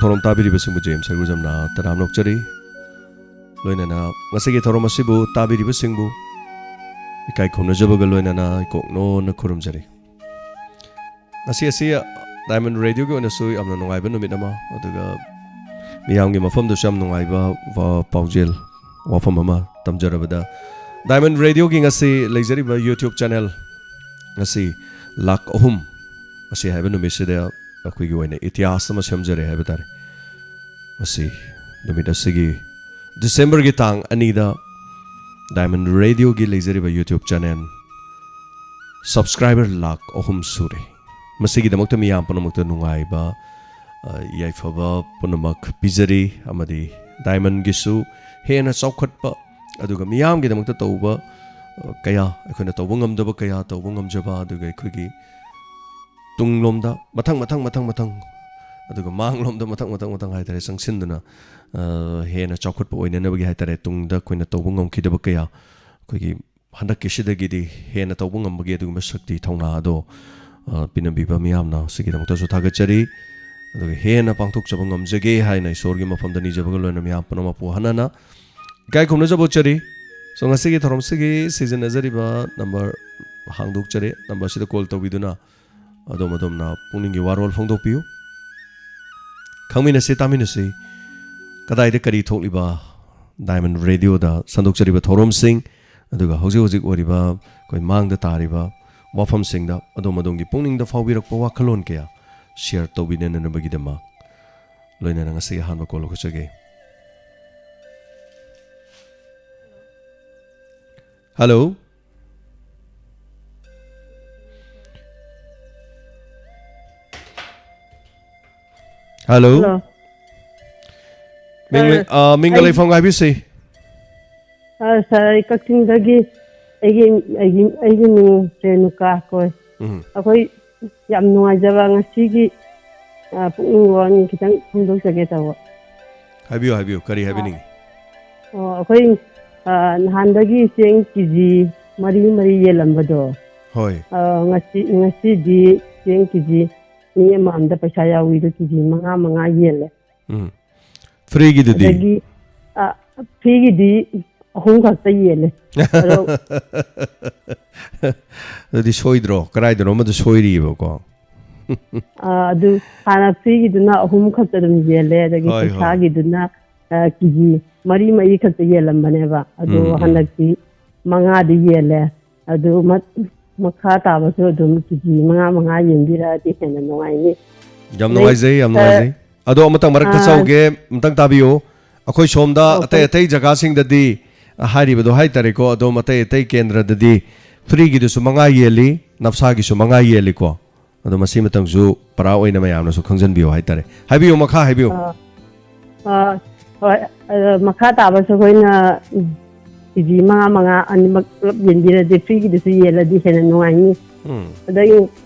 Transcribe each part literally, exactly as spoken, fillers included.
ꯊꯧꯔꯝ ꯇꯥꯕꯤꯔꯤꯕꯁꯤꯡꯕꯨ ꯖꯦꯝꯁ ꯁꯔꯒꯨꯖꯝꯅ ꯇꯔꯥꯝꯅ ꯑꯣꯛꯆꯔꯤ꯫ ꯂꯣꯏꯅꯅ ꯉꯁꯤꯒꯤ ꯊꯧꯔꯝ ꯑꯁꯤꯕꯨ ꯇꯥꯕꯤꯔꯤꯕꯁꯤꯡꯕꯨ ꯏꯀꯥꯏ ꯈꯨꯝꯅꯖꯕꯒ ꯂꯣꯏꯅꯅ ꯏꯀꯣꯛꯅꯣꯟꯅ ꯈꯨꯔꯨꯝꯖꯔꯤ꯫ ꯉꯁꯤ ꯑꯁꯤ ꯗꯥꯏꯃꯟ ꯔꯦꯗꯤꯑꯣꯒꯤ ꯑꯣꯏꯅꯁꯨ ꯌꯥꯝꯅ ꯅꯨꯡꯉꯥꯏꯕ ꯅꯨꯃꯤꯠ ꯑꯃ, ꯑꯗꯨꯒ ꯃꯤꯌꯥꯝꯒꯤ ꯃꯐꯝꯗꯁꯨ ꯌꯥꯝ ꯅꯨꯡꯉꯥꯏꯕ ꯋꯥ-, ꯄꯥꯎꯖꯦꯜ, ꯋꯥꯐꯝ ꯑꯃ ꯇꯝꯖꯔꯕꯗ, ꯗꯥꯏꯃꯟ ꯔꯦꯗꯤꯑꯣꯒꯤ ꯉꯁꯤ ꯂꯩꯖꯔꯤꯕ YouTube ꯆꯦꯅꯦꯜ ꯉꯁꯤ ꯂꯥꯈ ꯑꯍꯨꯝ, ꯉꯁꯤ ꯍꯥꯏꯕ ꯅꯨꯃꯤꯠꯁꯤꯗ ꯑꯩꯈꯣꯏꯒꯤ ꯑꯣꯏꯅ ꯏꯇꯤꯍꯥꯁ ꯑꯃ ꯁꯦꯝꯖꯔꯦ ꯍꯥꯏꯕ ꯇꯥꯔꯦ꯫ ꯉꯁꯤ ꯅꯨꯃꯤꯠ ꯑꯁꯤꯒꯤ ꯗꯤꯁꯦꯝꯕꯔꯒꯤ ꯇꯥꯡ ꯑꯅꯤꯗ ꯗꯥꯏꯃꯟ ꯔꯦꯗꯤꯑꯣꯒꯤ ꯂꯩꯖꯔꯤꯕ YouTube ꯆꯦꯅꯦꯜ ꯁꯕꯁꯀ꯭ꯔꯥꯏꯕꯔ ꯂꯥꯈ ꯑꯍꯨꯝ ꯁꯨꯔꯦ꯫ ꯃꯁꯤꯒꯤꯗꯃꯛꯇ ꯃꯤꯌꯥꯝ ꯄꯨꯝꯅꯃꯛꯇ ꯅꯨꯡꯉꯥꯏꯕ, ꯑ, ꯌꯥꯏꯐꯕ ꯄꯨꯝꯅꯃꯛ ꯄꯤꯖꯔꯤ, ꯑꯃꯗꯤ ꯗꯥꯏꯃꯟꯒꯤꯁꯨ ꯍꯦꯟꯅ ꯆꯥꯎꯈꯠꯄ, ꯑꯗꯨꯒ ꯃꯤꯌꯥꯝꯒꯤꯗꯃꯛꯇ ꯇꯧꯕ, ꯑ, ꯀꯌꯥ, ꯑꯩꯈꯣꯏꯅ ꯇꯧꯕ ꯉꯝꯗꯕ ꯀꯌꯥ ꯇꯧꯕ ꯉꯝꯖꯕ, ꯑꯗꯨꯒ ꯑꯩꯈꯣꯏꯒꯤ ꯇꯨꯡꯂꯣꯝꯗ ꯃꯊꯪ, ꯃꯊꯪ, ꯃꯊꯪ, ꯃꯊꯪ, ꯑꯗꯨꯒ ꯃꯥꯡꯂꯣꯝꯗ ꯃꯊꯪ, ꯃꯊꯪ, ꯃꯊꯪ ꯍꯥꯏꯇꯥꯔꯦ, ꯆꯪꯁꯤꯟꯗꯨꯅ, ꯑ, ꯍꯦꯟꯅ ꯆꯥꯎꯈꯠꯄ ꯑꯣꯏꯅꯅꯕꯒꯤ ꯍꯥꯏꯇꯥꯔꯦ, ꯇꯨꯡꯗ ꯑꯩꯈꯣꯏꯅ ꯇꯧꯕ ꯉꯝꯈꯤꯗꯕ ꯀꯌꯥ ꯑꯩꯈꯣꯏꯒꯤ ꯍꯟꯗꯛꯀꯤꯁꯤꯗꯒꯤꯗꯤ ꯍꯦꯟꯅ ꯇꯧꯕ ꯉꯝꯕꯒꯤ ꯑꯗꯨꯒꯨꯝꯕ ꯁꯛꯇꯤ ꯊꯧꯅꯥ ꯑꯗꯣ, ꯑ, ꯄꯤꯅꯕꯤꯕ ꯃꯤꯌꯥꯝꯅ ꯁꯤꯒꯤꯗꯃꯛꯇꯁꯨ ꯊꯥꯒꯠꯆꯔꯤ꯫ ꯑꯗꯨꯒ ꯍꯦꯟꯅ ꯄꯥꯡꯊꯣꯛꯆꯕ ꯉꯝꯖꯒꯦ ꯍꯥꯏꯅ ꯏꯁꯣꯔꯒꯤ ꯃꯐꯝꯗ ꯅꯤꯖꯕꯒ ꯂꯣꯏꯅꯅ ꯃꯤꯌꯥꯝ ꯄꯨꯝꯅꯃꯛꯄꯨ ꯍꯟꯅ ꯍꯟꯅ ꯏꯀꯥꯏ ꯈꯨꯝꯅꯖꯕ ꯎꯠꯆꯔꯤ꯫ So, ꯉꯁꯤꯒꯤ ꯊꯧꯔꯝꯁꯤꯒꯤ ꯁꯤꯖꯤꯟꯅꯖꯔꯤꯕ ꯅꯝꯕꯔ ꯍꯥꯡꯗꯣꯛꯆꯔꯦ꯫ ꯅꯝꯕꯔꯁꯤꯗ ꯀꯣꯜ ꯇꯧꯕꯤꯗꯨꯅ ꯑꯗꯣꯝ ꯑꯗꯣꯝꯅ ꯄꯨꯛꯅꯤꯡꯒꯤ ꯋꯥꯔꯣꯜ ꯐꯣꯡꯗꯣꯛꯄꯤꯌꯨ꯫ ꯈꯪꯃꯤꯟꯅꯁꯤ, ꯇꯥꯃꯤꯟꯅꯁꯤ꯫ ꯀꯗꯥꯏꯗ ꯀꯔꯤ ꯊꯣꯛꯂꯤꯕ, ꯗꯥꯏꯃꯟ ꯔꯦꯗꯤꯑꯣꯗ ꯁꯟꯗꯣꯛꯆꯔꯤꯕ ꯊꯧꯔꯝꯁꯤꯡ, ꯑꯗꯨꯒ ꯍꯧꯖꯤꯛ ꯍꯧꯖꯤꯛ ꯑꯣꯏꯔꯤꯕ ꯑꯩꯈꯣꯏ ꯃꯥꯡꯗ ꯇꯥꯔꯤꯕ ꯋꯥꯐꯝꯁꯤꯡꯗ ꯑꯗꯣꯝ ꯑꯗꯣꯝꯒꯤ ꯄꯨꯛꯅꯤꯡꯗ ꯐꯥꯎꯕꯤꯔꯛꯄ ꯋꯥꯈꯜꯂꯣꯟ ꯀꯌꯥ ꯁꯤꯌꯔ ꯇꯧꯕꯤꯅꯅꯕꯒꯤꯗꯃꯛ ꯂꯣꯏꯅꯅ ꯉꯁꯤꯒꯤ ꯑꯍꯥꯟꯕ ꯀꯣꯜ ꯂꯧꯈꯠꯆꯒꯦ꯫ ꯍꯜꯂꯣ꯫ ꯍꯜꯂꯣ꯫ ꯍꯜꯂꯣ꯫ ꯃꯤꯡ ꯂꯩ-, ꯁꯥꯔ, ꯑ, ꯃꯤꯡꯒ ꯑꯩ ꯂꯩꯐꯝꯒ ꯍꯥꯏꯕꯤꯁꯤ꯫ ꯑ, ꯁꯥꯔ, ꯑꯩ ꯀꯛꯆꯤꯡꯗꯒꯤ ꯑꯩꯒꯤ, ꯑꯩꯒꯤ, ꯑꯩꯒꯤ ꯃꯤꯡ ꯔꯦꯅꯨꯀꯥ ꯀꯧꯏ꯫ ꯎꯝ꯫ ꯑꯩꯈꯣꯏ ꯌꯥꯝ ꯅꯨꯡꯉꯥꯏꯖꯕ ꯉꯁꯤꯒꯤ, ꯑ, ꯄꯨꯛꯅꯤꯡ ꯋꯥꯔꯣꯜ ꯈꯤꯇꯪ ꯐꯣꯡꯗꯣꯛꯆꯒꯦ ꯇꯧꯕ꯫ ꯍꯥꯏꯕꯤꯌꯨ, ꯍꯥꯏꯕꯤꯌꯨ꯫ ꯀꯔꯤ ꯑ, ꯍꯥꯏꯕꯤꯅꯤꯡꯉꯤ? ꯑꯣ, ꯑꯩꯈꯣꯏ, ꯑ, ꯅꯍꯥꯟꯗꯒꯤ ꯆꯦꯡ ꯀꯦ ꯖꯤ ꯃꯔꯤ ꯃꯔꯤ ꯌꯦꯜꯂꯝꯕꯗꯣ꯫ ꯍꯣꯏ꯫ ꯑ, ꯉꯁꯤ, ꯉꯁꯤꯗꯤ ꯆꯦꯡ ꯀꯦ ꯖꯤ ꯃꯤ ꯑꯃꯃꯝꯗ ꯄꯩꯁꯥ ꯌꯥꯎꯏꯗꯣ ꯀꯦ ꯖꯤ ꯃꯉꯥ ꯃꯉꯥ ꯌꯦꯜꯂꯦ꯫ ꯎꯝ꯫ Free ꯒꯤꯗꯨꯗꯤ? ꯑꯗꯒꯤ, ꯑ, free ꯒꯤꯗꯤ ꯑꯍꯨꯝ ꯈꯛꯇ ꯌꯦꯜꯂꯦ꯫ ꯑꯗꯣ ꯑꯗꯨꯗꯤ ꯁꯣꯏꯗ꯭ꯔꯣ? ꯀꯗꯥꯏꯗꯅꯣ ꯑꯃꯗ ꯁꯣꯏꯔꯤꯑꯕꯀꯣ꯫ ꯑ, ꯑꯗꯨ ꯍꯥꯟꯅ free ꯒꯤꯗꯨꯅ ꯑꯍꯨꯝ ꯈꯛꯇ ꯑꯗꯨꯝ ꯌꯦꯜꯂꯦ, ꯑꯗꯒꯤ ꯍꯣꯏ, ꯍꯣꯏ꯫ ꯄꯩꯁꯥꯒꯤꯗꯨꯅ, ꯑ, ꯀꯦ ꯖꯤ ꯃꯔꯤ ꯃꯔꯤ ꯈꯛꯇ ꯌꯦꯜꯂꯝꯕꯅꯦꯕ꯫ ꯑꯗꯣ ꯎꯝ, ꯎꯝ꯫ ꯍꯟꯗꯛꯇꯤ ꯃꯉꯥꯗꯤ ꯌꯦꯜꯂꯦ꯫ ꯑꯗꯨ ꯃ-, ꯃꯈꯥ ꯇꯥꯕꯁꯨ ꯑꯗꯨꯝ ꯀꯦ ꯖꯤ ꯃꯉꯥ ꯃꯉꯥ ꯌꯦꯟꯕꯤꯔꯛꯑꯗꯤ ꯍꯦꯟꯅ ꯅꯨꯡꯉꯥꯏꯅꯤ꯫ ꯌꯥꯝ ꯑꯗꯩ, ꯅꯨꯡꯉꯥꯏꯖꯩ, ꯌꯥꯝ ꯑ, ꯅꯨꯡꯉꯥꯏꯖꯩ꯫ ꯑꯗꯣ ꯑꯃꯇꯪ ꯃꯔꯛ ꯑꯥ꯫ ꯊꯠꯆꯍꯧꯒꯦ, ꯑꯃꯇꯪ ꯇꯥꯕꯤꯌꯨ꯫ ꯑꯩꯈꯣꯏ ꯁꯣꯝꯗ ꯑꯣ, ꯑꯇꯩ ꯍꯣꯏ꯫ ꯑꯇꯩ ꯖꯒꯥꯁꯤꯡꯗꯗꯤ ꯍꯥꯏꯔꯤꯕꯗꯣ ꯍꯥꯏꯇꯥꯔꯦꯀꯣ, ꯑꯗꯣꯝ ꯑꯇꯩ ꯑꯇꯩ ꯀꯦꯟꯗ꯭ꯔꯗꯗꯤ free ꯒꯤꯗꯨꯁꯨ ꯃꯉꯥ ꯌꯦꯜꯂꯤ, ꯅꯞꯁꯥꯒꯤꯁꯨ ꯃꯉꯥ ꯌꯦꯜꯂꯤꯀꯣ꯫ ꯑꯗꯣ ꯃꯁꯤꯃꯇꯪꯁꯨ ꯄꯔꯥ ꯑꯣꯏꯅ ꯃꯌꯥꯝꯅꯁꯨ ꯈꯪꯖꯟꯕꯤꯌꯨ ꯍꯥꯏꯇꯥꯔꯦ꯫ ꯍꯥꯏꯕꯤꯌꯨ, ꯃꯈꯥ ꯍꯥꯏꯕꯤꯌꯨ꯫ ꯑꯥ, ꯑꯥ, ꯍꯣꯏ, ꯑꯗꯣ ꯃꯈꯥ ꯇꯥꯕꯁꯨ ꯑꯩꯈꯣꯏꯅ, ꯎꯝ, ꯀꯦ ꯖꯤ ꯃꯉꯥ ꯃꯉꯥ ꯑꯅꯤꯃꯛ ꯄꯨꯂꯞ ꯌꯦꯟꯕꯤꯔꯗꯤ, free ꯒꯤꯗꯨꯁꯨ ꯌꯦꯜꯂꯗꯤ ꯍꯦꯟꯅ ꯅꯨꯡꯉꯥꯏꯅꯤ꯫ ꯎꯝ꯫ ꯑꯗꯒꯤ,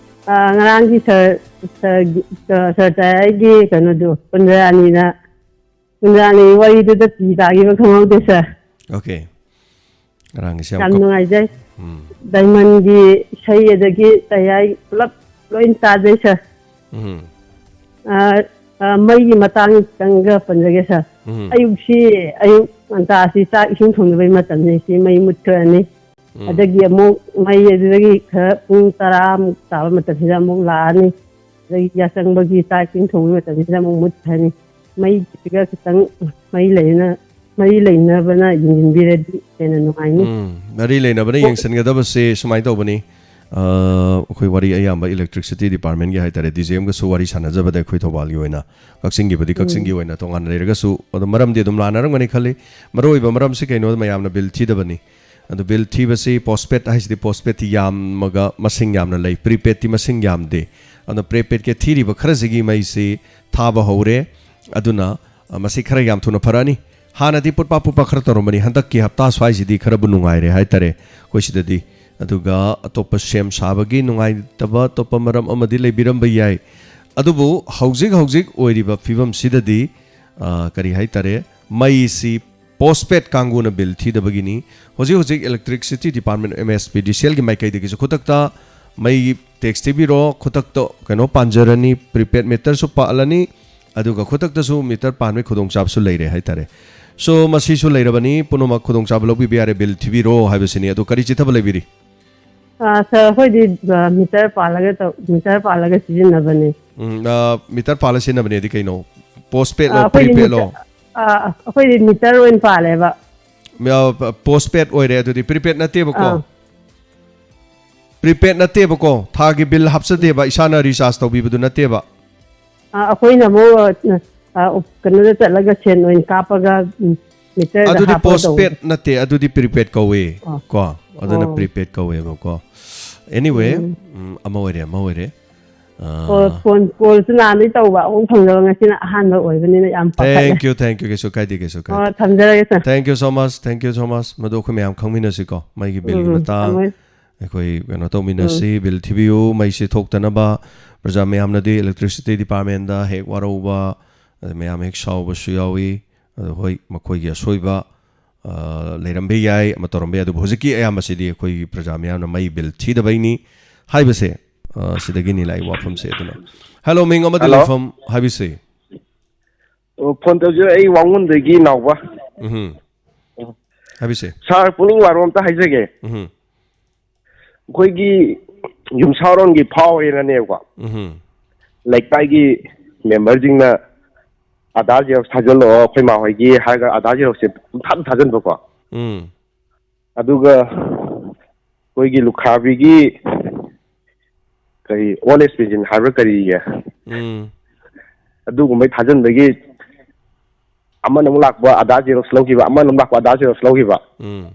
ꯑꯥ, ꯉꯔꯥꯡꯒꯤ ꯁꯥꯔ, ꯁꯥꯔꯒꯤ, ꯑꯥ, ꯁꯥꯔ ꯇꯌꯥꯏꯒꯤ ꯀꯩꯅꯣꯗꯣ, ꯀꯨꯟꯗ꯭ꯔꯥꯅꯤꯅ, ꯀꯨꯟꯗ꯭ꯔꯥꯅꯤ ꯋꯥꯔꯤꯗꯨꯗ ꯄꯤ ꯇꯥꯈꯤꯕ ꯈꯪꯍꯧꯗꯦ, ꯁꯥꯔ꯫ Okay꯫ ꯉꯔꯥꯡꯒꯤꯁꯦ ꯌꯥꯝ ꯌꯥꯝ ꯀꯞ-, ꯅꯨꯡꯉꯥꯏꯖꯩ꯫ ꯎꯝ꯫ ꯗꯥꯏꯃꯟꯒꯤ ꯏꯁꯩ ꯑꯗꯒꯤ ꯇꯌꯥꯏ ꯄꯨꯂꯞ ꯂꯣꯏ ꯇꯥꯖꯩ, ꯁꯥꯔ꯫ ꯎꯝ꯫ ꯑ, ꯑ, ꯃꯩꯒꯤ ꯃꯇꯥꯡ ꯈꯤꯇꯪꯒ ꯄꯟꯖꯒꯦ, ꯁꯥꯔ꯫ ꯎꯝ꯫ ꯑꯌꯨꯛꯁꯤ, ꯑꯌꯨꯛ ꯉꯟꯇꯥꯁꯤ ꯆꯥꯛ ꯏꯁꯤꯡ ꯊꯣꯡꯅꯕꯒꯤ ꯃꯇꯝꯅꯤ, ꯁꯤ ꯃꯩ ꯃꯨꯠꯈ꯭ꯔꯅꯤ꯫ ꯎꯝ꯫ ꯑꯗꯒꯤ ꯑꯃꯨꯛ ꯃꯩ ꯑꯗꯨꯗꯒꯤ ꯈꯔ ꯄꯨꯡ ꯇꯔꯥꯃꯨꯛ ꯇꯥꯕ ꯃꯇꯝꯁꯤꯗ ꯑꯃꯨꯛ ꯂꯥꯛꯑꯅꯤ꯫ ꯑꯗꯒꯤ ꯌꯥꯆꯪꯕꯒꯤ ꯆꯥꯛ ꯏꯁꯤꯡ ꯊꯣꯡꯕꯒꯤ ꯃꯇꯝꯁꯤꯗ ꯑꯃꯨꯛ ꯃꯨꯠꯈ꯭ꯔꯅꯤ꯫ ꯃꯩꯁꯤꯒ ꯈꯤꯇꯪ ꯃꯩ ꯂꯩꯅ-, ꯃꯔꯤ ꯂꯩꯅꯕꯅ ꯌꯦꯡꯁꯤꯟꯕꯤꯔꯗꯤ ꯍꯦꯟꯅ ꯅꯨꯡꯉꯥꯏꯅꯤ꯫ ꯎꯝ, ꯃꯔꯤ ꯂꯩꯅꯕꯅ ꯑꯣ꯫ ꯌꯦꯡꯁꯤꯟꯒꯗꯕꯁꯦ ꯁꯨꯃꯥꯏꯅ ꯇꯧꯕꯅꯤ꯫ ꯑ, ꯑꯩꯈꯣꯏ ꯋꯥꯔꯤ ꯑꯌꯥꯝꯕ electricity department ꯀꯤ ꯍꯥꯏꯇꯥꯔꯦ, D G M ꯒꯁꯨ ꯋꯥꯔꯤ ꯁꯥꯟꯅꯖꯕꯗ ꯑꯩꯈꯣꯏ ꯊꯧꯕꯥꯜꯒꯤ ꯑꯣꯏꯅ, ꯀꯛꯆꯤꯡꯒꯤꯕꯨꯗꯤ ꯎꯝ꯫ ꯀꯛꯆꯤꯡꯒꯤ ꯑꯣꯏꯅ ꯇꯣꯉꯥꯟꯅ ꯂꯩꯔꯒꯁꯨ, ꯑꯗꯣ ꯃꯔꯝꯗꯤ ꯑꯗꯨꯝ ꯂꯥꯟꯅꯔꯝꯒꯅꯤ ꯈꯜꯂꯤ꯫ ꯃꯔꯨꯑꯣꯏꯕ ꯃꯔꯝꯁꯤ ꯀꯩꯅꯣꯗ ꯃꯌꯥꯝꯅ bill ꯊꯤꯗꯕꯅꯤ꯫ ꯑꯗꯣ bill ꯊꯤꯕꯁꯤ postpaid ꯍꯥꯏꯁꯤꯗꯤ postpaid ꯇꯤ ꯌꯥꯝꯃꯒ ꯃꯁꯤꯡ ꯌꯥꯝꯅ ꯂꯩ, prepaid ꯇꯤ ꯃꯁꯤꯡ ꯌꯥꯝꯗꯦ꯫ ꯑꯗꯣ prepaid ꯀꯤ ꯊꯤꯔꯤꯕ ꯈꯔꯁꯤꯒꯤ ꯃꯩꯁꯤ ꯊꯥꯕ ꯍꯧꯔꯦ꯫ ꯑꯗꯨꯅ, ꯑ, ꯃꯁꯤ ꯈꯔ ꯌꯥꯝ ꯊꯨꯅ ꯐꯔꯛꯑꯅꯤ꯫ ꯍꯥꯟꯅꯗꯤ ꯄꯨꯠꯄ ꯄꯨꯠꯄ ꯈꯔ ꯇꯧꯔꯝꯕꯅꯤ, ꯍꯟꯗꯛꯀꯤ ꯍꯞꯇꯥ ꯁ꯭ꯋꯥꯏꯁꯤꯗꯤ ꯈꯔꯕꯨ ꯅꯨꯡꯉꯥꯏꯔꯦ ꯍꯥꯏꯇꯥꯔꯦ ꯑꯩꯈꯣꯏ ꯁꯤꯗꯗꯤ꯫ ꯑꯗꯨꯒ ꯑꯇꯣꯞꯄ ꯁꯦꯝ ꯁꯥꯕꯒꯤ ꯅꯨꯡꯉꯥꯏꯇꯕ ꯑꯇꯣꯞꯄ ꯃꯔꯝ ꯑꯃꯗꯤ ꯂꯩꯕꯤꯔꯝꯕ ꯌꯥꯏ꯫ ꯑꯗꯨꯕꯨ ꯍꯧꯖꯤꯛ ꯍꯧꯖꯤꯛ ꯑꯣꯏꯔꯤꯕ ꯐꯤꯕꯝꯁꯤꯗꯗꯤ, ꯑ, ꯀꯔꯤ ꯍꯥꯏꯇꯥꯔꯦ, ꯃꯩꯁꯤ postpaid ꯀꯥꯡꯕꯨꯅ bill ꯊꯤꯗꯕꯒꯤꯅꯤ꯫ ꯍꯧꯖꯤꯛ ꯍꯧꯖꯤꯛ electricity department, M S P D C L ꯒꯤ ꯃꯥꯏꯀꯩꯗꯒꯤꯁꯨ ꯈꯨꯗꯛꯇ ꯃꯩ tax ꯊꯤꯕꯤꯔꯣ, ꯈꯨꯗꯛꯇ ꯀꯩꯅꯣ ꯄꯥꯟꯖꯔꯅꯤ, prepaid meter ꯁꯨ ꯄꯥꯜꯂꯅꯤ, ꯑꯗꯨꯒ ꯈꯨꯗꯛꯇꯁꯨ ꯃꯤꯇꯔ ꯄꯥꯟꯕꯒꯤ ꯈꯨꯗꯣꯡꯆꯥꯕꯁꯨ ꯂꯩꯔꯦ ꯍꯥꯏꯇꯥꯔꯦ꯫ ꯁꯣ ꯃꯁꯤꯁꯨ ꯂꯩꯔꯕꯅꯤ, ꯄꯨꯝꯅꯃꯛ ꯈꯨꯗꯣꯡꯆꯥꯕ ꯂꯧꯕꯤꯕ ꯌꯥꯔꯦ, ꯕꯤꯜ ꯊꯤꯕꯤꯔꯣ ꯍꯥꯏꯕꯁꯤꯅꯤ꯫ ꯑꯗꯨ ꯀꯔꯤ ꯆꯤꯊꯕ ꯂꯩꯕꯤꯔꯤ? ꯑꯥ, ꯁꯥꯔ, ꯑꯩꯈꯣꯏꯗꯤ, ꯑꯥ, ꯃꯤꯇꯔ ꯄꯥꯜꯂꯒ ꯇꯧ-, ꯃꯤꯇꯔ ꯄꯥꯜꯂꯒ ꯁꯤꯖꯤꯟꯅꯕꯅꯦ꯫ ꯎꯝ, ꯑꯥ, ꯃꯤꯇꯔ ꯄꯥꯜꯂ ꯁꯤꯖꯤꯟꯅꯕꯅꯦꯗꯤ ꯀꯩꯅꯣ? ꯄꯣꯁꯄꯦꯗꯂꯣ, ꯑꯥ, ꯑꯩꯈꯣꯏꯗꯤ ꯄ꯭ꯔꯤꯄꯦꯗꯂꯣ? ꯃꯤꯇꯔ, ꯑꯥ, ꯑꯩꯈꯣꯏꯗꯤ ꯃꯤꯇꯔ ꯑꯣꯏꯅ ꯄꯥꯜꯂꯦꯕ꯫ ꯃꯤ-, ꯑꯥ, ꯄ-, ꯄꯣꯁꯄꯦꯗ ꯑꯣꯏꯔꯦ, ꯑꯗꯨꯗꯤ ꯄ꯭ꯔꯤꯄꯦꯗ ꯅꯠꯇꯦꯕꯀꯣ? ꯑꯥ꯫ ꯄ꯭ꯔꯤꯄꯦꯗ ꯅꯠꯇꯦꯕꯀꯣ? ꯊꯥꯒꯤ ꯕꯤꯜ ꯍꯥꯞꯆꯗꯦꯕ, ꯏꯁꯥꯅ ꯔꯤꯆꯥꯔꯖ ꯇꯧꯕꯤꯕꯗꯨ ꯅꯠꯇꯦꯕ? ꯑꯥ, ꯑꯩꯈꯣꯏꯅ ꯑꯃꯨꯛ, ꯑꯥ, ꯀꯩꯅꯣꯗ ꯆꯠꯂꯒ ꯁꯦꯟ ꯑꯣꯏꯅ ꯀꯥꯞꯄꯒ, ꯎꯝ, ꯃꯤꯇꯔꯗ ꯑꯗꯨꯗꯤ ꯍꯥꯞꯄꯒ ꯇꯧꯕꯗꯣ꯫ ꯄꯣꯁꯄꯦꯗ ꯅꯠꯇꯦ, ꯑꯗꯨꯗꯤ ꯄ꯭ꯔꯤꯄꯦꯗ ꯀꯧꯋꯦ꯫ ꯑꯣ꯫ ꯀꯣ? ꯑꯗꯨꯅ ꯑꯣ꯫ ꯄ꯭ꯔꯤꯄꯦꯗ ꯀꯧꯋꯦꯕꯀꯣ꯫ Anyway, ꯎꯝ꯫ ꯎꯝ, ꯑꯃ ꯑꯣꯏꯔꯦ, ꯑꯃ ꯑꯣꯏꯔꯦ꯫ ꯑꯥ꯫ ꯀꯣꯜ, ꯐꯣꯟ ꯀꯣꯜꯁꯨ ꯅꯍꯥꯟꯗꯩ ꯇꯧꯕ, ꯑꯃꯨꯛ ꯐꯪꯗꯕ, ꯉꯁꯤꯅ ꯑꯍꯥꯟꯕ ꯑꯣꯏꯕꯅꯤꯅ ꯌꯥꯝ ꯄꯥꯈꯠꯂꯦ꯫ Thank you, thank you, ꯀꯩꯁꯨ ꯀꯥꯏꯗꯦ, ꯀꯩꯁꯨ ꯀꯥꯏꯗꯦ꯫ ꯑꯣ, ꯊꯝꯖꯔꯒꯦ, ꯁꯥꯔ꯫ Thank you so much, thank you so much꯫ ꯃꯗꯨ ꯑꯩꯈꯣꯏ ꯃꯌꯥꯝ ꯈꯪꯃꯤꯟꯅꯁꯤꯀꯣ, ꯃꯩꯒꯤ ꯕꯤꯜꯒꯤ ꯎꯝ, ꯃꯇꯥꯡ꯫ ꯊꯝꯃꯣꯏ꯫ ꯑꯩꯈꯣꯏ ꯀꯩꯅꯣ ꯇꯧꯃꯤꯟꯅꯁꯤ, ꯎꯝ꯫ ꯕꯤꯜ ꯊꯤꯕꯤꯌꯨ, ꯃꯩꯁꯤ ꯊꯣꯛꯇꯅꯕ꯫ ꯄ꯭ꯔꯖꯥ ꯃꯌꯥꯝꯅꯗꯤ electricity departmentꯗ ꯍꯦꯛ ꯋꯥꯔꯧꯕ, ꯑꯗ ꯃꯌꯥꯝ ꯍꯦꯛ ꯁꯥꯎꯕꯁꯨ ꯌꯥꯎꯏ꯫ ꯑꯗꯣ ꯍꯣꯏ, ꯃꯈꯣꯏꯒꯤ ꯑꯁꯣꯏꯕ, ꯑ, ꯂꯩꯔꯝꯕ ꯌꯥꯏ, ꯑꯃ ꯇꯧꯔꯝꯕ ꯌꯥꯏ, ꯑꯗꯨꯕꯨ ꯍꯧꯖꯤꯛꯀꯤ ꯑꯌꯥꯝꯕꯁꯤꯗꯤ ꯑꯩꯈꯣꯏꯒꯤ ꯄ꯭ꯔꯖꯥ ꯃꯌꯥꯝꯅ ꯃꯩ ꯕꯤꯜ ꯊꯤꯗꯕꯩꯅꯤ ꯍꯥꯏꯕꯁꯦ, ꯑ, ꯁꯤꯗꯒꯤꯅꯤ ꯂꯥꯛꯏ ꯋꯥꯐꯝꯁꯦ꯫ ꯑꯗꯨꯅ, ꯍꯦꯜꯂꯣ, ꯃꯤꯡ ꯑꯃꯗꯤ ꯍꯦꯜꯂꯣ꯫ ꯂꯩꯐꯝ ꯍꯥꯏꯕꯤꯁꯤ꯫ ꯑꯣ, ꯐꯣꯟ ꯇꯧꯖꯔꯛꯏ, ꯑꯩ ꯋꯥꯉꯨꯟꯗꯒꯤ ꯅꯥꯎꯕ꯫ ꯎꯝꯍꯨꯝ꯫ ꯍꯥꯏꯕꯤꯁꯦ꯫ ꯁꯥꯔ, ꯄꯨꯛꯅꯤꯡ ꯋꯥꯔꯣ ꯑꯝꯇ ꯍꯥꯏꯖꯒꯦ꯫ ꯎꯝꯍꯨꯝ꯫ ꯑꯩꯈꯣꯏꯒꯤ ꯌꯨꯝꯁꯥꯔꯣꯟꯒꯤ ꯐꯥꯎꯔꯦꯅꯅꯦꯕꯀꯣ, ꯎꯝꯍꯨꯝ꯫ ꯂꯩꯀꯥꯏꯒꯤ ꯃꯦꯝꯕꯔꯁꯤꯡꯅ "ꯑꯥꯙꯥꯔ ꯖꯦꯔꯣꯛꯁ ꯊꯥꯖꯤꯜꯂꯛꯑꯣ ꯑꯩꯈꯣꯏ ꯃꯥ ꯍꯣꯏꯒꯤ" ꯍꯥꯏꯔꯒ ꯑꯥꯙꯥꯔ ꯖꯦꯔꯣꯛꯁꯁꯦ ꯄꯨꯡꯊꯥꯗ ꯊꯥꯖꯤꯟꯕꯀꯣ꯫ ꯎꯝ꯫ ꯑꯗꯨꯒ ꯑꯩꯈꯣꯏꯒꯤ ꯂꯨꯈ꯭ꯔꯥꯕꯤꯒꯤ ꯀꯔꯤ, ꯑꯣꯜ ꯑꯦꯖ ꯄꯦꯟꯁꯤꯟ ꯍꯥꯏꯕ꯭ꯔꯥ ꯀꯔꯤꯌꯦ? ꯎꯝ꯫ ꯑꯗꯨꯒꯨꯝꯕꯩ ꯊꯥꯖꯤꯟꯕꯒꯤ ꯑꯃꯅ ꯑꯃꯨꯛ ꯂꯥꯛꯄ ꯑꯥꯙꯥꯔ ꯖꯦꯔꯣꯛꯁ ꯂꯧꯈꯤꯕ, ꯑꯃꯅ ꯑꯃꯨꯛ ꯂꯥꯛꯄ ꯑꯥꯙꯥꯔ ꯖꯦꯔꯣꯛꯁ ꯂꯧꯈꯤꯕ꯫ ꯎꯝ꯫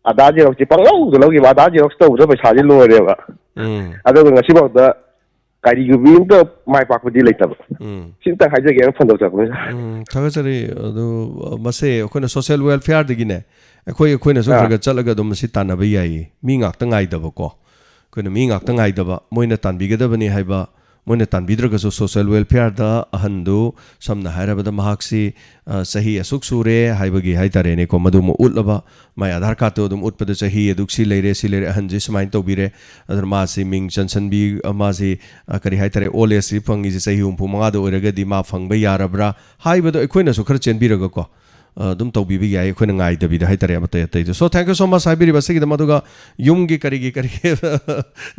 ꯑꯥꯙꯥꯔ ꯖꯦꯔꯣꯛꯁꯇꯤ ꯄꯪꯂꯧꯗ ꯂꯧꯈꯤꯕ, ꯑꯥꯙꯥꯔ ꯖꯦꯔꯣꯛꯁ ꯇꯧꯕꯗ ꯄꯩꯁꯥꯁꯦ ꯂꯣꯏꯔꯦꯕ꯫ ꯎꯝ꯫ ꯑꯗꯨꯒ ꯉꯁꯤꯐꯥꯎꯗ ꯀꯔꯤꯒꯨꯝꯕꯤ ꯑꯝꯇ ꯃꯥꯏ ꯄꯥꯛꯄꯗꯤ ꯂꯩꯇꯕ꯫ ꯎꯝ꯫ ꯁꯤꯝꯇꯪ ꯍꯥꯏꯖꯒꯦꯅ ꯐꯣꯟ ꯇꯧꯖꯔꯛꯄꯅꯤ, ꯁꯥꯔ꯫ ꯎꯝ, ꯊꯥꯒꯠꯆꯔꯤ꯫ ꯑꯗꯨ, ꯃꯁꯦ ꯑꯩꯈꯣꯏꯅ social welfareꯗꯒꯤꯅꯦ, ꯑꯩꯈꯣꯏ, ꯑꯩꯈꯣꯏꯅꯁꯨ ꯑꯥ꯫ ꯈꯔ ꯈꯔ ꯆꯠꯂꯒ ꯑꯗꯨꯝ ꯃꯁꯤ ꯇꯥꯟꯅꯕ ꯌꯥꯏꯌꯦ꯫ ꯃꯤ ꯉꯥꯛꯇ ꯉꯥꯏꯗꯕꯀꯣ꯫ ꯑꯩꯈꯣꯏꯅ ꯃꯤ ꯉꯥꯛꯇ ꯉꯥꯏꯗꯕ, ꯃꯣꯏꯅ ꯇꯥꯟꯕꯤꯒꯗꯕꯅꯤ ꯍꯥꯏꯕ ꯃꯣꯏꯅ ꯇꯥꯟꯕꯤꯗ꯭ꯔꯒꯁꯨ, ꯁꯣꯁꯦꯜ ꯋꯦꯜꯐꯤꯌꯔꯗ ꯑꯍꯟꯗꯨ, ꯁꯝꯅ ꯍꯥꯏꯔꯕꯗ, ꯃꯍꯥꯛꯁꯤ, ꯑ, ꯆꯍꯤ ꯑꯁꯨꯛ ꯁꯨꯔꯦ ꯍꯥꯏꯕꯒꯤ ꯍꯥꯏ ꯇꯥꯔꯦꯅꯦꯀꯣ, ꯃꯗꯨꯃ ꯎꯠꯂꯕ, ꯃꯥꯏ ꯑꯙꯥꯔ ꯀꯥꯔꯠꯇꯨ ꯑꯗꯨꯝ ꯎꯠꯄꯗ ꯆꯍꯤ ꯑꯗꯨꯛ ꯁꯤ ꯂꯩꯔꯦ, ꯁꯤ ꯂꯩꯔꯦ, ꯑꯍꯟꯁꯤ ꯁꯨꯃꯥꯏꯅ ꯇꯧꯕꯤꯔꯦ, ꯑꯗꯨꯅ ꯃꯥꯁꯤ ꯃꯤꯡ ꯆꯟꯁꯟꯕꯤ-, ꯑ, ꯃꯥꯁꯤ, ꯑ, ꯀꯔꯤ ꯍꯥꯏ ꯇꯥꯔꯦ, ꯑꯣꯜ ꯑꯦꯖꯁꯤ ꯐꯪꯉꯤꯁꯦ ꯆꯍꯤ ꯍꯨꯝꯐꯨ ꯃꯉꯥꯗ ꯑꯣꯏꯔꯒꯗꯤ ꯃꯥ ꯐꯪꯕ ꯌꯥꯔꯕ꯭ꯔꯥ ꯍꯥꯏꯕꯗꯣ ꯑꯩꯈꯣꯏꯅꯁꯨ ꯈꯔ ꯆꯦꯟꯕꯤꯔꯒꯀꯣ, ꯑ, ꯑꯗꯨꯝ ꯇꯧꯕꯤꯕ ꯌꯥꯏ, ꯑꯩꯈꯣꯏꯅ ꯉꯥꯏꯗꯕꯤꯗ ꯍꯥꯏ ꯇꯥꯔꯦ, ꯑꯇꯩ ꯑꯇꯩꯗꯨ꯫ So, thank you so much ꯍꯥꯏꯕꯤꯔꯤꯕ ꯑꯁꯤꯒꯤꯗꯃꯛ꯫ ꯑꯗꯨꯒ ꯌꯨꯝꯒꯤ ꯀꯔꯤꯒꯤ ꯀꯔꯤꯒꯤ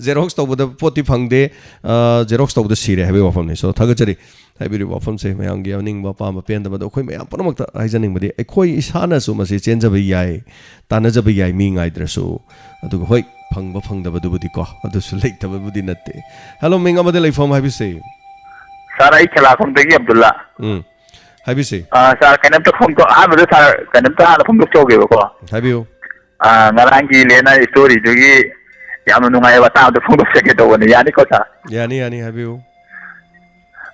ꯖꯦꯔꯣꯛꯁ ꯇꯧꯕꯗ ꯄꯣꯠꯇꯤ ꯐꯪꯗꯦ, ꯑ, ꯖꯦꯔꯣꯛꯁ ꯇꯧꯕꯗ ꯁꯤꯔꯦ ꯍꯥꯏꯕꯒꯤ ꯋꯥꯐꯝꯅꯤ꯫ So, ꯊꯥꯒꯠꯆꯔꯤ꯫ ꯍꯥꯏꯕꯤꯔꯤꯕ ꯋꯥꯐꯝꯁꯦ ꯃꯌꯥꯝꯒꯤ ꯑꯅꯤꯡꯕ, ꯑꯄꯥꯝꯕ, ꯄꯦꯟꯗꯕ, ꯑꯗꯣ ꯑꯩꯈꯣꯏ ꯃꯌꯥꯝ ꯄꯨꯝꯅꯃꯛꯇ ꯍꯥꯏꯖꯅꯤꯡꯕꯗꯤ, ꯑꯩꯈꯣꯏ ꯏꯁꯥꯅꯁꯨ ꯃꯁꯤ ꯆꯦꯟꯖꯕ ꯌꯥꯏ, ꯇꯥꯟꯅꯖꯕ ꯌꯥꯏ, ꯃꯤ ꯉꯥꯏꯗ꯭ꯔꯁꯨ꯫ ꯑꯗꯨꯒ ꯍꯣꯏ, ꯐꯪꯕ ꯐꯪꯗꯕꯗꯨꯕꯨꯗꯤꯀꯣ, ꯑꯗꯨꯁꯨ ꯂꯩꯇꯕꯕꯨꯗꯤ ꯅꯠꯇꯦ꯫ ꯍꯦꯜꯂꯣ, ꯃꯤꯡ ꯑꯃꯗ ꯂꯩꯐꯝ ꯍꯥꯏꯕꯤꯁꯦ꯫ ꯁꯥꯔ, ꯑꯩ ꯈꯦꯂꯥꯈꯣꯡꯗꯒꯤ ꯑꯕꯗꯨꯜꯂꯥ꯫ ꯎꯝ, ꯍꯥꯏꯕꯤꯁꯦ꯫ ꯑ, ꯁꯥꯔ, ꯀꯩꯅꯣꯝꯇ ꯐꯣꯡꯗꯣꯛ-, ꯑꯍꯥꯟꯕꯗ ꯁꯥꯔ, ꯀꯩꯅꯣꯝꯇ ꯍꯥꯟꯅ ꯐꯣꯡꯗꯣꯛꯆꯍꯧꯒꯦꯕꯀꯣ꯫ ꯍꯥꯏꯕꯤꯌꯨ꯫ ꯑ, ꯉꯔꯥꯡꯒꯤ ꯂꯦꯅꯔ ꯁ꯭ꯇꯣꯔꯤꯗꯨꯒꯤ ꯌꯥꯝꯅ ꯅꯨꯡꯉꯥꯏꯕ ꯃꯇꯥꯡ ꯑꯃꯇ ꯐꯣꯡꯗꯣꯛꯆꯒꯦ ꯇꯧꯕꯅꯤ꯫ ꯌꯥꯅꯤꯀꯣ, ꯁꯥꯔ? ꯌꯥꯅꯤ, ꯌꯥꯅꯤ, ꯍꯥꯏꯕꯤꯌꯨ꯫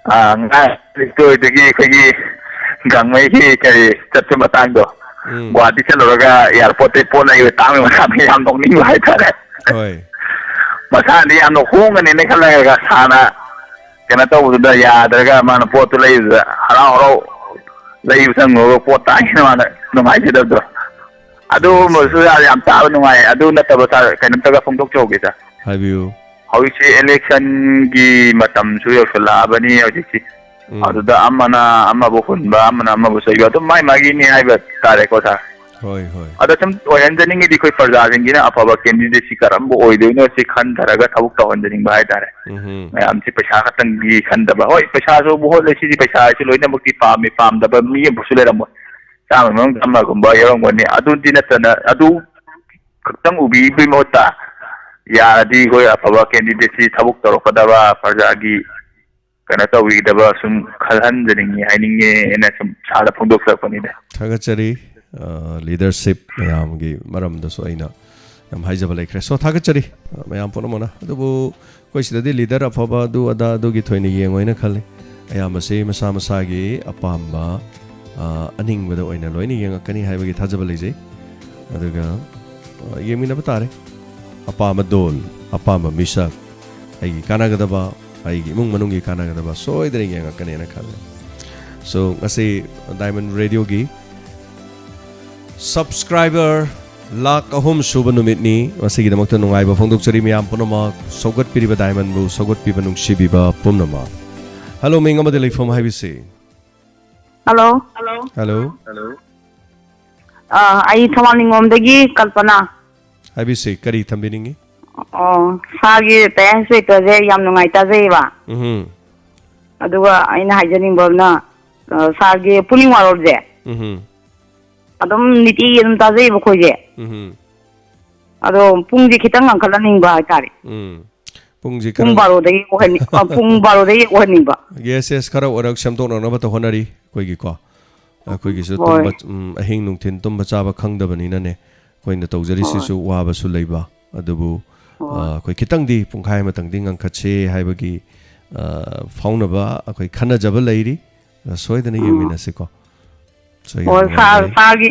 ꯑ, ꯉꯔꯥꯡ ꯁ꯭ꯇꯣꯔꯤꯗꯨꯒꯤ ꯑꯩꯈꯣꯏꯒꯤ ꯒꯥꯡꯃꯩꯒꯤ ꯀꯔꯤ ꯆꯠꯄ ꯃꯇꯥꯡꯗꯣ, ꯎꯝ꯫ ꯒꯨꯍꯥꯇꯤ ꯆꯠꯂꯨꯔꯒ ꯑꯦꯌꯥꯔꯄꯣꯔꯠꯇꯩ ꯄꯣꯠ ꯂꯩꯕ ꯇꯥꯡꯕ ꯃꯇꯥꯡꯗ ꯌꯥꯝ ꯅꯣꯛꯅꯤꯡꯕ ꯍꯥꯏꯇꯥꯔꯦ꯫ ꯍꯣꯏ꯫ ꯃꯁꯥꯅꯗꯤ ꯌꯥꯝꯅ ꯍꯣꯡꯒꯅꯤꯅ ꯈꯜꯂꯒ ꯁꯥꯔꯅ ꯀꯩꯅꯣ ꯇꯧꯕꯗꯨꯗ ꯌꯥꯗ꯭ꯔꯒ ꯃꯥꯅ ꯄꯣꯠꯇꯨ ꯂꯩꯕꯗ ꯍꯔꯥꯎ ꯍꯔꯥꯎ ꯂꯩꯕ ꯆꯪꯉꯨꯔꯒ ꯄꯣꯠ ꯇꯥꯡꯉꯦꯅ ꯃꯥꯅ ꯅꯨꯡꯉꯥꯏꯖꯗꯕꯗꯣ꯫ ꯑꯗꯨꯒꯨꯝꯕꯁꯨ ꯌꯥꯝ, ꯌꯥꯝ ꯇꯥꯕ ꯅꯨꯡꯉꯥꯏ꯫ ꯑꯗꯨ ꯅꯠꯇꯕ ꯁꯥꯔ, ꯀꯩꯅꯣꯝꯇꯒ ꯐꯣꯡꯗꯣꯛꯆꯍꯧꯒꯦ ꯁꯥꯔ꯫ ꯍꯥꯏꯕꯤꯌꯨ꯫ ꯍꯧꯖꯤꯛꯁꯦ ꯏꯂꯦꯛꯁꯟꯒꯤ ꯃꯇꯝꯁꯨ ꯌꯧꯁꯜꯂꯛꯑꯕꯅꯤ ꯍꯧꯖꯤꯛꯁꯤ꯫ ꯎꯝ꯫ ꯑꯗꯨꯗ ꯑꯃꯅ ꯑꯃꯕꯨ ꯍꯨꯟꯕ, ꯑꯃꯅ ꯑꯃꯕꯨ ꯆꯩꯕ, ꯑꯗꯨꯝ ꯃꯥꯏ ꯃꯥꯒꯤꯅꯤ ꯍꯥꯏꯕ ꯇꯥꯔꯦꯀꯣ ꯁꯥꯔ꯫ ꯍꯣꯏ, ꯍꯣꯏ꯫ ꯑꯗ ꯁꯨꯝ ꯑꯣꯏꯍꯟꯖꯅꯤꯡꯉꯤꯗꯤ ꯑꯩꯈꯣꯏ ꯄ꯭ꯔꯖꯥꯁꯤꯡꯁꯤꯅ ꯑꯐꯕ ꯀꯦꯟꯗꯤꯗꯦꯠꯁꯤ ꯀꯔꯝꯕ ꯑꯣꯏꯗꯣꯏꯅꯣ ꯁꯤ ꯈꯟꯊꯔꯒ ꯊꯕꯛ ꯇꯧꯍꯟꯖꯅꯤꯡꯕ ꯍꯥꯏꯇꯥꯔꯦ꯫ ꯎꯝꯍꯨꯝ꯫ ꯃꯌꯥꯝꯁꯤ ꯄꯩꯁꯥ ꯈꯛꯇꯪꯒꯤ ꯈꯟꯗꯕ꯫ ꯍꯣꯏ, ꯄꯩꯁꯥꯁꯨ ꯚꯣꯠ ꯂꯩꯁꯤꯗꯤ ꯄꯩꯁꯥ ꯍꯥꯏꯁꯤ ꯂꯣꯏꯅꯃꯛꯇꯤ ꯄꯥꯝꯃꯤ, ꯄꯥꯝꯗꯕ ꯃꯤ ꯑꯃꯁꯨ ꯂꯩꯔꯝꯃꯣꯏ꯫ ꯆꯥꯝꯃ ꯃꯅꯨꯡꯗ ꯑꯃꯒꯨꯝꯕ ꯌꯥꯎꯔꯝꯒꯅꯤ꯫ ꯑꯗꯨꯗꯤ ꯅꯠꯇꯅ ꯑꯗꯨ ꯈꯛꯇꯪ ꯎꯕꯤꯕꯒꯤ ꯃꯍꯨꯠꯇ ꯌꯥꯔꯗꯤ ꯑꯩꯈꯣꯏ ꯑꯐꯕ ꯀꯦꯟꯗꯤꯗꯦꯠꯁꯤ ꯊꯕꯛ ꯇꯧꯔꯛꯀꯗꯕ ꯄ꯭ꯔꯖꯥꯒꯤ ꯀꯩꯅꯣ ꯇꯧꯕꯤꯒꯗꯕ ꯁꯨꯝ ꯈꯜꯍꯟꯖꯅꯤꯡꯉꯤ ꯍꯥꯏꯅꯤꯡꯉꯦꯅ ꯁꯨꯝ ꯁꯥꯔꯗ ꯐꯣꯡꯗꯣꯛꯆꯔꯛꯄꯅꯤꯗ꯫ ꯊꯥꯒꯠꯆꯔꯤ꯫ ꯑ, ꯂꯤꯗꯔꯁꯤꯞ ꯃꯌꯥꯝꯒꯤ ꯃꯔꯝꯗꯁꯨ ꯑꯩꯅ ꯌꯥꯝ ꯍꯥꯏꯖꯕ ꯂꯩꯈ꯭ꯔꯦ꯫ So, ꯊꯥꯒꯠꯆꯔꯤ, ꯑ, ꯃꯌꯥꯝ ꯄꯨꯝꯅꯃꯛꯅ꯫ ꯑꯗꯨꯕꯨ ꯑꯩꯈꯣꯏ ꯁꯤꯗꯗꯤ ꯂꯤꯗꯔ ꯑꯐꯕ ꯑꯗꯨ ꯑꯗꯥ ꯑꯗꯨꯒꯤ ꯊꯣꯏꯅ ꯌꯦꯡꯉꯣꯏꯅ ꯈꯜꯂꯤ꯫ ꯑꯌꯥꯝꯕꯁꯤ ꯃꯁꯥ ꯃꯁꯥꯒꯤ ꯑꯄꯥꯝꯕ, ꯑ, ꯑꯅꯤꯡꯕꯗ ꯑꯣꯏꯅ ꯂꯣꯏꯅ ꯌꯦꯡꯉꯛꯀꯅꯤ ꯍꯥꯏꯕꯒꯤ ꯊꯥꯖꯕ ꯂꯩꯖꯩ꯫ ꯑꯗꯨꯒ, ꯑ, ꯌꯦꯡꯃꯤꯟꯅꯕ ꯇꯥꯔꯦ꯫ ꯑꯄꯥꯝꯕ ꯗꯣꯜ, ꯑꯄꯥꯝꯕ ꯃꯤꯁꯛ, ꯑꯩꯒꯤ ꯀꯥꯟꯅꯒꯗꯕ ꯑꯩꯒꯤ ꯏꯃꯨꯡ ꯃꯅꯨꯡꯒꯤ ꯀꯥꯟꯅꯒꯗꯕ ꯁꯣꯏꯗꯅ ꯌꯦꯡꯉꯛꯀꯅꯦꯅ ꯈꯜꯂꯦ꯫ So, ꯉꯁꯤ Diamond Radio ꯒꯤ subscriber ꯂꯥꯈ ꯑꯍꯨꯝ ꯁꯨꯕ ꯅꯨꯃꯤꯠꯅꯤ꯫ ꯃꯁꯤꯒꯤꯗꯃꯛꯇ ꯅꯨꯡꯉꯥꯏꯕ ꯐꯣꯡꯗꯣꯛꯆꯔꯤ ꯃꯌꯥꯝ ꯄꯨꯝꯅꯃꯛ, ꯁꯧꯒꯠꯄꯤꯔꯤꯕ Diamond ꯕꯨ ꯁꯧꯒꯠꯄꯤꯕ ꯅꯨꯡꯁꯤꯕꯤꯕ ꯄꯨꯝꯅꯃꯛ꯫ Hello, ꯃꯤꯡ ꯑꯃꯗꯤ ꯂꯩꯐꯝ ꯍꯥꯏꯕꯤꯁꯤ꯫ Hello꯫ Hello꯫ ꯑꯥ, ꯑꯩ ꯊꯧꯕꯥꯜ ꯅꯤꯉꯣꯝꯗꯒꯤ ꯀꯜꯄꯅꯥ꯫ ꯍꯥꯏꯕꯤꯁꯤ, ꯀꯔꯤ ꯊꯝꯕꯤꯅꯤꯡꯉꯤ? ꯑꯣ, ꯁꯥꯔꯒꯤ ꯇꯌꯥꯏ ꯁꯨꯏꯇꯔꯁꯦ ꯌꯥꯝ ꯅꯨꯡꯉꯥꯏ ꯇꯥꯖꯩꯌꯦꯕ꯫ ꯎꯝꯍꯨꯝ꯫ ꯑꯗꯨꯒ ꯑꯩꯅ ꯍꯥꯏꯖꯅꯤꯡꯕ ꯑꯃꯅ, ꯑ, ꯁꯥꯔꯒꯤ ꯄꯨꯛꯅꯤꯡ ꯋꯥꯔꯣꯜꯁꯦ ꯎꯝꯍꯨꯝ꯫ ꯑꯗꯨꯝ ꯅꯤꯇꯤꯒꯤ ꯑꯗꯨꯝ ꯇꯥꯖꯩꯌꯦꯕ ꯑꯩꯈꯣꯏꯁꯦ꯫ ꯎꯝꯍꯨꯝ꯫ ꯑꯗꯣ ꯄꯨꯡꯁꯦ ꯈꯤꯇꯪ ꯉꯟꯈꯠꯍꯟꯅꯤꯡꯕ ꯍꯥꯏꯇꯥꯔꯦ꯫ ꯎꯝ꯫ ꯄꯨꯡꯁꯤ ꯄꯨꯡ ꯈꯔ ꯕꯥꯔꯣꯗꯒꯤ ꯑꯣꯏꯍꯟꯅꯤ-, ꯑ, ꯄꯨꯡ ꯕꯥꯔꯣꯗꯒꯤ ꯑꯣꯏꯍꯟꯅꯤꯡꯕ꯫ Yes, yes, ꯈꯔ ꯑꯣꯏꯔꯛ ꯁꯦꯝꯗꯣꯛꯅꯅꯕ ꯇꯧꯍꯣꯠꯅꯔꯤ ꯑꯩꯈꯣꯏꯒꯤꯀꯣ꯫ ꯑꯩꯈꯣꯏꯒꯤꯁꯨ ꯍꯣꯏ꯫ ꯇꯨꯝꯕ, ꯎꯝ, ꯑꯍꯤꯡ ꯅꯨꯡꯊꯤꯜ ꯇꯨꯝꯕ ꯆꯥꯕ ꯈꯪꯗꯕꯅꯤꯅꯅꯦ, ꯑꯩꯈꯣꯏꯅ ꯍꯣꯏ꯫ ꯇꯧꯖꯔꯤꯁꯤꯁꯨ ꯋꯥꯕꯁꯨ ꯂꯩꯕ꯫ ꯑꯗꯨꯕꯨ, ꯍꯣꯏ꯫ ꯑ, ꯑꯩꯈꯣꯏ ꯈꯤꯇꯪꯗꯤ, ꯄꯨꯡꯈꯥꯏ ꯑꯃꯇꯪꯗꯤ ꯉꯟꯈꯠꯁꯦ ꯍꯥꯏꯕꯒꯤ, ꯑ, ꯐꯥꯎꯅꯕ ꯑꯩꯈꯣꯏ ꯈꯟꯅꯖꯕ ꯂꯩꯔꯤ꯫ ꯑ, ꯁꯣꯏꯗꯅ ꯎꯝ꯫ ꯌꯦꯡꯃꯤꯟꯅꯁꯤꯀꯣ꯫ So, ꯌꯥꯝ ꯍꯣꯏ, ꯁꯥꯔ, ꯅꯨꯡꯉꯥꯏꯖꯩ꯫ ꯁꯥꯔꯒꯤ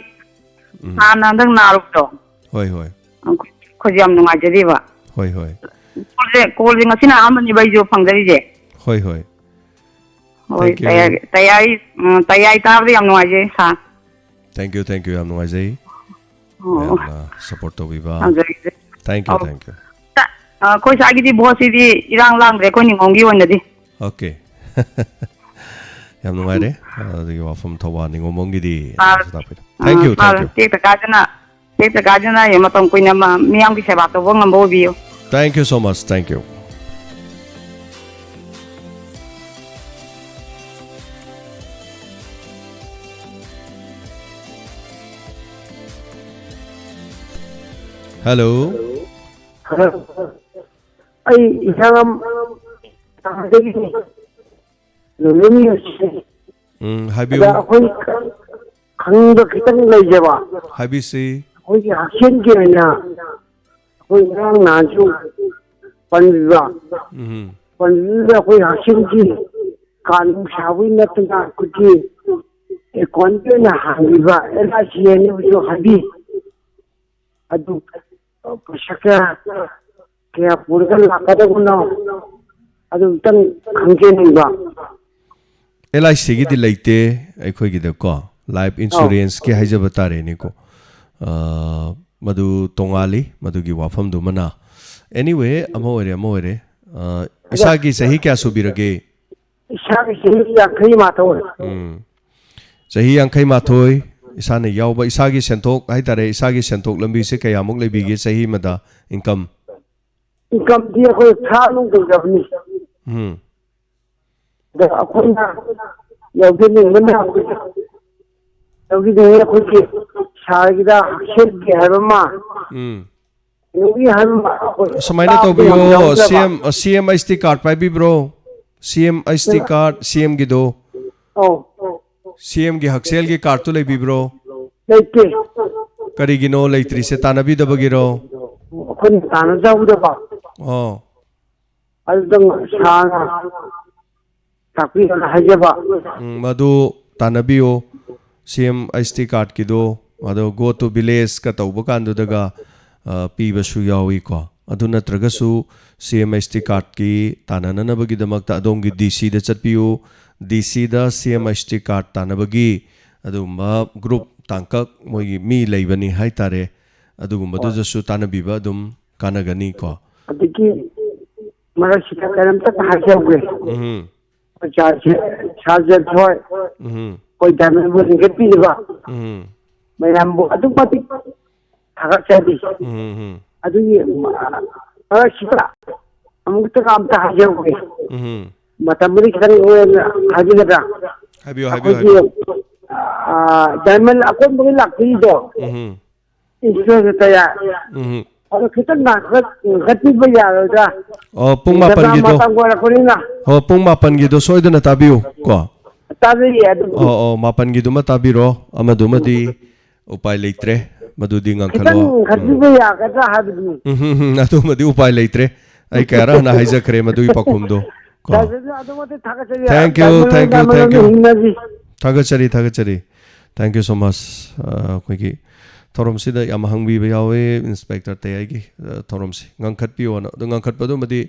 ꯎꯝ꯫ ꯍꯥꯟꯅ ꯍꯟꯗꯛ ꯅꯥꯔꯨꯕꯗꯣ꯫ ꯍꯣꯏ, ꯍꯣꯏ꯫ ꯑꯩꯈꯣꯏꯁꯦ ꯌꯥꯝ ꯅꯨꯡꯉꯥꯏꯖꯔꯤꯕ꯫ ꯍꯣꯏ, ꯍꯣꯏ꯫ ꯀꯣꯜꯁꯦ, ꯀꯣꯜꯁꯦ ꯉꯁꯤꯅ ꯑꯍꯥꯟꯕꯅꯦꯕ ꯑꯩꯁꯨ ꯐꯪꯖꯔꯤꯁꯦ꯫ ꯍꯣꯏ, ꯍꯣꯏ꯫ ꯍꯣꯏ, Thank you꯫ ꯇꯌꯥꯏ, ꯇꯌꯥꯏ, ꯎꯝ, ꯇꯌꯥꯏ ꯇꯥꯕꯗ ꯌꯥꯝ ꯅꯨꯡꯉꯥꯏꯖꯩ, ꯁꯥꯔ꯫ Thank you, thank you, ꯌꯥꯝ ꯅꯨꯡꯉꯥꯏꯖꯩ꯫ ꯑꯣ꯫ ꯃꯌꯥꯝꯅ support ꯇꯧꯕꯤꯕ꯫ ꯊꯝꯖꯔꯒꯦ꯫ Thank you, ꯑꯧ꯫ Thank you꯫ ꯇ-, ꯑ, ꯑꯩꯈꯣꯏ ꯁ꯭ꯋꯥꯏꯒꯤꯗꯤ ꯚꯣꯠꯁꯤꯗꯤ ꯏꯔꯥꯡ ꯂꯥꯡꯗ꯭ꯔꯦ, ꯑꯩꯈꯣꯏ ꯅꯤꯉꯣꯝꯒꯤ ꯑꯣꯏꯅꯗꯤ꯫ Okay꯫ ꯌꯥꯝ ꯅꯨꯡꯉꯥꯏꯔꯦ꯫ ꯑꯗꯨꯒꯤ ꯋꯥꯐꯝ ꯊꯧꯕꯥꯜ ꯅꯤꯉꯣꯝꯕꯝꯒꯤꯗꯤ ꯁꯥꯔ, ꯇꯥꯛꯄꯤꯔꯦ꯫ ꯑ, Thank you, thank sir, you꯫ ꯇꯦꯛꯇ ꯀꯥꯏꯗꯅ, ꯇꯦꯛꯇ ꯀꯥꯏꯗꯅ ꯃꯇꯝ ꯀꯨꯏꯅ ꯃ-, ꯃꯤꯌꯥꯝꯒꯤ ꯁꯦꯕꯥ ꯇꯧꯕ ꯉꯝꯕ ꯑꯣꯏꯕꯤꯌꯨ꯫ Thank you so much, thank you꯫ Hello꯫ Hello꯫ ꯑꯩ ꯏꯁꯥ ꯌꯥꯝ ꯇꯥꯗꯒꯤꯅꯤ꯫ ꯅꯨꯃꯤꯠ ꯅꯤꯅꯤ ꯎꯝ, ꯍꯥꯏꯕꯤꯌꯨ꯫ ꯑꯗ ꯑꯩꯈꯣꯏ ꯈꯪꯅꯤꯡꯕ ꯈꯤꯇꯪ ꯂꯩꯖꯕ꯫ ꯍꯥꯏꯕꯤꯁꯤ꯫ ꯑꯩꯈꯣꯏꯒꯤ ꯍꯛꯁꯦꯜꯒꯤ ꯑꯣꯏꯅ ꯑꯩꯈꯣꯏ ꯉꯔꯥꯡ ꯅꯍꯥꯟꯁꯨ ꯄꯟꯕꯤꯕ꯫ ꯎꯝ꯫ ꯄꯟꯕꯤꯕꯗ ꯑꯩꯈꯣꯏ ꯍꯛꯁꯦꯜꯒꯤ ꯀꯥꯔꯗ ꯅꯨꯡ ꯁꯥꯕꯒꯤ ꯅꯠꯇꯅ ꯑꯩꯈꯣꯏꯒꯤ account ꯀꯤ ꯑꯣꯏꯅ ꯍꯥꯡꯕꯤꯕ L I C ꯍꯥꯏꯅꯕꯗꯨ ꯍꯥꯏꯕꯤ꯫ ꯑꯗꯨ ꯄꯩꯁꯥ ꯀꯌꯥ, ꯀꯌꯥ ꯄꯨꯔꯒ ꯂꯥꯛꯀꯗꯕꯅꯣ? ꯑꯗꯨ ꯑꯝꯇꯪ ꯈꯪꯖꯅꯤꯡꯕ꯫ ꯑꯦꯜ ꯑꯥꯏ ꯁꯤꯒꯤꯗꯤ ꯂꯩꯇꯦ ꯑꯩꯈꯣꯏꯒꯤꯗꯀꯣ, ꯂꯥꯏꯐ ꯏꯟꯁꯨꯔꯦꯟꯁꯀꯤ ꯍꯥꯏꯖꯕ ꯇꯥꯔꯦꯅꯦꯀꯣ꯫ ꯑ, ꯃꯗꯨ ꯇꯣꯉꯥꯜꯂꯤ, ꯃꯗꯨꯒꯤ ꯋꯥꯐꯝꯗꯨꯃꯅ꯫ Anyway, ꯑꯃ ꯑꯣꯏꯔꯦ, ꯑꯃ ꯑꯣꯏꯔꯦ꯫ ꯑ, ꯏꯁꯥꯒꯤ ꯆꯍꯤ ꯀꯌꯥ ꯁꯨꯕꯤꯔꯒꯦ? ꯏꯁꯥꯒꯤ ꯆꯍꯤ ꯌꯥꯡꯈꯩ ꯃꯥꯊꯣꯏ꯫ ꯎꯝ꯫ ꯆꯍꯤ ꯌꯥꯡꯈꯩ ꯃꯥꯊꯣꯏ, ꯏꯁꯥꯅ ꯌꯥꯎꯕ, ꯏꯁꯥꯒꯤ ꯁꯦꯟꯊꯣꯛ ꯍꯥꯏꯇꯥꯔꯦ, ꯏꯁꯥꯒꯤ ꯁꯦꯟꯊꯣꯛ ꯂꯝꯕꯤꯁꯦ ꯀꯌꯥꯃꯨꯛ ꯂꯩꯕꯤꯒꯦ ꯆꯍꯤ ꯑꯃꯗ, ꯏꯟꯀꯝ? ꯏꯟꯀꯝꯗꯤ ꯑꯩꯈꯣꯏ ꯁꯥ ꯅꯨꯡ ꯇꯧꯖꯕꯅꯤ꯫ ꯎꯝ꯫ ꯑꯗ ꯑꯩꯈꯣꯏꯅ ꯌꯥꯎꯖꯅꯤꯡꯕꯅ, ꯌꯥꯎꯖꯅꯤꯡꯉꯤ ꯑꯩꯈꯣꯏꯒꯤ ꯁꯥꯒꯤꯗ ꯍꯛꯁꯦꯜꯒꯤ ꯍꯥꯏꯕ ꯑꯃ, ꯎꯝ꯫ ꯀꯩꯅꯣꯒꯤ ꯍꯥꯏꯕ ꯑꯃ ꯑꯩꯈꯣꯏ ꯁꯨꯃꯥꯏꯅ ꯇꯥꯕꯗ ꯌꯥꯝ ꯇꯧꯕꯤꯌꯣ, ꯌꯥꯎꯖꯕ꯫ ꯁꯤ ꯑꯦꯝ, ꯁꯤ ꯑꯦꯝ ꯑꯩꯆ ꯇꯤ ꯀꯥꯔꯗ ꯄꯥꯏꯕꯤꯕ꯭ꯔꯣ? ꯁꯤ ꯑꯦꯝ ꯑꯩꯆ ꯇꯤ ꯀꯥꯔꯗ, ꯁꯤ ꯑꯦꯝꯒꯤꯗꯣ, ꯑꯧ꯫ ꯁꯤ ꯑꯦꯝꯒꯤ ꯍꯛꯁꯦꯜꯒꯤ ꯀꯥꯔꯗꯇꯨ ꯂꯩꯕꯤꯕ꯭ꯔꯣ? ꯂꯩꯇꯦ꯫ ꯀꯔꯤꯒꯤꯅꯣ ꯂꯩꯇ꯭ꯔꯤꯁꯦ? ꯇꯥꯟꯅꯕꯤꯗꯕꯒꯤꯔꯣ? ꯑꯩꯈꯣꯏꯅ ꯇꯥꯟꯅꯖꯍꯧꯗꯕ꯫ ꯑꯣ꯫ ꯑꯗꯨꯗꯪ ꯁꯥꯔꯅ ꯇꯥꯛꯄꯤꯌꯣꯅ ꯍꯥꯏꯖꯕ꯫ ꯎꯝ, ꯃꯗꯨ ꯇꯥꯟꯅꯕꯤꯌꯨ꯫ ꯁꯤ ꯑꯦꯝ ꯑꯩꯆ ꯇꯤ ꯀꯥꯔꯗꯀꯤꯗꯣ, ꯑꯗꯣ Go to Villageꯀ ꯇꯧꯕ ꯀꯥꯟꯗꯨꯗꯒ, ꯑ, ꯄꯤꯕꯁꯨ ꯌꯥꯎꯏꯀꯣ꯫ ꯑꯗꯨ ꯅꯠꯇ꯭ꯔꯒꯁꯨ ꯁꯤ ꯑꯦꯝ ꯑꯩꯆ ꯇꯤ ꯀꯥꯔꯗꯀꯤ ꯇꯥꯟꯅꯅꯅꯕꯒꯤꯗꯃꯛꯇ ꯑꯗꯣꯝꯒꯤ ꯗꯤ ꯁꯤꯗ ꯆꯠꯄꯤꯌꯨ꯫ ꯗꯤ ꯁꯤꯗ ꯁꯤ ꯑꯦꯝ ꯑꯩꯆ ꯇꯤ ꯀꯥꯔꯗ ꯇꯥꯟꯅꯕꯒꯤ ꯑꯗꯨꯒꯨꯝꯕ ꯒ꯭ꯔꯨꯞ ꯇꯥꯡꯀꯛ ꯃꯣꯏꯒꯤ ꯃꯤ ꯂꯩꯕꯅꯤ ꯍꯥꯏꯇꯥꯔꯦ꯫ ꯑꯗꯨꯒꯨꯝꯕꯗꯨꯗꯁꯨ ꯇꯥꯟꯅꯕꯤꯕ ꯑꯗꯨꯝ ꯀꯥꯟꯅꯒꯅꯤꯀꯣ꯫ ꯑꯗꯒꯤ ꯃꯔꯛꯁꯤꯗ ꯀꯩꯅꯣꯝꯇ ꯍꯥꯏꯖꯍꯧꯒꯦ꯫ ꯎꯝ꯫ ꯑꯩꯈꯣꯏ ꯁꯥꯔ ꯁꯦ-, ꯁꯥꯔ ꯖꯦꯟꯊꯣꯏ, ꯎꯝ꯫ ꯑꯩꯈꯣꯏ ꯗꯥꯏꯃꯟꯕꯨ ꯂꯤꯡꯈꯠꯄꯤꯔꯤꯕ ꯎꯝ꯫ ꯃꯌꯥꯝꯕꯨ ꯑꯗꯨꯛꯀꯤ ꯃꯇꯤꯛ ꯊꯥꯒꯠꯆꯔꯤ꯫ ꯎꯝ꯫ ꯎꯝ꯫ ꯑꯗꯨꯒꯤ ꯃꯔꯛꯁꯤꯗ ꯑꯃꯨꯛꯇ ꯑꯝꯇ ꯍꯥꯏꯖꯍꯧꯒꯦ꯫ ꯎꯝ꯫ ꯃꯇꯝꯕꯨꯗꯤ ꯈꯤꯇꯪ ꯍꯥꯏꯖꯒꯗ꯭ꯔꯥ? ꯍꯥꯏꯕꯤꯌꯨ, ꯍꯥꯏꯕꯤꯌꯨ, ꯑꯩꯈꯣꯏꯒꯤ, ꯍꯥꯏꯕꯤꯌꯨ꯫ ꯑ, ꯗꯥꯏꯃꯟ ꯑꯀꯣꯟꯕꯒꯤ ꯂꯥꯛꯄꯤꯗꯣ, ꯎꯝ꯫ ꯏꯟꯁꯨꯔꯦꯟꯁ ꯀꯌꯥ, ꯎꯝ꯫ ꯑꯗꯣ ꯈꯤꯇꯪ ꯉꯟꯈꯠ-, ꯉꯟꯈꯠꯄꯤꯕ ꯌꯥꯔꯣꯏꯗ꯭ꯔꯥ? ꯑꯣ, ꯄꯨꯡ ꯉꯟꯈꯠꯄ ꯃꯥꯄꯟꯒꯤꯗꯣ꯫ ꯃꯇꯝ ꯑꯣꯏꯔꯛꯄꯅꯤꯅ꯫ ꯑꯣ, ꯄꯨꯡ ꯃꯥꯄꯟꯒꯤꯗꯣ ꯁꯣꯏꯗꯅ ꯇꯥꯕꯤꯌꯨ ꯀꯣ꯫ ꯇꯥꯖꯩꯌꯦ ꯑꯗꯨꯕꯨꯗꯤ꯫ ꯑꯣ, ꯑꯣ, ꯃꯥꯄꯟꯒꯤꯗꯨꯃ ꯇꯥꯕꯤꯔꯣ, ꯑꯃꯗꯨꯃꯗꯤ ꯎꯄꯥꯏ ꯂꯩꯇ꯭ꯔꯦ, ꯃꯗꯨꯗꯤ ꯈꯤꯇꯪ ꯉꯟꯈꯠꯂꯣ꯫ ꯎꯝ꯫ ꯉꯟꯈꯠꯄꯤꯕ ꯌꯥꯒꯗ꯭ꯔꯥ ꯍꯥꯏꯕꯗꯨꯅꯤ꯫ ꯎꯝ, ꯎꯝ, ꯎꯝ, ꯑꯗꯨꯃꯗꯤ ꯎꯄꯥꯏ ꯂꯩꯇ꯭ꯔꯦ꯫ ꯑꯩ ꯀꯌꯥꯔꯛ ꯍꯟꯅ ꯍꯥꯏꯖꯈ꯭ꯔꯦ ꯃꯗꯨꯒꯤ ꯄꯥꯎꯈꯨꯝꯗꯣ ꯀꯣ꯫ ꯁꯥꯔ, ꯑꯗꯨꯃꯛꯇꯤ ꯊꯥꯒꯠꯆꯔꯤ꯫ Thank you, diamond, thank you, diamond thank you꯫ ꯍꯤꯡꯅꯁꯤ꯫ ꯊꯥꯒꯠꯆꯔꯤ, ꯊꯥꯒꯠꯆꯔꯤ꯫ Thank you so much꯫ ꯑ, ꯑꯩꯈꯣꯏꯒꯤ ꯊꯧꯔꯝꯁꯤꯗ ꯌꯥꯝ ꯍꯪꯕꯤꯕ ꯌꯥꯎꯋꯦ, ꯏꯟꯁꯄꯦꯛꯇꯔ ꯇꯌꯥꯏꯒꯤ, ꯑ, ꯊꯧꯔꯝꯁꯤ ꯉꯟꯈꯠꯄꯤꯌꯣꯅ꯫ ꯑꯗꯨ ꯉꯟꯈꯠꯄꯗꯨꯃꯗꯤ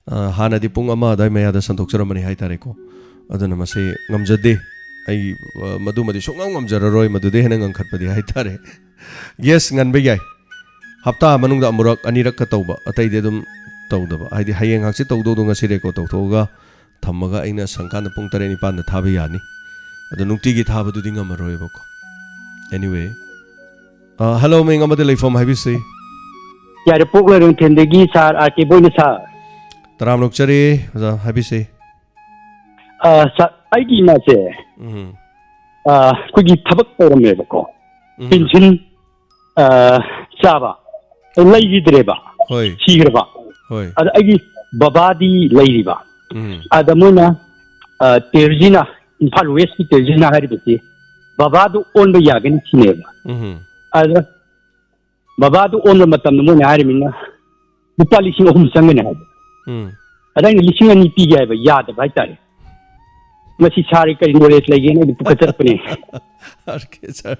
ꯑ, ꯍꯥꯟꯅꯗꯤ ꯄꯨꯡ ꯑꯃ ꯑꯗꯨꯋꯥꯏ ꯃꯌꯥꯗ ꯁꯟꯗꯣꯛꯆꯔꯝꯕꯅꯤ ꯍꯥꯏꯇꯥꯔꯦꯀꯣ꯫ ꯑꯗꯨꯅ ꯃꯁꯤ ꯉꯝꯖꯗꯦ꯫ ꯑꯩ, ꯑ, ꯃꯗꯨꯃꯗꯤ ꯁꯨꯡꯉꯝ ꯉꯝꯖꯔꯔꯣꯏ, ꯃꯗꯨꯗꯩ ꯍꯦꯟꯅ ꯉꯟꯈꯠꯄꯗꯤ ꯍꯥꯏꯇꯥꯔꯦ꯫ Yes, ꯉꯟꯕ ꯌꯥꯏ꯫ ꯍꯞꯇꯥ ꯃꯅꯨꯡꯗ ꯑꯃꯨꯔꯛ, ꯑꯅꯤꯔꯛꯀ ꯇꯧꯕ, ꯑꯇꯩꯗꯤ ꯑꯗꯨꯝ ꯇꯧꯗꯕ꯫ ꯍꯥꯏꯗꯤ ꯍꯌꯦꯡ ꯍꯪꯆꯤꯠ ꯇꯧꯗꯧꯗꯣ ꯉꯁꯤ record ꯇꯧꯊꯣꯛꯑꯒ ꯊꯝꯃꯒ ꯑꯩꯅ ꯁꯪꯀꯥꯟꯗ ꯄꯨꯡ ꯇꯔꯦꯠ ꯅꯤꯄꯥꯟꯗ ꯊꯥꯕ ꯌꯥꯅꯤ꯫ ꯑꯗꯣ ꯅꯨꯡꯇꯤꯒꯤ ꯊꯥꯕꯗꯨꯗꯤ ꯉꯝꯃꯔꯣꯏꯕꯀꯣ꯫ Anyway, ꯑ, hello, ꯃꯤꯡ ꯑꯃꯗꯤ ꯂꯩꯐꯝ ꯍꯥꯏꯕꯤꯁꯤ꯫ ꯌꯥꯏꯔꯤꯄꯣꯛ ꯂꯩꯔꯣꯡꯊꯦꯝꯗꯒꯤ ꯁꯥꯔ ꯑꯥꯔ ꯀꯦ ꯕꯣꯏꯅ ꯁꯥꯔ꯫ ꯇꯔꯥꯝꯅ ꯑꯣꯛꯆꯔꯤ, ꯑꯣꯖꯥ, ꯍꯥꯏꯕꯤꯁꯤ꯫ ꯑ, ꯁꯥꯔ, ꯑꯩꯒꯤ ꯏꯃꯥꯁꯦ, ꯎꯝ꯫ ꯑ, ꯑꯩꯈꯣꯏꯒꯤ ꯊꯕꯛ ꯇꯧꯔꯝꯃꯦꯕꯀꯣ꯫ ꯎꯝ꯫ ꯄꯦꯟꯁꯤꯟ, ꯑ, ꯆꯥꯕ꯫ ꯂꯩꯈꯤꯗ꯭ꯔꯦꯕ꯫ ꯍꯣꯏ꯫ ꯁꯤꯈ꯭ꯔꯕ꯫ ꯍꯣꯏ꯫ ꯑꯗ ꯑꯩꯒꯤ ꯕꯕꯥꯗꯤ ꯂꯩꯔꯤꯕ꯫ ꯎꯝ꯫ ꯑꯗ ꯃꯣꯏꯅ, ꯑ, ꯇꯦꯔꯖꯤꯅ, ꯏꯝꯐꯥꯜ ꯋꯦꯁꯀꯤ ꯇꯦꯔꯖꯤꯅ ꯍꯥꯏꯔꯤꯕꯁꯤ ꯕꯕꯥꯗꯨ ꯑꯣꯟꯕ ꯌꯥꯒꯅꯤ ꯁꯤꯅꯦꯕ꯫ ꯎꯝ꯫ ꯑꯗ ꯕꯕꯥꯗꯨ ꯑꯣꯟꯕ ꯃꯇꯝꯗ ꯃꯣꯏꯅ ꯍꯥꯏꯔꯤꯃꯤꯅ ꯂꯨꯄꯥ ꯂꯤꯁꯤꯡ ꯑꯍꯨꯝ ꯆꯪꯒꯅꯤ ꯍꯥꯏꯕ꯫ ꯎꯝ꯫ ꯑꯗ ꯑꯩꯅ ꯂꯤꯁꯤꯡ ꯑꯅꯤ ꯄꯤꯒꯦ ꯍꯥꯏꯕ, ꯌꯥꯗꯕ ꯍꯥꯏꯇꯥꯔꯦ꯫ ꯃꯁꯤ ꯁꯥꯔꯒꯤ ꯀꯔꯤ knowledge ꯂꯩꯒꯦꯅ ꯑꯩꯗꯤ ꯄꯨꯈꯠꯆꯔꯛꯄꯅꯦ꯫ ꯑꯥꯔ ꯀꯦ ꯁꯥꯔ,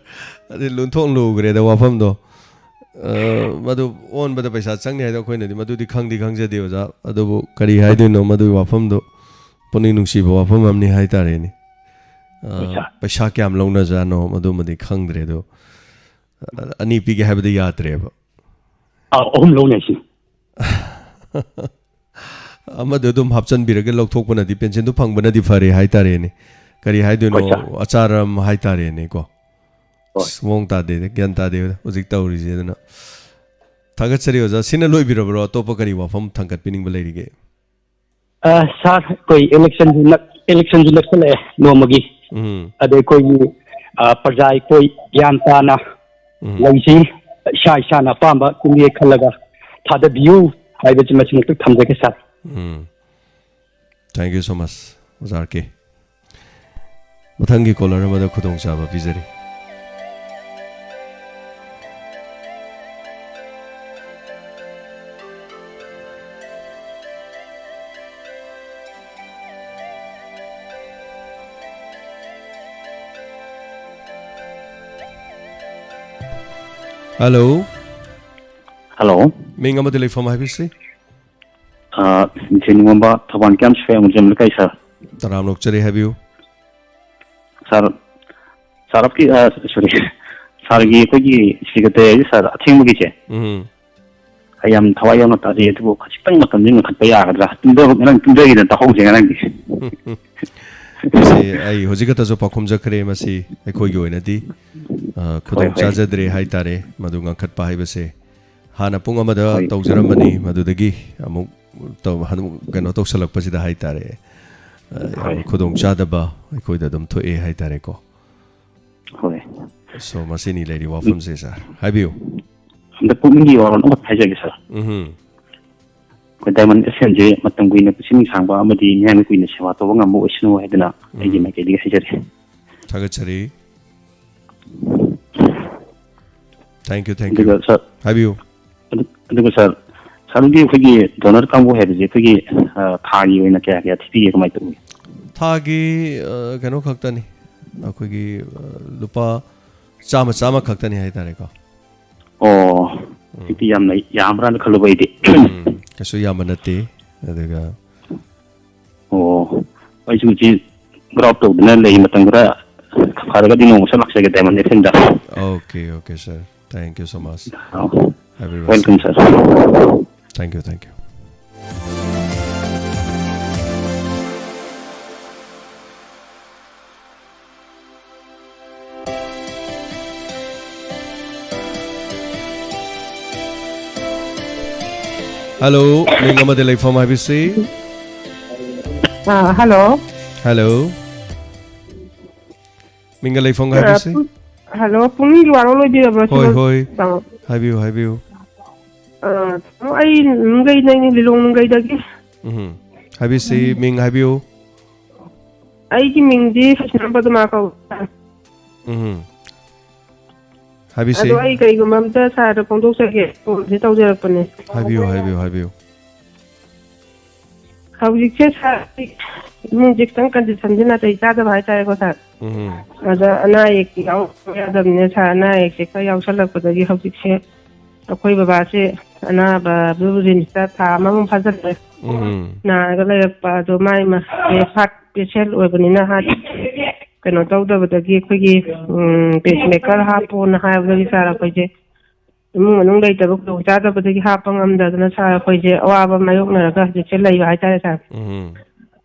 ꯑꯗꯨꯗꯤ ꯂꯨꯟꯊꯣꯛ ꯂꯨꯈ꯭ꯔꯦꯗ ꯋꯥꯐꯝꯗꯣ꯫ ꯑ, ꯃꯗꯨ ꯑꯣꯟꯕꯗ ꯄꯩꯁꯥ ꯆꯪꯅꯤ ꯍꯥꯏꯗꯣ ꯑꯩꯈꯣꯏꯅꯗꯤ ꯃꯗꯨꯗꯤ ꯈꯪꯗꯤ ꯈꯪꯖꯗꯦ, ꯑꯣꯖꯥ꯫ ꯑꯗꯨꯕꯨ ꯀꯔꯤ ꯍꯥꯏꯗꯣꯏꯅꯣ, ꯃꯗꯨꯒꯤ ꯋꯥꯐꯝꯗꯣ ꯄꯨꯛꯅꯤꯡ ꯅꯨꯡꯁꯤꯕ ꯋꯥꯐꯝ ꯑꯃꯅꯤ ꯍꯥꯏꯇꯥꯔꯦꯅꯦ꯫ ꯑ, ꯍꯣꯏ, ꯁꯥꯔ꯫ ꯄꯩꯁꯥ ꯀꯌꯥꯝ ꯂꯧꯅꯖꯥꯠꯅꯣ, ꯃꯗꯨꯃꯗꯤ ꯈꯪꯗ꯭ꯔꯦ꯫ ꯑꯗꯣ, ꯑ, ꯑꯅꯤ ꯄꯤꯒꯦ ꯍꯥꯏꯕꯗꯤ ꯌꯥꯗ꯭ꯔꯦꯕ꯫ ꯑꯥ, ꯑꯍꯨꯝ ꯂꯧꯅꯦ ꯁꯤ꯫ ꯑꯃꯗ ꯑꯗꯨꯝ ꯍꯥꯞꯆꯤꯟꯕꯤꯔꯒ ꯂꯧꯊꯣꯛꯄꯅꯗꯤ, ꯄꯦꯟꯁꯤꯟꯗꯨ ꯐꯪꯕꯅꯗꯤ ꯐꯔꯦ ꯍꯥꯏꯇꯥꯔꯦꯅꯦ꯫ ꯀꯔꯤ ꯍꯥꯏꯗꯣꯏꯅꯣ? ꯍꯣꯏ, ꯁꯥꯔ꯫ ꯑꯆꯥꯔ ꯑꯃ ꯍꯥꯏꯇꯥꯔꯦꯅꯦꯀꯣ꯫ ꯍꯣꯏ꯫ ꯑꯁ, ꯃꯑꯣꯡ ꯇꯥꯗꯦꯗ, ꯒ꯭ꯌꯥꯟ ꯇꯥꯗꯦꯗ ꯍꯧꯖꯤꯛ ꯇꯧꯔꯤꯁꯦ꯫ ꯑꯗꯨꯅ ꯊꯥꯒꯠꯆꯔꯤ, ꯑꯣꯖꯥ꯫ ꯁꯤꯅ ꯂꯣꯏꯕꯤꯔꯕ꯭ꯔꯣ? ꯑꯇꯣꯞꯄ ꯀꯔꯤ ꯋꯥꯐꯝ ꯊꯥꯡꯒꯠꯄꯤꯅꯤꯡꯕ ꯂꯩꯔꯤꯒꯦ? ꯑ, ꯁꯥꯔ, ꯑꯩꯈꯣꯏ election ꯁꯨ ꯅꯛ-, election ꯁꯨ ꯅꯛꯁꯜꯂꯛꯑꯦ ꯅꯣꯡꯃꯒꯤ꯫ ꯎꯝ꯫ ꯑꯗ ꯑꯩꯈꯣꯏꯒꯤ, ꯑ, ꯄ꯭ꯔꯖꯥ ꯑꯩꯈꯣꯏ ꯒ꯭ꯌꯥꯟ ꯇꯥꯅ ꯎꯝ꯫ ꯂꯩꯁꯤ, ꯏꯁꯥ ꯏꯁꯥꯅ ꯑꯄꯥꯝꯕ ꯀꯦꯟꯗꯤꯗꯦꯠ ꯈꯜꯂꯒ ꯊꯥꯗꯕꯤꯌꯨ ꯍꯥꯏꯕꯁꯤ ꯃꯁꯤꯃꯛꯇ ꯊꯝꯖꯒꯦ, ꯁꯥꯔ꯫ ꯎꯝ꯫ Thank you so much, ꯑꯣꯖꯥ ꯑꯥꯔ ꯀꯦ꯫ ꯃꯊꯪꯒꯤ caller ꯑꯃꯗ ꯈꯨꯗꯣꯡꯆꯥꯕ ꯄꯤꯖꯔꯤ꯫ Hello꯫ Hello꯫ ꯃꯤꯡ ꯑꯃꯗꯤ ꯂꯩꯐꯝ ꯍꯥꯏꯕꯤꯁꯤ꯫ ꯑ, ꯑ, ꯅꯤꯡꯊꯦꯝ ꯅꯤꯉꯣꯝꯕ, ꯊꯧꯕꯥꯜ ꯀꯦꯝ ꯁ꯭ꯀ꯭ꯋꯥꯔ ꯃꯨꯖꯦꯝ ꯂꯩꯀꯥꯏ, ꯁꯥꯔ꯫ ꯇꯔꯥꯝꯅ ꯑꯣꯛꯆꯔꯤ, ꯍꯥꯏꯕꯤꯌꯨ꯫ ꯁꯥꯔ, ꯁꯥꯔ ꯑꯞꯀꯤ, ꯑ, ꯁꯣꯔꯤ, ꯁꯥꯔꯒꯤ ꯑꯩꯈꯣꯏꯒꯤ ꯁꯦꯀ꯭ꯔꯦꯇꯔꯤ ꯍꯥꯏꯁꯦ, ꯁꯥꯔ, ꯑꯊꯦꯡꯕꯒꯤꯁꯦ ꯎꯝ꯫ ꯑꯩ ꯌꯥꯝ ꯊꯋꯥꯏ ꯌꯥꯎꯅ ꯇꯥꯖꯩ, ꯑꯗꯨꯕꯨ ꯈꯖꯤꯛꯇꯪ ꯃꯇꯝꯗꯤ ꯉꯟꯈꯠꯄ ꯌꯥꯒꯗ꯭ꯔꯥ? ꯇꯨꯝꯊ-, ꯉꯔꯥꯡ ꯇꯨꯝꯊꯈꯤꯗꯅ ꯇꯥꯍꯧꯗ꯭ꯔꯦ ꯉꯔꯥꯡꯗꯤ꯫ ꯁꯤ ꯑꯩ ꯍꯧꯖꯤꯛ ꯈꯛꯇꯁꯨ ꯄꯥꯎꯈꯨꯝ ꯆꯠꯈ꯭ꯔꯦ, ꯃꯁꯤ ꯑꯩꯈꯣꯏꯒꯤ ꯑꯣꯏꯅꯗꯤ, ꯑ, ꯈꯨꯗꯣꯡ ꯍꯣꯏ, ꯍꯣꯏ꯫ ꯆꯥꯖꯗ꯭ꯔꯦ ꯍꯥꯏꯇꯥꯔꯦ, ꯃꯗꯨ ꯉꯟꯈꯠꯄ ꯍꯥꯏꯕꯁꯦ꯫ ꯍꯥꯟꯅ ꯄꯨꯡ ꯑꯃꯗ ꯍꯣꯏ꯫ ꯇꯧꯖꯔꯝꯕꯅꯤ, ꯃꯗꯨꯗꯒꯤ ꯑꯃꯨꯛ ꯇꯧ-, ꯍꯟ-, ꯀꯩꯅꯣ ꯇꯧꯁꯜꯂꯛꯄꯁꯤꯗ ꯍꯥꯏꯇꯥꯔꯦ, ꯑ, ꯌꯥꯝꯅ ꯍꯣꯏ꯫ ꯈꯨꯗꯣꯡ ꯆꯥꯗꯕ ꯑꯩꯈꯣꯏꯗ ꯑꯗꯨꯝ ꯊꯣꯛꯑꯦ ꯍꯥꯏꯇꯥꯔꯦꯀꯣ꯫ ꯍꯣꯏ꯫ So, ꯃꯁꯤꯅꯤ ꯂꯩꯔꯤ ꯋꯥꯐꯝꯁꯦ, ꯁꯥꯔ꯫ ꯍꯥꯏꯕꯤꯌꯨ꯫ ꯍꯟꯗꯛ ꯄꯨꯛꯅꯤꯡꯒꯤ ꯋꯥꯔꯣꯜ ꯑꯃꯈꯛ ꯍꯥꯏꯖꯒꯦ, ꯁꯥꯔ꯫ ꯎꯝꯍꯨꯝ꯫ ꯑꯩꯈꯣꯏ Diamond F M ꯁꯦ ꯃꯇꯝ ꯀꯨꯏꯅ, ꯄꯨꯟꯁꯤ ꯅꯨꯡꯁꯥꯡꯕ ꯑꯃꯗꯤ ꯃꯤꯌꯥꯝꯒꯤ ꯀꯨꯏꯅ ꯁꯦꯕꯥ ꯇꯧꯕ ꯉꯝꯕ ꯑꯣꯏꯁꯅꯨ ꯍꯥꯏꯗꯅ ꯑꯩꯒꯤ ꯎꯝ꯫ ꯃꯥꯏꯀꯩꯗꯒꯤ ꯍꯥꯏꯖꯔꯤ꯫ ꯊꯥꯒꯠꯆꯔꯤ꯫ Thank you, thank you꯫ ꯑꯗꯨꯒ, ꯁꯥꯔ, ꯍꯥꯏꯕꯤꯌꯨ꯫ ꯑꯗꯨ-, ꯑꯗꯨꯒ, ꯁꯥꯔ, ꯁꯥꯔꯒꯤ ꯑꯩꯈꯣꯏꯒꯤ donor ꯀꯥꯡꯕꯨ ꯍꯥꯏꯕꯁꯦ ꯑꯩꯈꯣꯏꯒꯤ, ꯑ, ꯊꯥꯒꯤ ꯑꯣꯏꯅ ꯀꯌꯥ ꯀꯌꯥ ꯊꯤꯕꯤꯒꯦ, ꯀꯃꯥꯏꯅ ꯇꯧꯏ? ꯊꯥꯒꯤ, ꯑ, ꯀꯩꯅꯣ ꯈꯛꯇꯅꯤ, ꯑꯩꯈꯣꯏꯒꯤ, ꯑ, ꯂꯨꯄꯥ ꯆꯥꯝꯃ, ꯆꯥꯝꯃ ꯈꯛꯇꯅꯤ ꯍꯥꯏꯇꯥꯔꯦꯀꯣ꯫ ꯑꯣ, ꯎꯝ꯫ ꯑꯗꯨꯗꯤ ꯌꯥꯝꯅ ꯌꯥꯝꯕ꯭ꯔꯥꯅ ꯈꯜꯂꯨꯕ ꯑꯩꯗꯤ꯫ ꯎꯝ, ꯀꯩꯁꯨ ꯌꯥꯝꯕ ꯅꯠꯇꯦ꯫ ꯑꯗꯨꯒ ꯑꯣ, ꯑꯩꯁꯨ ꯍꯧꯖꯤꯛ grow up ꯇꯧꯗꯅ ꯂꯩ, ꯃꯇꯝ ꯈꯔ ꯐꯔꯒꯗꯤ ꯅꯣꯡꯃ ꯁꯣꯏ ꯂꯥꯛꯆꯒꯦ Diamond F M the. Okay, okay, sir. Thank you so much. ꯑꯣ, ꯍꯥꯏꯕꯤꯔꯤꯕ welcome, sir꯫ Thank you, thank you꯫ Hello, ꯃꯤꯡ ꯑꯃꯗꯤ ꯂꯩꯐꯝ ꯍꯥꯏꯕꯤꯁꯤ꯫ ꯑꯥ, hello꯫ Hello꯫ ꯃꯤꯡꯒ ꯂꯩꯐꯝꯒ ꯑꯥ, ꯍꯥꯏꯕꯤꯁꯤ꯫ ꯄꯨꯡ-, hello, ꯄꯨꯛꯅꯤꯡꯒꯤ ꯋꯥꯔꯣꯜ ꯑꯣꯏꯕꯤꯔꯕ꯭ꯔꯣ, ꯍꯣꯏ, ꯁꯤꯕꯣ? ꯍꯣꯏ꯫ ꯇꯥꯃꯣ꯫ ꯍꯥꯏꯕꯤꯌꯨ, ꯍꯥꯏꯕꯤꯌꯨ꯫ ꯑꯥ, ꯇꯥꯃꯣ, ꯑꯩ ꯅꯨꯡꯒꯩꯗꯩꯅꯦ, ꯂꯤꯂꯣꯡ ꯅꯨꯡꯒꯩꯗꯒꯤ꯫ ꯎꯝ꯫ ꯍꯥꯏꯕꯤꯁꯤ, ꯃꯤꯡ ꯍꯥꯏꯕꯤꯌꯨ꯫ ꯑꯩꯒꯤ ꯃꯤꯡꯗꯤ ꯁꯁꯤꯅꯥꯝ ꯄꯗꯃꯥ ꯀꯧꯏ꯫ ꯎꯝ꯫ ꯍꯥꯏꯕꯤꯁꯤ꯫ ꯑꯗꯣ ꯑꯩ ꯀꯩꯒꯨꯝꯕ ꯑꯝꯇ ꯁꯥꯔꯗ ꯐꯣꯡꯗꯣꯛꯆꯒꯦ, ꯐꯣꯟꯁꯦ ꯇꯧꯖꯔꯛꯄꯅꯦ꯫ ꯍꯥꯏꯕꯤꯌꯨ, ꯍꯥꯏꯕꯤꯌꯨ, ꯍꯥꯏꯕꯤꯌꯨ꯫ ꯍꯧꯖꯤꯛꯁꯦ ꯁꯥꯔ, ꯏꯃꯨꯡꯁꯦ ꯈꯤꯇꯪ conditionꯁꯦ ꯅꯥꯇꯩ ꯆꯥꯗꯕ ꯍꯥꯏꯇꯥꯔꯦꯀꯣ, ꯁꯥꯔ꯫ ꯎꯝ꯫ ꯑꯗ ꯑꯅꯥ ꯑꯌꯦꯛ ꯌꯥꯎ ꯌꯥꯗꯕꯅꯤꯅ, ꯁꯥꯔ, ꯑꯅꯥ ꯑꯌꯦꯛꯁꯦ ꯈꯔ ꯌꯥꯎꯁꯜꯂꯛꯄꯗꯒꯤ ꯍꯧꯖꯤꯛꯁꯦ ꯑꯩꯈꯣꯏ ꯕꯕꯥꯁꯦ ꯑꯅꯥꯕꯗꯨ ꯔꯤꯝꯁꯇ ꯊꯥ ꯑꯃꯃꯨꯛ ꯐꯥꯖꯤꯜꯂꯦ꯫ ꯎꯝ ꯅꯥꯔꯒ ꯂꯩꯔꯛꯄ ꯑꯗꯣ ꯃꯥꯏ ꯍꯥꯔꯠ ꯄꯦꯁꯦꯟ ꯑꯣꯏꯕꯅꯤꯅ ꯍꯥꯔꯠ ꯀꯩꯅꯣ ꯇꯧꯗꯕꯗꯒꯤ ꯑꯩꯈꯣꯏꯒꯤ ꯄꯦꯁ ꯃꯦꯀꯔ ꯍꯥꯞꯄꯣꯅ ꯍꯥꯏꯕꯗꯒꯤ ꯁꯥꯔ ꯑꯩꯈꯣꯏꯁꯦ ꯏꯃꯨꯡ ꯃꯅꯨꯡ ꯂꯩꯇꯕ ꯈꯨꯗꯣꯡ ꯆꯥꯗꯕꯗꯒꯤ ꯍꯥꯞꯄ ꯉꯝꯗꯗꯅ ꯁꯥꯔ ꯑꯩꯈꯣꯏꯁꯦ ꯑꯋꯥꯕ ꯃꯥꯌꯣꯛꯅꯔꯒ ꯍꯧꯖꯤꯛꯁꯦ ꯂꯩꯕ ꯍꯥꯏꯇꯥꯔꯦ ꯁꯥꯔ꯫ ꯎꯝ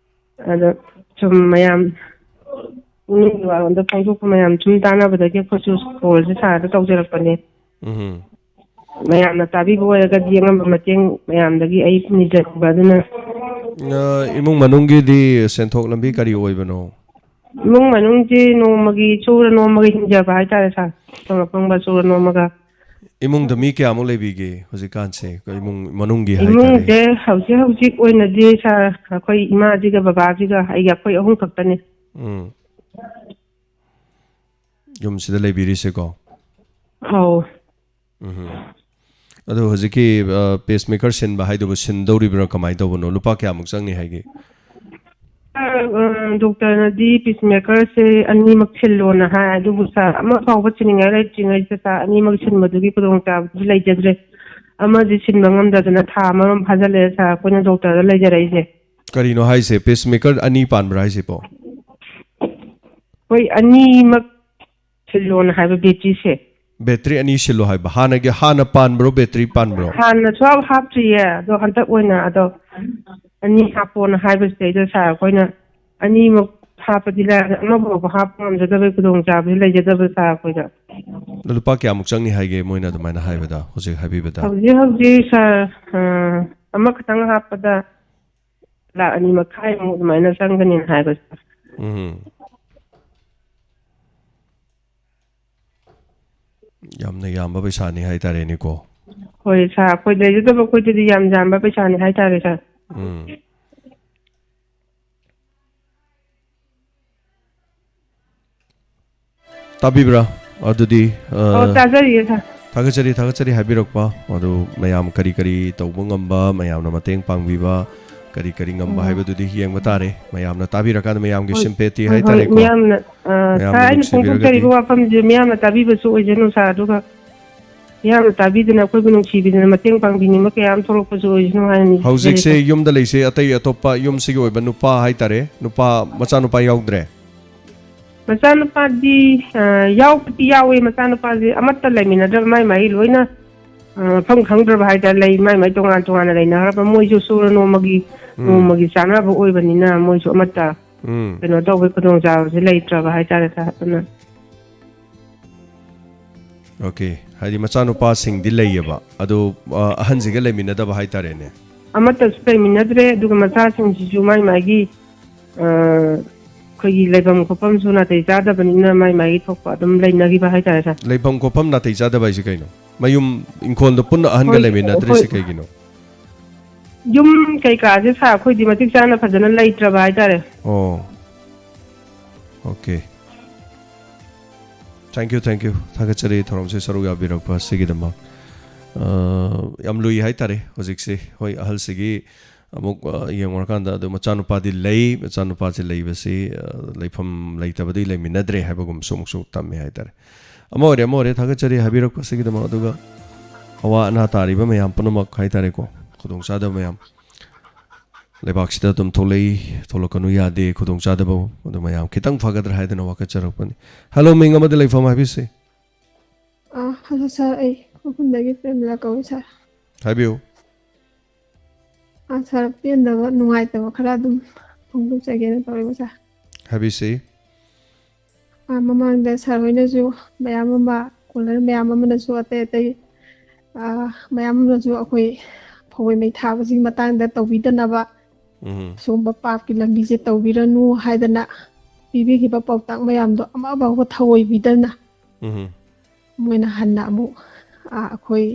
ꯑꯗꯣ ꯁꯨꯝ ꯃꯌꯥꯝ ꯄꯨꯛꯅꯤꯡꯒꯤ ꯋꯥꯔꯣꯝꯗ ꯐꯣꯡꯗꯣꯛꯄ ꯃꯌꯥꯝ ꯁꯨꯝ ꯇꯥꯟꯅꯕꯗꯒꯤ ꯑꯩꯈꯣꯏꯁꯨ ꯀꯣꯜꯁꯦ ꯁꯥꯔꯗ ꯇꯧꯖꯔꯛꯄꯅꯦ꯫ ꯎꯝ ꯃꯌꯥꯝꯅ ꯇꯥꯕꯤꯕ ꯑꯣꯏꯔꯒꯗꯤ ꯑꯉꯝꯕ ꯃꯇꯦꯡ ꯃꯌꯥꯝꯗꯒꯤ ꯑꯩ ꯅꯤꯖꯅꯤꯡꯕ ꯑꯗꯨꯅ꯫ ꯑ, ꯏꯃꯨꯡ ꯃꯅꯨꯡꯒꯤꯗꯤ ꯁꯦꯟꯊꯣꯛ ꯂꯝꯕꯤ ꯀꯔꯤ ꯑꯣꯏꯕꯅꯣ? ꯏꯃꯨꯡ ꯃꯅꯨꯡꯁꯤ ꯅꯣꯡꯃꯒꯤ ꯁꯨꯔ ꯅꯣꯝꯃꯒ ꯍꯤꯡꯖꯕ ꯍꯥꯏꯇꯥꯔꯦ ꯁꯥꯔ꯫ ꯑꯐꯪ ꯑꯐꯪꯕ ꯁꯨꯔ ꯅꯣꯝꯃꯒ꯫ ꯏꯃꯨꯡꯗ ꯃꯤ ꯀꯌꯥꯃꯨꯛ ꯂꯩꯕꯤꯒꯦ ꯍꯧꯖꯤꯛꯀꯥꯟꯁꯦ? ꯏꯃꯨꯡ ꯃꯅꯨꯡꯒꯤ ꯍꯥꯏꯇꯥꯔꯦ꯫ ꯏꯃꯨꯡꯁꯦ ꯍꯧꯖꯤꯛ ꯍꯧꯖꯤꯛ ꯑꯣꯏꯅꯗꯤ ꯁꯥꯔ ꯑꯩꯈꯣꯏ ꯏꯃꯥꯁꯤꯒ ꯕꯕꯥꯁꯤꯒ ꯑꯩꯒ ꯑꯩꯈꯣꯏ ꯑꯍꯨꯝ ꯈꯛꯇꯅꯤ꯫ ꯎꯝ ꯌꯨꯝꯁꯤꯗ ꯂꯩꯕꯤꯔꯤꯁꯦꯀꯣ? ꯑꯧ꯫ ꯎꯝ ꯑꯗꯨ ꯍꯧꯖꯤꯛꯀꯤ ꯄꯦꯁ ꯃꯦꯀꯔ ꯁꯤꯟꯕ ꯍꯥꯏꯗꯨꯕꯨ ꯁꯤꯟꯗꯧꯔꯤꯕ꯭ꯔꯥ, ꯀꯃꯥꯏꯅ ꯇꯧꯕꯅꯣ? ꯂꯨꯄꯥ ꯀꯌꯥꯃꯨꯛ ꯆꯪꯅꯤ ꯍꯥꯏꯒꯦ? ꯁꯥꯔ, ꯑ, ꯗꯣꯛꯇꯔꯅꯗꯤ ꯄꯤꯁ ꯃꯦꯀꯔꯁꯦ ꯑꯅꯤꯃꯛ ꯁꯤꯜꯂꯣꯅ ꯍꯥꯏ, ꯑꯗꯨꯕꯨ ꯁꯥꯔ, ꯑꯃ ꯐꯥꯎꯕ ꯁꯤꯟꯅꯤꯡꯉꯥꯏ ꯂꯩꯇ꯭ꯔꯤꯉꯩꯁꯤꯗ ꯁꯥꯔ, ꯑꯅꯤꯃꯛ ꯁꯤꯟꯕꯗꯨꯒꯤ ꯈꯨꯗꯣꯡꯆꯥꯕꯗꯨꯗꯤ ꯂꯩꯖꯗ꯭ꯔꯦ꯫ ꯑꯃꯗꯤ ꯁꯤꯟꯕ ꯉꯝꯗꯗꯅ ꯊꯥ ꯑꯃꯔꯣꯝ ꯐꯥꯖꯤꯜꯂꯛꯑꯦ ꯁꯥꯔ, ꯑꯩꯈꯣꯏꯅ ꯗꯣꯛꯇꯔꯗ ꯂꯩꯖꯔꯛꯏꯁꯦ꯫ ꯀꯔꯤꯅꯣ ꯍꯥꯏꯁꯦ? ꯄꯤꯁ ꯃꯦꯀꯔ ꯑꯅꯤ ꯄꯥꯟꯕ꯭ꯔꯥ ꯍꯥꯏꯁꯤꯕꯣ? ꯍꯣꯏ, ꯑꯅꯤꯃꯛ ꯁꯤꯜꯂꯣꯅ ꯍꯥꯏꯕ ꯕꯦꯇ꯭ꯔꯤꯁꯦ꯫ ꯕꯦꯇ꯭ꯔꯤ ꯑꯅꯤ ꯁꯤꯜꯂꯣ ꯍꯥꯏꯕ? ꯍꯥꯟꯅꯒꯤ, ꯍꯥꯟꯅ ꯄꯥꯟꯕ꯭ꯔꯣ, ꯕꯦꯇ꯭ꯔꯤ ꯄꯥꯟꯕ꯭ꯔꯣ? ꯍꯥꯟꯅ ꯁꯨꯡꯍꯥꯞ ꯍꯥꯞꯇ꯭ꯔꯤꯌꯦ, ꯑꯗꯣ ꯍꯟꯗꯛ ꯑꯣꯏꯅ ꯑꯗꯣ ꯑꯅꯤ ꯍꯥꯞꯄꯣꯅ ꯍꯥꯏꯕꯁꯤꯗꯩꯗ ꯁꯥꯔ, ꯑꯩꯈꯣꯏꯅ ꯑꯅꯤꯃꯛ ꯍꯥꯞꯄꯗꯤ ꯂꯥꯏꯔꯗꯅ ꯑꯃꯐꯥꯎꯕ ꯍꯥꯞꯄ ꯉꯝꯖꯗꯕꯒꯤ ꯈꯨꯗꯣꯡꯆꯥꯕꯗꯤ ꯂꯩꯖꯗꯕ ꯁꯥꯔ ꯑꯩꯈꯣꯏꯗ꯫ ꯑꯗꯣ ꯂꯨꯄꯥ ꯀꯌꯥꯃꯨꯛ ꯆꯪꯅꯤ ꯍꯥꯏꯒꯦ ꯃꯣꯏꯅ ꯑꯗꯨꯃꯥꯏꯅ ꯍꯥꯏꯕꯗ, ꯍꯧꯖꯤꯛ ꯍꯥꯏꯕꯤꯕꯗ? ꯍꯧꯖꯤꯛ ꯍꯧꯖꯤꯛ ꯁꯥꯔ, ꯑ, ꯑꯃꯈꯛꯇꯪ ꯍꯥꯞꯄꯗ ꯂꯥꯛ ꯑꯅꯤ ꯃꯈꯥꯏꯃꯨꯛ ꯑꯗꯨꯃꯥꯏꯅ ꯆꯪꯒꯅꯤꯅ ꯍꯥꯏꯕ ꯁꯥꯔ꯫ ꯎꯝ ꯌꯥꯝꯅ ꯌꯥꯝꯕ ꯄꯩꯁꯥꯅꯤ ꯍꯥꯏꯇꯥꯔꯦꯅꯦꯀꯣ꯫ ꯍꯣꯏ ꯁꯥꯔ, ꯑꯩꯈꯣꯏ ꯂꯩꯖꯗꯕ ꯑꯩꯈꯣꯏꯗꯗꯤ ꯌꯥꯝ ꯌꯥꯝꯕ ꯄꯩꯁꯥꯅꯤ ꯍꯥꯏꯇꯥꯔꯦ ꯁꯥꯔ꯫ ꯎꯝ ꯇꯥꯕꯤꯕ꯭ꯔꯥ? ꯑꯗꯨꯗꯤ, ꯑ, ꯑꯣ, ꯇꯥꯖꯔꯤꯌꯦ ꯁꯥꯔ꯫ ꯊꯥꯒꯠꯆꯔꯤ, ꯊꯥꯒꯠꯆꯔꯤ ꯍꯥꯏꯕꯤꯔꯛꯄ꯫ ꯑꯗꯨ ꯃꯌꯥꯝ ꯀꯔꯤ ꯀꯔꯤ ꯇꯧꯕ ꯉꯝꯕ, ꯃꯌꯥꯝꯅ ꯃꯇꯦꯡ ꯄꯥꯡꯕꯤꯕ ꯀꯔꯤ ꯀꯔꯤ ꯉꯝꯕ ꯎꯝ꯫ ꯍꯥꯏꯕꯗꯨꯗꯤ ꯌꯦꯡꯕ ꯇꯥꯔꯦ꯫ ꯃꯌꯥꯝꯅ ꯇꯥꯕꯤꯔꯀꯥꯟꯗ ꯃꯌꯥꯝꯒꯤ ꯍꯣꯏ, ꯁꯤꯝꯄꯦꯇꯤ ꯍꯣꯏ, ꯍꯣꯏ, ꯍꯥꯏꯇꯥꯔꯦꯀꯣ꯫ ꯃꯌꯥꯝꯅ, ꯑ, ꯃꯌꯥꯝꯅ ꯁꯥꯔ, ꯑꯩꯅ ꯅꯨꯡꯁꯤꯕꯤꯔꯒꯗꯤ꯫ ꯐꯣꯡꯗꯣꯛꯆꯔꯤꯕ ꯋꯥꯐꯝꯁꯦ ꯃꯌꯥꯝꯅ ꯇꯥꯕꯤꯕꯁꯨ ꯑꯣꯏꯖꯅꯨ ꯁꯥꯔ, ꯑꯗꯨꯒ ꯌꯥꯝꯅ ꯇꯥꯕꯤꯗꯅ, ꯑꯩꯈꯣꯏꯕꯨ ꯅꯨꯡꯁꯤꯕꯤꯗꯅ, ꯃꯇꯦꯡ ꯄꯥꯡꯕꯤꯅꯤꯡꯕ ꯀꯌꯥ ꯑꯃ ꯊꯣꯛꯂꯛꯄꯁꯨ ꯑꯣꯏꯁꯅꯨ ꯍꯥꯏꯅ ꯍꯧꯖꯤꯛꯁꯦ ꯅꯤꯖꯔꯤ꯫ ꯌꯨꯝꯗ ꯂꯩꯁꯦ ꯑꯇꯩ ꯑꯇꯣꯞꯄ ꯌꯨꯝꯁꯤꯒꯤ ꯑꯣꯏꯕ ꯅꯨꯄꯥ ꯍꯥꯏꯇꯥꯔꯦ, ꯅꯨꯄꯥ ꯃꯆꯥꯅꯨꯄꯥ ꯌꯥꯎꯗ꯭ꯔꯦ? ꯃꯆꯥꯅꯨꯄꯥꯗꯤ ꯑ, ꯌꯥꯎꯕꯗꯤ ꯌꯥꯎꯋꯦ꯫ ꯃꯆꯥꯅꯨꯄꯥꯁꯦ ꯑꯃꯠꯇ ꯂꯩꯃꯤꯟꯅꯗ꯭ꯔꯕ, ꯃꯥꯏ ꯃꯥꯏ ꯂꯣꯏꯅ ꯑ, ꯃꯐꯝ ꯈꯪꯗ꯭ꯔꯕ ꯍꯥꯏꯇꯥꯔꯦ꯫ ꯂꯩ ꯃꯥꯏ ꯃꯥꯏ ꯇꯣꯉꯥꯟ ꯇꯣꯉꯥꯟꯅ ꯂꯩꯅꯈ꯭ꯔꯕ꯫ ꯃꯣꯏꯁꯨ ꯁꯨꯔ ꯅꯣꯝꯃꯒꯤ ꯎꯝ꯫ ꯅꯣꯡꯃꯒꯤ ꯆꯥꯅꯕ ꯑꯣꯏꯕꯅꯤꯅ, ꯃꯣꯏꯁꯨ ꯑꯃꯠꯇ ꯎꯝ꯫ ꯀꯩꯅꯣ ꯇꯧꯕꯒꯤ ꯈꯨꯗꯣꯡꯆꯥꯕꯁꯦ ꯂꯩꯇ꯭ꯔꯕ ꯍꯥꯏꯇꯥꯔꯦ, ꯁꯥꯔ꯫ ꯑꯗꯨꯅ ꯑꯣꯀꯦ꯫ ꯍꯥꯏꯗꯤ ꯃꯆꯥꯅꯨꯄꯥꯁꯤꯡꯗꯤ ꯂꯩꯌꯦꯕ, ꯑꯗꯣ ꯑ, ꯑꯍꯟꯁꯤꯒ ꯂꯩꯃꯤꯟꯅꯗꯕ ꯍꯥꯏꯇꯥꯔꯦꯅꯦ꯫ ꯑꯃꯠꯇꯁꯨ ꯂꯩꯃꯤꯟꯅꯗ꯭ꯔꯦ꯫ ꯑꯗꯨꯒ ꯃꯆꯥꯁꯤꯡꯁꯤꯁꯨ ꯃꯥꯏ ꯃꯥꯒꯤ ꯑ, ꯑꯩꯈꯣꯏꯒꯤ ꯂꯩꯐꯝ ꯈꯣꯠꯐꯝꯁꯨ ꯅꯥꯇꯩ ꯆꯥꯗꯕꯅꯤꯅ, ꯃꯥꯏ ꯃꯥꯒꯤ ꯊꯣꯛꯄ ꯑꯗꯨꯝ ꯂꯩꯅꯈꯤꯕ ꯍꯥꯏꯇꯥꯔꯦ, ꯁꯥꯔ꯫ ꯂꯩꯐꯝ ꯈꯣꯠꯐꯝ ꯅꯥꯇꯩ ꯆꯥꯗꯕ ꯍꯥꯏꯁꯦ ꯀꯩꯅꯣ? ꯃꯌꯨꯝ ꯏꯪꯈꯣꯜꯗꯣ ꯄꯨꯟꯅ ꯑꯍꯟꯒ ꯍꯣꯏ, ꯂꯩꯃꯤꯟꯅꯗ꯭ꯔꯤꯁꯦ ꯍꯣꯏ꯫ ꯀꯩꯒꯤꯅꯣ? ꯌꯨꯝ ꯀꯩꯀꯥꯁꯦ, ꯁꯥꯔ, ꯑꯩꯈꯣꯏꯗꯤ ꯃꯇꯤꯛ ꯆꯥꯅ ꯐꯖꯅ ꯂꯩꯇ꯭ꯔꯕ ꯍꯥꯏꯇꯥꯔꯦ꯫ ꯑꯣ꯫ Okay. Thank you, thank you꯫ ꯊꯥꯒꯠꯆꯔꯤ ꯊꯧꯔꯝꯁꯦ ꯁꯔꯨꯛ ꯌꯥꯕꯤꯔꯛꯄ ꯑꯁꯤꯒꯤꯗꯃꯛ꯫ ꯑ, ꯌꯥꯝ ꯂꯨꯏ ꯍꯥꯏꯇꯥꯔꯦ ꯍꯧꯖꯤꯛꯁꯦ꯫ ꯍꯣꯏ, ꯑꯍꯜꯁꯤꯒꯤ ꯑꯃꯨꯛ, ꯑ, ꯌꯦꯡꯉꯨꯔꯀꯥꯟꯗ, ꯑꯗꯨ ꯃꯆꯥꯅꯨꯄꯥꯗꯤ ꯂꯩ, ꯃꯆꯥꯅꯨꯄꯥꯁꯦ ꯂꯩꯕꯁꯤ, ꯑ, ꯂꯩꯐꯝ ꯂꯩꯇꯕꯗꯒꯤ ꯂꯩꯃꯤꯟꯅꯗ꯭ꯔꯦ ꯍꯥꯏꯕꯒꯨꯝꯕꯁꯨ ꯑꯃꯨꯛꯁꯨ ꯇꯝꯃꯦ ꯍꯥꯏꯇꯥꯔꯦ꯫ ꯑꯃ ꯑꯣꯏꯔꯦ, ꯑꯃ ꯑꯣꯏꯔꯦ, ꯊꯥꯒꯠꯆꯔꯤ ꯍꯥꯏꯕꯤꯔꯛꯄꯁꯤꯒꯤꯗꯃꯛ꯫ ꯑꯗꯨꯒ ꯑꯋꯥ ꯑꯅꯥ ꯇꯥꯔꯤꯕ ꯃꯌꯥꯝ ꯄꯨꯝꯅꯃꯛ ꯍꯥꯏꯇꯥꯔꯦꯀꯣ, ꯈꯨꯗꯣꯡꯆꯥꯗꯕ ꯃꯌꯥꯝ, ꯂꯩꯕꯥꯛꯁꯤꯗ ꯑꯗꯨꯝ ꯊꯣꯛꯂꯛꯏ, ꯊꯣꯛꯂꯛꯀꯅꯨ ꯌꯥꯗꯦ, ꯈꯨꯗꯣꯡꯆꯥꯗꯕ, ꯑꯗꯨ ꯃꯌꯥꯝ ꯈꯤꯇꯪ ꯐꯒꯗ꯭ꯔꯥ ꯍꯥꯏꯗꯅ ꯋꯥꯀꯠꯆꯔꯛꯄꯅꯤ꯫ ꯍꯜꯂꯣ, ꯃꯤꯡ ꯑꯃꯗꯤ ꯂꯩꯐꯝ ꯍꯥꯏꯕꯤꯁꯤ꯫ ꯑ, ꯍꯜꯂꯣ ꯁꯥꯔ, ꯑꯩ ꯎꯈ꯭ꯔꯨꯜꯗꯒꯤ ꯄ꯭ꯔꯦꯃꯤꯂꯥ ꯀꯧꯏ ꯁꯥꯔ꯫ ꯍꯥꯏꯕꯤꯌꯨ꯫ ꯑ, ꯁꯥꯔ, ꯄꯦꯟꯗꯕ, ꯅꯨꯡꯉꯥꯏꯇꯕ ꯈꯔ ꯑꯗꯨꯝ ꯐꯣꯡꯗꯣꯛꯆꯒꯦꯅ ꯇꯧꯔꯛꯏꯕ ꯁꯥꯔ꯫ ꯍꯥꯏꯕꯤꯁꯤ꯫ ꯑ, ꯃꯃꯥꯡꯗ ꯁꯥꯔ ꯍꯣꯏꯅꯁꯨ ꯃꯌꯥꯝ ꯑꯃ, ꯀꯣꯂꯔ ꯃꯌꯥꯝ ꯑꯃꯅꯁꯨ ꯑꯇꯩ ꯑꯇꯩ, ꯑ, ꯃꯌꯥꯝ ꯑꯃꯅꯁꯨ ꯑꯩꯈꯣꯏ ꯐꯧ ꯃꯩ ꯊꯥꯕꯁꯤꯒꯤ ꯃꯇꯥꯡꯗ ꯇꯧꯕꯤꯗꯅꯕ, ꯎꯝ꯫ ꯁꯨꯝꯕ ꯄꯥꯞꯀꯤ ꯂꯝꯕꯤꯁꯦ ꯇꯧꯕꯤꯔꯅꯨ ꯍꯥꯏꯗꯅ ꯄꯤꯕꯤꯈꯤꯕ ꯄꯥꯎꯇꯥꯛ ꯃꯌꯥꯝꯗꯣ ꯑꯃꯐꯥꯎꯕ ꯊꯧꯑꯣꯏꯕꯤꯗꯅ, ꯎꯝ꯫ ꯃꯣꯏꯅ ꯍꯟꯅ ꯑꯃꯨꯛ, ꯑ, ꯑꯩꯈꯣꯏ,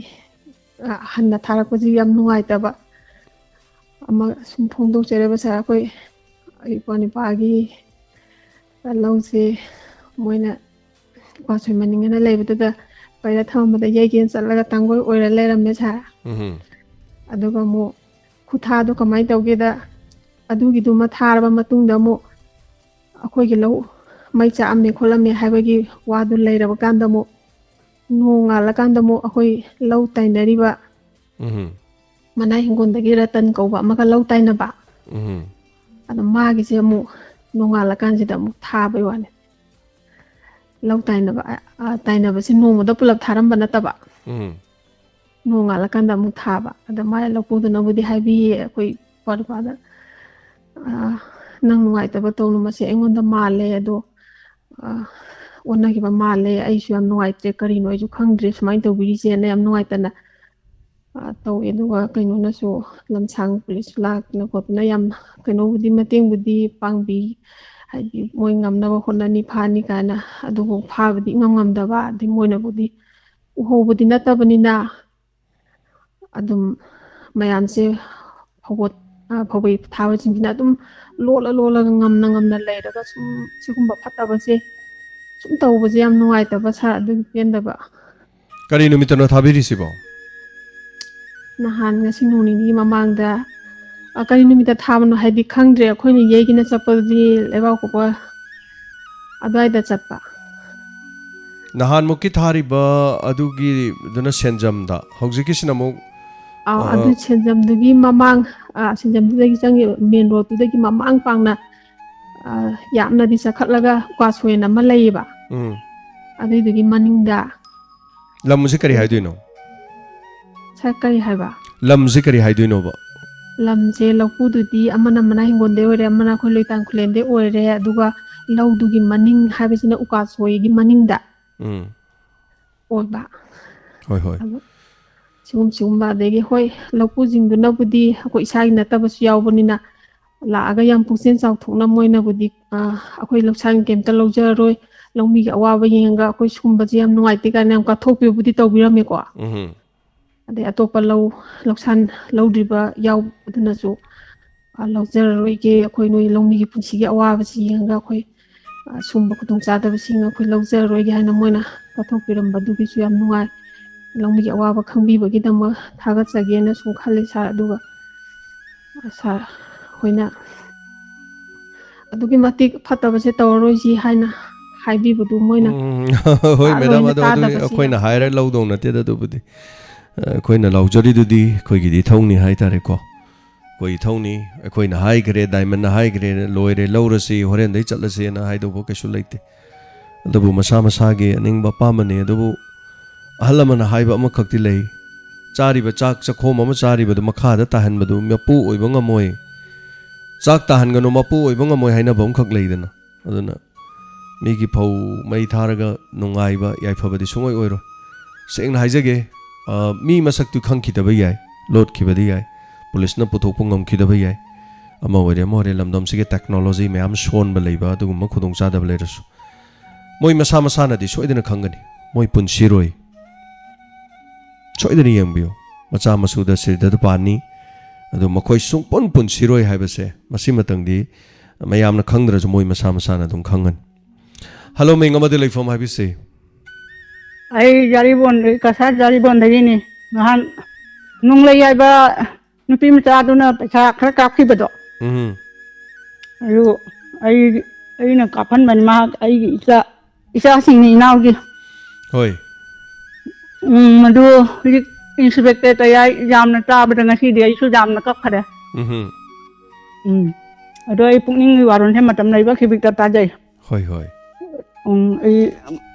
ꯑ, ꯍꯟꯅ ꯊꯥꯔꯛꯄꯁꯤ ꯌꯥꯝ ꯅꯨꯡꯉꯥꯏꯇꯕ ꯑꯃ ꯁꯨꯝ ꯐꯣꯡꯗꯣꯛꯆꯔꯤꯕ ꯁꯥꯔ꯫ ꯑꯩꯈꯣꯏ ꯏꯄ꯭ꯋꯥ ꯅꯤꯄꯥꯒꯤ ꯂꯧꯁꯦ ꯃꯣꯏꯅ ꯋꯥꯁꯣꯏ ꯃꯅꯤꯡ ꯑꯅ ꯂꯩꯕꯗꯨꯗ ꯄꯩꯔ ꯊꯝꯃꯝꯕꯗ ꯌꯩꯒꯦꯅ ꯆꯠꯂꯒ ꯇꯥꯡꯒꯣꯏ ꯑꯣꯏꯔ ꯂꯩꯔꯝꯃꯦ ꯁꯥꯔ꯫ ꯎꯝ꯫ ꯑꯗꯨꯒ ꯑꯃꯨꯛ ꯈꯨꯊꯥꯗꯣ ꯀꯃꯥꯏꯅ ꯇꯧꯒꯦꯗ, ꯑꯗꯨꯒꯤꯗꯨꯃ ꯊꯥꯔꯕ ꯃꯇꯨꯡꯗ ꯑꯃꯨꯛ ꯑꯩꯈꯣꯏꯒꯤ ꯂꯧ ꯃꯩ ꯆꯥꯛꯑꯝꯃꯦ ꯈꯣꯠꯂꯝꯃꯦ ꯍꯥꯏꯕꯒꯤ ꯋꯥꯗꯨ ꯂꯩꯔꯕ ꯀꯥꯟꯗ ꯑꯃꯨꯛ ꯅꯣꯡꯉꯥꯜꯂꯀꯥꯟꯗ ꯑꯃꯨꯛ ꯑꯩꯈꯣꯏ ꯂꯧ ꯇꯥꯏꯅꯔꯤꯕ ꯎꯝ꯫ ꯃꯅꯥꯏ ꯍꯤꯡꯒꯣꯜꯗꯒꯤ ꯔꯇꯟ ꯀꯧꯕ ꯑꯃꯒ ꯂꯧ ꯇꯥꯏꯅꯕ꯫ ꯎꯝ꯫ ꯑꯗꯣ ꯃꯥꯒꯤꯁꯦ ꯑꯃꯨꯛ ꯅꯣꯡꯉꯥꯜꯂꯀꯥꯟꯁꯤꯗ ꯑꯃꯨꯛ ꯊꯥꯕꯩ ꯋꯥꯅꯤ꯫ ꯂꯧ ꯇꯥꯏꯅꯕ, ꯑ, ꯑ, ꯇꯥꯏꯅꯕꯁꯦ ꯅꯣꯡꯃꯗ ꯄꯨꯂꯞ ꯊꯥꯔꯝꯕ ꯅꯠꯇꯕ꯫ ꯎꯝ꯫ ꯅꯣꯡꯉꯥꯜꯂꯀꯥꯟꯗ ꯑꯃꯨꯛ ꯊꯥꯕ꯫ ꯑꯗ ꯃꯥꯏ ꯂꯧꯄꯨꯗꯨꯅꯕꯨꯗꯤ ꯍꯥꯏꯕꯤꯌꯦ ꯑꯩꯈꯣꯏ ꯏꯄ꯭ꯋꯥ ꯅꯨꯄꯥꯗ, "ꯑ, ꯅꯪ ꯅꯨꯡꯉꯥꯏꯇꯕ ꯇꯧꯅꯨ, ꯃꯁꯤ ꯑꯩꯉꯣꯟꯗ ꯃꯥꯜꯂꯦ, ꯑꯗꯣ, ꯑ, ꯑꯣꯟꯅꯈꯤꯕ ꯃꯥꯜꯂꯦ, ꯑꯩꯁꯨ ꯌꯥꯝ ꯅꯨꯡꯉꯥꯏꯇ꯭ꯔꯦ, ꯀꯔꯤꯅꯣ ꯑꯩꯁꯨ ꯈꯪꯗ꯭ꯔꯦ ꯁꯨꯃꯥꯏꯅ ꯇꯧꯕꯤꯔꯤꯁꯦꯅ" ꯌꯥꯝ ꯅꯨꯡꯉꯥꯏꯇꯅ, ꯑ, ꯇꯧꯋꯦ꯫ ꯑꯗꯨꯒ ꯀꯩꯅꯣꯅꯁꯨ, ꯂꯝꯁꯥꯡ ꯄꯨꯂꯤꯁꯁꯨ ꯂꯥꯛꯇꯅ ꯈꯣꯠꯇꯅ ꯌꯥꯝ ꯀꯩꯅꯣꯕꯨꯗꯤ, ꯃꯇꯦꯡꯕꯨꯗꯤ ꯄꯥꯡꯕꯤ, ꯍꯥꯏꯗꯤ ꯃꯣꯏ ꯉꯝꯅꯕ ꯍꯣꯠꯅꯅꯤ, ꯐꯥꯅꯤ ꯀꯥꯏꯅ꯫ ꯑꯗꯨꯕꯨ ꯐꯥꯕꯗꯤ ꯏꯉꯝ ꯉꯝꯗꯕ, ꯑꯗꯩ ꯃꯣꯏꯅꯕꯨꯗꯤ ꯎꯍꯧꯕꯗꯤ ꯅꯠꯇꯕꯅꯤꯅ ꯑꯗꯨꯝ ꯃꯌꯥꯝꯁꯦ ꯐꯧꯕꯣꯠ-, ꯑ, ꯐꯧꯕꯩ ꯊꯥꯕꯁꯤꯡꯁꯤꯅ ꯑꯗꯨꯝ ꯂꯣꯜꯂ ꯂꯣꯜꯂꯒ ꯉꯝꯅ ꯉꯝꯅ ꯂꯩꯔꯒ ꯁꯨꯝ ꯁꯤꯒꯨꯝꯕ ꯐꯠꯇꯕꯁꯦ ꯁꯨꯝ ꯇꯧꯕꯁꯦ ꯌꯥꯝ ꯅꯨꯡꯉꯥꯏꯇꯕ ꯁꯥꯔ, ꯑꯗꯨꯒꯤ ꯄꯦꯟꯗꯕ꯫ ꯀꯔꯤ ꯅꯨꯃꯤꯠꯇꯅꯣ ꯊꯥꯕꯤꯔꯤꯁꯤꯕꯣ? ꯅꯍꯥꯟ ꯉꯁꯤ ꯅꯣꯡ ꯅꯤꯅꯤꯒꯤ ꯃꯃꯥꯡꯗ, ꯑ, ꯀꯔꯤ ꯅꯨꯃꯤꯠꯇ ꯊꯥꯕꯅꯣ ꯍꯥꯏꯗꯤ ꯈꯪꯗ꯭ꯔꯦ꯫ ꯑꯩꯈꯣꯏꯅ ꯌꯩꯒꯦꯅ ꯆꯠꯄꯗꯨꯗꯤ ꯂꯩꯕꯥꯛ ꯄꯣꯛꯄ ꯑꯗꯨꯋꯥꯏꯗ ꯆꯠꯄ꯫ ꯅꯍꯥꯟꯃꯨꯛꯀꯤ ꯊꯥꯔꯤꯕ ꯑꯗꯨꯒꯤꯗꯨꯅ ꯁꯦꯟꯖꯝꯗ, ꯍꯧꯖꯤꯛꯀꯤꯁꯤꯅ ꯑꯃꯨꯛ, ꯑꯥ, ꯑ, ꯑꯗꯨ ꯁꯦꯟꯖꯝꯗꯨꯒꯤ ꯃꯃꯥꯡ, ꯑ, ꯁꯦꯟꯖꯝꯗꯨꯗꯒꯤ ꯆꯪꯉꯤꯕ ꯃꯦꯟ ꯔꯣꯗꯇꯨꯗꯒꯤ ꯃꯃꯥꯡ ꯄꯥꯡꯅ, ꯑ, ꯌꯥꯝꯅꯗꯤ ꯆꯈꯠꯂꯒ ꯎꯀꯥꯁꯣꯏꯅ ꯑꯃ ꯂꯩꯌꯦꯕ꯫ ꯎꯝ꯫ ꯑꯗꯨꯏꯗꯨꯒꯤ ꯃꯅꯤꯡꯗ꯫ ꯂꯝꯁꯦ ꯀꯔꯤ ꯍꯥꯏꯗꯣꯏꯅꯣ? ꯁꯥꯔ, ꯀꯔꯤ ꯍꯥꯏꯕ? ꯂꯝꯁꯦ ꯀꯔꯤ ꯍꯥꯏꯗꯣꯏꯅꯣꯕ? ꯂꯝꯁꯦ ꯂꯧꯄꯨꯗꯨꯗꯤ ꯑꯃꯅ ꯃꯅꯥ ꯍꯤꯡꯒꯣꯜꯗꯩ ꯑꯣꯏꯔꯦ, ꯑꯃꯅ ꯑꯩꯈꯣꯏ ꯂꯣꯏꯇꯥꯟ ꯈꯨꯂꯦꯟꯗꯩ ꯑꯣꯏꯔꯦ, ꯑꯗꯨꯒ ꯂꯧꯗꯨꯒꯤ ꯃꯅꯤꯡ ꯍꯥꯏꯕꯁꯤꯅ ꯎꯀꯥꯁꯣꯏꯒꯤ ꯃꯅꯤꯡꯗ ꯎꯝ꯫ ꯑꯣꯏꯕ꯫ ꯍꯣꯏ, ꯍꯣꯏ꯫ ꯑꯗꯨ ꯁꯤꯒꯨꯝ-, ꯁꯤꯒꯨꯝꯕ, ꯑꯗꯒꯤ ꯍꯣꯏ, ꯂꯧꯄꯨꯁꯤꯡꯗꯨꯅꯕꯨꯗꯤ ꯑꯩꯈꯣꯏ ꯏꯁꯥꯒꯤ ꯅꯠꯇꯕꯁꯨ ꯌꯥꯎꯕꯅꯤꯅ ꯂꯥꯛꯑꯒ ꯌꯥꯝ ꯄꯨꯛꯆꯦꯜ ꯆꯥꯎꯊꯣꯛꯅ ꯃꯣꯏꯅꯕꯨꯗꯤ, ꯑ, "ꯑꯩꯈꯣꯏ ꯂꯧꯁꯥꯟ ꯀꯩꯝꯇ ꯂꯧꯖꯔꯔꯣꯏ, ꯂꯧꯃꯤꯒꯤ ꯑꯋꯥꯕ ꯌꯦꯡꯉꯒ ꯑꯩꯈꯣꯏ ꯁꯤꯒꯨꯝꯕꯁꯦ ꯌꯥꯝ ꯅꯨꯡꯉꯥꯏꯇꯦ" ꯀꯥꯏꯅ ꯌꯥꯝ ꯀꯠꯊꯣꯛꯄꯤꯕꯨꯗꯤ ꯇꯧꯕꯤꯔꯝꯃꯦꯀꯣ꯫ ꯎꯝ꯫ ꯑꯗꯩ ꯑꯇꯣꯞꯄ ꯂꯧ, ꯂꯧꯁꯥꯟ ꯂꯧꯗ꯭ꯔꯤꯕ ꯌꯥꯎꯕꯗꯨꯅꯁꯨ, "ꯑ, ꯂꯧꯖꯔꯔꯣꯏꯒꯦ, ꯑꯩꯈꯣꯏ ꯅꯣꯏ ꯂꯧꯃꯤꯒꯤ ꯄꯨꯟꯁꯤꯒꯤ ꯑꯋꯥꯕꯁꯤ ꯌꯦꯡꯉꯒ ꯑꯩꯈꯣꯏ, ꯑ, ꯁꯨꯝꯕ ꯈꯨꯗꯣꯡꯆꯥꯗꯕꯁꯤꯡ ꯑꯩꯈꯣꯏ ꯂꯧꯖꯔꯔꯣꯏꯒꯦ" ꯍꯥꯏꯅ ꯃꯣꯏꯅ ꯀꯠꯊꯣꯛꯄꯤꯔꯝꯕꯗꯨꯒꯤꯁꯨ ꯌꯥꯝ ꯅꯨꯡꯉꯥꯏ꯫ ꯂꯧꯃꯤꯒꯤ ꯑꯋꯥꯕ ꯈꯪꯕꯤꯕꯒꯤꯗꯃꯛ ꯊꯥꯒꯠꯆꯒꯦꯅ ꯁꯨꯝ ꯈꯜꯂꯤ ꯁꯥꯔ꯫ ꯑꯗꯨꯒ, ꯑ, ꯁꯥꯔ ꯍꯣꯏꯅ ꯑꯗꯨꯛꯀꯤ ꯃꯇꯤꯛ ꯐꯠꯇꯕꯁꯦ ꯇꯧꯔꯔꯣꯏꯁꯤ ꯍꯥꯏꯅ ꯍꯥꯏꯕꯤꯕꯗꯨ ꯃꯣꯏꯅ ꯎꯝ, ꯍꯣꯏ ꯄꯥꯛ ꯃꯦꯗꯥꯝ, ꯂꯣꯏꯅ ꯑꯗꯣ ꯑꯗꯨꯗꯤ ꯇꯥꯗꯕꯁꯤꯗ꯫ ꯑꯩꯈꯣꯏꯅ ꯍꯥꯏꯔ ꯂꯧꯗꯧ ꯅꯠꯇꯦꯗ꯫ ꯑꯗꯨꯕꯨꯗꯤ ꯑ, ꯑꯩꯈꯣꯏꯅ ꯂꯥꯎꯖꯔꯤꯗꯨꯗꯤ ꯑꯩꯈꯣꯏꯒꯤꯗꯤ ꯏꯊꯧꯅꯤ ꯍꯥꯏꯇꯥꯔꯦꯀꯣ꯫ ꯑꯩꯈꯣꯏ ꯏꯊꯧꯅꯤ, ꯑꯩꯈꯣꯏꯅ ꯍꯥꯏꯈ꯭ꯔꯦ, ꯗꯥꯏꯃꯟꯅ ꯍꯥꯏꯈ꯭ꯔꯦ, ꯂꯣꯏꯔꯦ, ꯂꯧꯔꯁꯤ, ꯍꯣꯔꯦꯟꯗꯩ ꯆꯠꯂꯁꯦꯅ ꯍꯥꯏꯗꯧꯕ ꯀꯩꯁꯨ ꯂꯩꯇꯦ꯫ ꯑꯗꯨꯕꯨ ꯃꯁꯥ ꯃꯁꯥꯒꯤ ꯑꯅꯤꯡꯕ ꯑꯄꯥꯝꯕꯅꯤ꯫ ꯑꯗꯨꯕꯨ ꯑꯍꯜ ꯂꯃꯟꯅ ꯍꯥꯏꯕ ꯑꯃꯈꯛꯇꯤ ꯂꯩ, ꯆꯥꯔꯤꯕ ꯆꯥꯛ ꯆꯈꯣꯝ ꯑꯃ ꯆꯥꯔꯤꯕꯗꯨ ꯃꯈꯥꯗ ꯇꯥꯍꯟꯕꯗꯨ ꯃꯄꯨ ꯑꯣꯏꯕ ꯉꯝꯃꯣꯏ꯫ ꯆꯥꯛ ꯇꯥꯍꯟꯒꯅꯨ, ꯃꯄꯨ ꯑꯣꯏꯕ ꯉꯝꯃꯣꯏ ꯍꯥꯏꯅꯕ ꯑꯃꯈꯛ ꯂꯩꯗꯅ꯫ ꯑꯗꯨꯅ ꯃꯤꯒꯤ ꯐꯧ ꯃꯩ ꯊꯥꯔꯒ ꯅꯨꯡꯉꯥꯏꯕ ꯌꯥꯏꯐꯕꯗꯤ ꯁꯨꯡꯑꯣꯏ ꯑꯣꯏꯔꯣꯏ꯫ ꯁꯦꯡꯅ ꯍꯥꯏꯖꯒꯦ, ꯑ, ꯃꯤ ꯃꯁꯛꯇꯨ ꯈꯪꯈꯤꯗꯕ ꯌꯥꯏ, ꯂꯣꯠꯈꯤꯕꯗꯤ ꯌꯥꯏ, ꯄꯨꯂꯤꯁꯅ ꯄꯨꯊꯣꯛꯄ ꯉꯝꯈꯤꯗꯕ ꯌꯥꯏ꯫ ꯑꯃ ꯑꯣꯏꯔꯦ ꯑꯃ ꯑꯣꯏꯔꯦ, ꯂꯝꯗꯝꯁꯤꯒꯤ ꯇꯦꯛꯅꯣꯂꯣꯖꯤ ꯃꯌꯥꯝ ꯁꯣꯟꯕ ꯂꯩꯕ, ꯑꯗꯨꯒꯨꯝꯕ ꯈꯨꯗꯣꯡꯆꯥꯗꯕ ꯂꯩꯔꯁꯨ ꯃꯣꯏ ꯃꯁꯥ ꯃꯁꯥꯅꯗꯤ ꯁꯣꯏꯗꯅ ꯈꯪꯒꯅꯤ꯫ ꯃꯣꯏ ꯄꯨꯟꯁꯤꯔꯣꯏ, ꯁꯣꯏꯗꯅ ꯌꯦꯡꯕꯤꯌꯨ꯫ ꯃꯆꯥ ꯃꯁꯨꯗ ꯁꯤꯔꯗ ꯄꯥꯟꯅꯤ, ꯑꯗꯨ ꯃꯈꯣꯏ ꯁꯨꯡꯄꯨꯟ ꯄꯨꯟꯁꯤꯔꯣꯏ ꯍꯥꯏꯕꯁꯦ ꯃꯁꯤꯃꯇꯪꯗꯤ ꯃꯌꯥꯝꯅ ꯈꯪꯗ꯭ꯔꯁꯨ ꯃꯣꯏ ꯃꯁꯥ ꯃꯁꯥꯅ ꯑꯗꯨꯝ ꯈꯪꯒꯅꯤ꯫ ꯍꯜꯂꯣ, ꯃꯤꯡ ꯑꯃꯗꯤ ꯂꯩꯐꯝ ꯍꯥꯏꯕꯤꯁꯤ꯫ ꯑꯩ ꯖꯥꯔꯤꯕꯣꯟꯗꯒꯤ, ꯀꯁꯥꯔ ꯖꯥꯔꯤꯕꯣꯟꯗꯒꯤꯅꯤ꯫ ꯅꯍꯥꯟ ꯅꯨꯡꯂꯩ ꯍꯥꯏꯕ ꯅꯨꯄꯤ ꯃꯆꯥꯗꯨꯅ ꯄꯩꯁꯥ ꯈꯔ ꯀꯥꯞꯈꯤꯕꯗꯣ, ꯎꯝ, ꯑꯗꯨ ꯑꯩ, ꯑꯩꯅ ꯀꯥꯞꯍꯟꯕꯅꯤ꯫ ꯃꯥ ꯑꯩꯒꯤ ꯏꯆꯥ, ꯏꯆꯥꯁꯤꯡꯅꯤ ꯏꯅꯥꯎꯒꯤ꯫ ꯍꯣꯏ꯫ ꯎꯝ, ꯑꯗꯨ ꯍꯧꯖꯤꯛ ꯏꯟꯁꯄꯦꯛꯇꯔ ꯇꯌꯥꯏ ꯌꯥꯝꯅ ꯇꯥꯕꯗ ꯉꯁꯤꯗꯤ ꯑꯩꯁꯨ ꯌꯥꯝꯅ ꯀꯞꯈꯔꯦ꯫ ꯎꯝ, ꯎꯝ, ꯑꯗꯣ ꯑꯩ ꯄꯨꯛꯅꯤꯡꯒꯤ ꯋꯥꯔꯣꯜꯁꯦ ꯃꯇꯝ ꯂꯩꯕ ꯈꯤꯕꯤꯛꯇ ꯇꯥꯖꯩ꯫ ꯍꯣꯏ, ꯍꯣꯏ꯫ ꯎꯝ, ꯑꯩ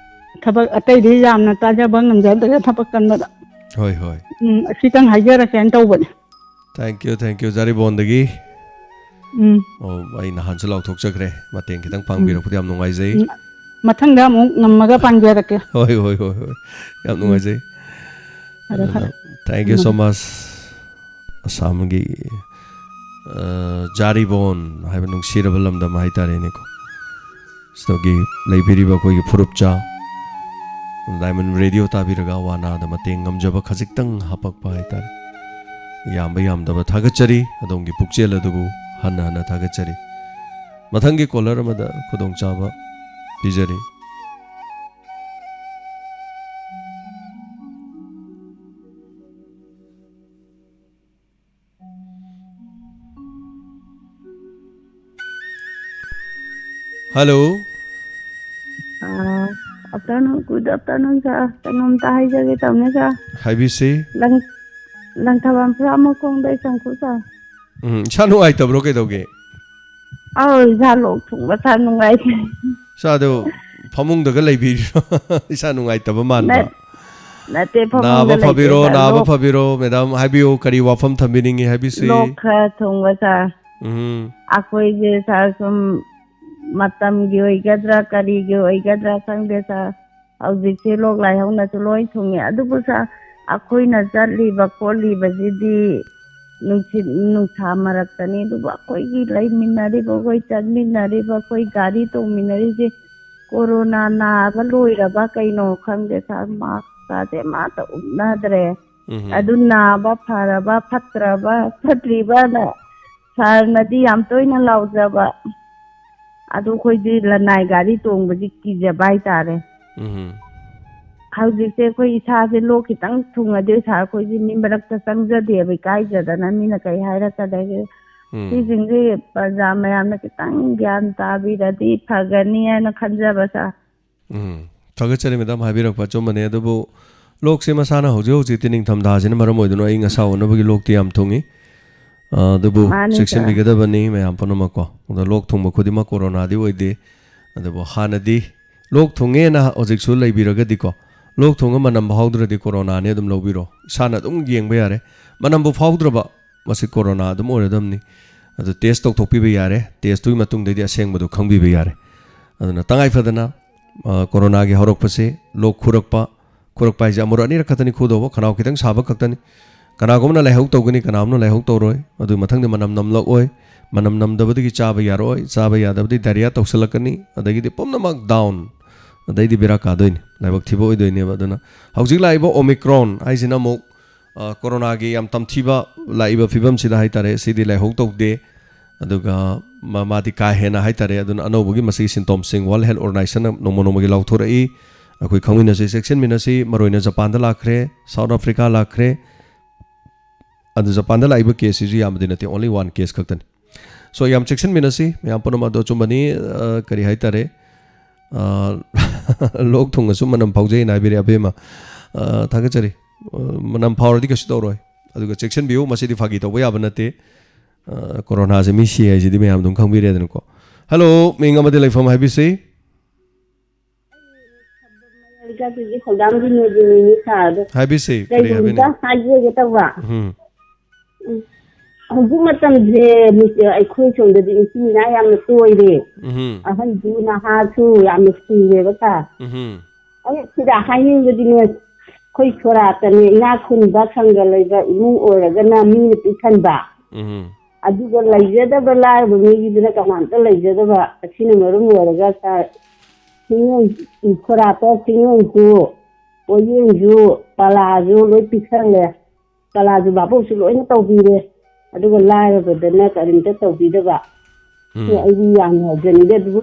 ꯊꯕꯛ ꯑꯇꯩꯗꯤ ꯌꯥꯝꯅ ꯇꯥꯖꯕ ꯉꯝꯖꯗ꯭ꯔꯦ ꯊꯕꯛ ꯀꯟꯕꯗ꯫ ꯍꯣꯏ, ꯍꯣꯏ꯫ ꯎꯝ, ꯑꯁꯤꯇꯪ ꯍꯥꯏꯖꯔꯛꯀꯦꯅ ꯇꯧꯕꯅꯦ꯫ Thank you, thank you, ꯖꯥꯔꯤꯕꯣꯟꯗꯒꯤ꯫ ꯎꯝ, ꯑꯣ, ꯑꯩ ꯅꯍꯥꯟꯁꯨ ꯂꯥꯎꯊꯣꯛꯆꯈ꯭ꯔꯦ꯫ ꯃꯇꯦꯡ ꯈꯤꯇꯪ ꯄꯥꯡꯕꯤꯔꯛꯄꯗ ꯌꯥꯝ ꯅꯨꯡꯉꯥꯏꯖꯩ꯫ ꯎꯝ, ꯃꯊꯪꯗ ꯑꯃꯨꯛ ꯉꯝꯃꯒ ꯄꯥꯡꯖꯔꯛꯀꯦ꯫ ꯍꯣꯏ, ꯍꯣꯏ, ꯍꯣꯏ, ꯍꯣꯏ꯫ ꯌꯥꯝ ꯅꯨꯡꯉꯥꯏꯖꯩ꯫ ꯐꯔꯦ, ꯑꯗꯨꯅ, ꯐꯔꯦ꯫ Thank you so much꯫ ꯑꯁꯥꯝꯒꯤ, ꯑ, ꯖꯥꯔꯤꯕꯣꯟ ꯍꯥꯏꯕ ꯅꯨꯡꯁꯤꯔꯕ ꯂꯝꯗꯝ ꯍꯥꯏꯇꯥꯔꯦꯅꯦꯀꯣ꯫ ꯁꯤꯗꯒꯤ ꯂꯩꯕꯤꯔꯤꯕ ꯑꯩꯈꯣꯏꯒꯤ ꯐꯨꯔꯨꯞꯆꯥ, ꯗꯥꯏꯃꯟ ꯔꯦꯗꯤꯑꯣ ꯇꯥꯕꯤꯔꯒ ꯑꯋꯥ ꯑꯅꯥꯗ ꯃꯇꯦꯡ ꯉꯝꯖꯕ ꯈꯖꯤꯛꯇꯪ ꯍꯥꯄꯛꯄ ꯍꯥꯏꯇꯥꯔꯦ꯫ ꯌꯥꯝꯕ ꯌꯥꯝꯗꯕ ꯊꯥꯒꯠꯆꯔꯤ꯫ ꯑꯗꯣꯝꯒꯤ ꯄꯨꯛꯆꯦꯜ ꯑꯗꯨꯕꯨ ꯍꯟꯅ ꯍꯟꯅ ꯊꯥꯒꯠꯆꯔꯤ꯫ ꯃꯊꯪꯒꯤ ꯀꯣꯂꯔ ꯑꯃꯗ ꯈꯨꯗꯣꯡꯆꯥꯕ ꯄꯤꯖꯔꯤ꯫ ꯍꯜꯂꯣ꯫ ꯑꯥ, afternoon, good afternoon, sir. ꯀꯩꯅꯣꯝꯇ ꯍꯥꯏꯖꯒꯦ ꯇꯧꯅꯦ, sir. ꯍꯥꯏꯕꯤꯁꯤ꯫ ꯂꯪ-, ꯂꯪꯊꯕꯥꯝ ꯐꯨꯔꯥ ꯃꯈꯣꯡꯗ ꯑꯩ ꯆꯪꯈꯨ, sir. ꯎꯝ, ꯏꯁꯥ ꯅꯨꯡꯉꯥꯏꯇꯕ꯭ꯔꯣ, ꯀꯩꯗꯧꯒꯦ? ꯑꯧ, ꯏꯁꯥ ꯂꯣꯛ ꯊꯨꯡꯕ, sir, ꯅꯨꯡꯉꯥꯏꯇꯦ꯫ ꯏꯁꯥꯗꯣ ꯐꯃꯨꯡꯗꯒ ꯂꯩꯕꯤꯔꯤꯔꯣ? ꯏꯁꯥ ꯅꯨꯡꯉꯥꯏꯇꯕ ꯃꯥꯟꯕ꯫ ꯅꯠ-, ꯅꯠꯇꯦ, ꯐꯃꯨꯡꯗ ꯅꯥꯕ ꯂꯩꯇꯦ, ꯐꯕꯤꯔꯣ, sir. ꯅꯥꯕ ꯂꯣꯛ ꯐꯕꯤꯔꯣ, madam, ꯍꯥꯏꯕꯤꯌꯨ, ꯀꯔꯤ ꯋꯥꯐꯝ ꯊꯝꯕꯤꯅꯤꯡꯉꯤ, ꯍꯥꯏꯕꯤꯁꯤ꯫ ꯂꯣꯛ ꯈꯔ ꯊꯨꯡꯕ, sir꯫ ꯎꯝ꯫ ꯑꯩꯈꯣꯏꯁꯦ, sir, ꯁꯨꯝ ꯃꯇꯝꯒꯤ ꯑꯣꯏꯒꯗ꯭ꯔꯥ, ꯀꯔꯤꯒꯤ ꯑꯣꯏꯒꯗ꯭ꯔꯥ ꯈꯪꯗꯦ, sir꯫ ꯍꯧꯖꯤꯛꯁꯦ ꯂꯣꯛ ꯂꯥꯏꯍꯧꯅꯁꯨ ꯂꯣꯏ ꯊꯨꯡꯉꯦ꯫ ꯑꯗꯨꯕꯨ, sir, ꯑꯩꯈꯣꯏꯅ ꯆꯠꯂꯤꯕ ꯈꯣꯠꯂꯤꯕꯁꯤꯗꯤ ꯅꯨꯡꯁꯤꯠ ꯅꯨꯡꯁꯥ ꯃꯔꯛꯇꯅꯤ꯫ ꯑꯗꯨꯕꯨ ꯑꯩꯈꯣꯏꯒꯤ ꯂꯩꯃꯤꯟꯅꯔꯤꯕ, ꯑꯩꯈꯣꯏ ꯆꯠꯃꯤꯟꯅꯔꯤꯕ, ꯑꯩꯈꯣꯏ ꯒꯥꯔꯤ ꯇꯣꯡꯃꯤꯟꯅꯔꯤꯁꯦ ꯀꯣꯔꯣꯅꯥ ꯅꯥꯕ ꯂꯣꯏꯔꯕ ꯀꯩꯅꯣ ꯈꯪꯗꯦ, sir꯫ Mask ꯀꯥꯁꯦ ꯑꯃꯠꯇ ꯎꯞꯅꯗ꯭ꯔꯦ꯫ ꯎꯝ꯫ ꯑꯗꯨ ꯅꯥꯕ ꯐꯔꯕ ꯐꯠꯇ꯭ꯔꯕ ꯐꯠꯇ꯭ꯔꯤꯕꯅ sir ꯅꯗꯤ ꯌꯥꯝ ꯇꯣꯏꯅ ꯂꯥꯎꯖꯕ꯫ ꯑꯗꯨ ꯑꯩꯈꯣꯏꯗꯤ ꯂꯅꯥꯏ ꯒꯥꯔꯤ ꯇꯣꯡꯕꯁꯤ ꯀꯤꯖꯕ ꯍꯥꯏꯇꯥꯔꯦ꯫ ꯎꯝ꯫ ꯍꯧꯖꯤꯛꯁꯦ ꯑꯩꯈꯣꯏ ꯏꯁꯥꯁꯦ ꯂꯣꯛ ꯈꯤꯇꯪ ꯊꯨꯡꯉꯗꯤ, sir, ꯑꯩꯈꯣꯏꯁꯦ ꯃꯤ ꯃꯔꯛꯇ ꯆꯪꯖꯗꯦꯕ, ꯏꯀꯥꯏꯖꯗꯅ ꯃꯤꯅ ꯀꯩ ꯍꯥꯏꯔꯛꯀꯗꯒꯦ꯫ ꯎꯝ꯫ ꯁꯤꯁꯤꯡꯁꯦ ꯄ꯭ꯔꯖꯥ ꯃꯌꯥꯝꯅ ꯈꯤꯇꯪ ꯒ꯭ꯌꯥꯟ ꯇꯥꯕꯤꯔꯗꯤ ꯐꯒꯅꯤ ꯍꯥꯏꯅ ꯈꯟꯖꯕ, sir꯫ ꯎꯝ꯫ ꯊꯥꯒꯠꯆꯔꯤ, madam, ꯍꯥꯏꯕꯤꯔꯛꯄ ꯑꯆꯨꯝꯕꯅꯦ꯫ ꯑꯗꯨꯕꯨ ꯂꯣꯛꯁꯦ ꯃꯁꯥꯅ ꯍꯧꯖꯤꯛ ꯍꯧꯖꯤꯛꯇꯤ ꯅꯤꯡꯊꯝꯊꯥꯁꯤꯅ ꯃꯔꯝ ꯑꯣꯏꯗꯨꯅ ꯑꯏꯪ ꯑꯁꯥ ꯑꯣꯟꯅꯕꯒꯤ ꯂꯣꯛꯇꯤ ꯌꯥꯝ ꯊꯨꯡꯉꯤ꯫ ꯑ, ꯑꯗꯨꯕꯨ ꯃꯥꯅꯤ, sir꯫ ꯆꯦꯛꯁꯤꯟꯕꯤꯒꯗꯕꯅꯤ ꯃꯌꯥꯝ ꯄꯨꯝꯅꯃꯛꯀꯣ꯫ ꯑꯗꯣ ꯂꯣꯛ ꯊꯨꯡꯕ ꯈꯨꯗꯤꯡꯃꯛ ꯀꯣꯔꯣꯅꯥꯗꯤ ꯑꯣꯏꯗꯦ꯫ ꯑꯗꯨꯕꯨ ꯍꯥꯟꯅꯗꯤ ꯂꯣꯛ ꯊꯨꯡꯉꯦꯅ ꯍꯧꯖꯤꯛꯁꯨ ꯂꯩꯕꯤꯔꯒꯗꯤꯀꯣ, ꯂꯣꯛ ꯊꯨꯡꯉ ꯃꯅꯝ ꯐꯥꯎꯗ꯭ꯔꯗꯤ ꯀꯣꯔꯣꯅꯥꯅꯤ ꯑꯗꯨꯝ ꯂꯧꯕꯤꯔꯣ꯫ ꯏꯁꯥꯅ ꯑꯗꯨꯝ ꯌꯦꯡꯕ ꯌꯥꯔꯦ꯫ ꯃꯅꯝꯕꯨ ꯐꯥꯎꯗ꯭ꯔꯕ, ꯃꯁꯤ ꯀꯣꯔꯣꯅꯥ ꯑꯗꯨꯝ ꯑꯣꯏꯔꯗꯝꯅꯤ꯫ ꯑꯗꯨ test ꯇꯧꯊꯣꯛꯄꯤꯕ ꯌꯥꯔꯦ꯫ Test ꯇꯨꯒꯤ ꯃꯇꯨꯡꯗꯩꯗꯤ ꯑꯁꯦꯡꯕꯗꯣ ꯈꯪꯕꯤꯕ ꯌꯥꯔꯦ꯫ ꯑꯗꯨꯅ ꯇꯉꯥꯏ ꯐꯗꯅ, ꯑ, ꯀꯣꯔꯣꯅꯥꯒꯤ ꯍꯧꯔꯛꯄꯁꯦ ꯂꯣꯛ ꯈꯨꯔꯛꯄ, ꯈꯨꯔꯛꯄ ꯍꯥꯏꯁꯦ ꯑꯃꯨꯔꯛ ꯑꯅꯤꯔꯛ ꯈꯛꯇꯅꯤ ꯈꯨꯗꯧꯕ, ꯈꯅꯥꯎ ꯈꯤꯇꯪ ꯁꯥꯕ ꯈꯛꯇꯅꯤ꯫ ꯀꯅꯥꯒꯨꯝꯕꯅ ꯂꯥꯏꯍꯧ ꯇꯧꯒꯅꯤ, ꯀꯅꯥꯒꯨꯝꯕꯅ ꯂꯥꯏꯍꯧ ꯇꯧꯔꯣꯏ꯫ ꯑꯗꯨꯒꯤ ꯃꯊꯪꯗ ꯃꯅꯝ ꯅꯝꯂꯛꯑꯣꯏ꯫ ꯃꯅꯝ ꯅꯝꯗꯕꯗꯒꯤ ꯆꯥꯕ ꯌꯥꯔꯛꯑꯣꯏ, ꯆꯥꯕ ꯌꯥꯗꯕꯗꯒꯤ diarrhea ꯇꯧꯁꯜꯂꯛꯀꯅꯤ, ꯑꯗꯒꯤꯗꯤ ꯄꯨꯝꯅꯃꯛ down, ꯑꯗꯩꯗꯤ ꯕꯦꯔꯥ ꯀꯥꯗꯣꯏꯅꯤ, ꯂꯥꯏꯕꯛ ꯊꯤꯕ ꯑꯣꯏꯗꯣꯏꯅꯦꯕ꯫ ꯑꯗꯨꯅ ꯍꯧꯖꯤꯛ ꯂꯥꯛꯏꯕ Omicron ꯍꯥꯏꯁꯤꯅ ꯑꯃꯨꯛ, ꯑ, ꯀꯣꯔꯣꯅꯥꯒꯤ ꯌꯥꯝ ꯇꯝꯊꯤꯕ ꯂꯥꯛꯏꯕ ꯐꯤꯕꯝꯁꯤꯗ ꯍꯥꯏꯇꯥꯔꯦ, ꯁꯤꯗꯤ ꯂꯥꯏꯍꯧ ꯇꯧꯗꯦ, ꯑꯗꯨꯒ ꯃ-, ꯃꯥꯗꯤ ꯀꯥ ꯍꯦꯟꯅ ꯍꯥꯏꯇꯥꯔꯦ꯫ ꯑꯗꯨꯅ ꯑꯅꯧꯕꯒꯤ ꯃꯁꯤꯒꯤ symptomꯁꯤꯡ World Health Organizationꯅ ꯅꯣꯡꯃ ꯅꯣꯡꯃꯒꯤ ꯂꯥꯎꯊꯣꯔꯛꯏ꯫ ꯑꯩꯈꯣꯏ ꯈꯪꯃꯤꯟꯅꯁꯤ, ꯆꯦꯛꯁꯤꯟꯃꯤꯟꯅꯁꯤ꯫ ꯃꯔꯨꯑꯣꯏꯅ ꯖꯄꯥꯟꯗ ꯂꯥꯛꯈ꯭ꯔꯦ, South Africa ꯂꯥꯛꯈ꯭ꯔꯦ꯫ ꯑꯗꯨ ꯖꯄꯥꯟꯗ ꯂꯥꯛꯏꯕ caseꯁꯤꯁꯨ ꯌꯥꯝꯕꯗꯤ ꯅꯠꯇꯦ, only one case ꯈꯛꯇꯅꯤ꯫ So, ꯌꯥꯝ ꯆꯦꯛꯁꯤꯟꯃꯤꯟꯅꯁꯤ ꯃꯌꯥꯝ ꯄꯨꯝꯅꯃꯛ꯫ ꯑꯗꯣ ꯑꯆꯨꯝꯕꯅꯤ, ꯑ, ꯀꯔꯤ ꯍꯥꯏꯇꯥꯔꯦ, ꯑ, ꯂꯣꯛ ꯊꯨꯡꯉꯁꯨ ꯃꯅꯝ ꯐꯥꯎꯖꯩꯅ ꯍꯥꯏꯕꯤꯔꯦ ꯑꯕꯦꯝꯃ꯫ ꯑ, ꯊꯥꯒꯠꯆꯔꯤ꯫ ꯑ, ꯃꯅꯝ ꯐꯥꯎꯔꯗꯤ ꯀꯩꯁꯨ ꯇꯧꯔꯣꯏ꯫ ꯑꯗꯨꯒ ꯆꯦꯛꯁꯤꯟꯕꯤꯌꯨ, ꯃꯁꯤꯗꯤ ꯐꯥꯒꯤ ꯇꯧꯕ ꯌꯥꯕ ꯅꯠꯇꯦ꯫ ꯑ, ꯀꯣꯔꯣꯅꯥꯁꯦ ꯃꯤ ꯁꯤ ꯍꯥꯏꯁꯤꯗꯤ ꯃꯌꯥꯝ ꯑꯗꯨꯝ ꯈꯪꯕꯤꯔꯦꯗꯅꯀꯣ꯫ ꯍꯜꯂꯣ, ꯃꯤꯡ ꯑꯃꯗꯤ ꯂꯩꯐꯝ ꯍꯥꯏꯕꯤꯁꯤ꯫ ꯂꯩꯀꯥꯏꯒꯤ ꯊꯧꯗꯥꯝꯒꯤ ꯅꯣꯡꯃꯒꯤ ꯁꯥꯔꯗꯣ꯫ ꯍꯥꯏꯕꯤꯁꯤ, ꯀꯔꯤ ꯀꯩꯒꯨꯝꯕ ꯍꯥꯏꯕꯤꯅꯤꯡ? ꯍꯥꯏꯖꯒꯦ ꯇꯧꯕ꯫ ꯎꯝ꯫ ꯎꯝ꯫ ꯍꯧꯖꯤꯛ ꯃꯇꯝꯁꯦ ꯃꯤꯁꯦ ꯑꯩꯈꯣꯏ ꯁꯣꯝꯗꯗꯤ ꯏꯆꯤꯟ ꯏꯅꯥꯎ ꯌꯥꯝꯅ ꯇꯣꯏꯔꯦ꯫ ꯎꯝ꯫ ꯑꯍꯟꯁꯨ ꯅꯍꯥꯁꯨ ꯌꯥꯝꯅ ꯁꯨꯔꯦꯕ ꯁꯥꯔ꯫ ꯎꯝ꯫ ꯑꯩ ꯁꯤꯗ ꯍꯥꯏꯅꯤꯡꯕꯗꯤꯅꯦ, ꯑꯩꯈꯣꯏ ꯁꯣꯔꯥꯠꯇꯅꯦ ꯏꯅꯥꯛ ꯈꯨꯟꯕ ꯁꯪꯒ ꯂꯩꯕ ꯏꯃꯨꯡ ꯑꯣꯏꯔꯒꯅ ꯃꯤꯅ ꯄꯤꯁꯟꯕ꯫ ꯎꯝ꯫ ꯑꯗꯨꯒ ꯂꯩꯖꯗꯕ ꯂꯥꯏꯔꯕ ꯃꯤꯒꯤꯗꯨꯅ ꯀꯅꯥꯝꯇ ꯂꯩꯖꯗꯕ꯫ ꯑꯁꯤꯅ ꯃꯔꯝ ꯑꯣꯏꯔꯒ ꯁꯥꯔ, ꯁꯤꯡꯉꯣꯏ, ꯁꯣꯔꯥꯠꯇ ꯁꯤꯡꯉꯣꯏꯁꯨ, ꯄꯣꯌꯦꯡꯁꯨ, ꯄꯂꯥꯁꯨ ꯂꯣꯏ ꯄꯤꯁꯜꯂꯦ꯫ ꯄꯂꯥꯁꯨ ꯚꯥꯕꯣꯛꯁꯨ ꯂꯣꯏꯅ ꯇꯧꯕꯤꯔꯦ꯫ ꯑꯗꯨꯒ ꯂꯥꯏꯔꯕꯗꯅ ꯀꯔꯤꯝꯇ ꯇꯧꯕꯤꯗꯕ꯫ ꯁꯤ ꯎꯝ꯫ ꯑꯩꯗꯤ ꯌꯥꯝꯅ ꯍꯥꯏꯖꯅꯤꯡꯗꯦ꯫ ꯑꯗꯨꯕꯨ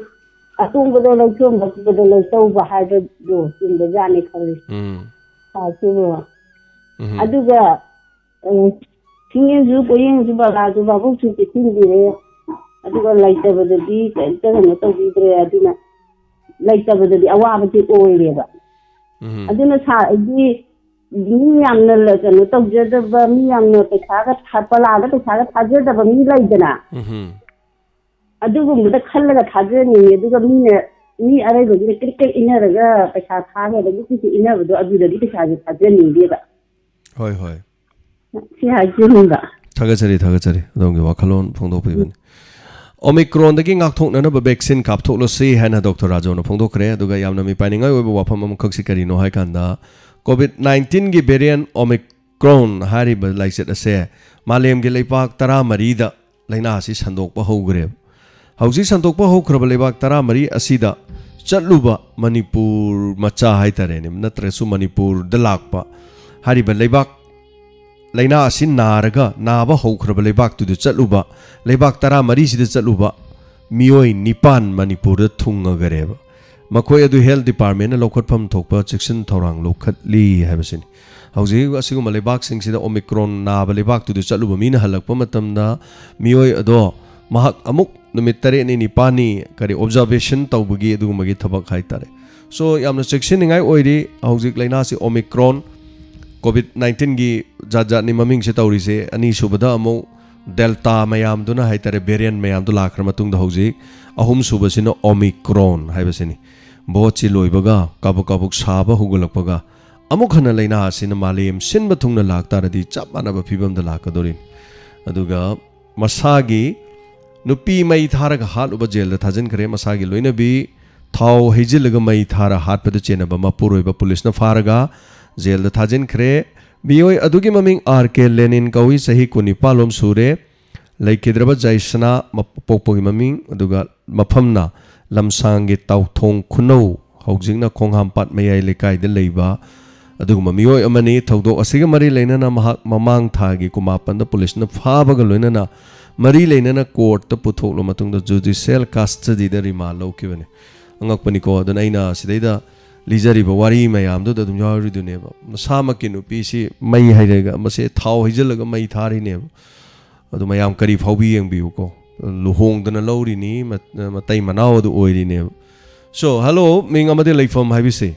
ꯑꯇꯣꯡꯕꯗꯣ ꯂꯧꯊꯣꯛꯑꯝꯕ ꯈꯣꯠꯄꯗꯣ ꯂꯧꯊꯧꯕ ꯍꯥꯏꯕꯗꯣ ꯆꯨꯝꯕꯖꯥꯠꯅꯤ ꯈꯜꯂꯤ꯫ ꯎꯝ꯫ ꯁꯥꯔꯁꯤꯕꯨ꯫ ꯎꯝ꯫ ꯑꯗꯨꯒ, ꯑ, ꯁꯤꯡꯌꯦꯟꯁꯨ, ꯄꯣꯌꯦꯡꯁꯨ, ꯄꯂꯥꯁꯨ, ꯚꯥꯕꯣꯛꯁꯨ ꯄꯤꯁꯤꯟꯕꯤꯔꯦ꯫ ꯑꯗꯨꯒ ꯂꯩꯇꯕꯗꯗꯤ ꯀꯔꯤꯝꯇ ꯀꯩꯅꯣ ꯇꯧꯕꯤꯗ꯭ꯔꯦ꯫ ꯑꯗꯨꯅ ꯂꯩꯇꯕꯗꯗꯤ ꯑꯋꯥꯕꯗꯤ ꯑꯣꯏꯔꯦꯕ꯫ ꯎꯝ꯫ ꯑꯗꯨꯅ ꯁꯥꯔ, ꯑꯩꯗꯤ ꯃꯤ ꯌꯥꯝꯅ ꯂ-, ꯀꯩꯅꯣ ꯇꯧꯖꯗꯕ, ꯃꯤ ꯌꯥꯝꯅ ꯄꯩꯁꯥꯒ ꯊꯥ-, ꯄꯂꯥꯗ ꯄꯩꯁꯥꯒ ꯊꯥꯖꯗꯕ ꯃꯤ ꯂꯩꯗꯅ, ꯎꯝ꯫ ꯑꯗꯨꯒꯨꯝꯕꯗ ꯈꯜꯂꯒ ꯊꯥꯖꯅꯤꯡꯉꯤ꯫ ꯑꯗꯨꯒ ꯃꯤꯅ, ꯃꯤ ꯑꯔꯩꯕꯒꯤꯅ ꯀ꯭ꯔꯤꯛ ꯀ꯭ꯔꯤꯛ ꯏꯟꯅꯔꯒ ꯄꯩꯁꯥ ꯊꯥꯈ꯭ꯔꯒ ꯀ꯭ꯔꯤꯛ ꯀ꯭ꯔꯤꯛ ꯏꯟꯅꯕꯗꯣ, ꯑꯗꯨꯗꯗꯤ ꯄꯩꯁꯥꯁꯦ ꯊꯥꯖꯅꯤꯡꯗꯦꯕ꯫ ꯍꯣꯏ, ꯍꯣꯏ꯫ ꯁꯤ ꯍꯥꯏꯖꯅꯤꯡꯕ꯫ ꯊꯥꯒꯠꯆꯔꯤ, ꯊꯥꯒꯠꯆꯔꯤ꯫ ꯑꯗꯣꯝꯒꯤ ꯋꯥꯈꯜꯂꯣꯟ ꯐꯣꯡꯗꯣꯛꯄꯤꯕꯅꯤ꯫ ꯑꯣꯃꯤꯀ꯭ꯔꯣꯟꯗꯒꯤ ꯉꯥꯛꯊꯣꯛꯅꯅꯕ ꯚꯦꯛꯁꯤꯟ ꯀꯥꯞꯊꯣꯛꯂꯁꯤ ꯍꯥꯏꯅ ꯗꯣꯛꯇꯔ ꯔꯥꯖꯧꯅ ꯐꯣꯡꯗꯣꯛꯈ꯭ꯔꯦ꯫ ꯑꯗꯨꯒ ꯌꯥꯝꯅ ꯃꯤꯄꯥꯏꯅꯤꯡꯉꯥꯏ ꯑꯣꯏꯕ ꯋꯥꯐꯝ ꯑꯃꯈꯛꯁꯤ ꯀꯔꯤꯅꯣ ꯍꯥꯏ ꯀꯥꯟꯗ, ꯀꯣꯚꯤꯗ ꯅꯥꯏꯟꯇꯤꯟꯒꯤ ꯚꯦꯔꯤꯌꯦꯟ ꯑꯣꯃꯤꯀ꯭ꯔꯣꯟ ꯍꯥꯏꯔꯤꯕ ꯂꯥꯏꯆꯠ ꯑꯁꯦ ꯃꯥꯂꯦꯝꯒꯤ ꯂꯩꯄꯥꯛ ꯇꯔꯥꯃꯔꯤꯗ ꯂꯥꯏꯅꯥ ꯑꯁꯤ ꯁꯟꯗꯣꯛꯄ ꯍꯧꯈ꯭ꯔꯦꯕ꯫ ꯍꯧꯖꯤꯛ ꯁꯟꯗꯣꯛꯄ ꯍꯧꯈ꯭ꯔꯕ ꯂꯩꯕꯥꯛ ꯇꯔꯥꯃꯔꯤ ꯑꯁꯤꯗ ꯆꯠꯂꯨꯕ ꯃꯅꯤꯄꯨꯔ ꯃꯆꯥ ꯍꯥꯏꯇꯥꯔꯦꯅꯦ, ꯅꯠꯇ꯭ꯔꯒꯁꯨ ꯃꯅꯤꯄꯨꯔꯗ ꯂꯥꯛꯄ ꯍꯥꯏꯔꯤꯕ ꯂꯩꯕꯥꯛ, ꯂꯥꯏꯅꯥ ꯑꯁꯤ ꯅꯥꯔꯒ ꯅꯥꯕ ꯍꯧꯈ꯭ꯔꯕ ꯂꯩꯕꯥꯛꯇꯨꯗ ꯆꯠꯂꯨꯕ, ꯂꯩꯕꯥꯛ ꯇꯔꯥꯃꯔꯤꯁꯤꯗ ꯆꯠꯂꯨꯕ ꯃꯤꯑꯣꯏ ꯅꯤꯄꯥꯟ ꯃꯅꯤꯄꯨꯔꯗ ꯊꯨꯡꯉꯒꯔꯦꯕ꯫ ꯃꯈꯣꯏ ꯑꯗꯨ ꯍꯦꯜꯊ ꯗꯤꯄꯥꯔꯠꯃꯦꯟꯅ ꯂꯧꯈꯠꯐꯝ ꯊꯣꯛꯄ ꯆꯦꯛꯁꯤꯟ ꯊꯧꯔꯥꯡ ꯂꯧꯈꯠꯂꯤ ꯍꯥꯏꯕꯁꯤꯅꯤ꯫ ꯍꯧꯖꯤꯛ ꯑꯁꯤꯒꯨꯝꯕ ꯂꯩꯕꯥꯛꯁꯤꯡꯁꯤꯗ ꯑꯣꯃꯤꯀ꯭ꯔꯣꯟ ꯅꯥꯕ ꯂꯩꯕꯥꯛꯇꯨꯗ ꯆꯠꯂꯨꯕ ꯃꯤꯅ ꯍꯜꯂꯛꯄ ꯃꯇꯝꯗ ꯃꯤꯑꯣꯏ ꯑꯗꯣ ꯃꯍꯥꯛ ꯑꯃꯨꯛ ꯅꯨꯃꯤꯠ ꯇꯔꯦꯠꯅꯤ ꯅꯤꯄꯥꯜꯅꯤ ꯀꯔꯤ observation ꯇꯧꯕꯒꯤ ꯑꯗꯨꯒꯨꯝꯕꯒꯤ ꯊꯕꯛ ꯍꯥꯏꯇꯥꯔꯦ꯫ So, ꯌꯥꯝꯅ ꯆꯦꯛꯁꯤꯟꯅꯤꯡꯉꯥꯏ ꯑꯣꯏꯔꯤ꯫ ꯍꯧꯖꯤꯛ ꯂꯥꯏꯅꯥꯁꯤ Omicron, COVID nineteenꯒꯤ ꯖꯥꯠ ꯖꯥꯠꯅꯤ ꯃꯃꯤꯡꯁꯦ ꯇꯧꯔꯤꯁꯦ꯫ ꯑꯅꯤꯁꯨꯕꯗ ꯑꯃꯨꯛ Delta ꯃꯌꯥꯝꯗꯨꯅ ꯍꯥꯏꯇꯥꯔꯦ, variant ꯃꯌꯥꯝꯗꯨ ꯂꯥꯛꯈ꯭ꯔ ꯃꯇꯨꯡꯗ ꯍꯧꯖꯤꯛ ꯑꯍꯨꯝꯁꯨꯕꯁꯤꯅ Omicron ꯍꯥꯏꯕꯁꯤꯅꯤ꯫ ꯚꯣꯠꯁꯤ ꯂꯣꯏꯕꯒ ꯀꯥꯕꯨꯛ ꯀꯥꯕꯨꯛ ꯁꯥꯕ ꯍꯧꯒꯠꯂꯛꯄꯒ ꯑꯃꯨꯛ ꯍꯟꯅ ꯂꯥꯏꯅꯥ ꯑꯁꯤꯅ ꯃꯥꯂꯦꯝ ꯁꯤꯟꯕ ꯊꯨꯡꯅ ꯂꯥꯛꯇꯥꯔꯗꯤ ꯆꯞ ꯃꯥꯟꯅꯕ ꯐꯤꯕꯝꯗ ꯂꯥꯛꯀꯗꯣꯔꯤꯅꯤ꯫ ꯑꯗꯨꯒ ꯃꯁꯥꯒꯤ ꯅꯨꯄꯤ ꯃꯩ ꯊꯥꯔꯒ ꯍꯥꯠꯂꯨꯕ ꯖꯦꯜꯗ ꯊꯥꯖꯤꯟꯈ꯭ꯔꯦ꯫ ꯃꯁꯥꯒꯤ ꯂꯣꯏꯅꯕꯤ ꯊꯥꯎ ꯍꯩꯖꯤꯜꯂꯒ ꯃꯩ ꯊꯥꯔ ꯍꯥꯠꯄꯗ ꯆꯦꯟꯅꯕ ꯃꯄꯨꯔꯣꯏꯕ ꯄꯨꯂꯤꯁꯅ ꯐꯥꯔꯒ ꯖꯦꯜꯗ ꯊꯥꯖꯤꯟꯈ꯭ꯔꯦ꯫ ꯃꯤꯑꯣꯏ ꯑꯗꯨꯒꯤ ꯃꯃꯤꯡ R K Lenin ꯀꯧꯏ, ꯆꯍꯤ ꯀꯨꯟꯅꯤꯄꯥꯜ ꯂꯣꯝ ꯁꯨꯔꯦ꯫ ꯂꯩꯈꯤꯗ꯭ꯔꯕ ꯖꯥꯏꯁꯅꯥ ꯃ-, ꯄꯣꯛꯄꯒꯤ ꯃꯃꯤꯡ, ꯑꯗꯨꯒ ꯃꯐꯝꯅ ꯂꯝꯁꯥꯡꯒꯤ ꯇꯥꯎꯊꯣꯡ ꯈꯨꯅꯧ, ꯍꯧꯖꯤꯛꯅ ꯈꯣꯡꯍꯥꯝꯄꯥꯠ ꯃꯌꯥꯏ ꯂꯩꯀꯥꯏꯗ ꯂꯩꯕ ꯑꯗꯨꯒꯨꯝꯕ ꯃꯤꯑꯣꯏ ꯑꯃꯅꯤ꯫ ꯊꯧꯗꯣꯛ ꯑꯁꯤꯒ ꯃꯔꯤ ꯂꯩꯅꯅ ꯃꯍꯥꯛ ꯃꯃꯥꯡ ꯊꯥꯒꯤ ꯀꯨꯟꯃꯥꯄꯟꯗ ꯄꯨꯂꯤꯁꯅ ꯐꯥꯕꯒ ꯂꯣꯏꯅꯅ ꯃꯔꯤ ꯂꯩꯅꯅ ꯀꯣꯔꯠꯇ ꯄꯨꯊꯣꯛꯂ ꯃꯇꯨꯡꯗ ꯖꯨꯗꯤꯁꯤꯌꯦꯜ ꯀꯁꯇꯗꯤꯗ ꯔꯤꯃꯥꯟ ꯂꯧꯈꯤꯕꯅꯤ꯫ ꯑꯉꯛꯄꯅꯤꯀꯣ꯫ ꯑꯗꯨꯅ ꯑꯩꯅ ꯁꯤꯗꯩꯗ ꯂꯤꯖꯔꯤꯕ ꯋꯥꯔꯤ ꯃꯌꯥꯝꯗꯨꯗ ꯑꯗꯨꯝ ꯌꯥꯎꯔꯤꯗꯨꯅꯦꯕ꯫ ꯃꯁꯥꯃꯛꯀꯤ ꯅꯨꯄꯤꯁꯤ ꯃꯩ ꯍꯩꯔꯒ, ꯃꯁꯦ ꯊꯥꯎ ꯍꯩꯖꯤꯜꯂꯒ ꯃꯩ ꯊꯥꯔꯤꯅꯦꯕ꯫ ꯑꯗꯨ ꯃꯌꯥꯝ ꯀꯔꯤ ꯐꯥꯎꯕꯤ ꯌꯦꯡꯕꯤꯌꯨꯀꯣ꯫ ꯂꯨꯍꯣꯡꯗꯅ ꯂꯧꯔꯤꯅꯤ, ꯃ-, ꯃꯇꯩ ꯃꯅꯥꯎ ꯑꯗꯨ ꯑꯣꯏꯔꯤꯅꯦꯕ꯫ So, hello, ꯃꯤꯡ ꯑꯃꯗꯤ ꯂꯩꯐꯝ ꯍꯥꯏꯕꯤꯁꯤ꯫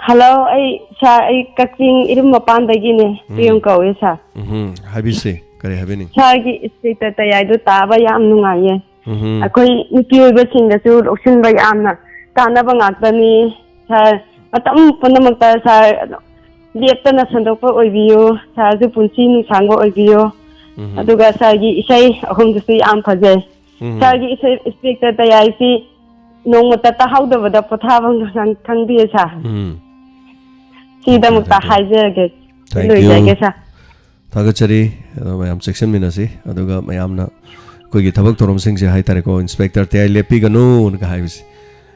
Hello, ꯑꯩ ꯁꯥꯔ, ꯑꯩ ꯀꯛꯆꯤꯡ ꯏꯔꯨꯝ ꯃꯄꯥꯟꯗꯒꯤꯅꯦ꯫ ꯎꯝ꯫ ꯄꯤꯌꯨꯡ ꯀꯧꯏ ꯁꯥꯔ꯫ ꯎꯝꯍꯨꯝ, ꯍꯥꯏꯕꯤꯁꯤ, ꯀꯔꯤ ꯍꯥꯏꯕꯤꯅꯤꯡ? ꯁꯥꯔꯒꯤ ꯏꯟꯁꯄꯦꯛꯇꯔ ꯇꯌꯥꯏꯗꯨ ꯇꯥꯕ ꯌꯥꯝ ꯅꯨꯡꯉꯥꯏꯌꯦ꯫ ꯎꯝꯍꯨꯝ꯫ ꯑꯩꯈꯣꯏ ꯅꯨꯄꯤ ꯑꯣꯏꯕꯁꯤꯡꯗꯁꯨ ꯂꯧꯁꯤꯟꯕ ꯌꯥꯝꯅ ꯀꯥꯟꯅꯕ ꯉꯥꯛꯇꯅꯤ ꯁꯥꯔ꯫ ꯃꯇꯝ ꯄꯨꯝꯅꯃꯛꯇ ꯁꯥꯔ ꯑꯗꯨꯝ ꯂꯦꯞꯇꯅ ꯁꯟꯗꯣꯛꯄ ꯑꯣꯏꯕꯤꯌꯨ꯫ ꯁꯥꯔꯁꯨ ꯄꯨꯟꯁꯤ ꯅꯨꯡꯁꯥꯡꯕ ꯑꯣꯏꯕꯤꯌꯨ꯫ ꯎꯝꯍꯨꯝ꯫ ꯑꯗꯨꯒ ꯁꯥꯔꯒꯤ ꯏꯁꯩ ꯑꯍꯨꯝꯗꯨꯁꯨ ꯌꯥꯝ ꯐꯖꯩ꯫ ꯎꯝꯍꯨꯝ꯫ ꯁꯥꯔꯒꯤ ꯏꯁꯩ ꯏꯟꯁꯄꯦꯛꯇꯔ ꯇꯌꯥꯏꯁꯤ ꯅꯣꯡꯃꯇ ꯇꯥꯍꯧꯗꯕꯗ ꯄꯣꯊꯥꯐꯝ ꯈꯪ-, ꯈꯪꯗꯦ ꯁꯥꯔ꯫ ꯎꯝ꯫ ꯁꯤꯗꯃꯛꯇ Thank you, thank you꯫ ꯍꯥꯏꯖꯔꯒꯦ꯫ Thank you꯫ ꯂꯣꯏꯖꯔꯒꯦ ꯁꯥꯔ꯫ ꯊꯥꯒꯠꯆꯔꯤ꯫ ꯑꯗꯣ ꯃꯌꯥꯝ ꯆꯦꯛꯁꯤꯟꯃꯤꯟꯅꯁꯤ꯫ ꯑꯗꯨꯒ ꯃꯌꯥꯝꯅ ꯑꯩꯈꯣꯏꯒꯤ ꯊꯕꯛ ꯊꯧꯔꯝꯁꯤꯡꯁꯦ ꯍꯥꯏꯇꯥꯔꯦꯀꯣ, "ꯏꯟꯁꯄꯦꯛꯇꯔ ꯇꯌꯥꯏ ꯂꯦꯞꯄꯤꯒꯅꯨꯅ" ꯍꯥꯏꯕꯁꯦ꯫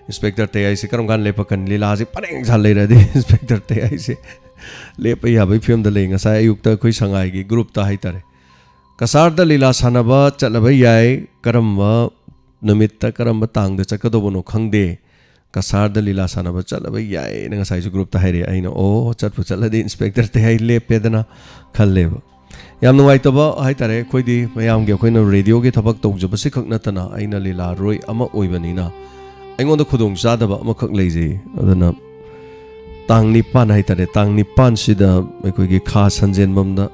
ꯏꯟꯁꯄꯦꯛꯇꯔ ꯇꯌꯥꯏꯁꯦ ꯀꯔꯝ ꯀꯥꯟꯗ ꯂꯦꯞꯄꯛꯀꯅꯤ? ꯂꯤꯂꯥꯁꯦ ꯄꯔꯦꯡ ꯁꯥ ꯂꯩꯔꯗꯤ ꯏꯟꯁꯄꯦꯛꯇꯔ ꯇꯌꯥꯏꯁꯦ ꯂꯦꯞꯄ ꯌꯥꯕꯒꯤ ꯐꯤꯕꯝꯗ ꯂꯩ꯫ ꯉꯁꯥꯏ ꯑꯌꯨꯛꯇ ꯑꯩꯈꯣꯏ ꯁꯉꯥꯏꯒꯤ ꯒ꯭ꯔꯨꯞꯇ ꯍꯥꯏꯇꯥꯔꯦ, "ꯀꯁꯥꯔꯗ ꯂꯤꯂꯥ ꯁꯥꯟꯅꯕ ꯆꯠꯂꯕ ꯌꯥꯏ, ꯀꯔꯝꯕ ꯅꯨꯃꯤꯠꯇ ꯀꯔꯝꯕ ꯇꯥꯡꯗ ꯆꯠꯀꯗꯧꯕꯅꯣ ꯈꯪꯗꯦ꯫ ꯀꯁꯥꯔꯗ ꯂꯤꯂꯥ ꯁꯥꯟꯅꯕ ꯆꯠꯂꯕ ꯌꯥꯏꯅ" ꯉꯁꯥꯏꯁꯨ ꯒ꯭ꯔꯨꯞꯇ ꯍꯥꯏꯔꯛꯑꯦ꯫ ꯑꯩꯅ, "ꯑꯣ, ꯆꯠꯄꯨ ꯆꯠꯂꯗꯤ ꯏꯟꯁꯄꯦꯛꯇꯔ ꯇꯌꯥꯏ ꯂꯦꯞꯄꯦꯗꯅ" ꯈꯜꯂꯦꯕ꯫ ꯌꯥꯝ ꯅꯨꯡꯉꯥꯏꯇꯕ ꯍꯥꯏꯇꯥꯔꯦ, ꯑꯩꯈꯣꯏꯗꯤ ꯃꯌꯥꯝꯒꯤ, ꯑꯩꯈꯣꯏꯅ ꯔꯦꯗꯤꯑꯣꯒꯤ ꯊꯕꯛ ꯇꯧꯖꯕꯁꯤ ꯈꯛ ꯅꯠꯇꯅ ꯑꯩꯅ ꯂꯤꯂꯥꯔꯣꯏ ꯑꯃ ꯑꯣꯏꯕꯅꯤꯅ ꯑꯩꯉꯣꯟꯗ ꯈꯨꯗꯣꯡꯆꯥꯗꯕ ꯑꯃꯈꯛ ꯂꯩꯖꯩ꯫ ꯑꯗꯨꯅ ꯇꯥꯡ ꯅꯤꯄꯥꯟ ꯍꯥꯏꯇꯥꯔꯦ, ꯇꯥꯡ ꯅꯤꯄꯥꯟꯁꯤꯗ ꯑꯩꯈꯣꯏꯒꯤ ꯈꯥ ꯁꯟꯖꯦꯟꯕꯝꯗ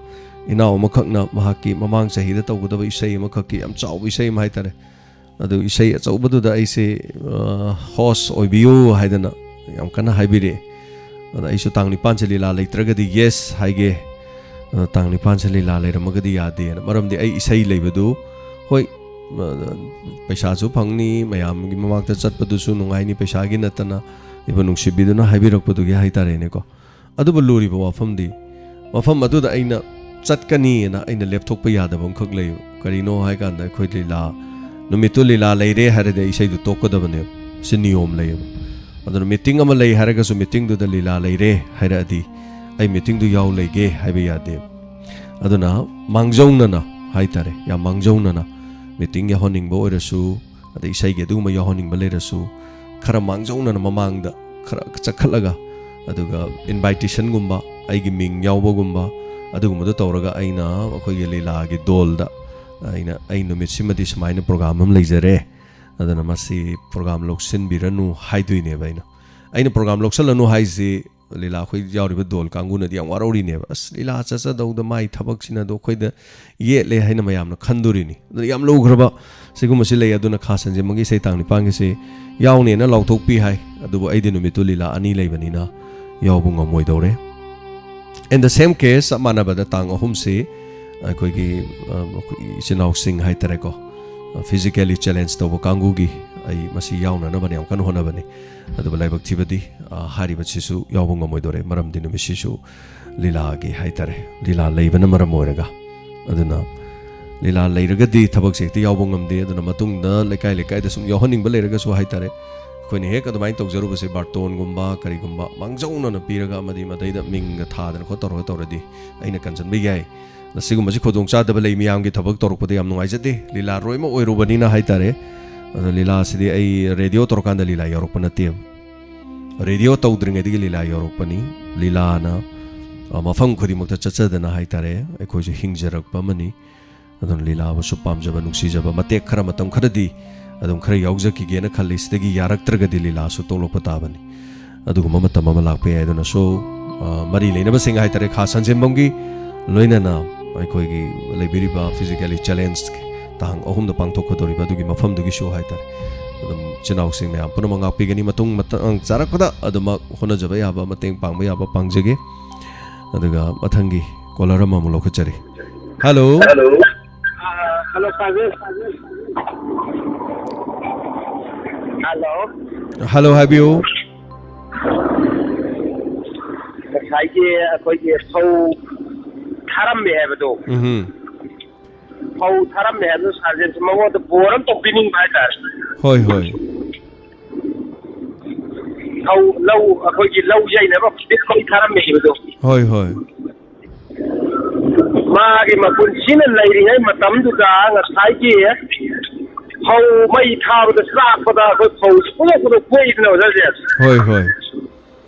ꯏꯅꯥꯎ ꯑꯃꯈꯛꯅ ꯃꯍꯥꯛꯀꯤ ꯃꯃꯥꯡ ꯆꯍꯤꯗ ꯇꯧꯒꯗꯕ ꯏꯁꯩ ꯑꯃꯈꯛꯀꯤ, ꯌꯥꯝ ꯆꯥꯎꯕ ꯏꯁꯩ ꯑꯃ ꯍꯥꯏꯇꯥꯔꯦ, ꯑꯗꯨ ꯏꯁꯩ ꯑꯆꯧꯕꯗꯨꯗ ꯑꯩꯁꯦ ꯍꯣꯁ ꯑꯣꯏꯕꯤꯌꯨ ꯍꯥꯏꯗꯅ ꯌꯥꯝ ꯀꯟꯅ ꯍꯥꯏꯕꯤꯔꯛꯑꯦ꯫ ꯑꯗ ꯑꯩꯁꯨ ꯇꯥꯡ ꯅꯤꯄꯥꯟꯁꯦ ꯂꯤꯂꯥ ꯂꯩꯇ꯭ꯔꯒꯗꯤ ꯌꯦꯁ ꯍꯥꯏꯒꯦ꯫ ꯑꯗ ꯇꯥꯡ ꯅꯤꯄꯥꯟꯁꯦ ꯂꯤꯂꯥ ꯂꯩꯔꯝꯃꯒꯗꯤ ꯌꯥꯗꯦꯅ, ꯃꯔꯝꯗꯤ ꯑꯩ ꯏꯁꯩ ꯂꯩꯕꯗꯨ, ꯍꯣꯏ, ꯄꯩꯁꯥꯁꯨ ꯐꯪꯅꯤ, ꯃꯌꯥꯝꯒꯤ ꯃꯃꯥꯡꯗ ꯆꯠꯄꯗꯨꯁꯨ ꯅꯨꯡꯉꯥꯏꯅꯤ, ꯄꯩꯁꯥꯒꯤ ꯅꯠꯇꯅ꯫ ꯏꯕꯨ ꯅꯨꯡꯁꯤꯕꯤꯗꯨꯅ ꯍꯥꯏꯕꯤꯔꯛꯄꯗꯨꯒꯤ ꯍꯥꯏꯇꯥꯔꯦꯅꯦꯀꯣ꯫ ꯑꯗꯨꯕꯨ ꯂꯨꯔꯤꯕ ꯋꯥꯐꯝꯗꯤ, ꯃꯐꯝ ꯑꯗꯨꯗ ꯑꯩꯅ ꯆꯠꯀꯅꯤꯅ ꯑꯩꯅ ꯂꯦꯞꯊꯣꯛꯄ ꯌꯥꯗꯕ ꯑꯃꯈꯛ ꯂꯩ꯫ ꯀꯔꯤꯅꯣ ꯍꯥꯏꯀꯥꯟꯗ, ꯑꯩꯈꯣꯏ ꯂꯤꯂꯥ ꯅꯨꯃꯤꯠꯇꯨ ꯂꯤꯂꯥ ꯂꯩꯔꯦ ꯍꯥꯏꯔꯗꯤ ꯑꯩ ꯏꯁꯩꯗꯨ ꯇꯣꯛꯀꯗꯕꯅꯦꯕ꯫ ꯁꯤ ꯅꯤꯌꯣꯝ ꯂꯩꯌꯦꯕ꯫ ꯑꯗꯨꯅ ꯃꯤꯇꯤꯡ ꯑꯃ ꯂꯩ ꯍꯥꯏꯔꯒꯁꯨ ꯃꯤꯇꯤꯡꯗꯨꯗ ꯂꯤꯂꯥ ꯂꯩꯔꯦ ꯍꯥꯏꯔꯛꯑꯗꯤ ꯑꯩ ꯃꯤꯇꯤꯡꯗꯨ ꯌꯥꯎ ꯂꯩꯒꯦ ꯍꯥꯏꯕ ꯌꯥꯗꯦꯕ꯫ ꯑꯗꯨꯅ ꯃꯥꯡꯖꯧꯅꯅ ꯍꯥꯏꯇꯥꯔꯦ, ꯌꯥꯝ ꯃꯥꯡꯖꯧꯅꯅ ꯃꯤꯇꯤꯡ ꯌꯥꯎꯍꯟꯅꯤꯡꯕ ꯑꯣꯏꯔꯁꯨ, ꯑꯗꯩ ꯏꯁꯩꯒꯤ ꯑꯗꯨꯒꯨꯝꯕ ꯌꯥꯎꯍꯟꯅꯤꯡꯕ ꯂꯩꯔꯁꯨ, ꯈꯔ ꯃꯥꯡꯖꯧꯅꯅ ꯃꯃꯥꯡꯗ ꯈꯔ ꯆꯠꯈꯠꯂꯒ, ꯑꯗꯨꯒ ꯏꯟꯚꯥꯏꯇꯦꯁꯟꯒꯨꯝꯕ, ꯑꯩꯒꯤ ꯃꯤꯡ ꯌꯥꯎꯕꯒꯨꯝꯕ, ꯑꯗꯨꯒꯨꯝꯕꯗꯣ ꯇꯧꯔꯒ ꯑꯩꯅ ꯑꯩꯈꯣꯏꯒꯤ ꯂꯤꯂꯥꯒꯤ ꯗꯣꯜꯗ ꯑꯩꯅ, "ꯑꯩ ꯅꯨꯃꯤꯠꯁꯤꯃꯗꯤ ꯁꯨꯃꯥꯏꯅ ꯄ꯭ꯔꯣꯒꯥꯝ ꯑꯃ ꯂꯩꯖꯔꯦ, ꯑꯗꯨꯅ ꯃꯁꯤ ꯄ꯭ꯔꯣꯒꯥꯝ ꯂꯧꯁꯤꯟꯕꯤꯔꯅꯨ" ꯍꯥꯏꯗꯣꯏꯅꯦꯕ ꯑꯩꯅ꯫ ꯑꯩꯅ ꯄ꯭ꯔꯣꯒꯥꯝ ꯂꯧꯁꯜꯂꯅꯨ ꯍꯥꯏꯁꯤ ꯂꯤꯂꯥ ꯑꯩꯈꯣꯏ ꯌꯥꯎꯔꯤꯕ ꯗꯣꯜ ꯀꯥꯡꯕꯨꯅꯗꯤ ꯌꯥꯝ ꯋꯥꯔꯧꯔꯤꯅꯦꯕ꯫ "ꯑꯁ, ꯂꯤꯂꯥ ꯆꯠꯆꯗꯧꯗ ꯃꯥꯏ ꯊꯕꯛꯁꯤꯅ ꯑꯗꯣ ꯑꯩꯈꯣꯏꯗ ꯌꯦꯠꯂꯦ" ꯍꯥꯏꯅ ꯃꯌꯥꯝꯅ ꯈꯟꯗꯣꯔꯤꯅꯤ꯫ ꯑꯗꯨꯅ ꯌꯥꯝ ꯂꯨꯈ꯭ꯔꯕ ꯁꯤꯒꯨꯝꯕꯁꯤ ꯂꯩ꯫ ꯑꯗꯨꯅ ꯈꯥ ꯁꯟꯖꯦꯟꯕꯝꯒꯤ ꯏꯁꯩ ꯇꯥꯡ ꯅꯤꯄꯥꯟꯒꯤꯁꯤ ꯌꯥꯎꯅꯦꯅ ꯂꯥꯎꯊꯣꯛꯄꯤ ꯍꯥꯏ꯫ ꯑꯗꯨꯕꯨ ꯑꯩꯗꯤ ꯅꯨꯃꯤꯠꯇꯨ ꯂꯤꯂꯥ ꯑꯅꯤ ꯂꯩꯕꯅꯤꯅ ꯌꯥꯎꯕ ꯉꯝꯃꯣꯏꯗꯧꯔꯦ꯫ In the same case, ꯆꯞ ꯃꯥꯟꯅꯕꯗ ꯇꯥꯡ ꯑꯍꯨꯝꯁꯤ ꯑꯩꯈꯣꯏꯒꯤ, ꯑ, ꯑꯩꯈꯣꯏ ꯏꯆꯤꯟ ꯏꯅꯥꯎꯁꯤꯡ ꯍꯥꯏꯇꯥꯔꯦꯀꯣ, physically challenge ꯇꯧꯕ ꯀꯥꯡꯕꯨꯒꯤ ꯑꯩ ꯃꯁꯤ ꯌꯥꯎꯅꯅꯕꯅ ꯌꯥꯝ ꯀꯟꯅ ꯍꯣꯠꯅꯕꯅꯤ꯫ ꯑꯗꯨꯕꯨ ꯂꯥꯏꯕꯛ ꯊꯤꯕꯗꯤ, ꯑ, ꯍꯥꯏꯔꯤꯕꯁꯤꯁꯨ ꯌꯥꯎꯕ ꯉꯝꯃꯣꯏꯗꯧꯔꯦ, ꯃꯔꯝꯗꯤ ꯅꯨꯃꯤꯠꯁꯤꯁꯨ ꯂꯤꯂꯥꯒꯤ ꯍꯥꯏꯇꯥꯔꯦ, ꯂꯤꯂꯥ ꯂꯩꯕꯅ ꯃꯔꯝ ꯑꯣꯏꯔꯒ꯫ ꯑꯗꯨꯅ ꯂꯤꯂꯥ ꯂꯩꯔꯒꯗꯤ ꯊꯕꯛꯁꯦ ꯍꯦꯛꯇ ꯌꯥꯎꯕ ꯉꯝꯗꯦ꯫ ꯑꯗꯨꯅ ꯃꯇꯨꯡꯗ ꯂꯩꯀꯥꯏ ꯂꯩꯀꯥꯏꯗ ꯁꯨꯝ ꯌꯥꯎꯍꯟꯅꯤꯡꯕ ꯂꯩꯔꯒꯁꯨ ꯍꯥꯏꯇꯥꯔꯦ, ꯑꯩꯈꯣꯏꯅ ꯍꯦꯛ ꯑꯗꯨꯃꯥꯏꯅ ꯇꯧꯖꯔꯨꯕꯁꯦ, ꯕꯥꯔꯇꯣꯟꯒꯨꯝꯕ ꯀꯔꯤꯒꯨꯝꯕ ꯃꯥꯡꯖꯧꯅꯅ ꯄꯤꯔꯒ ꯑꯃꯗꯤ ꯃꯗꯩꯗ ꯃꯤꯡꯒ ꯊꯥꯗꯅ ꯈꯣꯠ ꯇꯧꯔꯒ ꯇꯧꯔꯗꯤ ꯑꯩꯅ ꯀꯟꯁꯤꯟꯕ ꯌꯥꯏ꯫ ꯑꯗ ꯁꯤꯒꯨꯝꯕꯁꯤ ꯈꯨꯗꯣꯡꯆꯥꯗꯕ ꯂꯩ꯫ ꯃꯤꯌꯥꯝꯒꯤ ꯊꯕꯛ ꯇꯧꯔꯛꯄꯗ ꯌꯥꯝ ꯅꯨꯡꯉꯥꯏꯖꯗꯦ꯫ ꯂꯤꯂꯥꯔꯣꯏ ꯑꯃ ꯑꯣꯏꯔꯨꯕꯅꯤꯅ ꯍꯥꯏꯇꯥꯔꯦ꯫ ꯑꯗꯣ ꯂꯤꯂꯥꯁꯤꯗꯤ ꯑꯩ ꯔꯦꯗꯤꯑꯣ ꯇꯧꯔꯀꯥꯟꯗ ꯂꯤꯂꯥ ꯌꯥꯎꯔꯛꯄ ꯅꯠꯇꯦꯕ꯫ ꯔꯦꯗꯤꯑꯣ ꯇꯧꯗ꯭ꯔꯤꯉꯩꯗꯒꯤ ꯂꯤꯂꯥ ꯌꯥꯎꯔꯛꯄꯅꯤ꯫ ꯂꯤꯂꯥꯅ ꯑ, ꯃꯐꯝ ꯈꯨꯗꯤꯡꯃꯛꯇ ꯆꯠꯆꯗꯅ ꯍꯥꯏꯇꯥꯔꯦ, ꯑꯩꯈꯣꯏꯁꯨ ꯍꯤꯡꯖꯔꯛꯄ ꯑꯃꯅꯤ꯫ ꯑꯗꯨꯅ ꯂꯤꯂꯥꯕꯨꯁꯨ ꯄꯥꯝꯖꯕ, ꯅꯨꯡꯁꯤꯖꯕ, ꯃꯇꯦꯛ ꯈꯔ, ꯃꯇꯝ ꯈꯔꯗꯤ ꯑꯗꯨꯝ ꯈꯔ ꯌꯥꯎꯖꯈꯤꯒꯦꯅ ꯈꯜꯂꯤ꯫ ꯁꯤꯗꯒꯤ ꯌꯥꯔꯛꯇ꯭ꯔꯒꯗꯤ ꯂꯤꯂꯥꯁꯨ ꯇꯣꯛꯂꯛꯄ ꯇꯥꯕꯅꯤ꯫ ꯑꯗꯨꯒꯨꯝꯕ ꯃꯇꯝ ꯑꯃ ꯂꯥꯛꯄ ꯌꯥꯏ꯫ ꯑꯗꯨꯅꯁꯨ, ꯑ, ꯃꯔꯤ ꯂꯩꯅꯕꯁꯤꯡ ꯍꯥꯏꯇꯥꯔꯦ, ꯈꯥ ꯁꯟꯖꯦꯟꯕꯝꯒꯤ ꯂꯣꯏꯅꯅ ꯑꯩꯈꯣꯏꯒꯤ ꯂꯩꯕꯤꯔꯤꯕ physically challenged ꯇꯥꯡ ꯑꯍꯨꯝꯗ ꯄꯥꯡꯊꯣꯛꯀꯗꯧꯔꯤꯕ ꯑꯗꯨꯒꯤ ꯃꯐꯝꯗꯨꯒꯤꯁꯨ ꯍꯥꯏꯇꯥꯔꯦ, ꯑꯗꯨꯝ ꯏꯆꯤꯟ ꯏꯅꯥꯎꯁꯤꯡ ꯃꯌꯥꯝ ꯄꯨꯝꯅꯃꯛ ꯉꯥꯛꯄꯤꯒꯅꯤ꯫ ꯃꯇꯨꯡ ꯃꯇꯥꯡ ꯆꯥꯔꯛꯄꯗ ꯑꯗꯨꯃꯛ ꯍꯣꯠꯅꯖꯕ ꯌꯥꯕ, ꯃꯇꯦꯡ ꯄꯥꯡꯕ ꯌꯥꯕ ꯄꯥꯡꯖꯒꯦ꯫ ꯑꯗꯨꯒ ꯃꯊꯪꯒꯤ caller ꯑꯃꯃꯨꯛ ꯂꯧꯈꯠꯆꯔꯤ꯫ Hello꯫ Hello꯫ ꯑ, hello, ꯁꯥꯔ꯫ Hello꯫ Hello, ꯍꯥꯏꯕꯤꯌꯨ꯫ ꯉꯁꯥꯏꯒꯤ ꯑꯩꯈꯣꯏꯒꯤ ꯐꯧ ꯊꯥꯔꯝꯃꯦ ꯍꯥꯏꯕꯗꯣ꯫ ꯎꯝꯍꯨꯝ꯫ ꯐꯧ ꯊꯥꯔꯝꯃꯦ ꯍꯥꯏꯕꯗꯣ ꯁꯥꯔꯁꯦ ꯃꯉꯣꯟꯗ ꯕꯣꯔ ꯑꯝꯇ ꯄꯤꯅꯤꯡꯕ ꯍꯥꯏꯇꯥꯔꯦ꯫ ꯍꯣꯏ, ꯍꯣꯏ꯫ ꯐꯧ, ꯂꯧ, ꯑꯩꯈꯣꯏꯒꯤ ꯂꯧ ꯌꯩꯅꯕ ꯐꯧ ꯊꯥꯔꯝꯃꯦ ꯍꯥꯏꯕꯗꯣ꯫ ꯍꯣꯏ, ꯍꯣꯏ꯫ ꯃꯥꯒꯤ ꯃꯄꯨꯟꯁꯤꯅ ꯂꯩꯔꯤꯉꯩ ꯃꯇꯝꯗꯨꯗ ꯉꯁꯥꯏꯒꯤ ꯐꯧ ꯃꯩ ꯊꯥꯕꯗ ꯆꯥꯛꯄꯗ ꯑꯩꯈꯣꯏ ꯐꯧꯁꯤ ꯄꯨꯂꯞ ꯄꯨꯂꯞ ꯄꯣꯛꯏꯗꯅ ꯑꯣꯖꯥꯁꯦ꯫ ꯍꯣꯏ, ꯍꯣꯏ꯫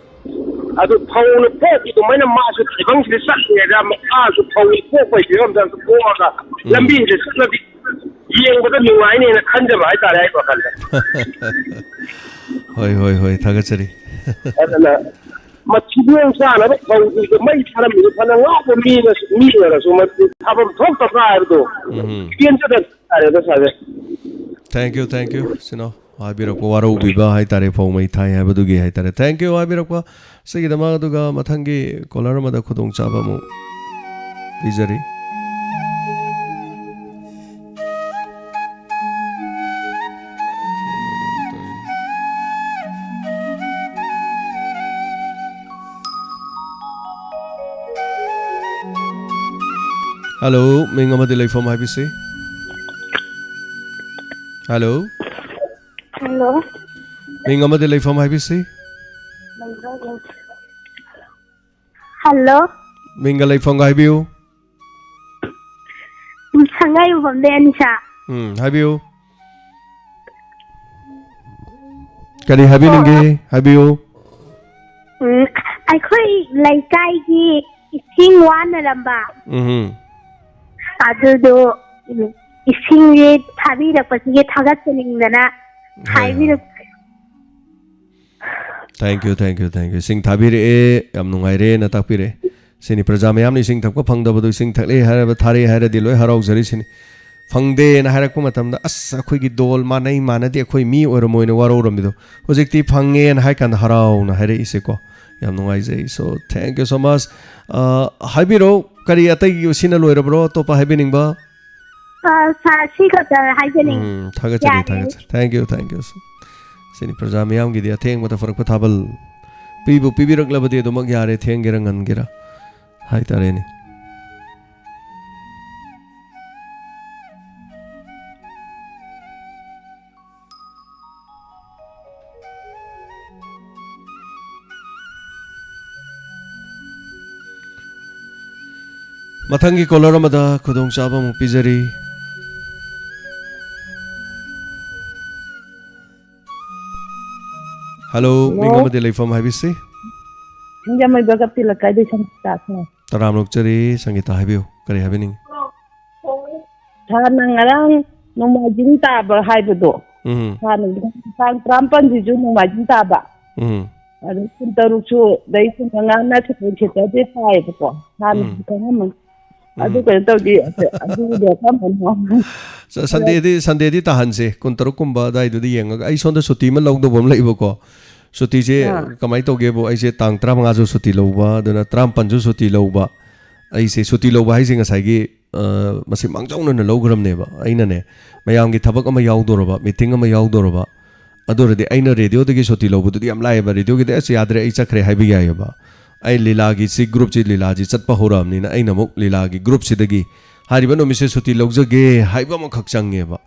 ꯑꯗꯨ ꯐꯧꯅ ꯄꯣꯛꯈꯤꯕ ꯑꯗꯨꯃꯥꯏꯅ ꯃꯥꯁꯨ ꯇꯥꯏꯕꯪꯁꯤꯗ ꯆꯠꯂꯤꯉꯩꯗ ꯃꯈꯥꯁꯨ ꯐꯧꯅ ꯄꯣꯛꯄꯒꯤ ꯐꯤꯕꯝꯗ ꯄꯣꯛꯑꯒ ꯎꯝ꯫ ꯂꯝꯕꯤꯁꯤꯗ ꯆꯠꯂꯗꯤ ꯌꯦꯡꯕꯗ ꯅꯨꯡꯉꯥꯏꯅꯦꯅ ꯈꯟꯖꯕ ꯍꯥꯏꯇꯥꯔꯦ ꯑꯩ ꯋꯥꯈꯜꯗ꯫ ꯍꯣꯏ, ꯍꯣꯏ, ꯍꯣꯏ, ꯊꯥꯒꯠꯆꯔꯤ꯫ ꯑꯗꯨꯅ ꯃꯊꯤꯕꯣꯡ ꯆꯥꯅꯕ ꯐꯧꯗꯨꯗ ꯃꯩ ꯊꯥꯔꯝꯃꯤꯗꯨ ꯐꯅ ꯉꯥꯎꯕ ꯃꯤꯅꯁꯨ, ꯃꯤ ꯑꯣꯏꯔꯁꯨ ꯃꯗꯨ ꯊꯥꯐꯝ ꯊꯣꯛꯇꯕ꯭ꯔꯥ ꯍꯥꯏꯕꯗꯣ ꯎꯝ꯫ ꯄꯦꯟꯖꯗꯕ ꯍꯥꯏꯇꯥꯔꯦꯗ ꯁꯥꯔꯁꯦ꯫ Thank you, thank you, ꯁꯤꯅꯣ꯫ ꯍꯥꯏꯕꯤꯔꯛꯄ, ꯋꯥꯔꯧꯕꯤꯕ ꯍꯥꯏꯇꯥꯔꯦ, ꯐꯧ ꯃꯩ ꯊꯥꯏ ꯍꯥꯏꯕꯗꯨꯒꯤ ꯍꯥꯏꯇꯥꯔꯦ꯫ Thank you ꯍꯥꯏꯕꯤꯔꯛꯄ꯫ ꯁꯤꯒꯤꯗꯃꯛ ꯑꯗꯨꯒ ꯃꯊꯪꯒꯤ caller ꯑꯃꯗ ꯈꯨꯗꯣꯡꯆꯥꯕ ꯑꯃꯨꯛ ꯄꯤꯖꯔꯤ꯫ Hello, ꯃꯤꯡ ꯑꯃꯗꯤ ꯂꯩꯐꯝ ꯍꯥꯏꯕꯤꯁꯤ꯫ Hello꯫ Hello꯫ ꯃꯤꯡ ꯑꯃꯗꯤ ꯂꯩꯐꯝ ꯍꯥꯏꯕꯤꯁꯤ꯫ Hello꯫ ꯃꯤꯡꯒ ꯂꯩꯐꯝꯒ ꯍꯥꯏꯕꯤꯌꯨ꯫ ꯁꯉꯥꯏꯌꯨꯝꯐꯝꯗꯩ ꯑꯅꯤꯁꯥ꯫ ꯎꯝ, ꯍꯥꯏꯕꯤꯌꯨ꯫ ꯀꯔꯤ ꯍꯥꯏꯕꯤꯅꯤꯡꯒꯦ? ꯑꯣ꯫ ꯍꯥꯏꯕꯤꯌꯨ꯫ ꯎꯝ, ꯑꯩꯈꯣꯏ ꯂꯩꯀꯥꯏꯒꯤ ꯏꯁꯤꯡ ꯋꯥꯅꯔꯝꯕ꯫ ꯎꯝ꯫ ꯑꯗꯨꯗꯣ, ꯎꯝ, ꯏꯁꯤꯡꯁꯦ ꯊꯥꯕꯤꯔꯛꯄꯁꯤꯒꯤ ꯊꯥꯒꯠꯆꯅꯤꯡꯗꯅ ꯍꯣꯏ, ꯍꯣꯏ꯫ ꯍꯥꯏꯕꯤꯔꯛ- Thank you, thank you, thank you. ꯏꯁꯤꯡ ꯊꯥꯕꯤꯔꯛꯑꯦ, ꯌꯥꯝ ꯅꯨꯡꯉꯥꯏꯔꯦꯅ ꯇꯥꯛꯄꯤꯔꯛꯑꯦ꯫ ꯁꯤꯅꯤ ꯄ꯭ꯔꯖꯥ ꯃꯌꯥꯝꯅ ꯏꯁꯤꯡ ꯊꯛꯄ ꯐꯪꯗꯕꯗꯨ, ꯏꯁꯤꯡ ꯊꯛꯂꯦ ꯍꯥꯏꯔꯕ, ꯊꯥꯔꯛꯑꯦ ꯍꯥꯏꯔꯗꯤ ꯂꯣꯏ ꯍꯔꯥꯎꯖꯔꯤꯁꯤꯅꯤ꯫ ꯐꯪꯗꯦꯅ ꯍꯥꯏꯔꯛꯄ ꯃꯇꯝꯗ, "ꯑꯁ, ꯑꯩꯈꯣꯏꯒꯤ ꯗꯣꯜ ꯃꯥꯟꯅꯩ ꯃꯥꯟꯅꯗꯦ, ꯑꯩꯈꯣꯏ ꯃꯤ ꯑꯣꯏꯔꯝꯃꯣꯏꯅ" ꯋꯥꯔꯧꯔꯝꯃꯤꯗꯣ, ꯍꯧꯖꯤꯛꯇꯤ ꯐꯪꯉꯦꯅ ꯍꯥꯏ ꯀꯥꯟꯗ ꯍꯔꯥꯎꯅ ꯍꯥꯏꯔꯛꯏꯁꯦꯀꯣ꯫ ꯌꯥꯝ ꯅꯨꯡꯉꯥꯏꯖꯩ꯫ So, thank you so much꯫ ꯑ, ꯍꯥꯏꯕꯤꯔꯣ, ꯀꯔꯤ ꯑꯇꯩꯒꯤ ꯁꯤꯅ ꯂꯣꯏꯔꯕ꯭ꯔꯣ? ꯑꯇꯣꯞꯄ ꯍꯥꯏꯕꯤꯅꯤꯡꯕ? ꯑ, ꯁꯥꯔ, ꯁꯤ ꯈꯛꯇ ꯍꯥꯏꯖꯅꯤꯡꯉꯤ꯫ ꯎꯝ, ꯊꯥꯒꯠꯆꯔꯤ, ꯌꯥꯔꯦ꯫ ꯊꯥꯒꯠꯆꯔꯤ꯫ Thank you, thank you꯫ ꯁꯤꯅꯤ ꯄ꯭ꯔꯖꯥ ꯃꯤꯌꯥꯝꯒꯤꯗꯤ ꯑꯊꯦꯡꯕꯗ ꯐꯔꯛꯄ ꯊꯥꯕꯜ꯫ ꯄꯤꯕꯨ ꯄꯤꯕꯤꯔꯛꯂꯕꯗꯤ ꯑꯗꯨꯃꯛ ꯌꯥꯔꯦ, ꯊꯦꯡꯒꯦꯔꯥ ꯉꯟꯒꯦꯔꯥ ꯍꯥꯏꯇꯥꯔꯦꯅꯦ꯫ ꯃꯊꯪꯒꯤ ꯀꯣꯂꯔ ꯑꯃꯗ ꯈꯨꯗꯣꯡꯆꯥꯕ ꯑꯃꯨꯛ ꯄꯤꯖꯔꯤ꯫ ꯍꯜꯂꯣ, ꯃꯤꯡ ꯍꯜꯂꯣ꯫ ꯑꯃꯗꯤ ꯂꯩꯐꯝ ꯍꯥꯏꯕꯤꯁꯤ꯫ ꯁꯤꯡꯖꯃꯩ ꯕꯒꯞꯇꯤ ꯂꯩꯀꯥꯏꯗꯩ ꯁꯪꯒꯤꯇꯥ ꯁꯤꯡꯍ꯫ ꯇꯔꯥꯝꯅ ꯑꯣꯛꯆꯔꯤ, ꯁꯪꯒꯤꯇꯥ, ꯍꯥꯏꯕꯤꯌꯨ, ꯀꯔꯤ ꯍꯥꯏꯕꯤꯅꯤꯡꯉꯤ? ꯁꯥꯔꯅ ꯉꯔꯥꯡ ꯅꯣꯡꯃꯥꯏꯖꯤꯡ ꯇꯥꯕ ꯍꯥꯏꯕꯗꯣ, ꯎꯝ꯫ ꯁꯥꯔꯅ ꯇꯥꯡ ꯇꯔꯥꯃꯥꯄꯜꯁꯤꯁꯨ ꯅꯣꯡꯃꯥꯏꯖꯤꯡ ꯇꯥꯕ꯫ ꯎꯝ꯫ ꯑꯗꯨ ꯀꯨꯟꯇꯔꯨꯛꯁꯨ, ꯑꯗꯩ ꯀꯨꯟꯃꯉꯥꯅ ꯁꯦꯀꯦꯟ ꯁꯦꯇꯔꯗꯦ ꯇꯥꯏꯌꯦꯕꯀꯣ꯫ ꯁꯥꯔꯅ ꯎꯝ꯫ ꯈꯪꯉꯝꯃꯅꯤ꯫ ꯎꯝ꯫ ꯑꯗꯨ ꯀꯩꯅꯣ ꯇꯧꯗꯦ, ꯑꯗꯨ, ꯑꯗꯨꯗꯣ ꯀꯔꯝꯕꯅꯣ? ꯁ-, ꯁꯟꯗꯦꯗꯤ, ꯁꯟꯗꯦꯗꯤ ꯇꯥꯍꯟꯁꯦ, ꯀꯨꯟꯇꯔꯨꯛ ꯀꯨꯝꯕ ꯑꯗꯥꯏꯗꯨꯗꯤ ꯌꯦꯡꯉꯒ꯫ ꯑꯩ ꯁꯣꯝꯗ ꯁꯨꯇꯤ ꯑꯃ ꯂꯧꯗꯧꯕ ꯑꯃ ꯂꯩꯕꯀꯣ꯫ ꯁꯨꯇꯤꯁꯦ ꯑꯥ꯫ ꯀꯃꯥꯏꯅ ꯇꯧꯒꯦꯕꯨ, ꯑꯩꯁꯦ ꯇꯥꯡ ꯇꯔꯥꯃꯉꯥꯁꯨ ꯁꯨꯇꯤ ꯂꯧꯕ, ꯑꯗꯨꯅ ꯇꯔꯥꯃꯥꯄꯜꯁꯨ ꯁꯨꯇꯤ ꯂꯧꯕ꯫ ꯑꯩꯁꯦ ꯁꯨꯇꯤ ꯂꯧꯕ ꯍꯥꯏꯁꯦ ꯉꯁꯥꯏꯒꯤ, ꯑ, ꯃꯁꯤ ꯃꯥꯡꯖꯧꯅꯅ ꯂꯧꯈ꯭ꯔꯕꯅꯦꯕ꯫ ꯑꯩꯅꯅꯦ, ꯃꯌꯥꯝꯒꯤ ꯊꯕꯛ ꯑꯃ ꯌꯥꯎꯗꯣꯔꯕ, ꯃꯤꯇꯤꯡ ꯑꯃ ꯌꯥꯎꯗꯣꯔꯕ, ꯑꯗꯨ ꯑꯣꯏꯔꯗꯤ ꯑꯩꯅ ꯔꯦꯗꯤꯑꯣꯗꯒꯤ ꯁꯨꯇꯤ ꯂꯧꯕꯗꯨꯗꯤ ꯌꯥꯝ ꯂꯥꯏꯌꯦꯕ꯫ ꯔꯦꯗꯤꯑꯣꯒꯤꯗꯤ, "ꯑꯁ, ꯌꯥꯗ꯭ꯔꯦ, ꯑꯩ ꯆꯠꯈ꯭ꯔꯦ" ꯍꯥꯏꯕ ꯌꯥꯏꯌꯦꯕ꯫ ꯑꯩ ꯂꯤꯂꯥꯒꯤ ꯁꯤ ꯒ꯭ꯔꯨꯞꯁꯤ, ꯂꯤꯂꯥꯁꯤ ꯆꯠꯄ ꯍꯧꯔꯛꯑꯕꯅꯤꯅ, ꯑꯩꯅ ꯑꯃꯨꯛ ꯂꯤꯂꯥꯒꯤ ꯒ꯭ꯔꯨꯞꯁꯤꯗꯒꯤ ꯍꯥꯏꯔꯤꯕ ꯅꯨꯃꯤꯠꯁꯦ ꯁꯨꯇꯤ ꯂꯧꯖꯒꯦ ꯍꯥꯏꯕ ꯑꯃꯈꯛ ꯆꯪꯉꯦꯕ꯫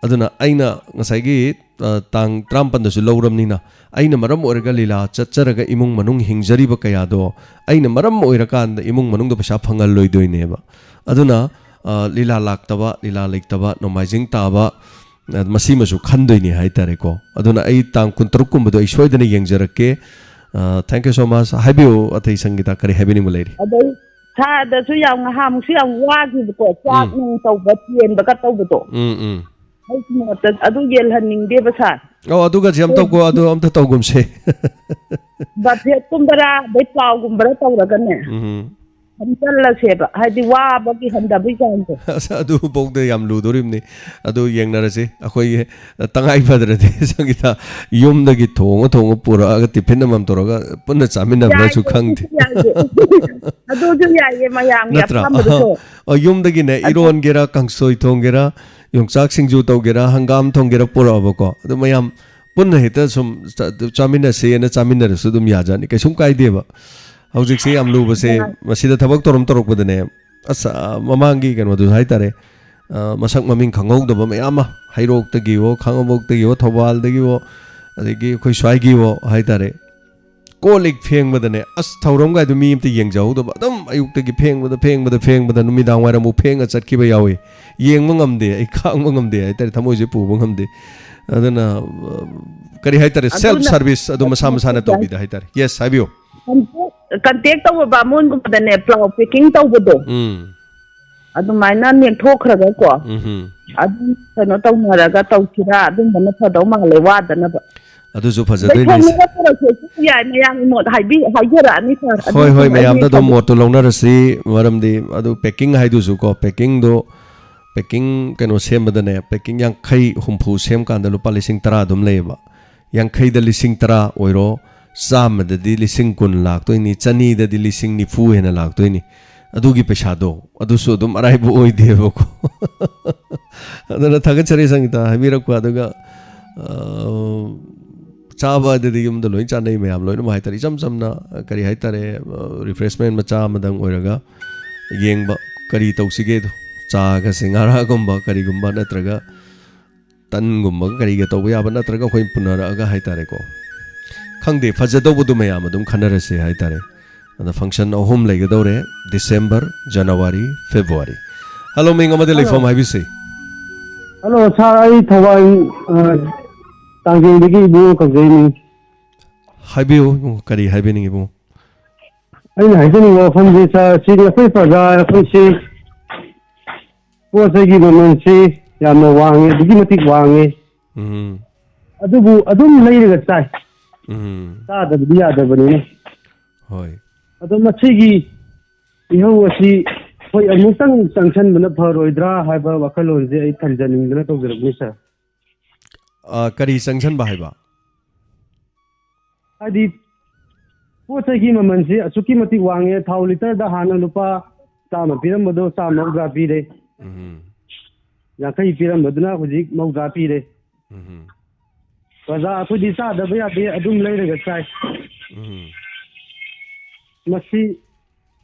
ꯑꯗꯨꯅ ꯑꯩꯅ ꯉꯁꯥꯏꯒꯤ, ꯑ, ꯇꯥꯡ ꯇꯔꯥꯃꯥꯄꯜꯗꯁꯨ ꯂꯧꯔꯕꯅꯤꯅ, ꯑꯩꯅ ꯃꯔꯝ ꯑꯣꯏꯔꯒ ꯂꯤꯂꯥ ꯆꯠꯆꯔꯒ ꯏꯃꯨꯡ ꯃꯅꯨꯡ ꯍꯤꯡꯖꯔꯤꯕ ꯀꯌꯥꯗꯣ ꯑꯩꯅ ꯃꯔꯝ ꯑꯣꯏꯔꯀꯥꯟꯗ ꯏꯃꯨꯡ ꯃꯅꯨꯡꯗ ꯄꯩꯁꯥ ꯐꯪꯍꯜꯂꯣꯏꯗꯣꯏꯅꯦꯕ꯫ ꯑꯗꯨꯅ, ꯑ, ꯂꯤꯂꯥ ꯂꯥꯛꯇꯕ, ꯂꯤꯂꯥ ꯂꯩꯇꯕ, ꯅꯣꯡꯃꯥꯏꯖꯤꯡ ꯇꯥꯕ, ꯑ, ꯃꯁꯤꯃꯁꯨ ꯈꯟꯗꯣꯏꯅꯤ ꯍꯥꯏꯇꯥꯔꯦꯀꯣ꯫ ꯑꯗꯨꯅ ꯑꯩ ꯇꯥꯡ ꯀꯨꯟꯇꯔꯨꯛ ꯀꯨꯝꯕꯗꯣ ꯑꯩ ꯁꯣꯏꯗꯅ ꯌꯦꯡꯖꯔꯛꯀꯦ꯫ ꯑ, thank you so much. ꯍꯥꯏꯕꯤꯌꯨ, ꯑꯇꯩ ꯁꯪꯒꯤꯇꯥ, ꯀꯔꯤ ꯍꯥꯏꯕꯤꯅꯤꯡꯕ ꯂꯩꯔꯤ? ꯑꯗꯩ ꯁꯥꯔꯗꯁꯨ ꯌꯥꯝ ꯉꯍꯥꯟꯃꯨꯛꯁꯨ ꯌꯥꯝ ꯋꯥꯈꯤꯕꯀꯣ, ꯆꯥꯛ ꯎꯝ꯫ ꯅꯨꯡ ꯇꯧꯕ, ꯆꯦꯟꯕꯒ ꯇꯧꯕꯗꯣ꯫ ꯎꯝ, ꯎꯝ꯫ ꯑꯩꯒꯤ ꯃꯣꯠꯇ ꯑꯗꯨ ꯌꯦꯜꯍꯟꯅꯤꯡꯗꯦꯕ, ꯁꯥꯔ꯫ ꯑꯣ, ꯑꯗꯨꯒꯁꯦ ꯑꯝ ꯑꯩꯈꯣꯏ ꯇꯧꯀꯣ, ꯑꯗꯨ ꯑꯝꯇ ꯇꯧꯒꯨꯝꯁꯦ꯫ ꯕꯐꯦꯠꯀꯨꯝꯕꯔꯥ, ꯑꯗꯩ ꯄ꯭ꯂꯥꯎꯒꯨꯝꯕꯔꯥ ꯇꯧꯔꯒꯅꯦ, ꯎꯝ꯫ ꯍꯟꯖꯜꯂꯁꯦꯕ, ꯍꯥꯏꯗꯤ ꯋꯥꯕꯒꯤ ꯍꯟꯊꯕꯒꯤ ꯆꯥꯡꯗꯣ꯫ ꯑꯁ, ꯑꯗꯨꯐꯧꯗ ꯌꯥꯝ ꯂꯨꯗꯣꯔꯤꯕꯅꯤ꯫ ꯑꯗꯨ ꯌꯦꯡꯅꯔꯁꯤ꯫ ꯑꯩꯈꯣꯏꯒꯤ ꯇꯉꯥꯏ ꯐꯗ꯭ꯔꯗꯤ ꯁꯪꯒꯤꯇꯥ ꯌꯨꯝꯗꯒꯤ ꯊꯣꯡꯉ ꯊꯣꯡꯉ ꯄꯨꯔꯛꯑꯒ ꯇꯤꯐꯤꯟ ꯑꯃꯃꯝ ꯇꯧꯔꯒ ꯄꯨꯟꯅ ꯆꯥꯃꯤꯟꯅꯕ꯭ꯔꯁꯨ ꯌꯥꯏꯌꯦ, ꯈꯪꯗꯦ꯫ ꯑꯗꯨꯁꯨ ꯌꯥꯏꯌꯦ꯫ ꯑꯗꯨꯁꯨ ꯌꯥꯏꯌꯦ, ꯃꯌꯥꯝꯒꯤ ꯅꯠꯇ꯭ꯔꯥ? ꯑꯄꯥꯝꯕꯗꯨꯁꯨ꯫ ꯑꯣ, ꯌꯨꯝꯗꯒꯤꯅꯦ, ꯑꯗꯣ ꯏꯔꯣꯟꯒꯦꯔꯥ, ꯀꯥꯡꯁꯣꯏ ꯊꯣꯡꯒꯦꯔꯥ, ꯌꯣꯡꯆꯥꯛ ꯁꯤꯡꯖꯨ ꯇꯧꯒꯦꯔꯥ, ꯍꯪꯒꯥꯝ ꯊꯣꯡꯒꯦꯔꯥ ꯄꯨꯔꯛꯑꯕꯀꯣ, ꯑꯗꯨ ꯃꯌꯥꯝ ꯄꯨꯟꯅ ꯍꯦꯛꯇ ꯁꯨꯝ ꯆꯥ-, ꯆꯥꯃꯤꯟꯅꯁꯦꯅ ꯆꯥꯃꯤꯟꯅꯔꯁꯨ ꯑꯗꯨꯝ ꯌꯥꯖꯥꯠꯅꯤ, ꯀꯩꯁꯨꯝ ꯀꯥꯏꯗꯦꯕ꯫ ꯍꯧꯖꯤꯛꯁꯦ ꯌꯥꯝ ꯂꯨꯕꯁꯦ, ꯌꯥꯏ꯫ ꯃꯁꯤꯗ ꯊꯕꯛ ꯊꯧꯔꯝ ꯇꯧꯔꯛꯄꯗꯅꯦ, ꯑꯁ, ꯑ, ꯃꯃꯥꯡꯒꯤ ꯀꯩꯅꯣꯗꯨ ꯍꯥꯏꯇꯥꯔꯦ, ꯑ, ꯃꯁꯛ ꯃꯃꯤꯡ ꯈꯪꯍꯧꯗꯕ ꯃꯌꯥꯝ ꯑꯃ, ꯍꯩꯔꯣꯛꯇꯒꯤꯋꯣ, ꯈꯥꯡꯉꯕꯣꯛꯇꯒꯤꯋꯣ, ꯊꯧꯕꯥꯜꯗꯒꯤꯋꯣ, ꯑꯗꯒꯤ ꯑꯩꯈꯣꯏ ꯁ꯭ꯋꯥꯏꯒꯤꯋꯣ ꯍꯥꯏꯇꯥꯔꯦ, ꯀꯣꯜ ꯂꯤꯛ ꯐꯦꯡꯕꯗꯅꯦ, ꯑꯁ, ꯊꯧꯔꯝꯒꯥꯏꯗꯨ ꯃꯤ ꯑꯝꯇ ꯌꯦꯡꯖꯍꯧꯗꯕ, ꯑꯗꯨꯝ ꯑꯌꯨꯛꯇꯒꯤ ꯐꯦꯡꯕꯗ, ꯐꯦꯡꯕꯗ, ꯐꯦꯡꯕꯗ ꯅꯨꯃꯤꯗꯥꯡ ꯋꯥꯏꯔꯝꯕꯨ ꯐꯦꯡꯉ ꯆꯠꯈꯤꯕ ꯌꯥꯎꯏ꯫ ꯌꯦꯡꯕ ꯉꯝꯗꯦ, ꯑꯩ ꯈꯥꯡꯕ ꯉꯝꯗꯦ ꯍꯥꯏꯇꯥꯔꯦ, ꯊꯃꯣꯏꯁꯦ ꯄꯨꯕ ꯉꯝꯗꯦ꯫ ꯑꯗꯨꯅ, ꯑ, ꯀꯔꯤ ꯍꯥꯏꯇꯥꯔꯦ, self ꯑꯗꯨꯅ service ꯑꯗꯨ ꯃꯁꯥ ꯃꯁꯥꯅ ꯇꯧꯕꯤꯗ ꯍꯥꯏꯇꯥꯔꯦ꯫ Yes, ꯍꯥꯏꯕꯤꯌꯨ꯫ ꯀꯟꯇꯦꯛ, ꯀꯟꯇꯦꯛ ꯇꯧꯕ ꯕꯥꯃꯣꯟꯒꯨꯝꯕꯗꯅꯦ, ꯄ꯭ꯂꯥꯎ packing ꯇꯧꯕꯗꯣ꯫ ꯎꯝ꯫ ꯑꯗꯨꯃꯥꯏꯅ ꯅꯦꯛꯊꯣꯛꯈ꯭ꯔꯒꯀꯣ, ꯎꯝꯍꯨꯝ꯫ ꯑꯗꯨꯝ ꯀꯩꯅꯣ ꯇꯧꯅꯔꯒ ꯇꯧꯁꯤꯔꯥ, ꯑꯗꯨꯝꯕꯅ ꯐꯗꯧ ꯃꯥꯜꯂꯦ, ꯋꯥꯗꯅꯕ꯫ ꯑꯗꯨꯁꯨ ꯑꯗꯩ ꯐꯖꯗꯣꯏꯅꯦ꯫ ꯊꯣꯡꯅꯕ ꯄꯨꯔꯛꯀꯦꯁꯨ ꯌꯥꯏ, ꯃꯌꯥꯝꯒꯤ ꯃꯣꯠ ꯍꯥꯏꯕꯤ-, ꯍꯥꯏꯖꯔꯛꯑꯅꯤ, ꯁꯥꯔ꯫ ꯍꯣꯏ, ꯑꯗꯨꯝ ꯍꯣꯏ, ꯑꯩ ꯃꯌꯥꯝꯗ ꯑꯗꯨꯝ ꯐꯖ- ꯃꯣꯠꯇꯨ ꯂꯧꯅꯔꯁꯤ, ꯃꯔꯝꯗꯤ ꯑꯗꯨ packing ꯍꯥꯏꯗꯨꯁꯨ ꯀꯣ, packing ꯗꯣ, packing ꯀꯩꯅꯣ ꯁꯦꯝꯕꯗꯅꯦ, packing ꯌꯥꯡꯈꯩ, ꯍꯨꯝꯐꯨ ꯁꯦꯝꯀꯥꯟꯗ ꯂꯨꯄꯥ ꯂꯤꯁꯤꯡ ꯇꯔꯥ ꯑꯗꯨꯝ ꯂꯩꯌꯦꯕ꯫ ꯌꯥꯡꯈꯩꯗ ꯂꯤꯁꯤꯡ ꯇꯔꯥ ꯑꯣꯏꯔꯣ, ꯆꯥꯝꯃꯗꯗꯤ ꯂꯤꯁꯤꯡ ꯀꯨꯟ ꯂꯥꯛꯇꯣꯏꯅꯤ, ꯆꯅꯤꯗꯗꯤ ꯂꯤꯁꯤꯡ ꯅꯤꯐꯨ ꯍꯦꯟꯅ ꯂꯥꯛꯇꯣꯏꯅꯤ꯫ ꯑꯗꯨꯒꯤ ꯄꯩꯁꯥꯗꯣ, ꯑꯗꯨꯁꯨ ꯑꯗꯨꯝ ꯑꯔꯥꯏꯕ ꯑꯣꯏꯗꯦꯕꯀꯣ꯫ ꯑꯗꯨꯅ ꯊꯥꯒꯠꯆꯔꯤ ꯁꯪꯒꯤꯇꯥ ꯍꯥꯏꯕꯤꯔꯛꯄ꯫ ꯑꯗꯨꯒ, ꯑ, ꯆꯥꯕ ꯑꯗꯨꯗꯤ ꯌꯨꯝꯗ ꯂꯣꯏ ꯆꯥꯅꯩ, ꯃꯌꯥꯝ ꯂꯣꯏꯅꯃꯛ ꯍꯥꯏꯇꯥꯔꯦ꯫ ꯏꯆꯝ ꯆꯝꯅ, ꯀꯔꯤ ꯍꯥꯏꯇꯥꯔꯦ, ꯑ, refreshment ꯃꯆꯥ ꯑꯃꯗꯪ ꯑꯣꯏꯔꯒ ꯌꯦꯡꯕ, ꯀꯔꯤ ꯇꯧꯁꯤꯒꯦꯗꯣ, ꯆꯥꯒ ꯁꯤꯡꯍꯥꯔꯥꯒꯨꯝꯕ ꯀꯔꯤꯒꯨꯝꯕ, ꯅꯠꯇ꯭ꯔꯒ ꯇꯟꯒꯨꯝꯕꯒ ꯀꯔꯤꯒ ꯇꯧꯕ ꯌꯥꯕ, ꯅꯠꯇ꯭ꯔꯒ ꯑꯩꯈꯣꯏ ꯄꯨꯅꯔꯛꯑꯒ ꯍꯥꯏꯇꯥꯔꯦꯀꯣ꯫ ꯈꯪꯗꯦ, ꯐꯖꯗꯧꯕꯗꯨ ꯃꯌꯥꯝ ꯑꯗꯨꯝ ꯈꯟꯅꯔꯁꯦ ꯍꯥꯏꯇꯥꯔꯦ꯫ ꯑꯗ function ꯑꯍꯨꯝ ꯂꯩꯒꯗꯧꯔꯦ, December, January, February꯫ Hello, ꯃꯤꯡ ꯑꯃꯗꯤ ꯂꯩꯐꯝ ꯍꯥꯏꯕꯤꯁꯤ꯫ Hello, sir, ꯑꯩ ꯊꯧꯕꯥꯜ, ꯑ, ꯇꯥꯡꯖꯩꯗꯒꯤ ꯏꯕꯨꯡꯉꯣ ꯀꯧꯖꯩꯅꯤ꯫ ꯍꯥꯏꯕꯤꯌꯨ ꯏꯕꯨꯡꯉꯣ, ꯀꯔꯤ ꯍꯥꯏꯕꯤꯅꯤꯡꯉꯤ ꯏꯕꯨꯡꯉꯣ? ꯑꯩꯅ ꯍꯥꯏꯖꯅꯤꯡꯕ ꯋꯥꯐꯝꯁꯤ ꯁꯥꯔ, ꯁꯤ ꯑꯩꯈꯣꯏ ꯄ꯭ꯔꯖꯥ ꯑꯩꯈꯣꯏꯁꯤ ꯄꯣꯠ ꯆꯩꯒꯤ ꯃꯃꯜꯁꯤ ꯌꯥꯝꯅ ꯋꯥꯡꯉꯦ, ꯑꯗꯨꯛꯀꯤ ꯃꯇꯤꯛ ꯋꯥꯡꯉꯦ꯫ ꯎꯝ ꯑꯗꯨꯕꯨ ꯑꯗꯨꯝ ꯂꯩꯔꯒ ꯆꯥꯏ꯫ ꯎꯝ ꯆꯥꯗꯕꯗꯤ ꯌꯥꯗꯕꯅꯤꯅ꯫ ꯍꯣꯏ ꯑꯗꯣ ꯃꯁꯤꯒꯤ ꯏꯍꯧ ꯑꯁꯤ ꯑꯩꯈꯣꯏ ꯑꯃꯨꯛꯇꯪ ꯆꯪꯁꯟꯕꯅ ꯐꯔꯣꯏꯗ꯭ꯔꯥ ꯍꯥꯏꯕ ꯋꯥꯈꯜꯂꯣꯟꯁꯦ ꯑꯩ ꯊꯝꯖꯅꯤꯡꯗꯅ ꯇꯧꯖꯔꯛꯄꯅꯤ ꯁꯥꯔ꯫ ꯑ, ꯀꯔꯤ ꯆꯪꯁꯟꯕ ꯍꯥꯏꯕ? ꯍꯥꯏꯗꯤ ꯄꯣꯠ ꯆꯩꯒꯤ ꯃꯃꯜꯁꯤ ꯑꯁꯨꯛꯀꯤ ꯃꯇꯤꯛ ꯋꯥꯡꯉꯦ꯫ ꯊꯥꯎ ꯂꯤꯇꯔꯗ ꯍꯥꯟꯅ ꯂꯨꯄꯥ ꯆꯥꯝꯃ ꯄꯤꯔꯝꯕꯗꯣ ꯆꯥꯝꯃ ꯃꯧꯗ꯭ꯔꯥ ꯄꯤꯔꯦ꯫ ꯎꯝ ꯌꯥꯡꯈꯩ ꯄꯤꯔꯝꯕꯗꯨꯅ ꯍꯧꯖꯤꯛ ꯃꯧꯗ꯭ꯔꯥ ꯄꯤꯔꯦ꯫ ꯎꯝ ꯄ꯭ꯔꯖꯥ ꯑꯩꯈꯣꯏꯗꯤ ꯆꯥꯗꯕ ꯌꯥꯗꯦ, ꯑꯗꯨꯝ ꯂꯩꯔꯒ ꯆꯥꯏ꯫ ꯎꯝ ꯃꯁꯤ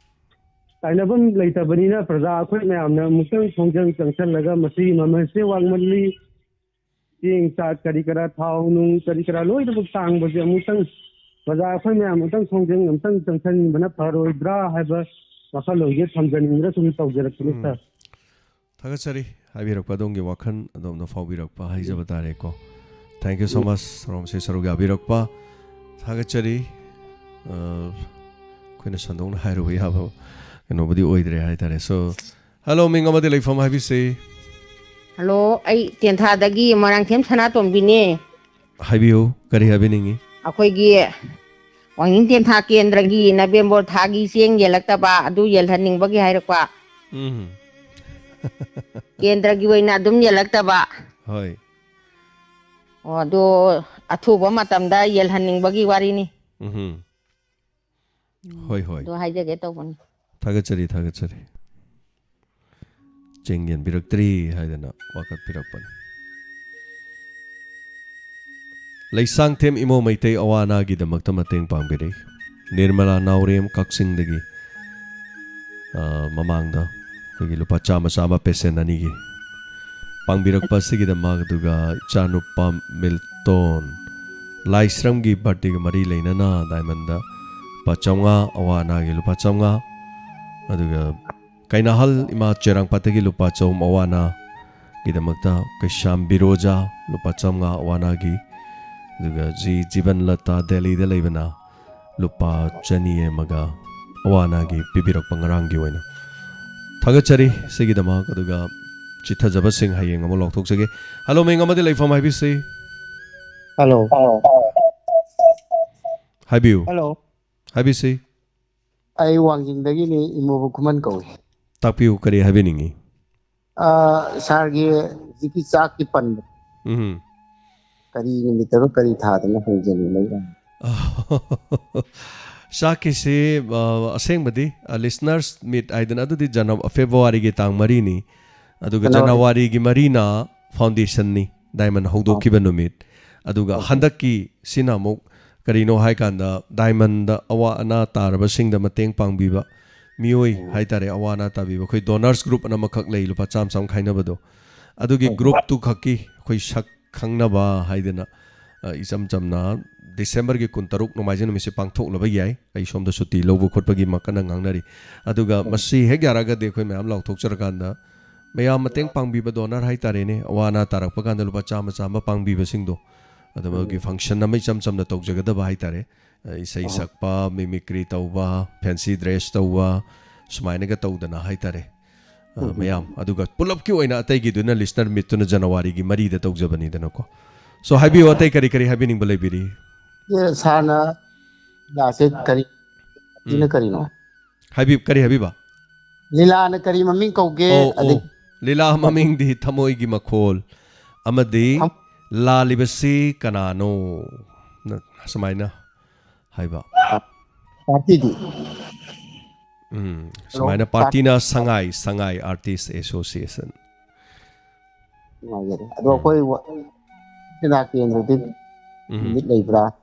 ꯇꯥꯏꯅꯐꯝ ꯂꯩꯇꯕꯅꯤꯅ ꯄ꯭ꯔꯖꯥ ꯑꯩꯈꯣꯏ ꯃꯌꯥꯝꯅ ꯑꯃꯨꯛꯇꯪ ꯈꯣꯡꯖꯪ ꯆꯪꯁꯜꯂꯒ ꯃꯁꯤꯒꯤ ꯃꯃꯜꯁꯦ ꯋꯥꯡꯃꯜꯂꯤ, ꯆꯦꯡ ꯆꯥꯛ ꯀꯔꯤ ꯀꯔꯥ, ꯊꯥꯎ ꯅꯨꯡ ꯀꯔꯤ ꯀꯔꯥ ꯂꯣꯏꯅꯃꯛ ꯇꯥꯡꯕꯁꯦ ꯑꯃꯨꯛꯇꯪ ꯄ꯭ꯔꯖꯥ ꯑꯩꯈꯣꯏ ꯃꯌꯥꯝ ꯑꯃꯨꯛꯇꯪ ꯈꯣꯡꯖꯪ ꯑꯃꯨꯛꯇꯪ ꯆꯪꯁꯟꯕꯅ ꯐꯔꯣꯏꯗ꯭ꯔꯥ ꯍꯥꯏꯕ ꯋꯥꯈꯜꯂꯣꯟꯁꯦ ꯊꯝꯖꯅꯤꯡꯗꯅ ꯁꯨꯝ ꯇꯧꯖꯔꯛꯄꯅꯤ ꯎꯝ꯫ ꯁꯥꯔ꯫ ꯊꯥꯒꯠꯆꯔꯤ ꯍꯥꯏꯕꯤꯔꯛꯄ ꯑꯗꯣꯝꯒꯤ ꯋꯥꯈꯜ ꯑꯗꯣꯝꯅ ꯐꯥꯎꯕꯤꯔꯛꯄ ꯍꯥꯏꯖꯕ ꯇꯥꯔꯦꯀꯣ꯫ Thank you so much, ꯊꯧꯔꯝꯁꯤ ꯁꯔꯨꯛ ꯌꯥꯕꯤꯔꯛꯄ ꯊꯥꯒꯠꯆꯔꯤ꯫ ꯑ, ꯑꯩꯈꯣꯏꯅ ꯁꯟꯗꯣꯛꯅ ꯍꯥꯏꯔꯨꯕ ꯌꯥꯕ ꯀꯩꯅꯣꯕꯨꯗꯤ ꯑꯣꯏꯗ꯭ꯔꯦ ꯍꯥꯏꯇꯥꯔꯦ꯫ So, hello, ꯃꯤꯡ ꯑꯃꯗꯤ ꯂꯩꯐꯝ ꯍꯥꯏꯕꯤꯁꯤ꯫ ꯍꯜꯂꯣ, ꯑꯩ ꯇꯦꯟꯊꯥꯗꯒꯤ ꯃꯣꯏꯔꯥꯡꯊꯦꯝ ꯁꯅꯥꯇꯣꯝꯕꯤꯅꯦ꯫ ꯍꯥꯏꯕꯤꯌꯨ, ꯀꯔꯤ ꯍꯥꯏꯕꯤꯅꯤꯡꯉꯤ? ꯑꯩꯈꯣꯏꯒꯤ ꯋꯥꯡꯖꯤꯡ ꯇꯦꯟꯊꯥ ꯀꯦꯟꯗ꯭ꯔꯒꯤ ꯅꯕꯦꯝꯕꯔ ꯊꯥꯒꯤ ꯆꯦꯡ ꯌꯦꯜꯂꯛꯇꯕ ꯑꯗꯨ ꯌꯦꯜꯍꯟꯅꯤꯡꯕꯒꯤ ꯍꯥꯏꯔꯛꯄ꯫ ꯎꯝ ꯀꯦꯟꯗ꯭ꯔꯒꯤ ꯑꯣꯏꯅ ꯑꯗꯨꯝ ꯌꯦꯜꯂꯛꯇꯕ꯫ ꯍꯣꯏ ꯑꯣ, ꯑꯗꯨ ꯑꯊꯨꯕ ꯃꯇꯝꯗ ꯌꯦꯜꯍꯟꯅꯤꯡꯕꯒꯤ ꯋꯥꯔꯤꯅꯤ꯫ ꯎꯝ ꯍꯣꯏ ꯍꯣꯏ ꯑꯗꯨ ꯍꯥꯏꯖꯒꯦ ꯇꯧꯕꯅꯤ꯫ ꯊꯥꯒꯠꯆꯔꯤ ꯊꯥꯒꯠꯆꯔꯤ꯫ ꯆꯦꯡ ꯌꯦꯟꯕꯤꯔꯛꯇ꯭ꯔꯤ ꯍꯥꯏꯗꯅ ꯋꯥꯀꯠꯄꯤꯔꯛꯄꯅꯤ꯫ ꯂꯩꯁꯥꯡꯊꯦꯝ ꯏꯃꯣ ꯃꯩꯇꯩ ꯑꯋꯥ ꯑꯅꯥꯒꯤꯗꯃꯛꯇ ꯃꯇꯦꯡ ꯄꯥꯡꯕꯤꯔꯛꯏ꯫ ꯅꯤꯔꯃꯂꯥ ꯅꯥꯎꯔꯦꯝ ꯀꯛꯆꯤꯡꯗꯒꯤ, ꯑ, ꯃꯃꯥꯡꯗ ꯑꯩꯈꯣꯏꯒꯤ ꯂꯨꯄꯥ ꯆꯥꯝꯃ ꯆꯥꯝꯃ ꯄꯦꯁꯦꯟ ꯑꯅꯤꯒꯤ ꯄꯥꯡꯕꯤꯔꯛꯄ ꯑꯁꯤꯒꯤꯗꯃꯛ, ꯑꯗꯨꯒ ꯏꯆꯥꯅꯨꯄꯥ ꯃꯤꯜꯇꯣꯟ ꯂꯥꯏꯁ꯭ꯔꯝꯒꯤ ꯕꯥꯔꯗꯦꯒ ꯃꯔꯤ ꯂꯩꯅꯅ ꯗꯥꯏꯃꯟꯗ ꯂꯨꯄꯥ ꯆꯥꯝꯃꯉꯥ, ꯑꯋꯥ ꯑꯅꯥꯒꯤ ꯂꯨꯄꯥ ꯆꯥꯝꯃꯉꯥ, ꯑꯗꯨꯒ ꯀꯩꯅꯥꯍꯜ ꯏꯃꯥ ꯆꯦꯔꯥꯡꯄꯥꯠꯇꯒꯤ ꯂꯨꯄꯥ ꯆꯍꯨꯝ ꯑꯋꯥ ꯑꯅꯥꯒꯤꯗꯃꯛꯇ ꯀꯩꯁꯥꯝ ꯕꯤꯔꯣꯖꯥ ꯂꯨꯄꯥ ꯆꯥꯝꯃꯉꯥ ꯑꯋꯥ ꯑꯅꯥꯒꯤ ꯑꯗꯨꯒ ꯖꯤ ꯖꯤꯕꯟ ꯂꯇꯥ, ꯗꯦꯜꯂꯤꯗ ꯂꯩꯕꯅ ꯂꯨꯄꯥ ꯆꯅꯤ ꯑꯃꯒ ꯑꯋꯥ ꯑꯅꯥꯒꯤ ꯄꯤꯕꯤꯔꯛꯄ ꯉꯔꯥꯡꯒꯤ ꯑꯣꯏꯅ꯫ ꯊꯥꯒꯠꯆꯔꯤ ꯁꯤꯒꯤꯗꯃꯛ꯫ ꯑꯗꯨꯒ ꯆꯤꯠꯊꯖꯕꯁꯤꯡ ꯍꯌꯦꯡ ꯑꯃꯨꯛ ꯂꯥꯎꯊꯣꯛꯆꯒꯦ꯫ ꯍꯜꯂꯣ, ꯃꯤꯡ ꯑꯃꯗꯤ ꯂꯩꯐꯝ ꯍꯥꯏꯕꯤꯁꯤ꯫ ꯍꯜꯂꯣ꯫ ꯍꯥꯏꯕꯤꯌꯨ꯫ ꯍꯜꯂꯣ꯫ ꯍꯥꯏꯕꯤꯁꯤ꯫ ꯑꯩ ꯋꯥꯡꯖꯤꯡꯗꯒꯤꯅꯤ, ꯏꯃꯣꯕ ꯈꯨꯃꯟ ꯀꯧꯏ꯫ ꯇꯥꯛꯄꯤꯌꯨ, ꯀꯔꯤ ꯍꯥꯏꯕꯤꯅꯤꯡꯉꯤ? ꯑ, ꯁꯥꯔꯒꯤ ꯍꯧꯖꯤꯛꯀꯤ ꯆꯥꯛꯀꯤ ꯄꯟꯕ, ꯎꯝ꯫ ꯀꯔꯤ ꯅꯨꯃꯤꯠꯇꯅꯣ, ꯀꯔꯤ ꯊꯥꯗꯅꯣ ꯍꯪꯖꯅꯤꯡꯕꯒꯤ ꯋꯥꯅꯤ꯫ ꯆꯥꯛꯀꯤꯁꯤ, ꯑ, ꯑꯁꯦꯡꯕꯗꯤ, ꯑ, listeners meet ꯍꯥꯏꯗꯅ, ꯑꯗꯨꯗꯤ ꯖꯅ-, ꯐꯦꯕ꯭ꯔꯨꯋꯥꯔꯤꯒꯤ ꯇꯥꯡ ꯃꯔꯤꯅꯤ꯫ ꯑꯗꯨꯒ ꯖꯅꯋꯥꯔꯤ꯫ ꯖꯅꯋꯥꯔꯤꯒꯤ ꯃꯔꯤꯅ foundation ꯅꯤ, ꯗꯥꯏꯃꯟ ꯍꯧꯗꯣꯛꯈꯤꯕ ꯅꯨꯃꯤꯠ꯫ ꯑꯗꯨꯒ ꯑꯣꯀꯦ꯫ ꯍꯟꯗꯛꯀꯤ ꯁꯤꯅ ꯑꯃꯨꯛ ꯀꯔꯤꯅꯣ ꯍꯥꯏꯀꯥꯟꯗ, ꯗꯥꯏꯃꯟꯗ ꯑꯋꯥ ꯑꯅꯥ ꯇꯥꯔꯕꯁꯤꯡꯗ ꯃꯇꯦꯡ ꯄꯥꯡꯕꯤꯕ ꯃꯤꯑꯣꯏ ꯍꯥꯏꯇꯥꯔꯦ, ꯑꯋꯥ ꯑꯅꯥ ꯇꯥꯕꯤꯕ, ꯑꯩꯈꯣꯏ donors group ꯑꯅ ꯑꯃꯈꯛ ꯂꯩ, ꯂꯨꯄꯥ ꯆꯥꯝꯃ ꯆꯥꯝꯃ ꯈꯥꯏꯅꯕꯗꯣ, ꯑꯗꯨꯒꯤ group ꯇꯨ ꯈꯛꯀꯤ ꯑꯩꯈꯣꯏ ꯁꯛ ꯈꯪꯅꯕ ꯍꯥꯏꯗꯅ, ꯑ, ꯏꯆꯝ ꯆꯝꯅ ꯗꯤꯁꯦꯝꯕꯔꯒꯤ ꯀꯨꯟꯇꯔꯨꯛ ꯅꯣꯡꯃꯥꯏꯖꯤꯡ ꯅꯨꯃꯤꯠꯁꯦ ꯄꯥꯡꯊꯣꯛꯂꯕ ꯌꯥꯏ꯫ ꯑꯩ ꯁꯣꯝꯗ ꯁꯨꯇꯤ ꯂꯧꯕ ꯈꯣꯠꯄꯒꯤ ꯃꯀꯟꯅ ꯉꯥꯡꯅꯔꯤ꯫ ꯑꯗꯨꯒ ꯃꯁꯤ ꯍꯦꯛ ꯌꯥꯔꯒꯗꯤ ꯑꯩꯈꯣꯏ ꯃꯌꯥꯝ ꯂꯥꯎꯊꯣꯛꯆꯔꯀꯥꯟꯗ ꯃꯌꯥꯝ ꯃꯇꯦꯡ ꯄꯥꯡꯕꯤꯕ, donor ꯍꯥꯏꯇꯥꯔꯦꯅꯦ, ꯑꯋꯥ ꯑꯅꯥ ꯇꯥꯔꯛꯄ ꯀꯥꯟꯗ ꯂꯨꯄꯥ ꯆꯥꯝꯃ ꯆꯥꯝꯃ ꯄꯥꯡꯕꯤꯕꯁꯤꯡꯗꯣ, ꯑꯗꯨꯒꯤ function ꯑꯃ ꯏꯆꯝ ꯆꯝꯅ ꯇꯧꯖꯒꯗꯕ ꯍꯥꯏꯇꯥꯔꯦ꯫ ꯑ, ꯏꯁꯩ ꯁꯛꯄ, mimicry ꯇꯧꯕ, fancy dress ꯇꯧꯕ, ꯁꯨꯃꯥꯏꯅꯒ ꯇꯧꯗꯅ ꯍꯥꯏꯇꯥꯔꯦ꯫ ꯑ, ꯃꯌꯥꯝ꯫ ꯑꯗꯨꯒ ꯄꯨꯂꯞꯀꯤ ꯑꯣꯏꯅ ꯑꯇꯩꯒꯤꯗꯨꯅ listener meet ꯇꯨꯅ ꯖꯅꯋꯥꯔꯤꯒꯤ ꯃꯔꯤꯗ ꯇꯧꯖꯕꯅꯤꯗꯅꯀꯣ꯫ So, ꯍꯥꯏꯕꯤꯌꯨ, ꯑꯇꯩ ꯀꯔꯤ ꯀꯔꯤ ꯍꯥꯏꯕꯤꯅꯤꯡꯕ ꯂꯩꯕꯤꯔꯤ? ꯑꯦ, ꯁꯥꯔꯅ ꯂꯤꯂꯥꯁꯦ ꯀꯔꯤ, ꯎꯝ꯫ ꯀꯔꯤꯅꯣ? ꯍꯥꯏꯕꯤ-, ꯀꯔꯤ ꯍꯥꯏꯕꯤꯕ? ꯂꯤꯂꯥꯅ ꯀꯔꯤ ꯃꯃꯤꯡ ꯀꯧꯒꯦ? ꯑꯣ, ꯑꯣ꯫ ꯑꯗꯒꯤ ꯂꯤꯂꯥ ꯃꯃꯤꯡꯗꯤ ꯊꯃꯣꯏꯒꯤ ꯃꯈꯣꯜ ꯑꯃꯗꯤ ꯊꯝ- ꯂꯥꯜꯂꯤꯕꯁꯤ ꯀꯅꯥꯅꯣ? ꯅ-, ꯁꯨꯃꯥꯏꯅ ꯍꯥꯏꯕ꯫ ꯄꯥꯔꯇꯤꯗꯤ? ꯎꯝ, ꯁꯨꯃꯥꯏꯅ ꯄꯥꯔ- ꯄꯥꯔꯇꯤꯅ ꯁꯉꯥꯏ, ꯁꯉꯥꯏ Artist Association꯫ ꯅꯨꯡꯉꯥꯏꯖꯔꯦ꯫ ꯑꯗꯣ ꯑꯩꯈꯣꯏ ꯋꯥ-, ꯁꯤꯅꯥ ꯀꯦꯟꯗ꯭ꯔꯗꯤ ꯎꯝ꯫ ꯅꯨꯃꯤꯠ ꯂꯩꯕ꯭ꯔꯥ?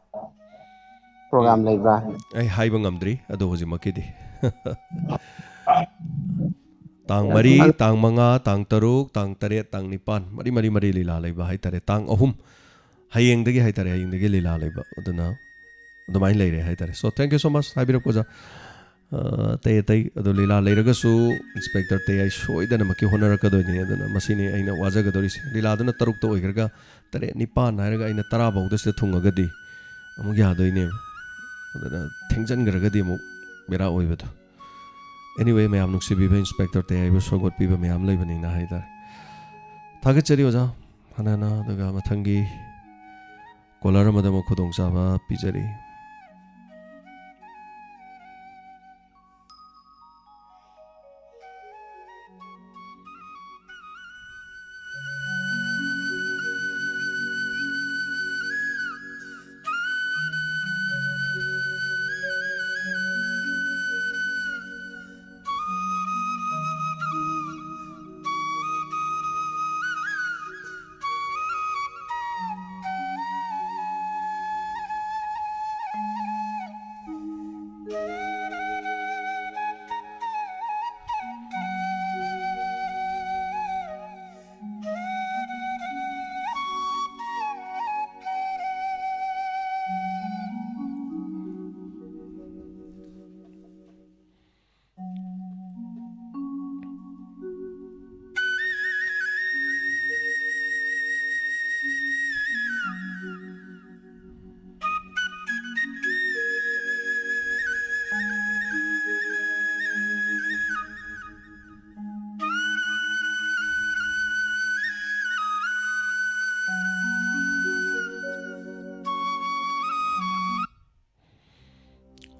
ꯄ꯭ꯔꯣꯒ꯭ꯔꯥꯝ ꯂꯩꯕ꯭ꯔꯥ? ꯑꯩ ꯍꯥꯏꯕ ꯉꯝꯗ꯭ꯔꯤ, ꯑꯗꯣ ꯍꯧꯖꯤꯛꯃꯛꯀꯤꯗꯤ꯫ ꯇꯥꯡ ꯃꯔꯤ, ꯇꯥꯡ ꯃꯉꯥ, ꯇꯥꯡ ꯇꯔꯨꯛ, ꯇꯥꯡ ꯇꯔꯦꯠ, ꯇꯥꯡ ꯅꯤꯄꯥꯟ, ꯃꯔꯤ, ꯃꯔꯤ, ꯃꯔꯤ ꯂꯤꯂꯥ ꯂꯩꯕ ꯍꯥꯏꯇꯥꯔꯦ꯫ ꯇꯥꯡ ꯑꯍꯨꯝ, ꯍꯌꯦꯡꯗꯒꯤ ꯍꯥꯏꯇꯥꯔꯦ, ꯍꯌꯦꯡꯗꯒꯤ ꯂꯤꯂꯥ ꯂꯩꯕ꯫ ꯑꯗꯨꯅ ꯑꯗꯨꯃꯥꯏꯅ ꯂꯩꯔꯦ ꯍꯥꯏꯇꯥꯔꯦ꯫ So, thank you so much, ꯍꯥꯏꯕꯤꯔꯛꯄ ꯑꯣꯖꯥ꯫ ꯑ, ꯑꯇꯩ ꯑꯇꯩ ꯑꯗꯣ ꯂꯤꯂꯥ ꯂꯩꯔꯒꯁꯨ ꯏꯟꯁꯄꯦꯛꯇꯔ ꯇꯌꯥꯏ ꯁꯣꯏꯗꯅꯃꯛꯀꯤ ꯍꯣꯠꯅꯔꯛꯀꯗꯣꯏꯅꯤ꯫ ꯑꯗꯨꯅ ꯃꯁꯤꯅꯤ ꯑꯩꯅ ꯋꯥꯖꯒꯗꯧꯔꯤꯁꯦ꯫ ꯂꯤꯂꯥꯗꯨꯅ ꯇꯔꯨꯛꯇ ꯑꯣꯏꯈ꯭ꯔꯒ ꯇꯔꯦꯠ, ꯅꯤꯄꯥꯟ ꯍꯥꯏꯔꯒ ꯑꯩꯅ ꯇꯔꯥ ꯐꯥꯎꯗ ꯁꯤꯗ ꯊꯨꯡꯉꯒꯗꯤ ꯑꯃꯨꯛ ꯌꯥꯗꯣꯏꯅꯦꯕ꯫ ꯑꯗꯨꯅ ꯊꯦꯡꯖꯟꯈ꯭ꯔꯒꯗꯤ ꯑꯃꯨꯛ ꯕꯦꯔꯥ ꯑꯣꯏꯕꯗꯣ꯫ Anyway, ꯃꯌꯥꯝ ꯅꯨꯡꯁꯤꯕꯤꯕ ꯏꯟꯁꯄꯦꯛꯇꯔ ꯇꯌꯥꯏꯕꯨ ꯁꯧꯒꯠꯄꯤꯕ ꯃꯌꯥꯝ ꯂꯩꯕꯅꯤꯅ ꯍꯥꯏꯇꯥꯔꯦ꯫ ꯊꯥꯒꯠꯆꯔꯤ ꯑꯣꯖꯥ꯫ ꯍꯥꯟꯅꯅ ꯑꯗꯨꯒ ꯃꯊꯪꯒꯤ ꯀꯣꯂꯔ ꯑꯃꯗ ꯑꯃꯨꯛ ꯈꯨꯗꯣꯡꯆꯥꯕ ꯄꯤꯖꯔꯤ꯫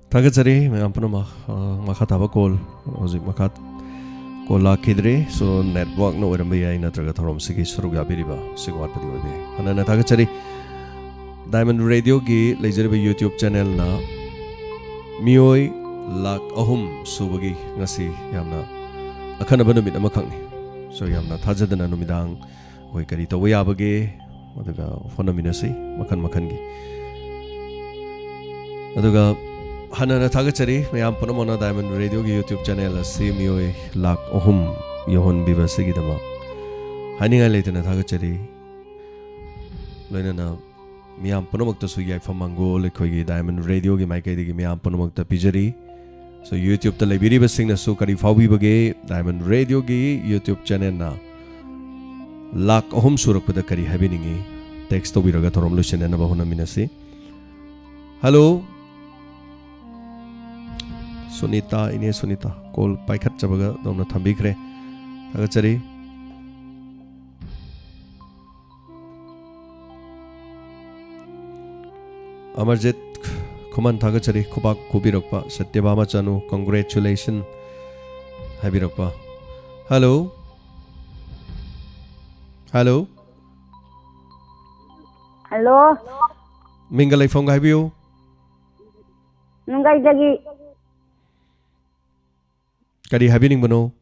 ꯊꯥꯒꯠꯆꯔꯤ ꯃꯌꯥꯝ ꯄꯨꯝꯅꯃꯛ꯫ ꯑ, ꯃꯈꯥ ꯇꯥꯕ ꯀꯣꯜ ꯍꯧꯖꯤꯛ ꯃꯈꯥ ꯀꯣꯜ ꯂꯥꯛꯈꯤꯗ꯭ꯔꯦ꯫ So, ꯅꯦꯠꯋꯥꯛꯅ ꯑꯣꯏꯔꯝꯕ ꯌꯥꯏ, ꯅꯠꯇ꯭ꯔꯒ ꯊꯧꯔꯝꯁꯤꯒꯤ ꯁꯔꯨꯛ ꯌꯥꯕꯤꯔꯤꯕ ꯁꯤꯒꯤ ꯋꯥꯠꯄꯗꯤ ꯑꯣꯏꯕ ꯌꯥꯏ꯫ ꯍꯟꯅ ꯍꯟꯅ ꯊꯥꯒꯠꯆꯔꯤ꯫ ꯗꯥꯏꯃꯟ ꯔꯦꯗꯤꯑꯣꯒꯤ ꯂꯩꯖꯔꯤꯕ YouTube ꯆꯦꯅꯦꯜꯅ ꯃꯤꯑꯣꯏ ꯂꯥꯈ ꯑꯍꯨꯝ ꯁꯨꯕꯒꯤ ꯉꯁꯤ ꯌꯥꯝꯅ ꯑꯈꯟꯅꯕ ꯅꯨꯃꯤꯠ ꯑꯃꯈꯛꯅꯤ꯫ So, ꯌꯥꯝꯅ ꯊꯥꯖꯗꯅ ꯅꯨꯃꯤꯗꯥꯡ ꯑꯩꯈꯣꯏ ꯀꯔꯤ ꯇꯧꯕ ꯌꯥꯕꯒꯦ, ꯑꯗꯨꯒ ꯍꯣꯠꯅꯃꯤꯟꯅꯁꯤ ꯃꯈꯟ ꯃꯈꯟꯒꯤ꯫ ꯑꯗꯨꯒ ꯍꯟꯅ ꯍꯟꯅ ꯊꯥꯒꯠꯆꯔꯤ ꯃꯌꯥꯝ ꯄꯨꯝꯅꯃꯛꯅ ꯗꯥꯏꯃꯟ ꯔꯦꯗꯤꯑꯣꯒꯤ YouTube ꯆꯦꯅꯦꯜ ꯑꯁꯤ ꯃꯤꯑꯣꯏ ꯂꯥꯈ ꯑꯍꯨꯝ ꯌꯧꯍꯟꯕꯤꯕ ꯑꯁꯤꯒꯤꯗꯃꯛ ꯍꯥꯏꯅꯤꯡꯉꯥꯏ ꯂꯩꯇꯅ ꯊꯥꯒꯠꯆꯔꯤ꯫ ꯂꯣꯏꯅꯅ ꯃꯤꯌꯥꯝ ꯄꯨꯝꯅꯃꯛꯇꯁꯨ ꯌꯥꯏꯐ ꯃꯪꯒꯣꯜ ꯑꯩꯈꯣꯏꯒꯤ ꯗꯥꯏꯃꯟ ꯔꯦꯗꯤꯑꯣꯒꯤ ꯃꯥꯏꯀꯩꯗꯒꯤ ꯃꯤꯌꯥꯝ ꯄꯨꯝꯅꯃꯛꯇ ꯄꯤꯖꯔꯤ꯫ So, YouTube-ꯇ ꯂꯩꯕꯤꯔꯤꯕꯁꯤꯡꯅꯁꯨ ꯀꯔꯤ ꯐꯥꯎꯕꯤꯕꯒꯦ? Diamond Radio-ꯒꯤ YouTube channel-ꯅ ꯂꯥꯈ ꯑꯍꯨꯝ ꯁꯨꯔꯛꯄꯗ ꯀꯔꯤ ꯍꯥꯏꯕꯤꯅꯤꯡꯉꯤ? Text ꯇꯧꯕꯤꯔꯒ ꯊꯧꯔꯝ ꯂꯣꯏꯁꯤꯟꯅꯅꯕ ꯍꯣꯠꯅꯃꯤꯟꯅꯁꯤ꯫ Hello? ꯁꯨꯅꯤꯇꯥ, ꯏꯅꯦ ꯁꯨꯅꯤꯇꯥ, call ꯄꯥꯏꯈꯠꯆꯕꯒ ꯅꯧꯅ ꯊꯝꯕꯤꯈ꯭ꯔꯦ꯫ ꯊꯥꯒꯠꯆꯔꯤ꯫ ꯑꯃꯔꯖꯤꯠ ꯈꯨꯃꯟ, ꯊꯥꯒꯠꯆꯔꯤ꯫ ꯈꯨꯕꯥꯛ ꯈꯨꯕꯤꯔꯛꯄ꯫ ꯁꯇ꯭ꯌꯚꯥꯃ ꯆꯅꯨ, congratulation ꯍꯥꯏꯕꯤꯔꯛꯄ꯫ Hello? Hello? Hello? ꯃꯤꯡꯒ ꯂꯩꯐꯝꯒ ꯍꯥꯏꯕꯤꯌꯨ꯫ ꯅꯨꯡꯒꯩꯗꯒꯤ꯫ ꯀꯔꯤ ꯍꯥꯏꯕꯤꯅꯤꯡꯕꯅꯣ?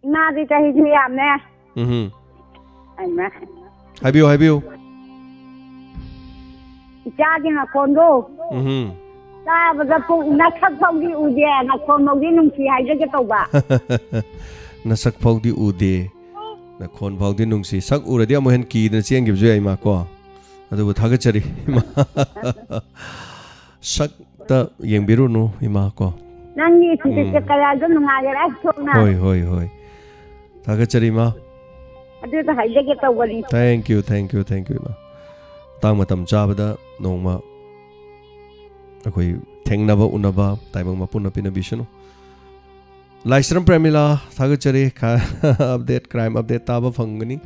ꯏꯃꯥꯗꯤ ꯆꯍꯤꯁꯨ ꯌꯥꯝꯃꯦ꯫ ꯎꯝꯍꯨꯝ꯫ ꯑꯩꯃ꯫ ꯍꯥꯏꯕꯤꯌꯨ, ꯍꯥꯏꯕꯤꯌꯨ꯫ ꯏꯆꯥꯒꯤ ꯅꯈꯣꯟꯗꯣ ꯎꯝꯍꯨꯝ꯫ ꯇꯥꯕꯗ ꯄꯨꯛ ꯅꯁꯛ ꯐꯥꯎꯗꯤ ꯎꯗꯦ, ꯅꯈꯣꯟ ꯐꯥꯎꯗꯤ ꯅꯨꯡꯁꯤ ꯍꯥꯏꯖꯒꯦ ꯇꯧꯕ꯫ ꯅꯁꯛ ꯐꯥꯎꯗꯤ ꯎꯗꯦ, ꯅꯈꯣꯟ ꯐꯥꯎꯗꯤ ꯅꯨꯡꯁꯤ꯫ ꯁꯛ ꯎꯔꯗꯤ ꯑꯃꯨꯛ ꯍꯦꯟꯅ ꯀꯤꯗꯅ ꯆꯦꯟꯈꯤꯕꯁꯨ ꯌꯥꯏ, ꯏꯃꯥ, ꯀꯣ꯫ ꯑꯗꯨꯕꯨ ꯊꯥꯒꯠꯆꯔꯤ, ꯏꯃꯥ꯫ ꯁꯛꯇ ꯌꯦꯡꯕꯤꯔꯨꯅꯨ, ꯏꯃꯥ, ꯀꯣ꯫ ꯅꯪꯒꯤ ꯁꯤꯒꯤꯁꯦ ꯎꯝ꯫ ꯀꯌꯥꯗ ꯅꯨꯡꯉꯥꯏꯒꯦꯔꯥ, ꯁꯣꯝꯅ? ꯍꯣꯏ, ꯍꯣꯏ, ꯍꯣꯏ꯫ ꯊꯥꯒꯠꯆꯔꯤ, ꯏꯃꯥ꯫ ꯑꯗꯨꯗ ꯍꯥꯏꯖꯒꯦ ꯇꯧꯕꯅꯤ꯫ Thank you, thank you, thank you, ꯏꯃꯥ꯫ ꯃꯇꯥꯡ ꯃꯇꯝ ꯆꯥꯕꯗ ꯅꯣꯡꯃ ꯑꯩꯈꯣꯏ ꯊꯦꯡꯅꯕ ꯎꯅꯕ ꯇꯥꯏꯕꯪ ꯃꯄꯨꯅ ꯄꯤꯅꯕꯤꯁꯅꯨ꯫ ꯂꯥꯏꯁ꯭ꯔꯝ ꯄ꯭ꯔꯦꯃꯤꯂꯥ, ꯊꯥꯒꯠꯆꯔꯤ꯫ ꯈ-, update, crime update ꯇꯥꯕ ꯐꯪꯒꯅꯤ꯫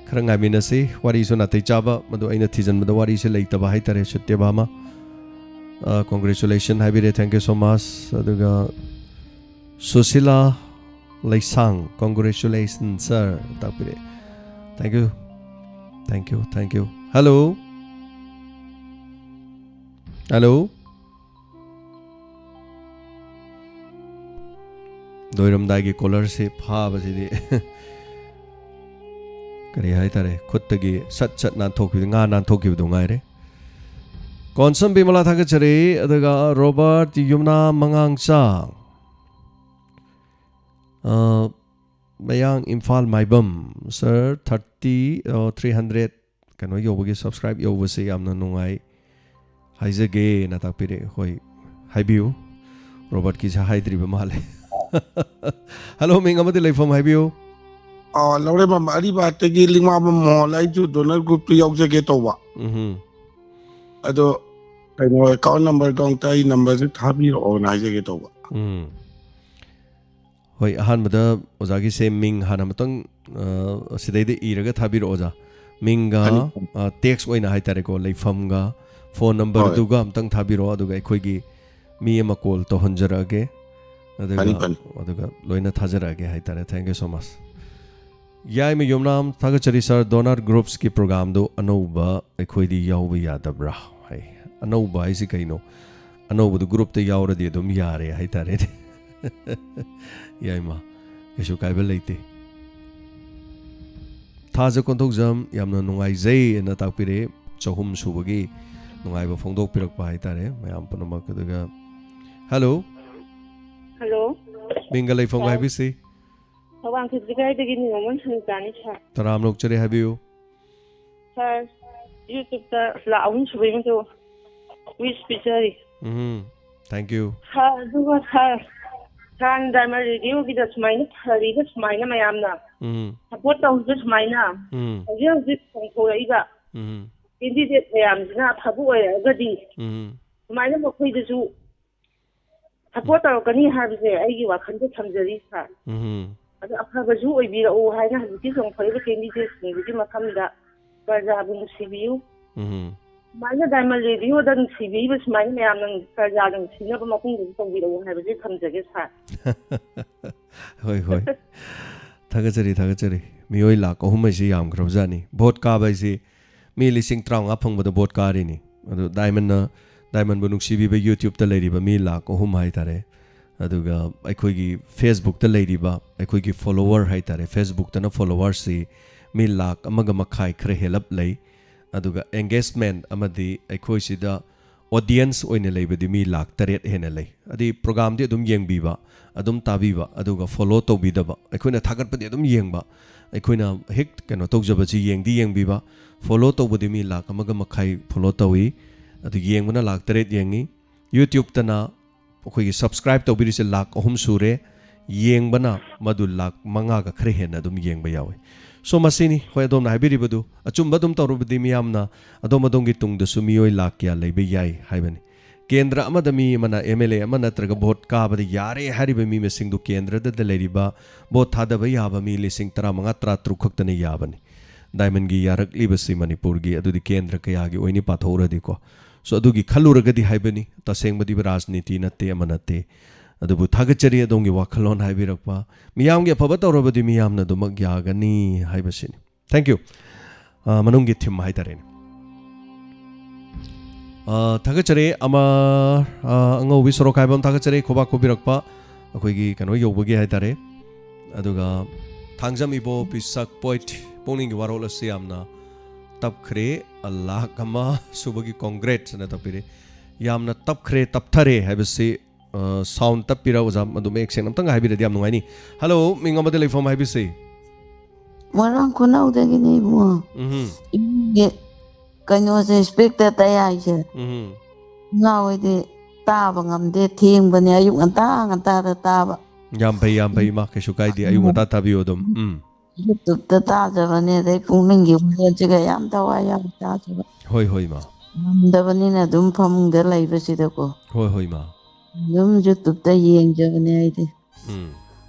ꯈꯔ ꯉꯥꯏꯃꯤꯟꯅꯁꯤ꯫ ꯋꯥꯔꯤꯁꯨ ꯅꯥꯇꯩ ꯆꯥꯕ, ꯃꯗꯨ ꯑꯩꯅ ꯊꯤꯖꯤꯟꯕꯗ ꯋꯥꯔꯤꯁꯦ ꯂꯩꯇꯕ ꯍꯥꯏꯇꯥꯔꯦ, ꯁꯇ꯭ꯌꯚꯥꯃ꯫ ꯑ, congratulation ꯍꯥꯏꯕꯤꯔꯦ, thank you so much꯫ ꯑꯗꯨꯒ Sushila ꯂꯩꯁꯥꯡ, congratulation sir, ꯇꯥꯛꯄꯤꯔꯦ꯫ Thank you, thank you, thank you꯫ Hello? Hello? ꯂꯣꯏꯔꯝꯗꯥꯏꯒꯤ caller-ꯁꯤ ꯐꯥꯕꯁꯤꯗꯤ ꯀꯔꯤ ꯍꯥꯏꯇꯥꯔꯦ, ꯈꯨꯠꯇꯒꯤ ꯁꯠ ꯁꯠ ꯅꯥꯟꯊꯣꯛꯈꯤꯕꯗꯨ, ꯉꯥ ꯅꯥꯟꯊꯣꯛꯈꯤꯕꯗꯨ ꯉꯥꯏꯔꯦ꯫ ꯀꯣꯟꯁꯝ ꯕꯤꯃꯂꯥ, ꯊꯥꯒꯠꯆꯔꯤ꯫ ꯑꯗꯨꯒ ꯔꯣꯕꯔꯠ ꯌꯨꯝꯅꯥꯝ ꯃꯉꯥꯡꯆꯥ, ꯑ, ꯃꯌꯥꯡ ꯏꯝꯐꯥꯜ ꯃꯥꯏꯕꯝ, sir, thirty, ꯑ, three hundred ꯀꯩꯅꯣ ꯌꯧꯕꯒꯤ, subscribe ꯌꯧꯕꯁꯦ ꯌꯥꯝꯅ ꯅꯨꯡꯉꯥꯏ ꯍꯥꯏꯖꯒꯦꯅ ꯇꯥꯛꯄꯤꯔꯛꯑꯦ꯫ ꯍꯣꯏ, ꯍꯥꯏꯕꯤꯌꯨ꯫ ꯔꯣꯕꯥꯔꯠꯀꯤꯁꯦ ꯍꯥꯏꯗ꯭ꯔꯤꯕ ꯃꯥꯜꯂꯦ꯫ ꯍꯜꯂꯣ, ꯃꯤꯡ ꯑꯃꯗꯤ ꯂꯩꯐꯝ ꯍꯥꯏꯕꯤꯌꯨ꯫ ꯑꯥ, ꯂꯧꯔꯦꯝꯕꯝ ꯑꯔꯤꯕ ꯍꯥꯠꯇꯒꯤ ꯂꯤꯡꯃꯥꯕꯝ ꯃꯣꯍꯣꯟ, ꯑꯩꯁꯨ ꯗꯣꯅꯔ ꯒ꯭ꯔꯨꯞꯇꯨ ꯌꯥꯎꯖꯒꯦ ꯇꯧꯕ꯫ ꯎꯝ꯫ ꯑꯗꯣ ꯀꯩꯅꯣ, ꯑꯦꯀꯥꯎꯟ ꯅꯝꯕꯔꯒ ꯑꯝꯇ ꯑꯩ ꯅꯝꯕꯔꯁꯦ ꯊꯥꯕꯤꯔꯛꯑꯣꯅ ꯍꯥꯏꯖꯒꯦ ꯇꯧꯕ꯫ ꯎꯝ꯫ ꯍꯣꯏ, ꯑꯍꯥꯟꯕꯗ ꯑꯣꯖꯥꯒꯤꯁꯦ ꯃꯤꯡ ꯍꯥꯟꯅ ꯑꯃꯇꯪ, ꯑ, ꯁꯤꯗꯩꯗ ꯏꯔꯒ ꯊꯥꯕꯤꯔꯛꯑꯣ, ꯑꯣꯖꯥ꯫ ꯃꯤꯡꯒ, ꯐꯅꯤ꯫ ꯑ, ꯇꯦꯛꯁ ꯑꯣꯏꯅ ꯍꯥꯏꯇꯥꯔꯦꯀꯣ, ꯂꯩꯐꯝꯒ, ꯐꯣꯟ ꯅꯝꯕꯔꯗꯨꯒ ꯑꯝꯇꯪ ꯊꯥꯕꯤꯔꯛꯑꯣ, ꯑꯗꯨꯒ ꯑꯩꯈꯣꯏꯒꯤ ꯃꯤ ꯑꯃ ꯀꯣꯜ ꯇꯧꯍꯟꯖꯔꯛꯑꯒꯦ꯫ ꯑꯗꯨꯒ, ꯐꯅꯤ, ꯐꯅꯤ꯫ ꯑꯗꯨꯒ ꯂꯣꯏꯅ ꯊꯥꯖꯔꯛꯑꯒꯦ ꯍꯥꯏꯇꯥꯔꯦ꯫ Thank you so much꯫ ꯌꯥꯏꯃ ꯌꯨꯝꯅꯥꯝ, ꯊꯥꯒꯠꯆꯔꯤ ꯁꯥꯔ꯫ ꯗꯣꯅꯔ ꯒ꯭ꯔꯨꯞꯁꯀꯤ ꯄ꯭ꯔꯣꯒꯥꯝꯗꯨ ꯑꯅꯧꯕ ꯑꯩꯈꯣꯏꯗꯤ ꯌꯥꯎꯕ ꯌꯥꯗꯕ꯭ꯔꯥ ꯍꯥꯏ꯫ ꯑꯅꯧꯕ ꯍꯥꯏꯁꯤ ꯀꯩꯅꯣ? ꯑꯅꯧꯕꯗꯨ ꯒ꯭ꯔꯨꯞꯇ ꯌꯥꯎꯔꯗꯤ ꯑꯗꯨꯝ ꯌꯥꯔꯦ ꯍꯥꯏꯇꯥꯔꯦꯅꯦ꯫ ꯌꯥꯏꯃ, ꯀꯩꯁꯨ ꯀꯥꯏꯕ ꯂꯩꯇꯦ꯫ ꯊꯥꯖ ꯀꯣꯟꯊꯧꯖꯝ, ꯌꯥꯝꯅ ꯅꯨꯡꯉꯥꯏꯖꯩ ꯑꯅ ꯇꯥꯛꯄꯤꯔꯛꯑꯦ꯫ ꯆꯍꯨꯝ ꯁꯨꯕꯒꯤ ꯅꯨꯡꯉꯥꯏꯕ ꯐꯣꯡꯗꯣꯛꯄꯤꯔꯛꯄ ꯍꯥꯏꯇꯥꯔꯦ ꯃꯌꯥꯝ ꯄꯨꯝꯅꯃꯛ꯫ ꯑꯗꯨꯒ, ꯍꯜꯂꯣ, ꯍꯜꯂꯣ, ꯃꯤꯡꯒ ꯂꯩꯐꯝꯒ ꯁꯥꯔ꯫ ꯍꯥꯏꯕꯤꯁꯤ꯫ ꯊꯧꯕꯥꯜ ꯈꯦꯇ꯭ꯔꯤꯀꯥꯏꯗꯒꯤ ꯅꯤꯉꯣꯝꯕꯝ ꯁꯟꯇꯥꯅꯤ ꯁꯥꯔ꯫ ꯇꯔꯥꯝꯅ ꯑꯣꯛꯆꯔꯤ, ꯍꯥꯏꯕꯤꯌꯨ꯫ ꯁꯥꯔ, ꯌꯨꯇ꯭ꯌꯨꯕꯇ ꯂꯥꯛ ꯑꯍꯨꯝ ꯁꯨꯕꯩ ꯃꯇꯨꯡ ꯋꯤꯁ ꯄꯤꯖꯔꯤ꯫ ꯎꯝ, thank you꯫ ꯁꯥꯔ, ꯑꯗꯨꯒ ꯁꯥꯔ, ꯁꯥꯔ ꯗꯥꯏꯃꯟ ꯔꯦꯗꯤꯑꯣꯒꯤꯗ ꯁꯨꯃꯥꯏꯅ ꯐꯔꯤꯕ ꯁꯨꯃꯥꯏꯅ ꯃꯌꯥꯝꯅ ꯎꯝ, ꯁꯞꯄꯣꯔꯠ ꯇꯧꯔꯤꯕ ꯁꯨꯃꯥꯏꯅ ꯎꯝ, ꯍꯧꯖꯤꯛ ꯍꯧꯖꯤꯛ ꯆꯣꯡꯊꯣꯔꯛꯏꯕ ꯎꯝ, ꯀꯦꯟꯗꯤꯗꯦꯠ ꯃꯌꯥꯝꯁꯤꯅ ꯑꯐꯕ ꯑꯣꯏꯔꯛꯑꯒꯗꯤ ꯎꯝ, ꯁꯨꯃꯥꯏꯅ ꯃꯈꯣꯏꯗꯁꯨ ꯁꯞꯄꯣꯔꯠ ꯇꯧꯔꯛꯀꯅꯤ ꯍꯥꯏꯕꯁꯦ ꯑꯩꯒꯤ ꯋꯥꯈꯜꯗ ꯊꯝꯖꯔꯤ ꯁꯥꯔ꯫ ꯎꯝ, ꯑꯗꯣ ꯑꯐꯕꯁꯨ ꯑꯣꯏꯕꯤꯔꯛꯎ ꯍꯥꯏꯅ ꯍꯧꯖꯤꯛꯀꯤ ꯆꯣꯡꯊꯣꯔꯛꯏꯕ ꯀꯦꯟꯗꯤꯗꯦꯠꯁꯤꯡꯗꯨꯒꯤ ꯃꯐꯝꯗ ꯄ꯭ꯔꯖꯥꯕꯨ ꯅꯨꯡꯁꯤꯕꯤꯌꯨ꯫ ꯎꯝ꯫ ꯁꯨꯃꯥꯏꯅ ꯗꯥꯏꯃꯟ ꯔꯦꯗꯤꯑꯣꯗ ꯅꯨꯡꯁꯤꯕꯤꯔꯤꯕ ꯁꯨꯃꯥꯏꯅ ꯃꯌꯥꯝꯅ ꯄ꯭ꯔꯖꯥ ꯅꯨꯡꯁꯤꯅꯕ ꯃꯄꯨꯡꯗꯁꯨ ꯇꯧꯕꯤꯔꯛꯎ ꯍꯥꯏꯕꯁꯦ ꯊꯝꯖꯒꯦ ꯁꯥꯔ꯫ ꯍꯣꯏ, ꯍꯣꯏ꯫ ꯊꯥꯒꯠꯆꯔꯤ, ꯊꯥꯒꯠꯆꯔꯤ꯫ ꯃꯤꯑꯣꯏ ꯂꯥꯛ ꯑꯍꯨꯝ ꯍꯥꯏꯁꯤ ꯌꯥꯝꯈ꯭ꯔꯕꯖꯥꯠꯅꯤ꯫ ꯚꯣꯠ ꯀꯥꯕ ꯍꯥꯏꯁꯤ ꯃꯤ ꯂꯤꯁꯤꯡ ꯇꯔꯥꯃꯉꯥ ꯐꯪꯕꯗ ꯚꯣꯠ ꯀꯥꯔꯤꯅꯤ꯫ ꯑꯗꯨ ꯗꯥꯏꯃꯟꯅ, ꯗꯥꯏꯃꯟꯕꯨ ꯅꯨꯡꯁꯤꯕꯤꯕ ꯌꯨꯇ꯭ꯌꯨꯕꯇ ꯂꯩꯔꯤꯕ ꯃꯤ ꯂꯥꯛ ꯑꯍꯨꯝ ꯍꯥꯏꯇꯥꯔꯦ꯫ ꯑꯗꯨꯒ ꯑꯩꯈꯣꯏꯒꯤ ꯐꯦꯁꯕꯨꯛꯇ ꯂꯩꯔꯤꯕ ꯑꯩꯈꯣꯏꯒꯤ ꯐꯣꯂꯣꯋꯔ ꯍꯥꯏꯇꯥꯔꯦ, ꯐꯦꯁꯕꯨꯛꯇꯅ ꯐꯣꯂꯣꯋꯔꯁꯤ ꯃꯤ ꯂꯥꯛ ꯑꯃꯒ ꯃꯈꯥꯏ ꯈꯔ ꯍꯦꯜꯂꯞ ꯂꯩ꯫ ꯑꯗꯨꯒ ꯑꯦꯡꯒꯦꯖꯃꯦꯟ ꯑꯃꯗꯤ ꯑꯩꯈꯣꯏꯁꯤꯗ ꯑꯣꯗꯤꯌꯦꯟꯁ ꯑꯣꯏꯅ ꯂꯩꯕꯗꯤ ꯃꯤ ꯂꯥꯛ ꯇꯔꯦꯠ ꯍꯦꯟꯅ ꯂꯩ꯫ ꯑꯗꯤ ꯄ꯭ꯔꯣꯒꯥꯝꯗꯤ ꯑꯗꯨꯝ ꯌꯦꯡꯕꯤꯕ, ꯑꯗꯨꯝ ꯇꯥꯕꯤꯕ, ꯑꯗꯨꯒ ꯐꯣꯂꯣ ꯇꯧꯕꯤꯗꯕ, ꯑꯩꯈꯣꯏꯅ ꯊꯥꯒꯠꯄꯗꯤ ꯑꯗꯨꯝ ꯌꯦꯡꯕ, ꯑꯩꯈꯣꯏꯅ ꯍꯦꯛ ꯀꯩꯅꯣ ꯇꯧꯖꯕꯁꯤ ꯌꯦꯡꯗꯤ ꯌꯦꯡꯕꯤꯕ, ꯐꯣꯂꯣ ꯇꯧꯕꯗꯤ ꯃꯤ ꯂꯥꯛ ꯑꯃꯒ ꯃꯈꯥꯏ ꯐꯣꯂꯣ ꯇꯧꯏ꯫ ꯑꯗꯨ ꯌꯦꯡꯕꯅ ꯂꯥꯛ ꯇꯔꯦꯠ ꯌꯦꯡꯉꯤ꯫ ꯌꯨꯇ꯭ꯌꯨꯕꯇꯅ ꯑꯩꯈꯣꯏꯒꯤ subscribe ꯇꯧꯕꯤꯔꯤꯁꯦ ꯂꯥꯈ ꯑꯍꯨꯝ ꯁꯨꯔꯦ, ꯌꯦꯡꯕꯅ ꯃꯗꯨ ꯂꯥꯈ ꯃꯉꯥꯒ ꯈꯔ ꯍꯦꯟꯅ ꯑꯗꯨꯝ ꯌꯦꯡꯕ ꯌꯥꯎꯏ꯫ So ꯃꯁꯤꯅꯤ, ꯍꯣꯏ, ꯑꯗꯣꯝꯅ ꯍꯥꯏꯕꯤꯔꯤꯕꯗꯨ ꯑꯆꯨꯝꯕ ꯑꯗꯨꯝ ꯇꯧꯔꯕꯗꯤ ꯃꯤꯌꯥꯝꯅ ꯑꯗꯣꯝ ꯑꯗꯣꯝꯒꯤ ꯇꯨꯡꯗꯁꯨ ꯃꯤꯑꯣꯏ ꯂꯥꯈ ꯀꯌꯥ ꯂꯩꯕ ꯌꯥꯏ ꯍꯥꯏꯕꯅꯤ꯫ ꯀꯦꯟꯗ꯭ꯔ ꯑꯃꯗ ꯃꯤ ꯑꯃꯅ M L A ꯑꯃ ꯅꯠꯇ꯭ꯔꯒ ꯚꯣꯠ ꯀꯥꯕꯗ ꯌꯥꯔꯦ ꯍꯥꯏꯔꯤꯕ ꯃꯤ ꯃꯁꯤꯡꯗꯨ ꯀꯦꯟꯗ꯭ꯔꯗ ꯂꯩꯔꯤꯕ ꯚꯣꯠ ꯊꯥꯗꯕ ꯌꯥꯕ ꯃꯤ ꯂꯤꯁꯤꯡ ꯇꯔꯥꯃꯉꯥ, ꯇꯔꯥꯇꯔꯨꯛ ꯈꯛꯇꯅ ꯌꯥꯕꯅꯤ꯫ ꯗꯥꯏꯃꯟꯒꯤ ꯌꯥꯔꯛꯂꯤꯕꯁꯤ ꯃꯅꯤꯄꯨꯔꯒꯤ, ꯑꯗꯨꯗꯤ ꯀꯦꯟꯗ꯭ꯔ ꯀꯌꯥꯒꯤ ꯑꯣꯏꯅꯤ ꯄꯥꯊꯣꯛꯎꯔꯗꯤꯀꯣ꯫ So ꯑꯗꯨꯒꯤ ꯈꯜꯂꯨꯔꯒꯗꯤ ꯍꯥꯏꯕꯅꯤ, ꯇꯁꯦꯡꯕꯗꯤ ꯔꯥꯖꯅꯤꯇꯤ ꯅꯠꯇꯦ, ꯑꯃ ꯅꯠꯇꯦ꯫ ꯑꯗꯨꯕꯨ ꯊꯥꯒꯠꯆꯔꯤ ꯑꯗꯣꯝꯒꯤ ꯋꯥꯈꯜꯂꯣꯟ ꯍꯥꯏꯕꯤꯔꯛꯄ꯫ ꯃꯤꯌꯥꯝꯒꯤ ꯑꯐꯕ ꯇꯧꯔꯕꯗꯤ ꯃꯤꯌꯥꯝꯅ ꯑꯗꯨꯃꯛ ꯌꯥꯒꯅꯤ ꯍꯥꯏꯕꯁꯤꯅꯤ꯫ Thank you꯫ ꯑ, ꯃꯅꯨꯡꯒꯤ theme ꯍꯥꯏꯇꯥꯔꯦꯅꯦ꯫ ꯑ, ꯊꯥꯒꯠꯆꯔꯤ ꯑꯃ, ꯑ, ꯑꯉꯧꯕꯤ ꯁꯣꯔꯣꯛ ꯍꯥꯏꯕ ꯑꯃ ꯊꯥꯒꯠꯆꯔꯤ, ꯈꯨꯕꯥꯛ ꯈꯨꯕꯤꯔꯛꯄ ꯑꯩꯈꯣꯏꯒꯤ ꯀꯩꯅꯣ ꯌꯧꯕꯒꯤ ꯍꯥꯏꯇꯥꯔꯦ꯫ ꯑꯗꯨꯒ ꯊꯥꯡꯖꯝ ꯏꯕꯣ ꯄꯤꯁꯛ ꯄꯣꯏꯠ, ꯄꯨꯛꯅꯤꯡꯒꯤ ꯋꯥꯔꯣꯜ ꯑꯁꯤ ꯌꯥꯝꯅ ꯇꯞꯈ꯭ꯔꯦ, ꯂꯥꯛ ꯑꯃ ꯁꯨꯕꯒꯤ congrats ꯑꯅ ꯇꯞꯄꯤꯔꯦ꯫ ꯌꯥꯝꯅ ꯇꯞꯈ꯭ꯔꯦ, ꯇꯞꯊꯔꯦ ꯍꯥꯏꯕꯁꯤ, ꯑ, sound ꯇꯞꯄꯤꯔ ꯑꯣꯖꯥ? ꯃꯗꯨ ꯃꯌꯦꯛ ꯁꯦꯡꯅ ꯑꯝꯇꯪ ꯍꯥꯏꯕꯤꯔꯗꯤ ꯌꯥꯝ ꯅꯨꯡꯉꯥꯏꯅꯤ꯫ Hello, ꯃꯤꯡ ꯑꯃꯗ ꯂꯩꯐꯝ ꯍꯥꯏꯕꯤꯁꯤ꯫ ꯃꯣꯏꯔꯥꯡ ꯈꯨꯅꯧꯗꯒꯤꯅꯦ ꯏꯕꯨꯡꯉꯣ꯫ ꯎꯝꯍꯨꯝ꯫ ꯏꯃꯨꯡꯒꯤ ꯀꯩꯅꯣꯁꯦ, ꯏꯁꯄꯤꯛꯇ ꯇꯌꯥꯏꯁꯦ꯫ ꯎꯝꯍꯨꯝ꯫ ꯏꯃꯥ ꯍꯣꯏꯗꯤ ꯇꯥꯕ ꯉꯝꯗꯦ, ꯊꯦꯡꯕꯅꯦ, ꯑꯌꯨꯛ ꯉꯟꯇꯥ ꯉꯟꯇꯥꯗ ꯇꯥꯕ꯫ ꯌꯥꯝ ꯐꯩ, ꯌꯥꯝ ꯐꯩ, ꯏꯃꯥ, ꯀꯩꯁꯨ ꯀꯥꯏꯗꯦ, ꯑꯌꯨꯛ ꯎꯝ꯫ ꯉꯟꯇꯥ ꯇꯥꯕꯤꯌꯨ ꯑꯗꯨꯝ꯫ ꯎꯝ꯫ YouTube-ꯇ ꯇꯥꯖꯕꯅꯦ, ꯑꯗꯩ ꯄꯨꯛꯅꯤꯡꯒꯤ ꯋꯥꯈꯜꯁꯤꯒ ꯌꯥꯝ ꯊꯋꯥꯏ ꯌꯥꯎꯅ ꯇꯥꯖꯕ꯫ ꯍꯣꯏ, ꯍꯣꯏ, ꯏꯃꯥ꯫ ꯉꯝꯗꯕꯅꯤꯅ ꯑꯗꯨꯝ ꯐꯃꯨꯡꯗ ꯂꯩꯕꯁꯤꯗꯀꯣ꯫ ꯍꯣꯏ, ꯍꯣꯏ, ꯏꯃꯥ꯫ ꯑꯗꯨꯝ YouTube-ꯇ ꯌꯦꯡꯖꯕꯅꯦ ꯑꯩꯗꯤ꯫ ꯎꯝ꯫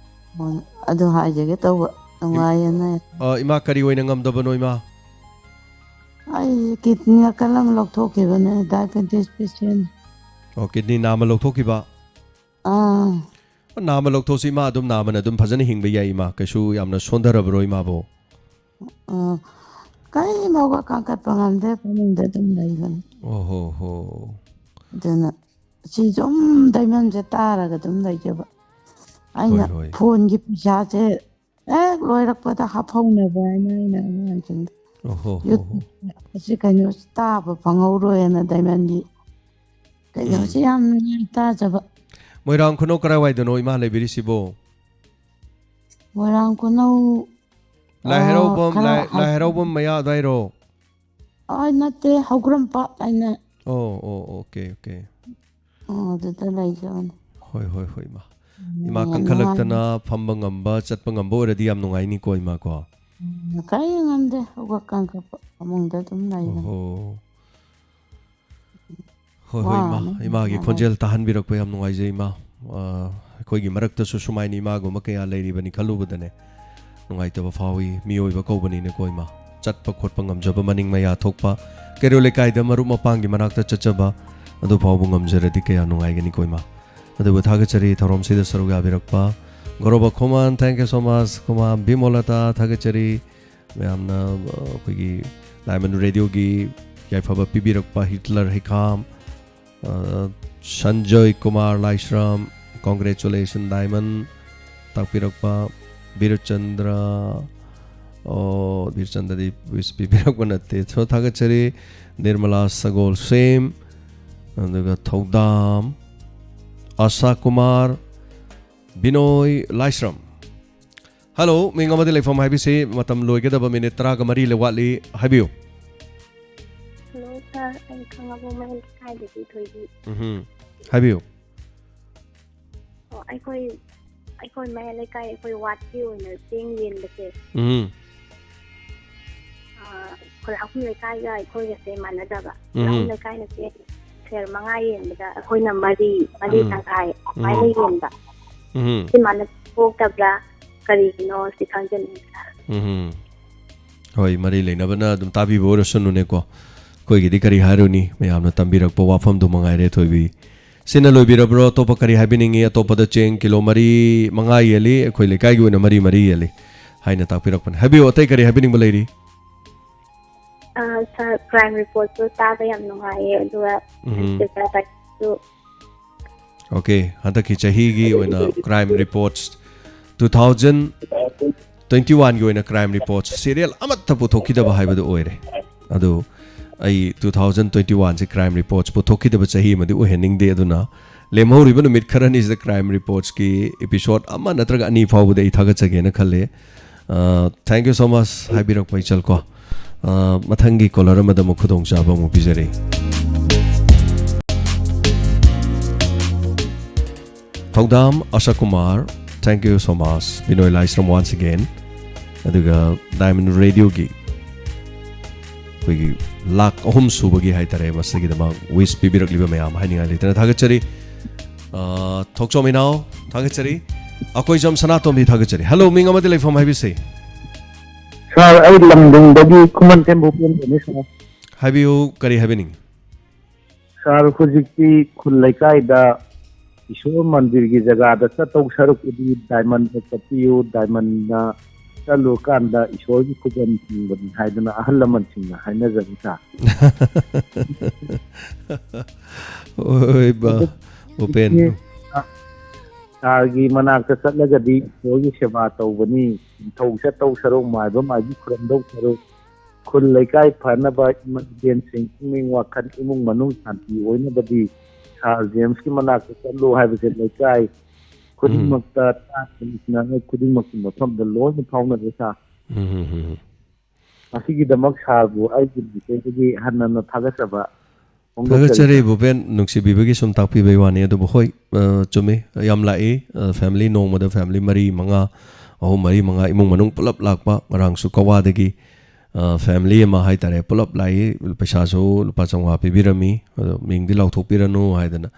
ꯑꯣ, ꯑꯗꯨ ꯍꯥꯏꯖꯒꯦ ꯇꯧꯕ, ꯅꯨꯡꯉꯥꯏꯌꯦꯅ꯫ ꯑ, ꯏꯃꯥ, ꯀꯔꯤ ꯑꯣꯏꯅ ꯉꯝꯗꯕꯅꯣ, ꯏꯃꯥ? ꯑꯩ kidney ꯅꯥꯀꯜ ꯑꯃ ꯂꯧꯊꯣꯛꯈꯤꯕꯅꯦ, diabetes patient꯫ ꯑꯣ, kidney ꯅꯥꯝꯃ ꯂꯧꯊꯣꯛꯈꯤꯕ? ꯑꯥ꯫ ꯅꯥꯝꯃ ꯂꯧꯊꯣꯛꯁꯤ, ꯏꯃꯥ, ꯑꯗꯨꯝ ꯅꯥꯝꯃꯅ ꯑꯗꯨꯝ ꯐꯖꯅ ꯍꯤꯡꯕ ꯌꯥꯏ, ꯏꯃꯥ, ꯀꯩꯁꯨ ꯌꯥꯝꯅ ꯁꯣꯟꯊꯔꯕ꯭ꯔꯣ, ꯏꯃꯥꯕꯣ? ꯑꯥ, ꯀꯔꯤꯝꯐꯥꯎꯕ ꯀꯥꯡꯈꯠꯄ ꯉꯝꯗꯦ, ꯐꯃꯨꯡꯗ ꯑꯗꯨꯝ ꯂꯩꯕꯅꯤ꯫ ꯑꯣ ꯍꯣ ꯍꯣ꯫ ꯑꯗꯨꯅ ꯁꯤ ꯁꯨꯝ ꯗꯥꯏꯃꯟꯁꯦ ꯇꯥꯔꯒ ꯑꯗꯨꯝ ꯂꯩꯖꯕ꯫ ꯑꯩꯅ ꯍꯣꯏ, ꯍꯣꯏ꯫ Phone-ꯒꯤ ꯄꯩꯁꯥꯁꯦ ꯍꯦꯛ ꯂꯣꯏꯔꯛꯄꯗ ꯍꯥꯞꯍꯧꯅꯕ ꯍꯥꯏꯅ ꯑꯩꯅ ꯑꯉꯥꯡꯁꯤꯡꯗ ꯑꯣ ꯍꯣ ꯍꯣ ꯍꯣ꯫ YouTube-ꯇ ꯑꯁꯤ ꯀꯩꯅꯣꯁꯤ ꯇꯥꯕ ꯐꯪꯍꯧꯔꯣꯏꯅ ꯗꯥꯏꯃꯟꯒꯤ ꯀꯩꯅꯣꯁꯤ ꯎꯝ꯫ ꯌꯥꯝ ꯅꯨꯡꯉꯥꯏ ꯇꯥꯖꯕ꯫ ꯃꯣꯏꯔꯥꯡ ꯈꯨꯅꯧ ꯀꯔꯥꯏꯋꯥꯏꯗꯅꯣ ꯏꯃꯥ ꯂꯩꯕꯤꯔꯤꯁꯤꯕꯣ? ꯃꯣꯏꯔꯥꯡ ꯈꯨꯅꯧ, ꯂꯥꯏ ꯑ, ꯍꯔꯥꯎꯐꯝ, ꯈꯔ ꯂꯥꯏ, ꯂꯥꯏ ꯍꯥꯏ-, ꯍꯔꯥꯎꯐꯝ ꯃꯌꯥ ꯑꯗꯨꯋꯥꯏꯔꯣ? ꯑ, ꯅꯠꯇꯦ, ꯍꯧꯒ꯭ꯔꯝꯄꯥꯠ ꯍꯥꯏꯅ꯫ ꯑꯣ, ꯑꯣ, okay, okay꯫ ꯑꯣ, ꯑꯗꯨꯗ ꯂꯩꯖꯕꯅꯦ꯫ ꯍꯣꯏ ꯍꯣꯏ ꯍꯣꯏ, ꯏꯃꯥ꯫ ꯏꯃꯥ ꯀꯟꯈꯠꯂꯛꯇꯅ ꯐꯝꯕ ꯉꯝꯕ, ꯆꯠꯄ ꯉꯝꯕ ꯑꯣꯏꯔꯗꯤ ꯌꯥꯝ ꯅꯨꯡꯉꯥꯏꯅꯤꯀꯣ, ꯏꯃꯥ ꯀꯣ? ꯎꯝ, ꯀꯔꯤ ꯉꯝꯗꯦ, ꯍꯧꯒꯠ ꯀꯥꯡꯈꯠꯄ ꯐꯃꯨꯡꯗ ꯑꯗꯨꯝ ꯂꯩꯕꯅꯤ꯫ ꯑꯣꯍꯣ꯫ ꯍꯣꯏ ꯍꯣꯏ, ꯏꯃꯥ꯫ ꯏꯃꯥꯒꯤ ꯈꯣꯟꯖꯦꯜ ꯇꯥꯍꯟꯕꯤꯔꯛꯄ ꯌꯥꯝ ꯅꯨꯡꯉꯥꯏꯖꯩ, ꯏꯃꯥ꯫ ꯑ, ꯑꯩꯈꯣꯏꯒꯤ ꯃꯔꯛꯇꯁꯨ ꯁꯨꯃꯥꯏꯅ ꯏꯃꯥꯒꯨꯝꯕ ꯀꯌꯥ ꯂꯩꯔꯤꯕꯅꯤ ꯈꯜꯂꯨꯕꯗꯅꯦ ꯅꯨꯡꯉꯥꯏꯇꯕ ꯐꯥꯎꯏ꯫ ꯃꯤꯑꯣꯏꯕ ꯀꯧꯕꯅꯤꯅꯀꯣ, ꯏꯃꯥ꯫ ꯆꯠꯄ ꯈꯣꯠꯄ ꯉꯝꯖꯕ, ꯃꯅꯤꯡ ꯃꯌꯥ ꯊꯣꯛꯄ, ꯀꯩꯔꯣꯜ ꯂꯩꯀꯥꯏꯗ ꯃꯔꯨꯞ ꯃꯄꯥꯡꯒꯤ ꯃꯅꯥꯛꯇ ꯆꯠꯆꯕ, ꯑꯗꯨ ꯐꯥꯎꯕ ꯉꯝꯖꯔꯗꯤ ꯀꯌꯥ ꯅꯨꯡꯉꯥꯏꯒꯅꯤꯀꯣ, ꯏꯃꯥ꯫ ꯑꯗꯨꯕꯨ ꯊꯥꯒꯠꯆꯔꯤ ꯊꯧꯔꯝꯁꯤꯗ ꯁꯔꯨꯛ ꯌꯥꯕꯤꯔꯛꯄ ꯒꯧꯔꯕ ꯈꯣꯃꯥꯟ, thank you so much, ꯈꯣꯃꯥꯟ ꯕꯤꯃꯣꯂꯇꯥ, ꯊꯥꯒꯠꯆꯔꯤ꯫ ꯃꯌꯥꯝꯅ, ꯑ, ꯑꯩꯈꯣꯏꯒꯤ ꯗꯥꯏꯃꯟ ꯔꯦꯗꯤꯑꯣꯒꯤ ꯌꯥꯏꯐꯕ ꯄꯤꯕꯤꯔꯛꯄ ꯍꯤꯠꯂꯔ ꯍꯩꯈꯥꯝ, ꯑ, ꯁꯟꯖꯣꯏ ꯀꯨꯃꯥꯔ ꯂꯥꯏꯁ꯭ꯔꯝ, congratulation ꯗꯥꯏꯃꯟ ꯇꯥꯛꯄꯤꯔꯛꯄ, ꯕꯤꯔꯆꯟꯗ꯭ꯔ, ꯑꯣ, ꯕꯤꯔꯆꯟꯗ꯭ꯔꯗꯤ wish ꯄꯤꯕꯤꯔꯛꯄ ꯅꯠꯇꯦ꯫ So, ꯊꯥꯒꯠꯆꯔꯤ꯫ ꯅꯤꯔꯃꯂꯥ ꯁꯒꯣꯜꯁꯦꯝ, ꯑꯗꯨꯒ ꯊꯧꯗꯥꯝ, ꯑꯥꯁꯥ ꯀꯨꯃꯥꯔ, ꯕꯤꯅꯣꯏ ꯂꯥꯏꯁ꯭ꯔꯝ꯫ ꯍꯜꯂꯣ, ꯃꯤꯡ ꯑꯃꯗꯤ ꯂꯩꯐꯝ ꯍꯥꯏꯕꯤꯁꯤ꯫ ꯃꯇꯝ ꯂꯣꯏꯒꯗꯕ ꯃꯤꯅꯤꯠ ꯇꯔꯥꯒ ꯃꯔꯤ ꯂꯩ, ꯋꯥꯠꯂꯤ꯫ ꯍꯥꯏꯕꯤꯌꯨ꯫ ꯍꯜꯂꯣ ꯁꯥꯔ, ꯑꯩ ꯈꯥꯉꯕꯣꯛ ꯃꯌꯥꯏ ꯂꯩꯀꯥꯏꯗꯒꯤ ꯊꯣꯏꯕꯤ꯫ ꯎꯝ, ꯍꯥꯏꯕꯤꯌꯨ꯫ ꯑꯣ, ꯑꯩꯈꯣꯏ ꯑꯩꯈꯣꯏ ꯃꯌꯥꯏ ꯂꯩꯀꯥꯏ, ꯑꯩꯈꯣꯏ ꯋꯥꯔꯗꯀꯤ ꯑꯣꯏꯅ ꯆꯦꯡ ꯌꯦꯟꯕꯁꯦ, ꯎꯝ, ꯑꯥ, ꯈꯨꯂꯥꯛꯐꯝ ꯂꯩꯀꯥꯏꯒ ꯑꯩꯈꯣꯏꯒꯁꯦ ꯃꯥꯟꯅꯗꯕ꯫ ꯎꯝ꯫ ꯈꯨꯂꯥꯛꯐꯝ ꯂꯩꯀꯥꯏꯅ ꯆꯦꯡ ꯁꯦꯔ ꯃꯉꯥ ꯌꯦꯟꯕꯗ ꯑꯩꯈꯣꯏꯅ ꯃꯔꯤ, ꯃꯔꯤ ꯎꯝ꯫ ꯇꯪꯈꯥꯏ ꯑꯗꯨꯃꯥꯏꯅ ꯎꯝ꯫ ꯌꯦꯟꯕ꯫ ꯎꯝ, ꯁꯤ ꯃꯥꯟꯅ ꯊꯣꯛꯇꯕ꯭ꯔꯥ, ꯀꯔꯤꯒꯤꯅꯣ ꯁꯤ ꯈꯪꯖꯅꯤꯡꯉꯤ ꯁꯥꯔ꯫ ꯎꯝ꯫ ꯍꯣꯏ, ꯃꯔꯤ ꯂꯩꯅꯕꯅ ꯑꯗꯨꯝ ꯇꯥꯕꯤꯕ ꯑꯣꯏꯔꯁꯅꯨꯅꯦꯀꯣ꯫ ꯑꯩꯈꯣꯏꯒꯤꯗꯤ ꯀꯔꯤ ꯍꯥꯏꯔꯨꯅꯤ, ꯃꯌꯥꯝꯅ ꯇꯝꯕꯤꯔꯛꯄ ꯋꯥꯐꯝꯗꯨ ꯃꯉꯥꯏꯔꯦ, ꯊꯣꯏꯕꯤ꯫ ꯁꯤꯅ ꯂꯣꯏꯕꯤꯔꯕ꯭ꯔꯣ? ꯑꯇꯣꯞꯄ ꯀꯔꯤ ꯍꯥꯏꯕꯤꯅꯤꯡꯉꯤ? ꯑꯇꯣꯞꯄꯗ ꯆꯦꯡ ꯀꯤꯂꯣ ꯃꯔꯤ, ꯃꯉꯥ ꯌꯦꯜꯂꯤ, ꯑꯩꯈꯣꯏ ꯂꯩꯀꯥꯏꯒꯤ ꯑꯣꯏꯅ ꯃꯔꯤ ꯃꯔꯤ ꯌꯦꯜꯂꯤ ꯍꯥꯏꯅ ꯇꯥꯛꯄꯤꯔꯛꯄꯅꯤ꯫ ꯍꯥꯏꯕꯤꯌꯨ, ꯑꯇꯩ ꯀꯔꯤ ꯍꯥꯏꯕꯤꯅꯤꯡꯕ ꯂꯩꯔꯤ? ꯑꯥ, ꯁꯥꯔ, ꯀ꯭ꯔꯥꯏꯝ ꯔꯤꯄꯣꯔꯠꯇꯨ ꯇꯥꯕ ꯌꯥꯝ ꯅꯨꯡꯉꯥꯏꯌꯦ, ꯑꯗꯨꯒ ꯎꯝ꯫ ꯁꯤꯜꯆꯔ ꯕꯥꯏꯛꯁꯨ ꯑꯣꯀꯦ, ꯍꯟꯗꯛꯀꯤ ꯆꯍꯤꯒꯤ ꯑꯣꯏꯅ crime reports, two thousand twenty ꯋꯥꯟꯒꯤ ꯑꯣꯏꯅ ꯀ꯭ꯔꯥꯏꯝ ꯔꯤꯄꯣꯔꯠꯁ ꯁꯤꯔꯤꯌꯦꯜ ꯑꯃꯠꯇ ꯄꯨꯊꯣꯛꯈꯤꯗꯕ ꯍꯥꯏꯕꯗꯨ ꯑꯣꯏꯔꯦ꯫ ꯑꯗꯨ ꯑꯩ ꯇꯨ ꯊꯥꯎꯖꯟ ꯇ꯭ꯋꯦꯟꯇꯤ ꯋꯥꯟꯁꯦ ꯀ꯭ꯔꯥꯏꯝ ꯔꯤꯄꯣꯔꯠꯁ ꯄꯨꯊꯣꯛꯈꯤꯗꯕ ꯆꯍꯤ ꯑꯃꯗꯤ ꯑꯣꯏꯍꯟꯅꯤꯡꯗꯦ꯫ ꯑꯗꯨꯅ ꯂꯦꯝꯍꯧꯔꯤꯕ ꯅꯨꯃꯤꯠ ꯈꯔꯅꯤꯁꯤꯗ ꯀ꯭ꯔꯥꯏꯝ ꯔꯤꯄꯣꯔꯠꯁꯀꯤ ꯑꯦꯄꯤꯁꯣꯗ ꯑꯃ ꯅꯠꯇ꯭ꯔꯒ ꯑꯅꯤ ꯐꯥꯎꯕꯗꯤ ꯑꯩ ꯊꯥꯒꯠꯆꯒꯦꯅ ꯈꯜꯂꯦ꯫ ꯑ, thank you so much ꯍꯥꯏꯕꯤꯔꯛꯄ, ꯏꯆꯜ ꯀꯣ꯫ ꯑ, ꯃꯊꯪꯒꯤ ꯀꯣꯂꯔ ꯑꯃꯗ ꯑꯃꯨꯛ ꯈꯨꯗꯣꯡꯆꯥꯕ ꯑꯃꯨꯛ ꯄꯤꯖꯔꯤ꯫ ꯊꯧꯗꯥꯝ ꯑꯁꯥ Kumar, thank you so much. ꯕꯤꯅꯣꯏ Laishram once again. ꯑꯗꯨꯒ Diamond Radio ꯒꯤ ꯑꯩꯈꯣꯏꯒꯤ ꯂꯥꯛ ꯑꯍꯨꯝ ꯁꯨꯕꯒꯤ ꯍꯥꯏꯇꯥꯔꯦ, ꯃꯁꯤꯒꯤꯗꯃꯛ wish ꯄꯤꯕꯤꯔꯛꯂꯤꯕ ꯃꯌꯥꯝ ꯍꯥꯏꯅꯤꯡꯉꯥꯏ ꯂꯩꯇꯅ ꯊꯥꯒꯠꯆꯔꯤ꯫ ꯑ, ꯊꯣꯛꯆꯣꯝ ꯏꯅꯥꯎ ꯊꯥꯒꯠꯆꯔꯤ꯫ ꯑꯩꯈꯣꯏ ꯖꯝ ꯁꯅꯥꯇꯣꯝꯕꯤ ꯊꯥꯒꯠꯆꯔꯤ꯫ Hello, ꯃꯤꯡ ꯑꯃꯗꯤ ꯂꯩꯐꯝ ꯍꯥꯏꯕꯤꯁꯤ꯫ ꯁꯥꯔ, ꯑꯩ ꯂꯝꯗꯤꯡꯗꯒꯤ ꯈꯨꯃꯟꯊꯦꯝ ꯚꯨꯄꯦꯟꯗ꯭ꯔꯅꯤ, ꯁꯥꯔ꯫ ꯍꯥꯏꯕꯤꯌꯨ, ꯀꯔꯤ ꯍꯥꯏꯕꯤꯅꯤꯡꯉꯤ? ꯁꯥꯔ, ꯍꯧꯖꯤꯛꯇꯤ ꯈꯨꯜ ꯂꯩꯀꯥꯏꯗ ꯏꯁꯣꯔ ꯃꯟꯗꯤꯔꯒꯤ ꯖꯒꯥꯗ ꯆꯠꯇꯧ ꯁꯔꯨꯛꯄꯨꯗꯤ ꯗꯥꯏꯃꯟꯗ ꯆꯠꯄꯤꯌꯨ, ꯗꯥꯏꯃꯟꯗ ꯆꯠꯂꯨꯔꯀꯥꯟꯗ ꯏꯁꯣꯔꯒꯤ ꯈꯨꯕꯝ ꯊꯤꯡꯕꯅꯤ ꯍꯥꯏꯗꯅ ꯑꯍꯜ ꯂꯃꯟꯁꯤꯡꯅ ꯍꯥꯏꯅꯖꯔꯤ, ꯁꯥꯔ꯫ ꯍꯣꯏ, ꯕꯥ-, ꯎꯄꯦꯟ꯫ ꯁꯥꯔꯒꯤ ꯃꯅꯥꯛꯇ ꯆꯠꯂꯒꯗꯤ ꯏꯁꯣꯔꯒꯤ ꯁꯦꯕꯥ ꯇꯧꯕꯅꯤ, ꯅꯤꯡꯊꯧ ꯆꯠꯇꯧ ꯁꯔꯨꯛ, ꯃꯥꯏꯕ ꯃꯥꯏꯕꯤ ꯈꯨꯔꯝꯗꯧ ꯁꯔꯨꯛ, ꯈꯨꯜ ꯂꯩꯀꯥꯏ ꯐꯅꯕ, ꯏꯃꯥ ꯏꯕꯦꯟꯁꯤꯡ ꯄꯨꯛꯅꯤꯡ ꯋꯥꯈꯜ ꯏꯃꯨꯡ ꯃꯅꯨꯡ ꯁꯥꯟꯇꯤ ꯑꯣꯏꯅꯕꯗꯤ ꯁꯥꯔ ꯖꯦꯝꯁꯀꯤ ꯃꯅꯥꯛꯇ ꯆꯠꯂꯨ ꯍꯥꯏꯕꯁꯦ ꯂꯩꯀꯥꯏ ꯈꯨꯗꯤꯡꯃꯛꯇ ꯇꯥꯛꯄꯅꯤꯁꯤꯅ ꯈꯨꯗꯤꯡꯃꯛꯀꯤ ꯃꯐꯝꯗ ꯂꯣꯏꯅ ꯐꯥꯎꯅꯔꯦ, ꯁꯥꯔ꯫ ꯎꯝ, ꯎꯝ, ꯎꯝ, ꯎꯝ꯫ ꯃꯁꯤꯒꯤꯗꯃꯛ ꯁꯥꯔꯕꯨ ꯑꯩꯒꯤ ꯃꯥꯏꯀꯩꯗꯒꯤ ꯍꯟꯅ ꯍꯟꯅ ꯊꯥꯒꯠꯆꯕ ꯐꯣꯡꯗꯣꯛꯆꯔꯤ, ꯊꯥꯒꯠꯆꯔꯤ, ꯁꯥꯔ꯫ ꯚꯨꯄꯦꯟ, ꯅꯨꯡꯁꯤꯕꯤꯕꯒꯤ ꯁꯨꯝ ꯇꯥꯛꯄꯤꯕꯒꯤ ꯋꯥꯅꯤ꯫ ꯑꯗꯨꯕꯨ ꯍꯣꯏ, ꯑ, ꯆꯨꯝꯃꯤ, ꯌꯥꯝ ꯂꯥꯛꯏ꯫ ꯑ, family ꯅꯣꯡꯃꯗ family ꯃꯔꯤ, ꯃꯉꯥ, ꯑꯍꯨꯝ, ꯃꯔꯤ, ꯃꯉꯥ, ꯏꯃꯨꯡ ꯃꯅꯨꯡ ꯄꯨꯂꯞ ꯂꯥꯛꯄ꯫ ꯉꯔꯥꯡꯁꯨ ꯀꯋꯥꯗꯒꯤ, ꯑ, family ꯑꯃ ꯍꯥꯏꯇꯥꯔꯦ, ꯄꯨꯂꯞ ꯂꯥꯛꯏ꯫ ꯄꯩꯁꯥꯁꯨ ꯂꯨꯄꯥ ꯆꯥꯝꯃꯉꯥ ꯄꯤꯕꯤꯔꯝꯃꯤ꯫ ꯑꯗꯣ ꯃꯤꯡꯗꯤ ꯂꯥꯎꯊꯣꯛꯄꯤꯔꯅꯨ ꯍꯥꯏꯗꯅ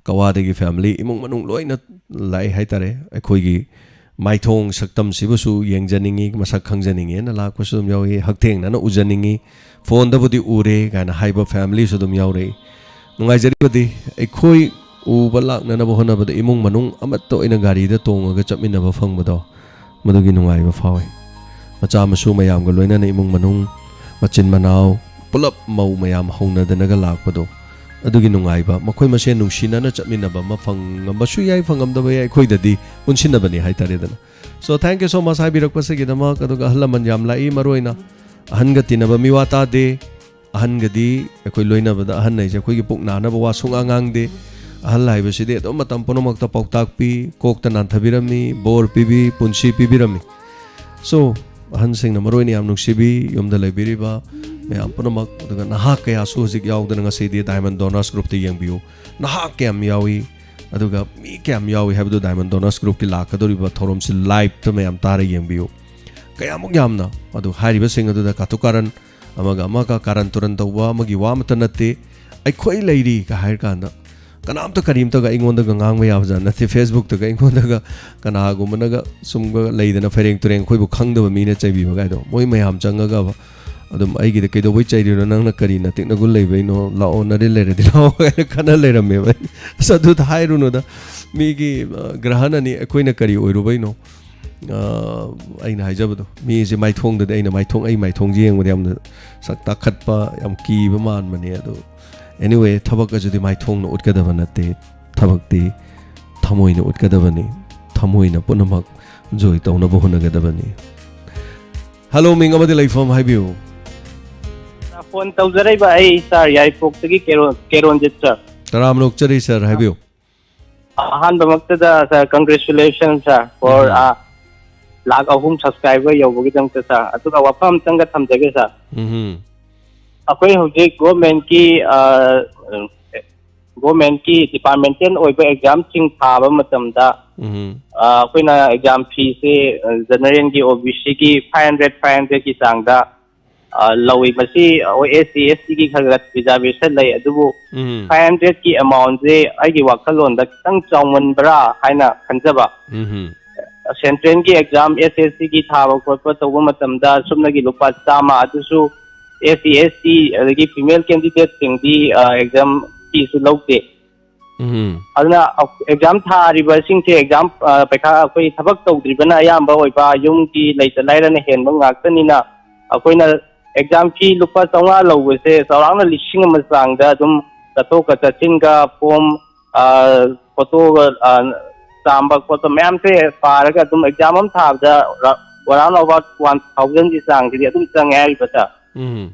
ꯀꯋꯥꯗꯒꯤ family ꯏꯃꯨꯡ ꯃꯅꯨꯡ ꯂꯣꯏꯅ ꯂꯥꯛꯏ ꯍꯥꯏꯇꯥꯔꯦ꯫ ꯑꯩꯈꯣꯏꯒꯤ ꯃꯥꯏꯊꯣꯡ ꯁꯛꯇꯝꯁꯤꯕꯨꯁꯨ ꯌꯦꯡꯖꯅꯤꯡꯉꯤ, ꯃꯁꯛ ꯈꯪꯖꯅꯤꯡꯉꯦꯅ ꯂꯥꯛꯄꯁꯨ ꯑꯗꯨꯝ ꯌꯥꯎꯏ꯫ ꯍꯛꯊꯦꯡꯅꯅ ꯎꯖꯅꯤꯡꯉꯤ, phoneꯗꯕꯨꯗꯤ ꯎꯔꯦ ꯀꯥꯏꯅ ꯍꯥꯏꯕ familyꯁꯨ ꯑꯗꯨꯝ ꯌꯥꯎꯔꯛꯏ꯫ ꯅꯨꯡꯉꯥꯏꯖꯔꯤꯕꯗꯤ ꯑꯩꯈꯣꯏ ꯎꯕ ꯂꯥꯛꯅꯅꯕ ꯍꯣꯠꯅꯕꯗ ꯏꯃꯨꯡ ꯃꯅꯨꯡ ꯑꯃꯠꯇ ꯑꯣꯏꯅ ꯒꯥꯔꯤꯗ ꯇꯣꯡꯉꯒ ꯆꯠꯃꯤꯟꯅꯕ ꯐꯪꯕꯗꯣ, ꯃꯗꯨꯒꯤ ꯅꯨꯡꯉꯥꯏꯕ ꯐꯥꯎꯏ꯫ ꯃꯆꯥ ꯃꯁꯨ ꯃꯌꯥꯝꯒ ꯂꯣꯏꯅꯅ ꯏꯃꯨꯡ ꯃꯅꯨꯡ, ꯃꯆꯤꯟ ꯃꯅꯥꯎ, ꯄꯨꯂꯞ ꯃꯧ ꯃꯌꯥꯝ ꯍꯧꯅꯗꯅꯒ ꯂꯥꯛꯄꯗꯣ, ꯑꯗꯨꯒꯤ ꯅꯨꯡꯉꯥꯏꯕ, ꯃꯈꯣꯏ ꯃꯁꯦꯟ ꯅꯨꯡꯁꯤꯅꯅ ꯆꯠꯃꯤꯟꯅꯕ ꯑꯃ ꯐꯪꯉꯝꯕꯁꯨ ꯌꯥꯏ, ꯐꯪꯉꯝꯗꯕ ꯌꯥꯏ, ꯑꯩꯈꯣꯏꯗꯗꯤ ꯄꯨꯟꯁꯤꯟꯅꯕꯅꯤ ꯍꯥꯏꯇꯥꯔꯦꯗꯅ꯫ So, thank you so much ꯍꯥꯏꯕꯤꯔꯛꯄꯁꯤꯒꯤꯗꯃꯛ꯫ ꯑꯗꯨꯒ ꯑꯍꯜ ꯂꯃꯟ ꯌꯥꯝ ꯂꯥꯛꯏ, ꯃꯔꯨꯑꯣꯏꯅ ꯑꯍꯟꯒ ꯇꯤꯟꯅꯕ ꯃꯤꯋꯥ ꯇꯥꯗꯦ꯫ ꯑꯍꯟꯒꯗꯤ ꯑꯩꯈꯣꯏ ꯂꯣꯏꯅꯕꯗ ꯑꯍꯟ ꯍꯥꯏꯁꯦ ꯑꯩꯈꯣꯏꯒꯤ ꯄꯨꯛ ꯅꯥꯅꯕ ꯋꯥ ꯁꯨꯡꯉꯥꯡ ꯉꯥꯡꯗꯦ꯫ ꯑꯍꯜ ꯍꯥꯏꯕꯁꯤꯗꯤ ꯑꯗꯨꯝ ꯃꯇꯝ ꯄꯨꯝꯅꯃꯛꯇ ꯄꯥꯎꯇꯥꯛ ꯄꯤ, ꯀꯣꯛꯇ ꯅꯥꯟꯊꯕꯤꯔꯝꯃꯤ, ꯕꯣꯔ ꯄꯤꯕꯤ, ꯄꯨꯟꯁꯤ ꯄꯤꯕꯤꯔꯝꯃꯤ꯫ So, ꯑꯍꯟꯁꯤꯡꯅ ꯃꯔꯨꯑꯣꯏꯅ ꯌꯥꯝ ꯅꯨꯡꯁꯤꯕꯤ, ꯌꯨꯝꯗ ꯂꯩꯕꯤꯔꯤꯕ ꯃꯌꯥꯝ ꯄꯨꯝꯅꯃꯛ, ꯑꯗꯨꯒ ꯅꯍꯥ ꯀꯌꯥꯁꯨ ꯍꯧꯖꯤꯛ ꯌꯥꯎꯗꯅ ꯉꯁꯤꯗꯤ Diamond Donors Groupꯇ ꯌꯦꯡꯕꯤꯌꯨ꯫ ꯅꯍꯥ ꯀꯌꯥꯝ ꯌꯥꯎꯏ, ꯑꯗꯨꯒ ꯃꯤ ꯀꯌꯥꯝ ꯌꯥꯎꯏ ꯍꯥꯏꯕꯗꯨ Diamond Donors Groupꯀꯤ ꯂꯥꯛꯀꯗꯧꯔꯤꯕ ꯊꯧꯔꯝꯁꯤ liveꯇ ꯃꯌꯥꯝ ꯇꯥꯔ ꯌꯦꯡꯕꯤꯌꯨ꯫ ꯀꯌꯥꯃꯨꯛ ꯌꯥꯝꯅ, ꯑꯗꯨ ꯍꯥꯏꯔꯤꯕꯁꯤꯡ ꯑꯗꯨꯗ ꯀꯥꯇꯨ ꯀꯥꯔꯟ ꯑꯃꯒ ꯑꯃꯒ ꯀꯥꯔꯟ ꯇꯨꯔꯟ ꯇꯧꯕ ꯑꯃꯒꯤ ꯋꯥ ꯑꯃꯠꯇ ꯅꯠꯇꯦ꯫ ꯑꯩꯈꯣꯏ ꯂꯩꯔꯤ ꯀ ꯍꯥꯏꯔ ꯀꯥꯟꯗ ꯀꯅꯥꯝꯇ ꯀꯔꯤꯝꯇꯒ ꯑꯩꯉꯣꯟꯗꯒ ꯉꯥꯡꯕ ꯌꯥꯕꯖꯥꯠ ꯅꯠꯇꯦ꯫ Facebookꯇꯒ ꯑꯩꯉꯣꯟꯗꯒ ꯀꯅꯥꯒꯨꯝꯕꯅꯒ ꯁꯨꯝꯒ ꯂꯩꯗꯅ ꯐꯩꯔꯦꯡ ꯇꯨꯔꯦꯡ ꯑꯩꯈꯣꯏꯕꯨ ꯈꯪꯗꯕ ꯃꯤꯅ ꯆꯩꯕꯤꯕ ꯀꯥꯏꯗꯣ, ꯃꯣꯏ ꯃꯌꯥꯝ ꯆꯪꯉꯒ ꯑꯗꯨꯝ ꯑꯩꯒꯤꯗ "ꯀꯩꯗꯧꯕꯩ ꯆꯩꯔꯤꯅꯣ? ꯅꯪꯅ ꯀꯔꯤ ꯅꯇꯤꯛ ꯅꯒꯨꯟ ꯂꯩꯕꯩꯅꯣ? ꯂꯥꯛꯑꯣ, ꯅꯔꯤꯜ ꯂꯩꯔꯗꯤ ꯂꯥꯛꯑꯣ" ꯍꯥꯏꯅ ꯈꯟꯅ ꯂꯩꯔꯝꯃꯦꯕ꯫ ꯑꯩ, "ꯑꯁ, ꯑꯗꯨꯗ ꯍꯥꯏꯔꯨꯅꯨꯗ, ꯃꯤꯒꯤ, ꯑ, ꯒ꯭ꯔꯍꯟ ꯑꯅꯤ ꯑꯩꯈꯣꯏꯅ ꯀꯔꯤ ꯑꯣꯏꯔꯨꯕꯩꯅꯣ?" ꯑ, ꯑꯩꯅ ꯍꯥꯏꯖꯕꯗꯣ, ꯃꯤꯁꯦ ꯃꯥꯏꯊꯣꯡꯗꯗꯤ ꯑꯩꯅ ꯃꯥꯏꯊꯣꯡ, ꯑꯩ ꯃꯥꯏꯊꯣꯡꯁꯦ ꯌꯦꯡꯕꯗ ꯌꯥꯝꯅ ꯁꯛ ꯇꯥꯈꯠꯄ, ꯌꯥꯝ ꯀꯤꯕ ꯃꯥꯟꯕꯅꯦ꯫ ꯑꯗꯣ anyway, ꯊꯕꯛ ꯑꯁꯤꯗꯤ ꯃꯥꯏꯊꯣꯡꯅ ꯎꯠꯀꯗꯕ ꯅꯠꯇꯦ, ꯊꯕꯛꯇꯤ ꯊꯃꯣꯏꯅ ꯎꯠꯀꯗꯕꯅꯤ, ꯊꯃꯣꯏꯅ ꯄꯨꯝꯅꯃꯛ ꯖꯣꯏ ꯇꯧꯅꯕ ꯍꯣꯠꯅꯒꯗꯕꯅꯤ꯫ ꯍꯜꯂꯣ, ꯃꯤꯡ ꯑꯃꯗꯤ ꯂꯩꯐꯝ ꯍꯥꯏꯕꯤꯌꯨ꯫ ꯐꯣꯟ ꯇꯧꯖꯔꯛꯏꯕ ꯑꯩ ꯁꯥꯔ ꯌꯥꯏꯔꯤꯄꯣꯛꯇꯒꯤ ꯀꯦꯔꯣꯟ- ꯀꯦꯔꯣꯟꯖꯤꯠ ꯁꯥꯔ꯫ ꯇꯔꯥꯝꯅ ꯑꯣꯛꯆꯔꯤ ꯁꯥꯔ, ꯍꯥꯏꯕꯤꯌꯨ꯫ ꯑꯍꯥꯟꯕꯃꯛꯇꯗ ꯁꯥꯔ, congratulations sir for ꯎꯝ꯫ ꯂꯥꯛ ꯑꯍꯨꯝ subscriber ꯌꯧꯕꯒꯤꯗꯃꯛꯇ ꯁꯥꯔ꯫ ꯑꯗꯨꯒ ꯋꯥꯐꯝ ꯑꯝꯇꯪꯒ ꯊꯝꯖꯒꯦ ꯁꯥꯔ꯫ ꯎꯝ꯫ ꯑꯩꯈꯣꯏ ꯍꯧꯖꯤꯛ governmentꯀꯤ governmentꯀꯤ departmental ꯑꯣꯏꯕ examꯁꯤꯡ ꯊꯥꯕ ꯃꯇꯝꯗ ꯎꯝ꯫ ꯑ, ꯑꯩꯈꯣꯏꯅ exam feeꯁꯦ generalꯒꯤ, OBCꯒꯤ five hundred, five hundredꯀꯤ ꯆꯥꯡꯗ ꯑ, ꯂꯧꯏ꯫ ꯃꯁꯤ ꯑꯩꯈꯣꯏ SC, STꯒꯤ ꯈꯔ ꯈꯔ reservation ꯂꯩ, ꯑꯗꯨꯕꯨ ꯎꯝ꯫ five hundredꯀꯤ amountꯁꯦ ꯑꯩꯒꯤ ꯋꯥꯈꯜꯂꯣꯟꯗ ꯈꯤꯇꯪ ꯆꯥꯎꯃꯟꯕ꯭ꯔꯥ ꯍꯥꯏꯅ ꯈꯟꯖꯕ꯫ ꯎꯝ꯫ Centralꯒꯤ exam, SSCꯒꯤ ꯊꯥꯕ ꯈꯣꯠꯄ ꯇꯧꯕ ꯃꯇꯝꯗ ꯁꯨꯞꯅꯒꯤ ꯂꯨꯄꯥ ꯆꯥꯝꯃ, ꯑꯗꯨꯁꯨ SC, ST ꯑꯗꯒꯤ female candidateꯁꯤꯡꯗꯤ ꯑ, exam feeꯁꯨ ꯂꯧꯗꯦ꯫ ꯎꯝ꯫ ꯑꯗꯨꯅ exam ꯊꯥꯔꯤꯕꯁꯤꯡꯁꯦ exam, ꯑ, ꯄꯩꯈꯥ, ꯑꯩꯈꯣꯏ ꯊꯕꯛ ꯇꯧꯗ꯭ꯔꯤꯕꯅ ꯑꯌꯥꯝꯕ ꯑꯣꯏꯕ, ꯌꯨꯝꯒꯤ ꯂꯩꯇ ꯂꯥꯏꯔꯅ ꯍꯦꯟꯕ ꯉꯥꯛꯇꯅꯤꯅ, ꯑꯩꯈꯣꯏꯅ exam fee ꯂꯨꯄꯥ ꯆꯥꯝꯃꯉꯥ ꯂꯧꯕꯁꯦ ꯆꯥꯎꯔꯥꯛꯅ ꯂꯤꯁꯤꯡ ꯑꯃ ꯆꯥꯡꯗ ꯑꯗꯨꯝ ꯆꯠꯊꯣꯛꯀ ꯆꯠꯁꯤꯟꯒ form, ꯑ, photoꯒ, ꯑ, ꯆꯥꯝꯕ ꯈꯣꯠꯄ ꯃꯌꯥꯝꯁꯦ ꯄꯥꯔꯒ ꯑꯗꯨꯝ exam ꯑꯃ ꯊꯥꯕꯗ ra-, around about one thousandꯒꯤ ꯆꯥꯡꯁꯤꯗꯤ ꯑꯗꯨꯝ ꯆꯪꯉꯦ ꯍꯥꯏꯔꯤꯕ ꯁꯥꯔ꯫ ꯎꯝ꯫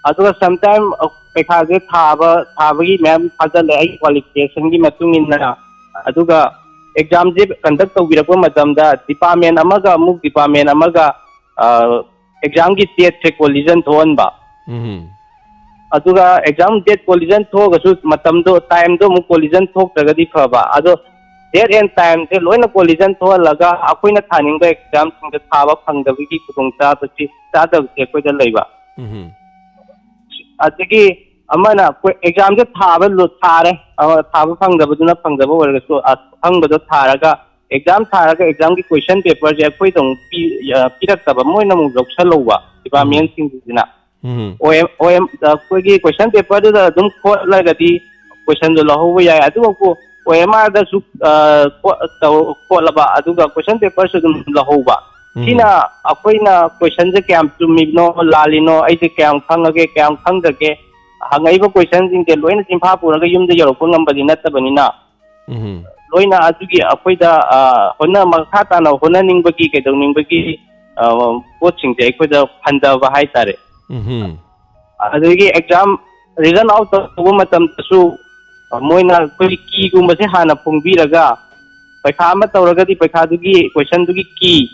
ꯑꯗꯨꯒ sometime, ꯑ, ꯄꯩꯈꯥꯁꯦ ꯊꯥꯕ, ꯊꯥꯕꯒꯤ ꯃꯌꯥꯝ ꯊꯥꯖꯜꯂꯦ ꯑꯩꯒꯤ qualificationꯒꯤ ꯃꯇꯨꯡ ꯏꯟꯅ꯫ ꯑꯗꯨꯒ examꯁꯦ conduct ꯇꯧꯕꯤꯔꯛꯄ ꯃꯇꯝꯗ department ꯑꯃꯒ ꯑꯃꯨꯛ department ꯑꯃꯒ, ꯑ, examꯒꯤ dateꯁꯦ collision ꯊꯣꯛꯍꯟꯕ꯫ ꯎꯝ꯫ ꯑꯗꯨꯒ exam date collision ꯊꯣꯛꯑꯒꯁꯨ ꯃꯇꯝꯗꯣ, time ꯗꯣ ꯑꯃꯨꯛ collision ꯊꯣꯛꯇ꯭ꯔꯒꯗꯤ ꯐꯕ꯫ ꯑꯗꯣ date and time ꯁꯦ ꯂꯣꯏꯅ collision ꯊꯣꯛꯍꯜꯂꯒ ꯑꯩꯈꯣꯏꯅ ꯊꯥꯅꯤꯡꯕ exam ꯁꯤꯡꯗ ꯊꯥꯕ ꯐꯪꯗꯕꯒꯤ ꯈꯨꯗꯣꯡꯆꯥꯕꯁꯤ, ꯆꯥꯗꯕꯁꯦ ꯑꯩꯈꯣꯏꯗ ꯂꯩꯕ꯫ ꯎꯝ꯫ ꯑꯗꯒꯤ ꯑꯃꯅ ꯑꯩꯈꯣꯏ exam ꯁꯦ ꯊꯥꯕ ꯂꯣ-, ꯊꯥꯔꯦ, ꯑ, ꯊꯥꯕ ꯐꯪꯗꯕꯗꯨꯅ ꯐꯪꯗꯕ ꯑꯣꯏꯔꯒꯁꯨ, ꯑ, ꯑꯐꯪꯕꯗꯣ ꯊꯥꯔꯒ, exam ꯊꯥꯔꯒ exam ꯒꯤ question paper ꯁꯦ ꯑꯩꯈꯣꯏꯗ ꯑꯃꯨꯛ ꯄꯤ-, ꯑ, ꯄꯤꯔꯛꯇꯕ, ꯃꯣꯏꯅ ꯑꯃꯨꯛ ꯂꯧꯁꯜꯍꯧꯕ department ꯁꯤꯡꯁꯤꯅ꯫ ꯎꯝ꯫ ꯑꯣ ꯑꯦꯝ, ꯑꯣ ꯑꯦꯝ, ꯑꯩꯈꯣꯏꯒꯤ question paper ꯗꯨꯗ ꯑꯗꯨꯝ ꯈꯣꯠꯂꯒꯗꯤ question ꯗꯣ ꯂꯧꯍꯧꯕ ꯌꯥꯏ꯫ ꯑꯗꯨꯒ ꯑꯣ ꯑꯦꯝ ꯑꯥꯔ ꯗꯁꯨ, ꯑ, ꯈꯣ-, ꯇꯧ-, ꯈꯣꯠꯂꯕ, ꯑꯗꯨꯒ question paper ꯁꯨ ꯑꯗꯨꯝ ꯂꯧꯍꯧꯕ꯫ ꯎꯝ꯫ ꯁꯤꯅ ꯑꯩꯈꯣꯏꯅ question ꯁꯦ ꯀꯌꯥꯝ ꯆꯨꯝꯃꯤꯕꯅꯣ, ꯂꯥꯜꯂꯤꯅꯣ, ꯑꯩꯁꯦ ꯀꯌꯥꯝ ꯈꯪꯉꯒꯦ, ꯀꯌꯥꯝ ꯈꯪꯗꯒꯦ, ꯍꯪꯉꯛꯏꯕ question ꯁꯤꯡꯁꯦ ꯂꯣꯏꯅ ꯆꯤꯟꯐꯥ ꯄꯨꯔꯒ ꯌꯨꯝꯗ ꯌꯧꯔꯛꯄ ꯉꯝꯕꯗꯤ ꯅꯠꯇꯕꯅꯤꯅ, ꯎꯝ꯫ ꯂꯣꯏꯅ ꯑꯗꯨꯒꯤ ꯑꯩꯈꯣꯏꯗ, ꯑ, ꯍꯣꯠꯅ-, ꯃꯈꯥ ꯇꯥꯅ ꯍꯣꯠꯅꯅꯤꯡꯕꯒꯤ, ꯀꯩꯗꯧꯅꯤꯡꯕꯒꯤ, ꯑ, ꯄꯣꯠꯁꯤꯡꯁꯦ ꯑꯩꯈꯣꯏꯗ ꯍꯟꯊꯕ ꯍꯥꯏꯇꯥꯔꯦ꯫ ꯎꯝ꯫ ꯑꯗꯒꯤ exam result out ꯇꯧꯕ ꯃꯇꯝꯗꯁꯨ, ꯑ, ꯃꯣꯏꯅ ꯑꯩꯈꯣꯏꯒꯤ key ꯒꯨꯝꯕꯁꯦ ꯍꯥꯟꯅ ꯐꯣꯡꯕꯤꯔꯒ, ꯄꯩꯈꯥ ꯑꯃ ꯇꯧꯔꯒꯗꯤ ꯄꯩꯈꯥꯗꯨꯒꯤ question ꯗꯨꯒꯤ key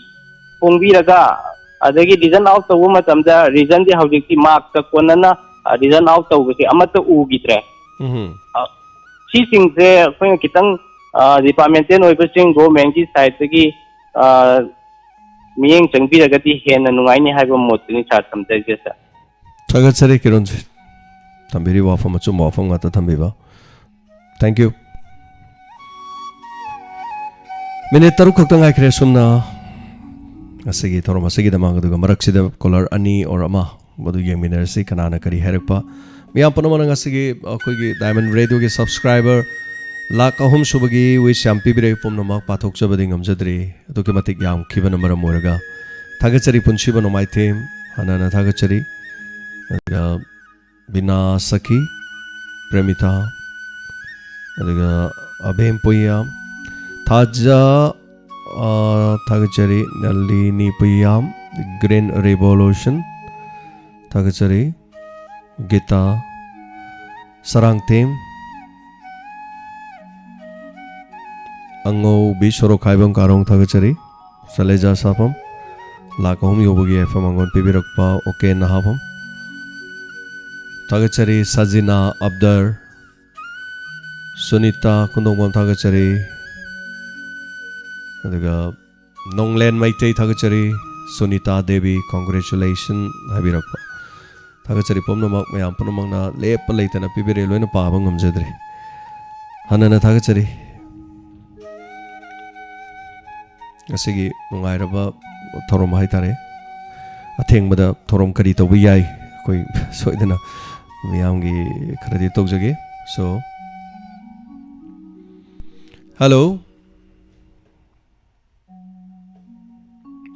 ꯐꯣꯡꯕꯤꯔꯒ, ꯑꯗꯒꯤ result out ꯇꯧꯕ ꯃꯇꯝꯗ reason ꯗꯤ ꯍꯧꯖꯤꯛꯇꯤ mark ꯀ ꯀꯣꯟꯅꯅ, ꯑ, result out ꯇꯧꯕꯁꯦ ꯑꯃꯠꯇ ꯎꯈꯤꯗ꯭ꯔꯦ꯫ ꯎꯝ꯫ ꯑ, ꯁꯤꯁꯤꯡꯁꯦ ꯑꯩꯈꯣꯏꯅ ꯈꯤꯇꯪ, ꯑ, departmental ꯑꯣꯏꯕꯁꯤꯡ government ꯀꯤ side ꯇꯒꯤ, ꯑ, ꯃꯤꯠꯌꯦꯡ ꯆꯪꯕꯤꯔꯒꯗꯤ ꯍꯦꯟꯅ ꯅꯨꯡꯉꯥꯏꯅꯤ ꯍꯥꯏꯕ ꯃꯣꯠꯇꯨꯅꯤ sir ꯊꯝꯖꯔꯤꯁꯦ sir꯫ ꯊꯥꯒꯠꯆꯔꯤ ꯀꯤꯔꯣꯟꯖꯤꯠ꯫ ꯊꯝꯕꯤꯔꯤꯕ ꯋꯥꯐꯝ ꯑꯆꯨꯝꯕ ꯋꯥꯐꯝ ꯉꯥꯛꯇ ꯊꯝꯕꯤꯕ꯫ Thank you꯫ ꯃꯤꯅꯤꯠ ꯇꯔꯨꯛ ꯈꯛꯇ ꯉꯥꯏꯈ꯭ꯔꯦ꯫ ꯑꯁꯨꯝꯅ ꯉꯁꯤꯒꯤ ꯊꯧꯔꯝ ꯑꯁꯤꯒꯤꯗꯃꯛ, ꯑꯗꯨꯒ ꯃꯔꯛꯁꯤꯗ caller ꯑꯅꯤ or ꯑꯃ, ꯃꯗꯨ ꯌꯦꯡꯃꯤꯟꯅꯔꯁꯤ, ꯀꯅꯥꯅ ꯀꯔꯤ ꯍꯥꯏꯔꯛꯄ꯫ ꯃꯤꯌꯥꯝ ꯄꯨꯝꯅꯃꯛꯅ ꯉꯁꯤꯒꯤ ꯑꯩꯈꯣꯏꯒꯤ Diamond Radio ꯒꯤ subscriber ꯂꯥꯈ ꯑꯍꯨꯝ ꯁꯨꯕꯒꯤ wish ꯌꯥꯝ ꯄꯤꯕꯤꯔꯛꯏ, ꯄꯨꯝꯅꯃꯛ ꯄꯥꯊꯣꯛꯆꯕꯗꯤ ꯉꯝꯖꯗ꯭ꯔꯤ, ꯑꯗꯨꯛꯀꯤ ꯃꯇꯤꯛ ꯌꯥꯝꯈꯤꯕꯅ ꯃꯔꯝ ꯑꯣꯏꯔꯒ꯫ ꯊꯥꯒꯠꯆꯔꯤ ꯄꯨꯟꯁꯤꯕ ꯅꯣꯡꯃꯥꯏꯊꯦꯝ, ꯍꯟꯅ ꯍꯟꯅ ꯊꯥꯒꯠꯆꯔꯤ꯫ ꯑꯗꯨꯒ ꯕꯤꯅꯥ ꯁꯈꯤ, ꯄ꯭ꯔꯦꯃꯤꯇꯥ, ꯑꯗꯨꯒ ꯑꯕꯦꯝ ꯄꯨꯌꯥꯝ, ꯊꯥꯖ, ꯑ, ꯊꯥꯒꯠꯆꯔꯤ, ꯅꯂꯤꯅꯤ ꯄꯨꯌꯥꯝ, Green Revolution, ꯊꯥꯒꯠꯆꯔꯤ, ꯒꯤꯇꯥ, ꯁꯔꯥꯡꯊꯦꯝ, ꯑꯉꯧꯕꯤ ꯁꯣꯔꯣꯛꯈꯥꯏꯕꯝ ꯀꯥꯔꯣꯡ ꯊꯥꯒꯠꯆꯔꯤ꯫ ꯁꯂꯦꯖꯥ ꯁꯥꯐꯝ, ꯂꯥꯛ ꯑꯍꯨꯝ ꯌꯧꯕꯒꯤ ꯑꯦꯐ ꯑꯦꯝ ꯃꯥꯡꯒꯣꯟ ꯄꯤꯕꯤꯔꯛꯄ ꯑꯣ ꯀꯦ ꯅꯍꯥꯐꯝ꯫ ꯊꯥꯒꯠꯆꯔꯤ ꯁꯖꯤꯅꯥ ꯑꯕꯗꯔ, ꯁꯨꯅꯤꯇꯥ ꯈꯨꯟꯗꯣꯡꯕꯝ ꯊꯥꯒꯠꯆꯔꯤ, ꯑꯗꯨꯒ ꯅꯣꯡꯂꯦꯟ ꯃꯩꯇꯩ ꯊꯥꯒꯠꯆꯔꯤ, ꯁꯨꯅꯤꯇꯥ ꯗꯦꯕꯤ congratulation ꯍꯥꯏꯕꯤꯔꯛꯄ꯫ ꯊꯥꯒꯠꯆꯔꯤ ꯄꯨꯝꯅꯃꯛ, ꯃꯌꯥꯝ ꯄꯨꯝꯅꯃꯛꯅ ꯂꯦꯞꯄ ꯂꯩꯇꯅ ꯄꯤꯕꯤꯔꯛꯑꯦ, ꯂꯣꯏꯅ ꯄꯥꯕ ꯉꯝꯖꯗ꯭ꯔꯦ꯫ ꯍꯟꯅꯅ ꯊꯥꯒꯠꯆꯔꯤ꯫ ꯉꯁꯤꯒꯤ ꯅꯨꯡꯉꯥꯏꯔꯕ ꯊꯧꯔꯝ ꯍꯥꯏꯇꯥꯔꯦ꯫ ꯑꯊꯦꯡꯕꯗ ꯊꯧꯔꯝ ꯀꯔꯤ ꯇꯧꯕ ꯌꯥꯏ? ꯑꯩꯈꯣꯏ ꯁꯣꯏꯗꯅ ꯃꯤꯌꯥꯝꯒꯤ ꯈꯔꯗꯤ ꯇꯧꯖꯒꯦ꯫ So, hello,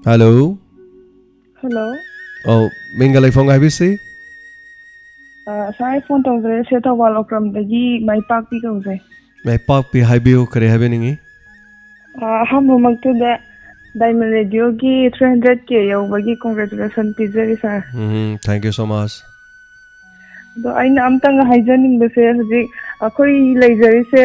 hello. ꯍꯜꯂꯣ꯫ ꯑꯧ, ꯃꯤꯡꯒ ꯂꯩꯐꯝꯒ ꯍꯥꯏꯕꯤꯁꯤ? ꯑ, ꯁꯥꯔ, ꯑꯩ ꯐꯣꯟ ꯇꯧꯖꯔꯛꯏꯁꯦ ꯊꯧꯕꯥꯜ ꯑꯣꯀ꯭ꯔꯝꯗꯒꯤ ꯃꯥꯏꯄꯥꯛꯄꯤ ꯀꯧꯖꯩ꯫ ꯃꯥꯏꯄꯥꯛꯄꯤ ꯍꯥꯏꯕꯤꯌꯨ, ꯀꯔꯤ ꯍꯥꯏꯕꯤꯅꯤꯡꯉꯤ? ꯑ, ꯑꯍꯥꯟꯕꯃꯛꯇꯗ Diamond Radioꯒꯤ three hundred K ꯌꯧꯕꯒꯤ congratulation ꯄꯤꯖꯔꯤ, sir. Um, thank you so much. ꯑꯗꯣ ꯑꯩꯅ ꯑꯝꯇꯪꯒ ꯍꯥꯏꯖꯅꯤꯡꯕꯁꯦ, ꯍꯧꯖꯤꯛ ꯑꯩꯈꯣꯏ ꯂꯩꯖꯔꯤꯁꯦ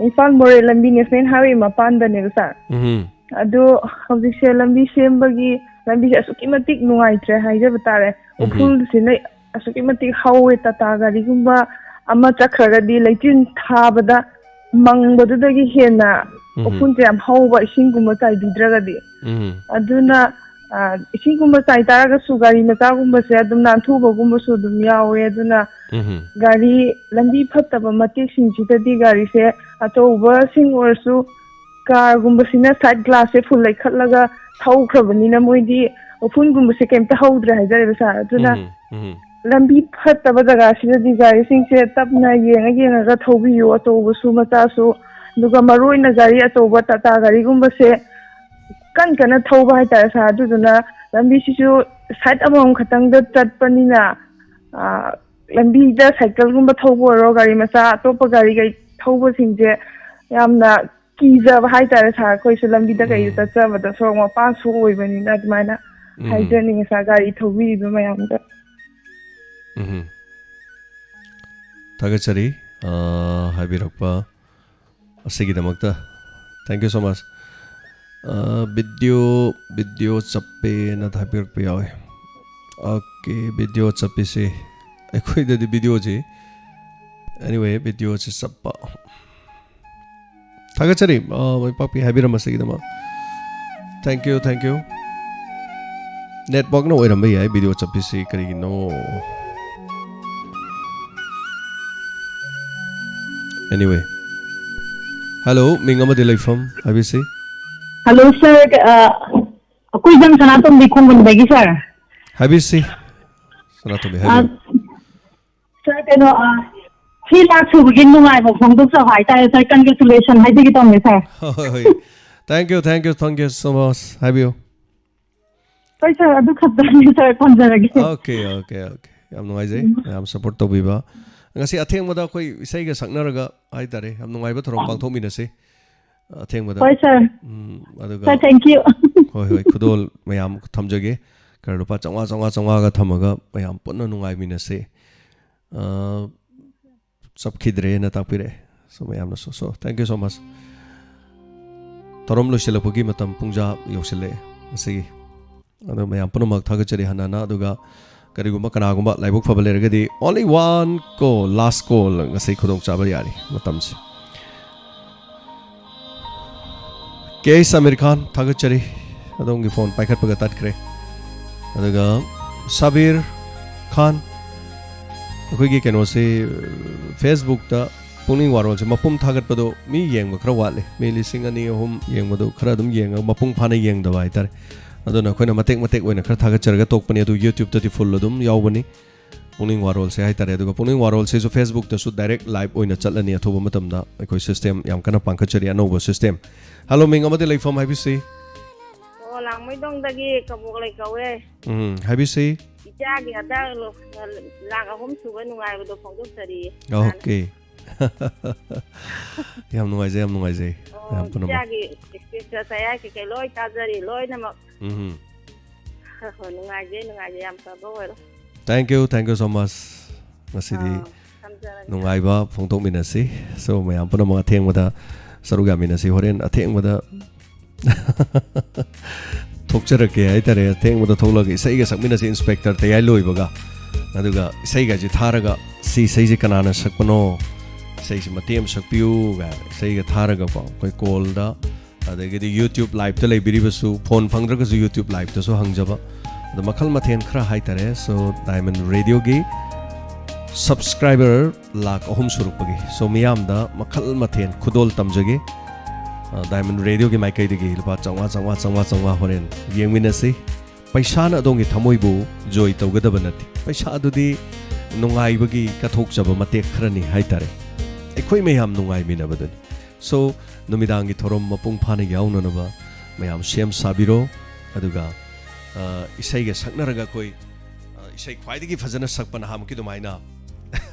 ꯏꯝꯐꯥꯜ ꯃꯣꯔꯦ ꯂꯝꯕꯤ National Highway ꯃꯄꯥꯟꯗꯅꯦꯕ, ꯁꯥꯔ꯫ ꯎꯝ, ꯑꯗꯣ ꯍꯧꯖꯤꯛꯁꯦ ꯂꯝꯕꯤ ꯁꯦꯝꯕꯒꯤ ꯂꯝꯕꯤꯁꯦ ꯑꯁꯨꯛꯀꯤ ꯃꯇꯤꯛ ꯅꯨꯡꯉꯥꯏꯇ꯭ꯔꯦ ꯍꯥꯏꯖꯕ ꯇꯥꯔꯦ꯫ ꯎꯝ꯫ ꯎꯐꯨꯜꯁꯤꯅ ꯑꯁꯨꯛꯀꯤ ꯃꯇꯤꯛ ꯍꯧꯋꯦ꯫ ꯇꯥꯇꯥ ꯒꯥꯔꯤꯒꯨꯝꯕ ꯑꯃ ꯆꯠꯈ꯭ꯔꯒꯗꯤ ꯂꯩꯆꯤꯟ ꯊꯥꯕꯗ ꯃꯪꯕꯗꯨꯗꯒꯤ ꯍꯦꯟꯅ ꯎꯝ꯫ ꯎꯐꯨꯜꯁꯦ ꯌꯥꯝ ꯍꯧꯕ, ꯏꯁꯤꯡꯒꯨꯝꯕ ꯆꯥꯏꯕꯤꯗ꯭ꯔꯒꯗꯤ꯫ ꯎꯝ, ꯑꯗꯨꯅ, ꯑ, ꯏꯁꯤꯡꯒꯨꯝꯕ ꯆꯥꯏ ꯇꯥꯔꯒꯁꯨ ꯒꯥꯔꯤ ꯃꯆꯥꯒꯨꯝꯕꯁꯦ ꯑꯗꯨꯝ ꯅꯥꯟꯊꯨꯕꯒꯨꯝꯕꯁꯨ ꯑꯗꯨꯝ ꯌꯥꯎꯋꯦ꯫ ꯑꯗꯨꯅ ꯎꯝ, ꯒꯥꯔꯤ ꯂꯝꯕꯤ ꯐꯠꯇꯕ ꯃꯇꯦꯛꯁꯤꯡꯁꯤꯗꯗꯤ ꯒꯥꯔꯤꯁꯦ, ꯑꯆꯧꯕꯁꯤꯡ ꯑꯣꯏꯔꯁꯨ, ꯀꯥꯔꯒꯨꯝꯕꯁꯤꯅ side glassꯁꯦ full ꯂꯩꯈꯠꯂꯒ ꯊꯧꯈ꯭ꯔꯕꯅꯤꯅ ꯃꯣꯏꯗꯤ ꯎꯐꯨꯟꯒꯨꯝꯕꯁꯦ ꯀꯩꯝꯇ ꯍꯧꯗ꯭ꯔꯦ ꯍꯥꯏꯖꯔꯤꯕ, ꯁꯥꯔ꯫ ꯑꯗꯨꯅ ꯎꯝ, ꯎꯝ, ꯂꯝꯕꯤ ꯐꯠꯇꯕ ꯖꯒꯥꯁꯤꯗꯗꯤ ꯒꯥꯔꯤꯁꯤꯡꯁꯦ ꯇꯞꯅ ꯌꯦꯡꯉ ꯌꯦꯡꯉꯒ ꯊꯧꯕꯤꯌꯨ, ꯑꯆꯧꯕꯁꯨ ꯃꯆꯥꯁꯨ꯫ ꯑꯗꯨꯒ ꯃꯔꯨ ꯑꯣꯏꯅ ꯒꯥꯔꯤ ꯑꯆꯧꯕ ꯇꯥꯇꯥ ꯒꯥꯔꯤꯒꯨꯝꯕꯁꯦ ꯀꯟ ꯀꯟꯅ ꯊꯧꯕ ꯍꯥꯏꯇꯥꯔꯦ, ꯁꯥꯔ꯫ ꯑꯗꯨꯗꯨꯅ ꯂꯝꯕꯤꯁꯤꯁꯨ side ꯑꯃꯃꯝ ꯈꯛꯇꯪꯗ ꯆꯠꯄꯅꯤꯅ, ꯑ, ꯂꯝꯕꯤꯗ cycleꯒꯨꯝꯕ ꯊꯧꯕ ꯑꯣꯏꯔꯣ, ꯒꯥꯔꯤ ꯃꯆꯥ ꯑꯇꯣꯞꯄ ꯒꯥꯔꯤ ꯀꯩ ꯊꯧꯕꯁꯤꯡꯁꯦ ꯌꯥꯝꯅ ꯀꯤꯖꯕ ꯍꯥꯏꯇꯥꯔꯦ, ꯁꯥꯔ꯫ ꯑꯩꯈꯣꯏꯁꯨ ꯂꯝꯕꯤꯗ ꯀꯩꯗ ꯎꯝ꯫ ꯆꯠꯆꯕꯗ ꯁꯣꯔꯣꯛ ꯃꯄꯥꯟꯁꯨ ꯑꯣꯏꯕꯅꯤꯅ ꯑꯗꯨꯃꯥꯏꯅ ꯎꯝ꯫ ꯍꯥꯏꯖꯅꯤꯡꯉꯤ, ꯁꯥꯔ, ꯒꯥꯔꯤ ꯊꯧꯕꯤꯔꯤꯕ ꯃꯌꯥꯝꯗ꯫ ꯎꯝ꯫ ꯊꯥꯒꯠꯆꯔꯤ, ꯑ, ꯍꯥꯏꯕꯤꯔꯛꯄ ꯑꯁꯤꯒꯤꯗꯃꯛꯇ꯫ Thank you so much. ꯑ, video, video ꯆꯞꯄꯦꯅ ꯍꯥꯏꯕꯤꯔꯛꯄ ꯌꯥꯎꯋꯦ꯫ Okay, video ꯆꯞꯄꯤꯁꯦ ꯑꯩꯈꯣꯏꯗꯗꯤ ꯚꯤꯗꯤꯑꯣꯁꯤ, anyway, ꯚꯤꯗꯤꯑꯣꯁꯤ ꯆꯞꯄ꯫ ꯊꯥꯒꯠꯆꯔꯤ, ꯑ, ꯃꯥꯏ ꯄꯥꯛꯄꯤ ꯍꯥꯏꯕꯤꯔꯝꯕꯁꯤꯒꯤꯗꯃꯛ꯫ Thank you, thank you. Networkꯅ ꯑꯣꯏꯔꯝꯕ ꯌꯥꯏ ꯚꯤꯗꯤꯑꯣ ꯆꯠꯄꯤꯁꯤ ꯀꯔꯤꯒꯤꯅꯣ? Anyway. Hello, ꯃꯤꯡ ꯑꯃꯗꯤ ꯂꯩꯐꯝ ꯍꯥꯏꯕꯤꯁꯤ꯫ Hello, sir. ꯑ, ꯑꯩꯈꯣꯏ ꯁꯅꯥꯇꯣꯝꯕꯤ ꯈꯣꯡꯃꯟꯗꯒꯤ, sir. ꯍꯥꯏꯕꯤꯁꯤ꯫ ꯁꯅꯥꯇꯣꯝꯕꯤ, ꯑ, ꯍꯥꯏꯕꯤꯌꯨ꯫ Sir, ꯀꯩꯅꯣ, ꯑ, three lakh ꯁꯨꯕꯒꯤ ꯅꯨꯡꯉꯥꯏꯕ ꯐꯣꯡꯗꯣꯛꯆꯕ ꯍꯥꯏꯇꯥꯔꯦ, sir. Congratulation ꯍꯥꯏꯖꯒꯦ ꯇꯧꯅꯦ, sir. ꯍꯣꯏ, ꯍꯣꯏ, ꯍꯣꯏ꯫ Thank you, thank you, thank you so much. ꯍꯥꯏꯕꯤꯌꯨ꯫ ꯍꯣꯏ, sir, ꯑꯗꯨ ꯈꯛꯇꯅꯤ, sir, ꯊꯝꯖꯔꯒꯦ꯫ Okay, okay, okay. ꯌꯥꯝ ꯅꯨꯡꯉꯥꯏꯖꯩ, ꯎꯝ꯫ ꯃꯌꯥꯝ support ꯇꯧꯕꯤꯕ꯫ ꯉꯁꯤ ꯑꯊꯦꯡꯕꯗ ꯑꯩꯈꯣꯏ ꯏꯁꯩꯒ ꯁꯛꯅꯔꯒ ꯍꯥꯏꯇꯥꯔꯦ, ꯌꯥꯝ ꯅꯨꯡꯉꯥꯏꯕ ꯊꯧꯔꯝ ꯄꯥꯡꯊꯣꯛꯃꯤꯟꯅꯁꯤ꯫ ꯑꯊꯦꯡꯕꯗ꯫ ꯍꯣꯏ, sir꯫ ꯎꯝ, ꯑꯗꯨꯒ sir, thank you꯫ ꯍꯣꯏ, ꯍꯣꯏ, ꯈꯨꯗꯣꯜ ꯃꯌꯥꯝ ꯊꯝꯖꯒꯦ꯫ ꯈꯔ ꯂꯨꯄꯥ ꯆꯥꯝꯃꯉꯥ, ꯆꯥꯝꯃꯉꯥ, ꯆꯥꯝꯃꯉꯥꯒ ꯊꯝꯃꯒ ꯃꯌꯥꯝ ꯄꯨꯟꯅ ꯅꯨꯡꯉꯥꯏꯃꯤꯟꯅꯁꯤ꯫ ꯑ, ꯆꯞꯈꯤꯗ꯭ꯔꯦꯅ ꯇꯥꯛꯄꯤꯔꯛꯑꯦ꯫ So, ꯃꯌꯥꯝꯅꯁꯨ꯫ So, thank you so much꯫ ꯊꯧꯔꯝ ꯂꯣꯏꯁꯤꯜꯂꯛꯄꯒꯤ ꯃꯇꯝ ꯄꯨꯡꯖꯥ ꯌꯧꯁꯤꯜꯂꯛꯑꯦ ꯉꯁꯤꯒꯤ꯫ ꯑꯗꯣ ꯃꯌꯥꯝ ꯄꯨꯝꯅꯃꯛ ꯊꯥꯒꯠꯆꯔꯤ ꯍꯟꯅ ꯍꯟꯅ꯫ ꯑꯗꯨꯒ ꯀꯔꯤꯒꯨꯝꯕ ꯀꯅꯥꯒꯨꯝꯕ ꯂꯥꯏꯕꯛ ꯐꯕ ꯂꯩꯔꯒꯗꯤ, only one call, last call, ꯉꯁꯤ ꯈꯨꯗꯣꯡꯆꯥꯕ ꯌꯥꯔꯤ ꯃꯇꯝꯁꯦ꯫ ꯀꯦ ꯑꯦꯁ ꯑꯃꯤꯔ ꯈꯥꯟ, ꯊꯥꯒꯠꯆꯔꯤ꯫ ꯑꯗꯣꯝꯒꯤ phone ꯄꯥꯏꯈꯠꯄꯒ ꯇꯠꯈ꯭ꯔꯦ꯫ ꯑꯗꯨꯒ ꯁꯕꯤꯔ ꯈꯥꯟ, ꯑꯩꯈꯣꯏꯒꯤ ꯀꯩꯅꯣꯁꯤ, Facebookꯇ ꯄꯨꯛꯅꯤꯡ ꯋꯥꯔꯣꯜꯁꯦ ꯃꯄꯨꯝ ꯊꯥꯒꯠꯄꯗꯣ ꯃꯤ ꯌꯦꯡꯕ ꯈꯔ ꯋꯥꯠꯂꯤ꯫ ꯃꯤ ꯂꯤꯁꯤꯡ ꯑꯅꯤ, ꯑꯍꯨꯝ ꯌꯦꯡꯕꯗꯣ ꯈꯔ ꯑꯗꯨꯝ ꯌꯦꯡꯉꯒ ꯃꯄꯨꯡ ꯐꯥꯅ ꯌꯦꯡꯗꯕ ꯍꯥꯏꯇꯥꯔꯦ꯫ ꯑꯗꯨꯅ ꯑꯩꯈꯣꯏꯅ ꯃꯇꯦꯛ ꯃꯇꯦꯛ ꯑꯣꯏꯅ ꯈꯔ ꯊꯥꯒꯠꯆꯔꯒ ꯇꯣꯛꯄꯅꯤ꯫ ꯑꯗꯨ YouTubeꯇꯗꯤ full ꯑꯗꯨꯝ ꯌꯥꯎꯕꯅꯤ꯫ ꯄꯨꯛꯅꯤꯡ ꯋꯥꯔꯣꯜꯁꯦ ꯍꯥꯏꯇꯥꯔꯦ꯫ ꯑꯗꯨꯒ ꯄꯨꯛꯅꯤꯡ ꯋꯥꯔꯣꯜꯁꯤꯁꯨ Facebookꯇꯁꯨ direct live ꯑꯣꯏꯅ ꯆꯠꯂꯅꯤ꯫ ꯑꯊꯨꯕ ꯃꯇꯝꯗ ꯑꯩꯈꯣꯏ system ꯌꯥꯝ ꯀꯟꯅ ꯄꯥꯡꯈꯠꯆꯔꯤ, ꯑꯅꯧꯕ system꯫ Hello, ꯃꯤꯡ ꯑꯃꯗꯤ ꯂꯩꯐꯝ ꯍꯥꯏꯕꯤꯁꯤ꯫ ꯑꯣ, ꯂꯥꯡꯃꯩꯗꯣꯡꯗꯒꯤ ꯀꯕꯣꯛꯂꯩ ꯀꯧꯋꯦ꯫ ꯎꯝ, ꯍꯥꯏꯕꯤꯁꯤ꯫ ꯏꯆꯥꯒꯤ ꯍꯟꯗꯛ ꯂꯨ-, ꯂꯥꯛ ꯑꯍꯨꯝ ꯁꯨꯕ ꯅꯨꯡꯉꯥꯏꯕꯗꯣ ꯐꯣꯡꯗꯣꯛꯆꯔꯤꯌꯦ꯫ Okay꯫ ꯌꯥꯝ ꯅꯨꯡꯉꯥꯏꯖꯩ, ꯌꯥꯝ ꯅꯨꯡꯉꯥꯏꯖꯩ꯫ ꯑꯣ, ꯌꯥꯝ ꯄꯨꯝꯅꯃꯛ꯫ ꯏꯆꯥꯒꯤ status ꯀꯌꯥ ꯀꯩꯀꯩ ꯂꯣꯏ ꯇꯥꯖꯔꯤ, ꯂꯣꯏꯅꯃꯛ꯫ ꯎꯝ꯫ ꯍꯣꯏ, ꯍꯣꯏ, ꯅꯨꯡꯉꯥꯏꯖꯩ, ꯅꯨꯡꯉꯥꯏꯖꯩ, ꯌꯥꯝ ꯐꯕ ꯑꯣꯏꯔꯣ꯫ Thank you, thank you so much꯫ ꯉꯁꯤꯗꯤ ꯑꯥ, ꯊꯝꯖꯔꯒꯦ꯫ ꯅꯨꯡꯉꯥꯏꯕ ꯐꯣꯡꯗꯣꯛꯃꯤꯟꯅꯁꯤ꯫ So, ꯃꯌꯥꯝ ꯄꯨꯝꯅꯃꯛ ꯑꯊꯦꯡꯕꯗ ꯁꯔꯨꯛ ꯌꯥꯃꯤꯟꯅꯁꯤ꯫ ꯍꯣꯔꯦꯟ ꯑꯊꯦꯡꯕꯗ ꯊꯣꯛꯆꯔꯛꯀꯦ ꯍꯥꯏꯇꯥꯔꯦ꯫ ꯑꯊꯦꯡꯕꯗ ꯊꯣꯛꯂꯒ ꯏꯁꯩꯒ ꯁꯛꯃꯤꯟꯅꯁꯤ, Inspector ꯇꯌꯥꯏ ꯂꯣꯏꯕꯒ꯫ ꯑꯗꯨꯒ ꯏꯁꯩꯒꯁꯦ ꯊꯥꯔꯒ, "ꯁꯤ ꯏꯁꯩꯁꯦ ꯀꯅꯥꯅ ꯁꯛꯄꯅꯣ? ꯏꯁꯩꯁꯦ ꯃꯇꯦꯛ ꯑꯃ ꯁꯛꯄꯤꯌꯨ" ꯀꯥꯏꯅ ꯏꯁꯩꯒ ꯊꯥꯔꯒꯀꯣ, ꯑꯩꯈꯣꯏ ꯀꯣꯜꯗ, ꯑꯗꯒꯤꯗꯤ YouTube live-ꯇ ꯂꯩꯕꯤꯔꯤꯕꯁꯨ, ꯐꯣꯟ ꯐꯪꯗ꯭ꯔꯒꯁꯨ YouTube live-ꯇꯁꯨ ꯍꯪꯖꯕ, ꯑꯗꯣ ꯃꯈꯜ ꯃꯊꯦꯜ ꯈꯔ ꯍꯥꯏꯇꯥꯔꯦ꯫ So, Diamond Radio-ꯒꯤ subscriber ꯂꯥꯈ ꯑꯍꯨꯝ ꯁꯨꯔꯛꯄꯒꯤ, so, ꯃꯤꯌꯥꯝꯗ ꯃꯈꯜ ꯃꯊꯦꯜ ꯈꯨꯗꯣꯜ ꯇꯝꯖꯒꯦ꯫ ꯑ, Diamond Radio-ꯒꯤ ꯃꯥꯏꯀꯩꯗꯒꯤ ꯂꯨꯄꯥ ꯆꯥꯝꯃꯉꯥ, ꯆꯥꯝꯃꯉꯥ, ꯆꯥꯝꯃꯉꯥ, ꯆꯥꯝꯃꯉꯥ ꯍꯣꯔꯦꯟ ꯌꯦꯡꯃꯤꯟꯅꯁꯤ꯫ ꯄꯩꯁꯥꯅ ꯑꯗꯣꯝꯒꯤ ꯊꯃꯣꯏꯕꯨ ꯖꯣꯏ ꯇꯧꯒꯗꯕ ꯅꯠꯇꯦ꯫ ꯄꯩꯁꯥ ꯑꯗꯨꯗꯤ ꯅꯨꯡꯉꯥꯏꯕꯒꯤ ꯀꯠꯊꯣꯛꯆꯕ ꯃꯇꯦꯛ ꯈꯔꯅꯤ ꯍꯥꯏꯇꯥꯔꯦ꯫ ꯑꯩꯈꯣꯏ ꯃꯌꯥꯝ ꯅꯨꯡꯉꯥꯏꯃꯤꯟꯅꯕꯗꯨꯅꯤ꯫ So, ꯅꯨꯃꯤꯗꯥꯡꯒꯤ ꯊꯧꯔꯝ ꯃꯄꯨꯡ ꯐꯥꯅ ꯌꯥꯎꯅꯅꯕ ꯃꯌꯥꯝ ꯁꯦꯝ ꯁꯥꯕꯤꯔꯣ꯫ ꯑꯗꯨꯒ, ꯑ, ꯏꯁꯩꯒ ꯁꯛꯅꯔꯒ ꯑꯩꯈꯣꯏ, ꯑ, ꯏꯁꯩ ꯈ꯭ꯋꯥꯏꯗꯒꯤ ꯐꯖꯅ ꯁꯛꯄ ꯅꯍꯥꯟꯃꯨꯛꯀꯤ ꯑꯗꯨꯃꯥꯏꯅ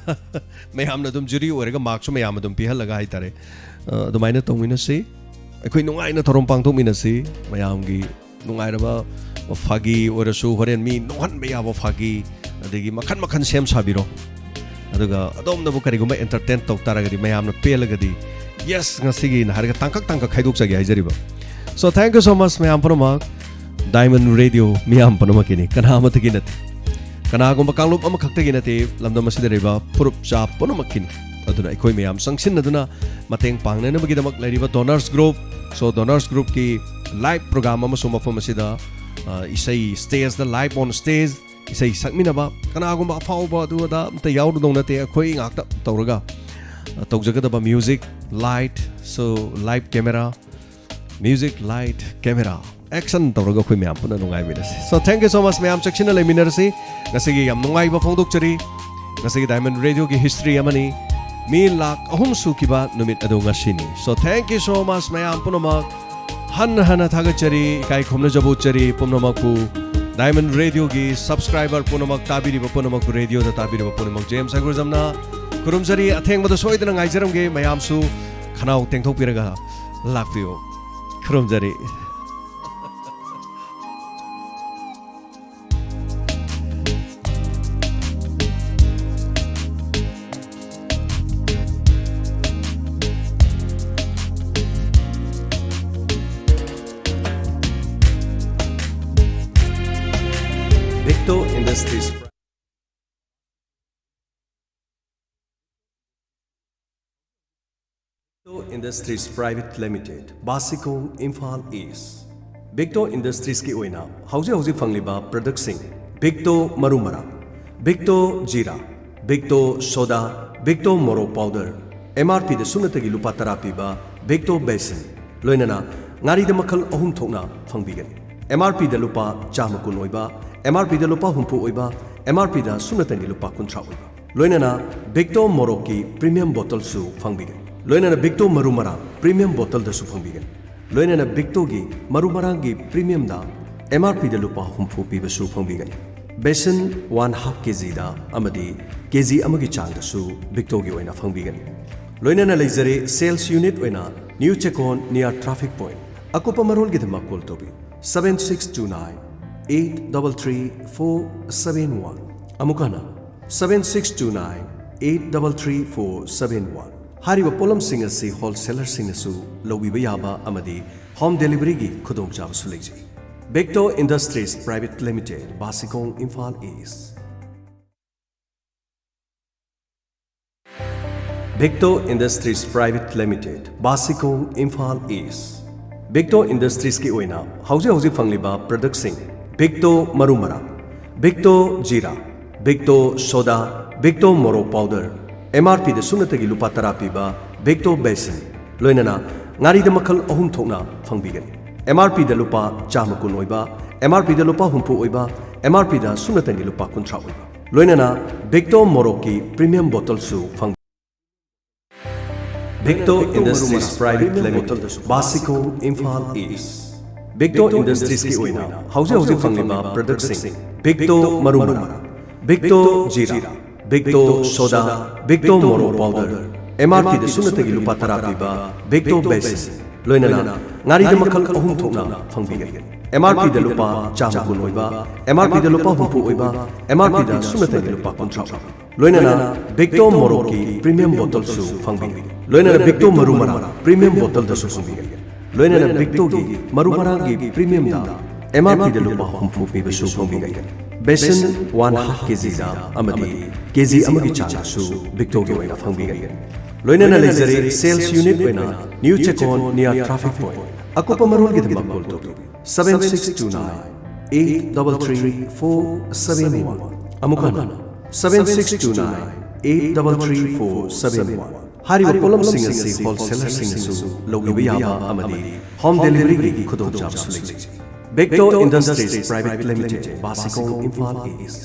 ꯃꯌꯥꯝꯅ ꯑꯗꯨꯝ ꯖꯨꯔꯤ ꯑꯣꯏꯔꯒ ꯃꯥꯔꯛꯁꯨ ꯃꯌꯥꯝ ꯑꯗꯨꯝ ꯄꯤꯍꯜꯂꯒ ꯍꯥꯏꯇꯥꯔꯦ, ꯑ, ꯑꯗꯨꯃꯥꯏꯅ ꯇꯧꯃꯤꯟꯅꯁꯤ꯫ ꯑꯩꯈꯣꯏ ꯅꯨꯡꯉꯥꯏꯅ ꯊꯧꯔꯝ ꯄꯥꯡꯊꯣꯛꯃꯤꯟꯅꯁꯤ꯫ ꯃꯌꯥꯝꯒꯤ ꯅꯨꯡꯉꯥꯏꯔꯕ ꯐꯥꯒꯤ ꯑꯣꯏꯔꯁꯨ, ꯍꯣꯔꯦꯟ ꯃꯤ ꯅꯣꯛꯍꯟꯕ ꯌꯥꯕ ꯐꯥꯒꯤ, ꯑꯗꯒꯤ ꯃꯈꯟ ꯃꯈꯟ ꯁꯦꯝ ꯁꯥꯕꯤꯔꯣ꯫ ꯑꯗꯨꯒ ꯑꯗꯣꯝꯅꯕꯨ ꯀꯔꯤꯒꯨꯝꯕ entertain ꯇꯧ ꯇꯥꯔꯒꯗꯤ, ꯃꯌꯥꯝꯅ ꯄꯦꯜꯂꯒꯗꯤ, "Yes, ꯉꯁꯤꯒꯤꯅ" ꯍꯥꯏꯔꯒ ꯇꯥꯡꯀꯛ ꯇꯥꯡꯀꯛ ꯈꯥꯏꯗꯣꯛꯆꯒꯦ ꯍꯥꯏꯖꯔꯤꯕ꯫ So, thank you so much, ꯃꯌꯥꯝ ꯄꯨꯝꯅꯃꯛ꯫ Diamond Radio ꯃꯤꯌꯥꯝ ꯄꯨꯝꯅꯃꯛꯀꯤꯅꯤ, ꯀꯅꯥ ꯑꯃꯠꯇꯒꯤ ꯅꯠꯇꯦ꯫ ꯀꯅꯥꯒꯨꯝꯕ ꯀꯥꯡꯂꯨꯞ ꯑꯃꯈꯛꯇꯒꯤ ꯅꯠꯇꯦ, ꯂꯝꯗꯝ ꯑꯁꯤꯗ ꯂꯩꯔꯤꯕ ꯐꯨꯔꯨꯞ ꯆꯥ ꯄꯨꯝꯅꯃꯛꯀꯤꯅꯤ꯫ ꯑꯗꯨꯅ ꯑꯩꯈꯣꯏ ꯃꯌꯥꯝ ꯆꯪꯁꯤꯟꯅꯗꯨꯅ ꯃꯇꯦꯡ ꯄꯥꯡꯅꯅꯕꯒꯤꯗꯃꯛ ꯂꯩꯔꯤꯕ Donors Group, so Donors Group-ꯀꯤ live program ꯑꯃꯁꯨ ꯃꯐꯝ ꯑꯁꯤꯗ, ꯑ, ꯏꯁꯩ stage-ꯇ, live on stage ꯏꯁꯩ ꯁꯛꯃꯤꯟꯅꯕ, ꯀꯅꯥꯒꯨꯝꯕ ꯑꯐꯥꯎꯕ ꯑꯗꯨ ꯑꯗꯥ ꯑꯝꯇ ꯌꯥꯎꯔꯨꯗꯧ ꯅꯠꯇꯦ, ꯑꯩꯈꯣꯏ ꯉꯥꯛꯇ ꯇꯧꯔꯒ, ꯑ, ꯇꯧꯖꯒꯗꯕ music, light, so live camera, music, light, camera, action ꯇꯧꯔꯒ ꯑꯩꯈꯣꯏ ꯃꯌꯥꯝ ꯄꯨꯟꯅ ꯅꯨꯡꯉꯥꯏꯃꯤꯟꯅꯁꯤ꯫ So, thank you so much, ꯃꯌꯥꯝ ꯆꯦꯛꯁꯤꯟꯅ ꯂꯩꯃꯤꯟꯅꯔꯁꯤ꯫ ꯉꯁꯤꯒꯤ ꯌꯥꯝ ꯅꯨꯡꯉꯥꯏꯕ ꯐꯣꯡꯗꯣꯛꯆꯔꯤ꯫ ꯉꯁꯤꯒꯤ Diamond Radio-ꯒꯤ history ꯑꯃꯅꯤ꯫ ꯃꯤ ꯂꯥꯈ ꯑꯍꯨꯝ ꯁꯨꯈꯤꯕ ꯅꯨꯃꯤꯠ ꯑꯗꯨ ꯉꯁꯤꯅꯤ꯫ So, thank you so much, ꯃꯌꯥꯝ ꯄꯨꯝꯅꯃꯛ꯫ ꯍꯟꯅ ꯍꯟꯅ ꯊꯥꯒꯠꯆꯔꯤ, ꯏꯀꯥꯏ ꯈꯨꯝꯅꯖꯕ ꯎꯠꯆꯔꯤ ꯄꯨꯝꯅꯃꯛꯄꯨ꯫ Diamond Radio-ꯒꯤ subscriber ꯄꯨꯝꯅꯃꯛ, ꯇꯥꯕꯤꯔꯤꯕ ꯄꯨꯝꯅꯃꯛꯄꯨ, radio-ꯗ ꯇꯥꯕꯤꯔꯤꯕ ꯄꯨꯝꯅꯃꯛ, James Agrosamꯅ ꯈꯨꯔꯨꯝꯖꯔꯤ꯫ ꯑꯊꯦꯡꯕꯗ ꯁꯣꯏꯗꯅ ꯉꯥꯏꯖꯔꯝꯒꯦ꯫ ꯃꯌꯥꯝꯁꯨ ꯈꯅꯥꯎ ꯇꯦꯡꯊꯣꯛꯄꯤꯔꯒ ꯂꯥꯛꯄꯤꯌꯨ꯫ ꯈꯨꯔꯨꯝꯖꯔꯤ꯫ Victo Industries. Industries Private Limited, ꯕꯥꯁꯤꯈꯣꯡ, Imphal ꯏꯁ꯫ ꯕꯤꯛꯇꯣ ꯏꯟꯗꯁꯇ꯭ꯔꯤꯁꯀꯤ ꯑꯣꯏꯅ ꯍꯧꯖꯤꯛ ꯍꯧꯖꯤꯛ ꯐꯪꯂꯤꯕ ꯄ꯭ꯔꯗꯛꯁꯤꯡ: ꯕꯤꯛꯇꯣ ꯃꯔꯨ ꯃꯔꯥꯡ, ꯕꯤꯛꯇꯣ ꯖꯤꯔꯥ, ꯕꯤꯛꯇꯣ ꯁꯣꯗꯥ, ꯕꯤꯛꯇꯣ ꯃꯣꯔꯣꯛ ꯄꯥꯎꯗꯔ, ꯑꯦꯝ ꯑꯥꯔ ꯄꯤꯗ ꯁꯨꯞꯅꯇꯒꯤ ꯂꯨꯄꯥ ꯇꯔꯥ ꯄꯤꯕ ꯕꯤꯛꯇꯣ ꯕꯦꯁꯟ, ꯂꯣꯏꯅꯅ ꯉꯥꯔꯤꯗ ꯃꯈꯜ ꯑꯍꯨꯝ ꯊꯣꯛꯅ ꯐꯪꯕꯤꯒꯅꯤ꯫ ꯑꯦꯝ ꯑꯥꯔ ꯄꯤꯗ ꯂꯨꯄꯥ ꯆꯥꯝꯃ ꯀꯨꯟ ꯑꯣꯏꯕ, ꯑꯦꯝ ꯑꯥꯔ ꯄꯤꯗ ꯂꯨꯄꯥ ꯍꯨꯝꯐꯨ ꯑꯣꯏꯕ, ꯑꯦꯝ ꯑꯥꯔ ꯄꯤꯗ ꯁꯨꯞꯅꯇꯒꯤ ꯂꯨꯄꯥ ꯀꯨꯟꯊ꯭ꯔꯥ ꯑꯣꯏꯕ, ꯂꯣꯏꯅꯅ ꯕꯤꯛꯇꯣ ꯃꯣꯔꯣꯛꯀꯤ ꯄ꯭ꯔꯤꯃꯤꯌꯝ ꯕꯣꯇꯜꯁꯨ ꯐꯪꯕꯤꯒꯅꯤ꯫ ꯂꯣꯏꯅꯅ ꯕꯤꯛꯇꯣ ꯃꯔꯨ ꯃꯔꯥꯡ ꯄ꯭ꯔꯤꯃꯤꯌꯝ ꯕꯣꯇꯜꯗꯁꯨ ꯐꯪꯕꯤꯒꯅꯤ꯫ ꯂꯣꯏꯅꯅ ꯕꯤꯛꯇꯣꯒꯤ ꯃꯔꯨ ꯃꯔꯥꯡꯒꯤ ꯄ꯭ꯔꯤꯃꯤꯌꯝꯗ ꯑꯦꯝ ꯑꯥꯔ ꯄꯤꯗ ꯂꯨꯄꯥ ꯍꯨꯝꯐꯨ ꯄꯤꯕꯁꯨ ꯐꯪꯕꯤꯒꯅꯤ꯫ ꯕꯦꯁꯟ ꯋꯥꯟ ꯍꯥꯐ ꯀꯦꯖꯤꯗ ꯑꯃꯗꯤ ꯀꯦꯖꯤ ꯑꯃꯒꯤ ꯆꯥꯡꯗꯁꯨ ꯕꯤꯛꯇꯣꯒꯤ ꯑꯣꯏꯅ ꯐꯪꯕꯤꯒꯅꯤ꯫ ꯂꯣꯏꯅꯅ ꯂꯩꯖꯔꯦ ꯁꯦꯜꯁ ꯌꯨꯅꯤꯠ ꯑꯣꯏꯅ ꯅ꯭ꯌꯨ ꯆꯦꯀꯣꯟ near traffic point꯫ ꯑꯀꯨꯞꯄ ꯃꯔꯣꯜꯒꯤꯗꯃꯛ ꯀꯣꯜ ꯇꯧꯕꯤꯌꯨ, seven six two nine eight double three four seven one꯫ ꯑꯃꯨꯛ ꯍꯟꯅ, seven six two nine eight double three four seven one꯫ ꯍꯥꯏꯔꯤꯕ ꯄꯣꯠꯂꯝꯁꯤꯡ ꯑꯁꯤ ꯍꯣꯜꯁꯦꯂꯔꯁꯤꯡꯅꯁꯨ ꯂꯧꯕꯤꯕ ꯌꯥꯕ ꯑꯃꯗꯤ ꯍꯣꯝ ꯗꯦꯂꯤꯚꯔꯤꯒꯤ ꯈꯨꯗꯣꯡꯆꯥꯕꯁꯨ ꯂꯩꯖꯩ꯫ ꯕꯤꯛꯇꯣ ꯏꯟꯗꯁꯇ꯭ꯔꯤꯁ ꯄ꯭ꯔꯥꯏꯚꯦꯠ ꯂꯤꯃꯤꯇꯦꯗ, ꯕꯥꯁꯤꯈꯣꯡ, ꯏꯝꯐꯥꯜ ꯏꯁ꯫ ꯕꯤꯛꯇꯣ ꯏꯟꯗꯁꯇ꯭ꯔꯤꯁ ꯄ꯭ꯔꯥꯏꯚꯦꯠ ꯂꯤꯃꯤꯇꯦꯗ, ꯕꯥꯁꯤꯈꯣꯡ, ꯏꯝꯐꯥꯜ ꯏꯁ꯫ ꯕꯤꯛꯇꯣ ꯏꯟꯗꯁꯇ꯭ꯔꯤꯁꯀꯤ ꯑꯣꯏꯅ ꯍꯧꯖꯤꯛ ꯍꯧꯖꯤꯛ ꯐꯪꯂꯤꯕ ꯄ꯭ꯔꯗꯛꯁꯤꯡ: ꯕꯤꯛꯇꯣ ꯃꯔꯨ ꯃꯔꯥꯡ, ꯕꯤꯛꯇꯣ ꯖꯤꯔꯥ, ꯕꯤꯛꯇꯣ ꯁꯣꯗꯥ, ꯕꯤꯛꯇꯣ ꯃꯣꯔꯣꯛ ꯄꯥꯎꯗꯔ, ꯑꯦꯝ ꯑꯥꯔ ꯄꯤꯗ ꯁꯨꯞꯅꯇꯒꯤ ꯂꯨꯄꯥ ꯇꯔꯥ ꯄꯤꯕ ꯕꯤꯛꯇꯣ ꯕꯦꯁꯟ, ꯂꯣꯏꯅꯅ ꯉꯥꯔꯤꯗ ꯃꯈꯜ ꯑꯍꯨꯝ ꯊꯣꯛꯅ ꯐꯪꯕꯤꯒꯅꯤ꯫ ꯑꯦꯝ ꯑꯥꯔ ꯄꯤꯗ ꯂꯨꯄꯥ ꯆꯥꯝꯃ ꯀꯨꯟ ꯑꯣꯏꯕ, ꯑꯦꯝ ꯑꯥꯔ ꯄꯤꯗ ꯂꯨꯄꯥ ꯍꯨꯝꯐꯨ ꯑꯣꯏꯕ, ꯑꯦꯝ ꯑꯥꯔ ꯄꯤꯗ ꯁꯨꯞꯅꯇꯒꯤ ꯂꯨꯄꯥ ꯀꯨꯟꯊ꯭ꯔꯥ ꯑꯣꯏꯕ, ꯂꯣꯏꯅꯅ ꯕꯤꯛꯇꯣ ꯃꯣꯔꯣꯛꯀꯤ ꯄ꯭ꯔꯤꯃꯤꯌꯝ ꯕꯣꯇꯜꯁꯨ ꯐꯪ ꯕꯤꯛꯇꯣ ꯏꯟꯗꯁꯇ꯭ꯔꯤꯁ ꯄ꯭ꯔꯥꯏꯚꯦꯠ ꯂꯤꯃꯤꯇꯦꯗ, ꯕꯥꯁꯤꯈꯣꯡ, ꯏꯝꯐꯥꯜ ꯏꯁ꯫ ꯕꯤꯛꯇꯣ ꯏꯟꯗꯁꯇ꯭ꯔꯤꯁꯀꯤ ꯑꯣꯏꯅ ꯍꯧꯖꯤꯛ ꯍꯧꯖꯤꯛ ꯐꯪꯂꯤꯕ ꯄ꯭ꯔꯗꯛꯁꯤꯡ: ꯕꯤꯛꯇꯣ ꯃꯔꯨ ꯃꯔꯥꯡ, ꯕꯤꯛꯇꯣ ꯖꯤꯔꯥ, ꯕꯤꯛꯇꯣ ꯁꯣꯗꯥ, ꯕꯤꯛꯇꯣ ꯃꯣꯔꯣꯛ ꯄꯥꯎꯗꯔ, ꯑꯦꯝ ꯑꯥꯔ ꯄꯤꯗ ꯁꯨꯞꯅꯇꯒꯤ ꯂꯨꯄꯥ ꯇꯔꯥ ꯄꯤꯕ ꯕꯤꯛꯇꯣ ꯕꯦꯁꯟ, ꯂꯣꯏꯅꯅ ꯉꯥꯔꯤꯗ ꯃꯈꯜ ꯑꯍꯨꯝ ꯊꯣꯛꯅ ꯐꯪꯕꯤꯒꯅꯤ꯫ ꯑꯦꯝ ꯑꯥꯔ ꯄꯤꯗ ꯂꯨꯄꯥ ꯆꯥꯝꯃ ꯀꯨꯟ ꯑꯣꯏꯕ, ꯑꯦꯝ ꯑꯥꯔ ꯄꯤꯗ ꯂꯨꯄꯥ ꯍꯨꯝꯐꯨ ꯑꯣꯏꯕ, ꯑꯦꯝ ꯑꯥꯔ ꯄꯤꯗ ꯁꯨꯞꯅꯇꯒꯤ ꯂꯨꯄꯥ ꯀꯨꯟꯊ꯭ꯔꯥ ꯑꯣꯏꯕ, ꯂꯣꯏꯅꯅ ꯕꯤꯛꯇꯣ ꯃꯣꯔꯣꯛꯀꯤ ꯄ꯭ꯔꯤꯃꯤꯌꯝ ꯕꯣꯇꯜꯁꯨ ꯐꯪꯕꯤꯒꯅꯤ꯫ ꯂꯣꯏꯅꯅ ꯕꯤꯛꯇꯣ ꯃꯔꯨ ꯃꯔꯥꯡ ꯄ꯭ꯔꯤꯃꯤꯌꯝ ꯕꯣꯇꯜꯗꯁꯨ ꯐꯪꯕꯤꯒꯅꯤ꯫ ꯂꯣꯏꯅꯅ ꯕꯤꯛꯇꯣꯒꯤ ꯃꯔꯨ ꯃꯔꯥꯡꯒꯤ ꯄ꯭ꯔꯤꯃꯤꯌꯝꯗ ꯑꯦꯝ ꯑꯥꯔ ꯄꯤꯗ ꯂꯨꯄꯥ ꯍꯨꯝꯐꯨ ꯄꯤꯕꯁꯨ ꯐꯪꯕꯤꯒꯅꯤ꯫ ꯕꯦꯁꯟ ꯋꯥꯟ ꯍꯥꯐ ꯀꯦꯖꯤꯗ ꯑꯃꯗꯤ ꯀꯦꯖꯤ ꯑꯃꯒꯤ ꯆꯥꯡꯗꯁꯨ ꯕꯤꯛꯇꯣꯒꯤ ꯑꯣꯏꯅ ꯐꯪꯕꯤꯒꯅꯤ꯫ ꯂꯣꯏꯅꯅ ꯂꯩꯖꯔꯦ ꯁꯦꯜꯁ ꯌꯨꯅꯤꯠ ꯑꯣꯏꯅ ꯅ꯭ꯌꯨ ꯆꯦꯀꯣꯟ ꯅꯤꯌꯥ ꯇ꯭ꯔꯥꯐꯤꯛ ꯄꯣꯏꯟꯠ꯫ ꯑꯀꯨꯞꯄ ꯃꯔꯣꯜꯒꯤꯗꯃꯛ ꯀꯣꯜ ꯇꯧꯕꯤꯌꯨ seven six two nine eight double three four seven one. ꯑꯃꯨꯛ ꯍꯟꯅ seven six two nine eight double three four seven one. ꯍꯥꯏꯔꯤꯕ ꯄꯣꯠꯂꯝꯁꯤꯡ ꯑꯁꯤ ꯍꯣꯜꯁꯦꯂꯔꯁꯤꯡꯅꯁꯨ ꯂꯧꯕꯤꯕ ꯌꯥꯕ ꯑꯃꯗꯤ ꯍꯣꯝ ꯗꯦꯂꯤꯚꯔꯤꯒꯤ ꯈꯨꯗꯣꯡꯆꯥꯕꯁꯨ ꯂꯩꯖꯩ꯫ ꯕꯦꯛꯇꯣ ꯏꯟꯗꯁꯇ꯭ꯔꯤꯁ ꯄ꯭ꯔꯥꯏꯚꯦꯠ ꯂꯤꯃꯤꯇꯦꯗ, ꯕꯥꯁꯤꯈꯣꯡ, ꯏꯝꯐꯥꯜ ꯏꯁ꯫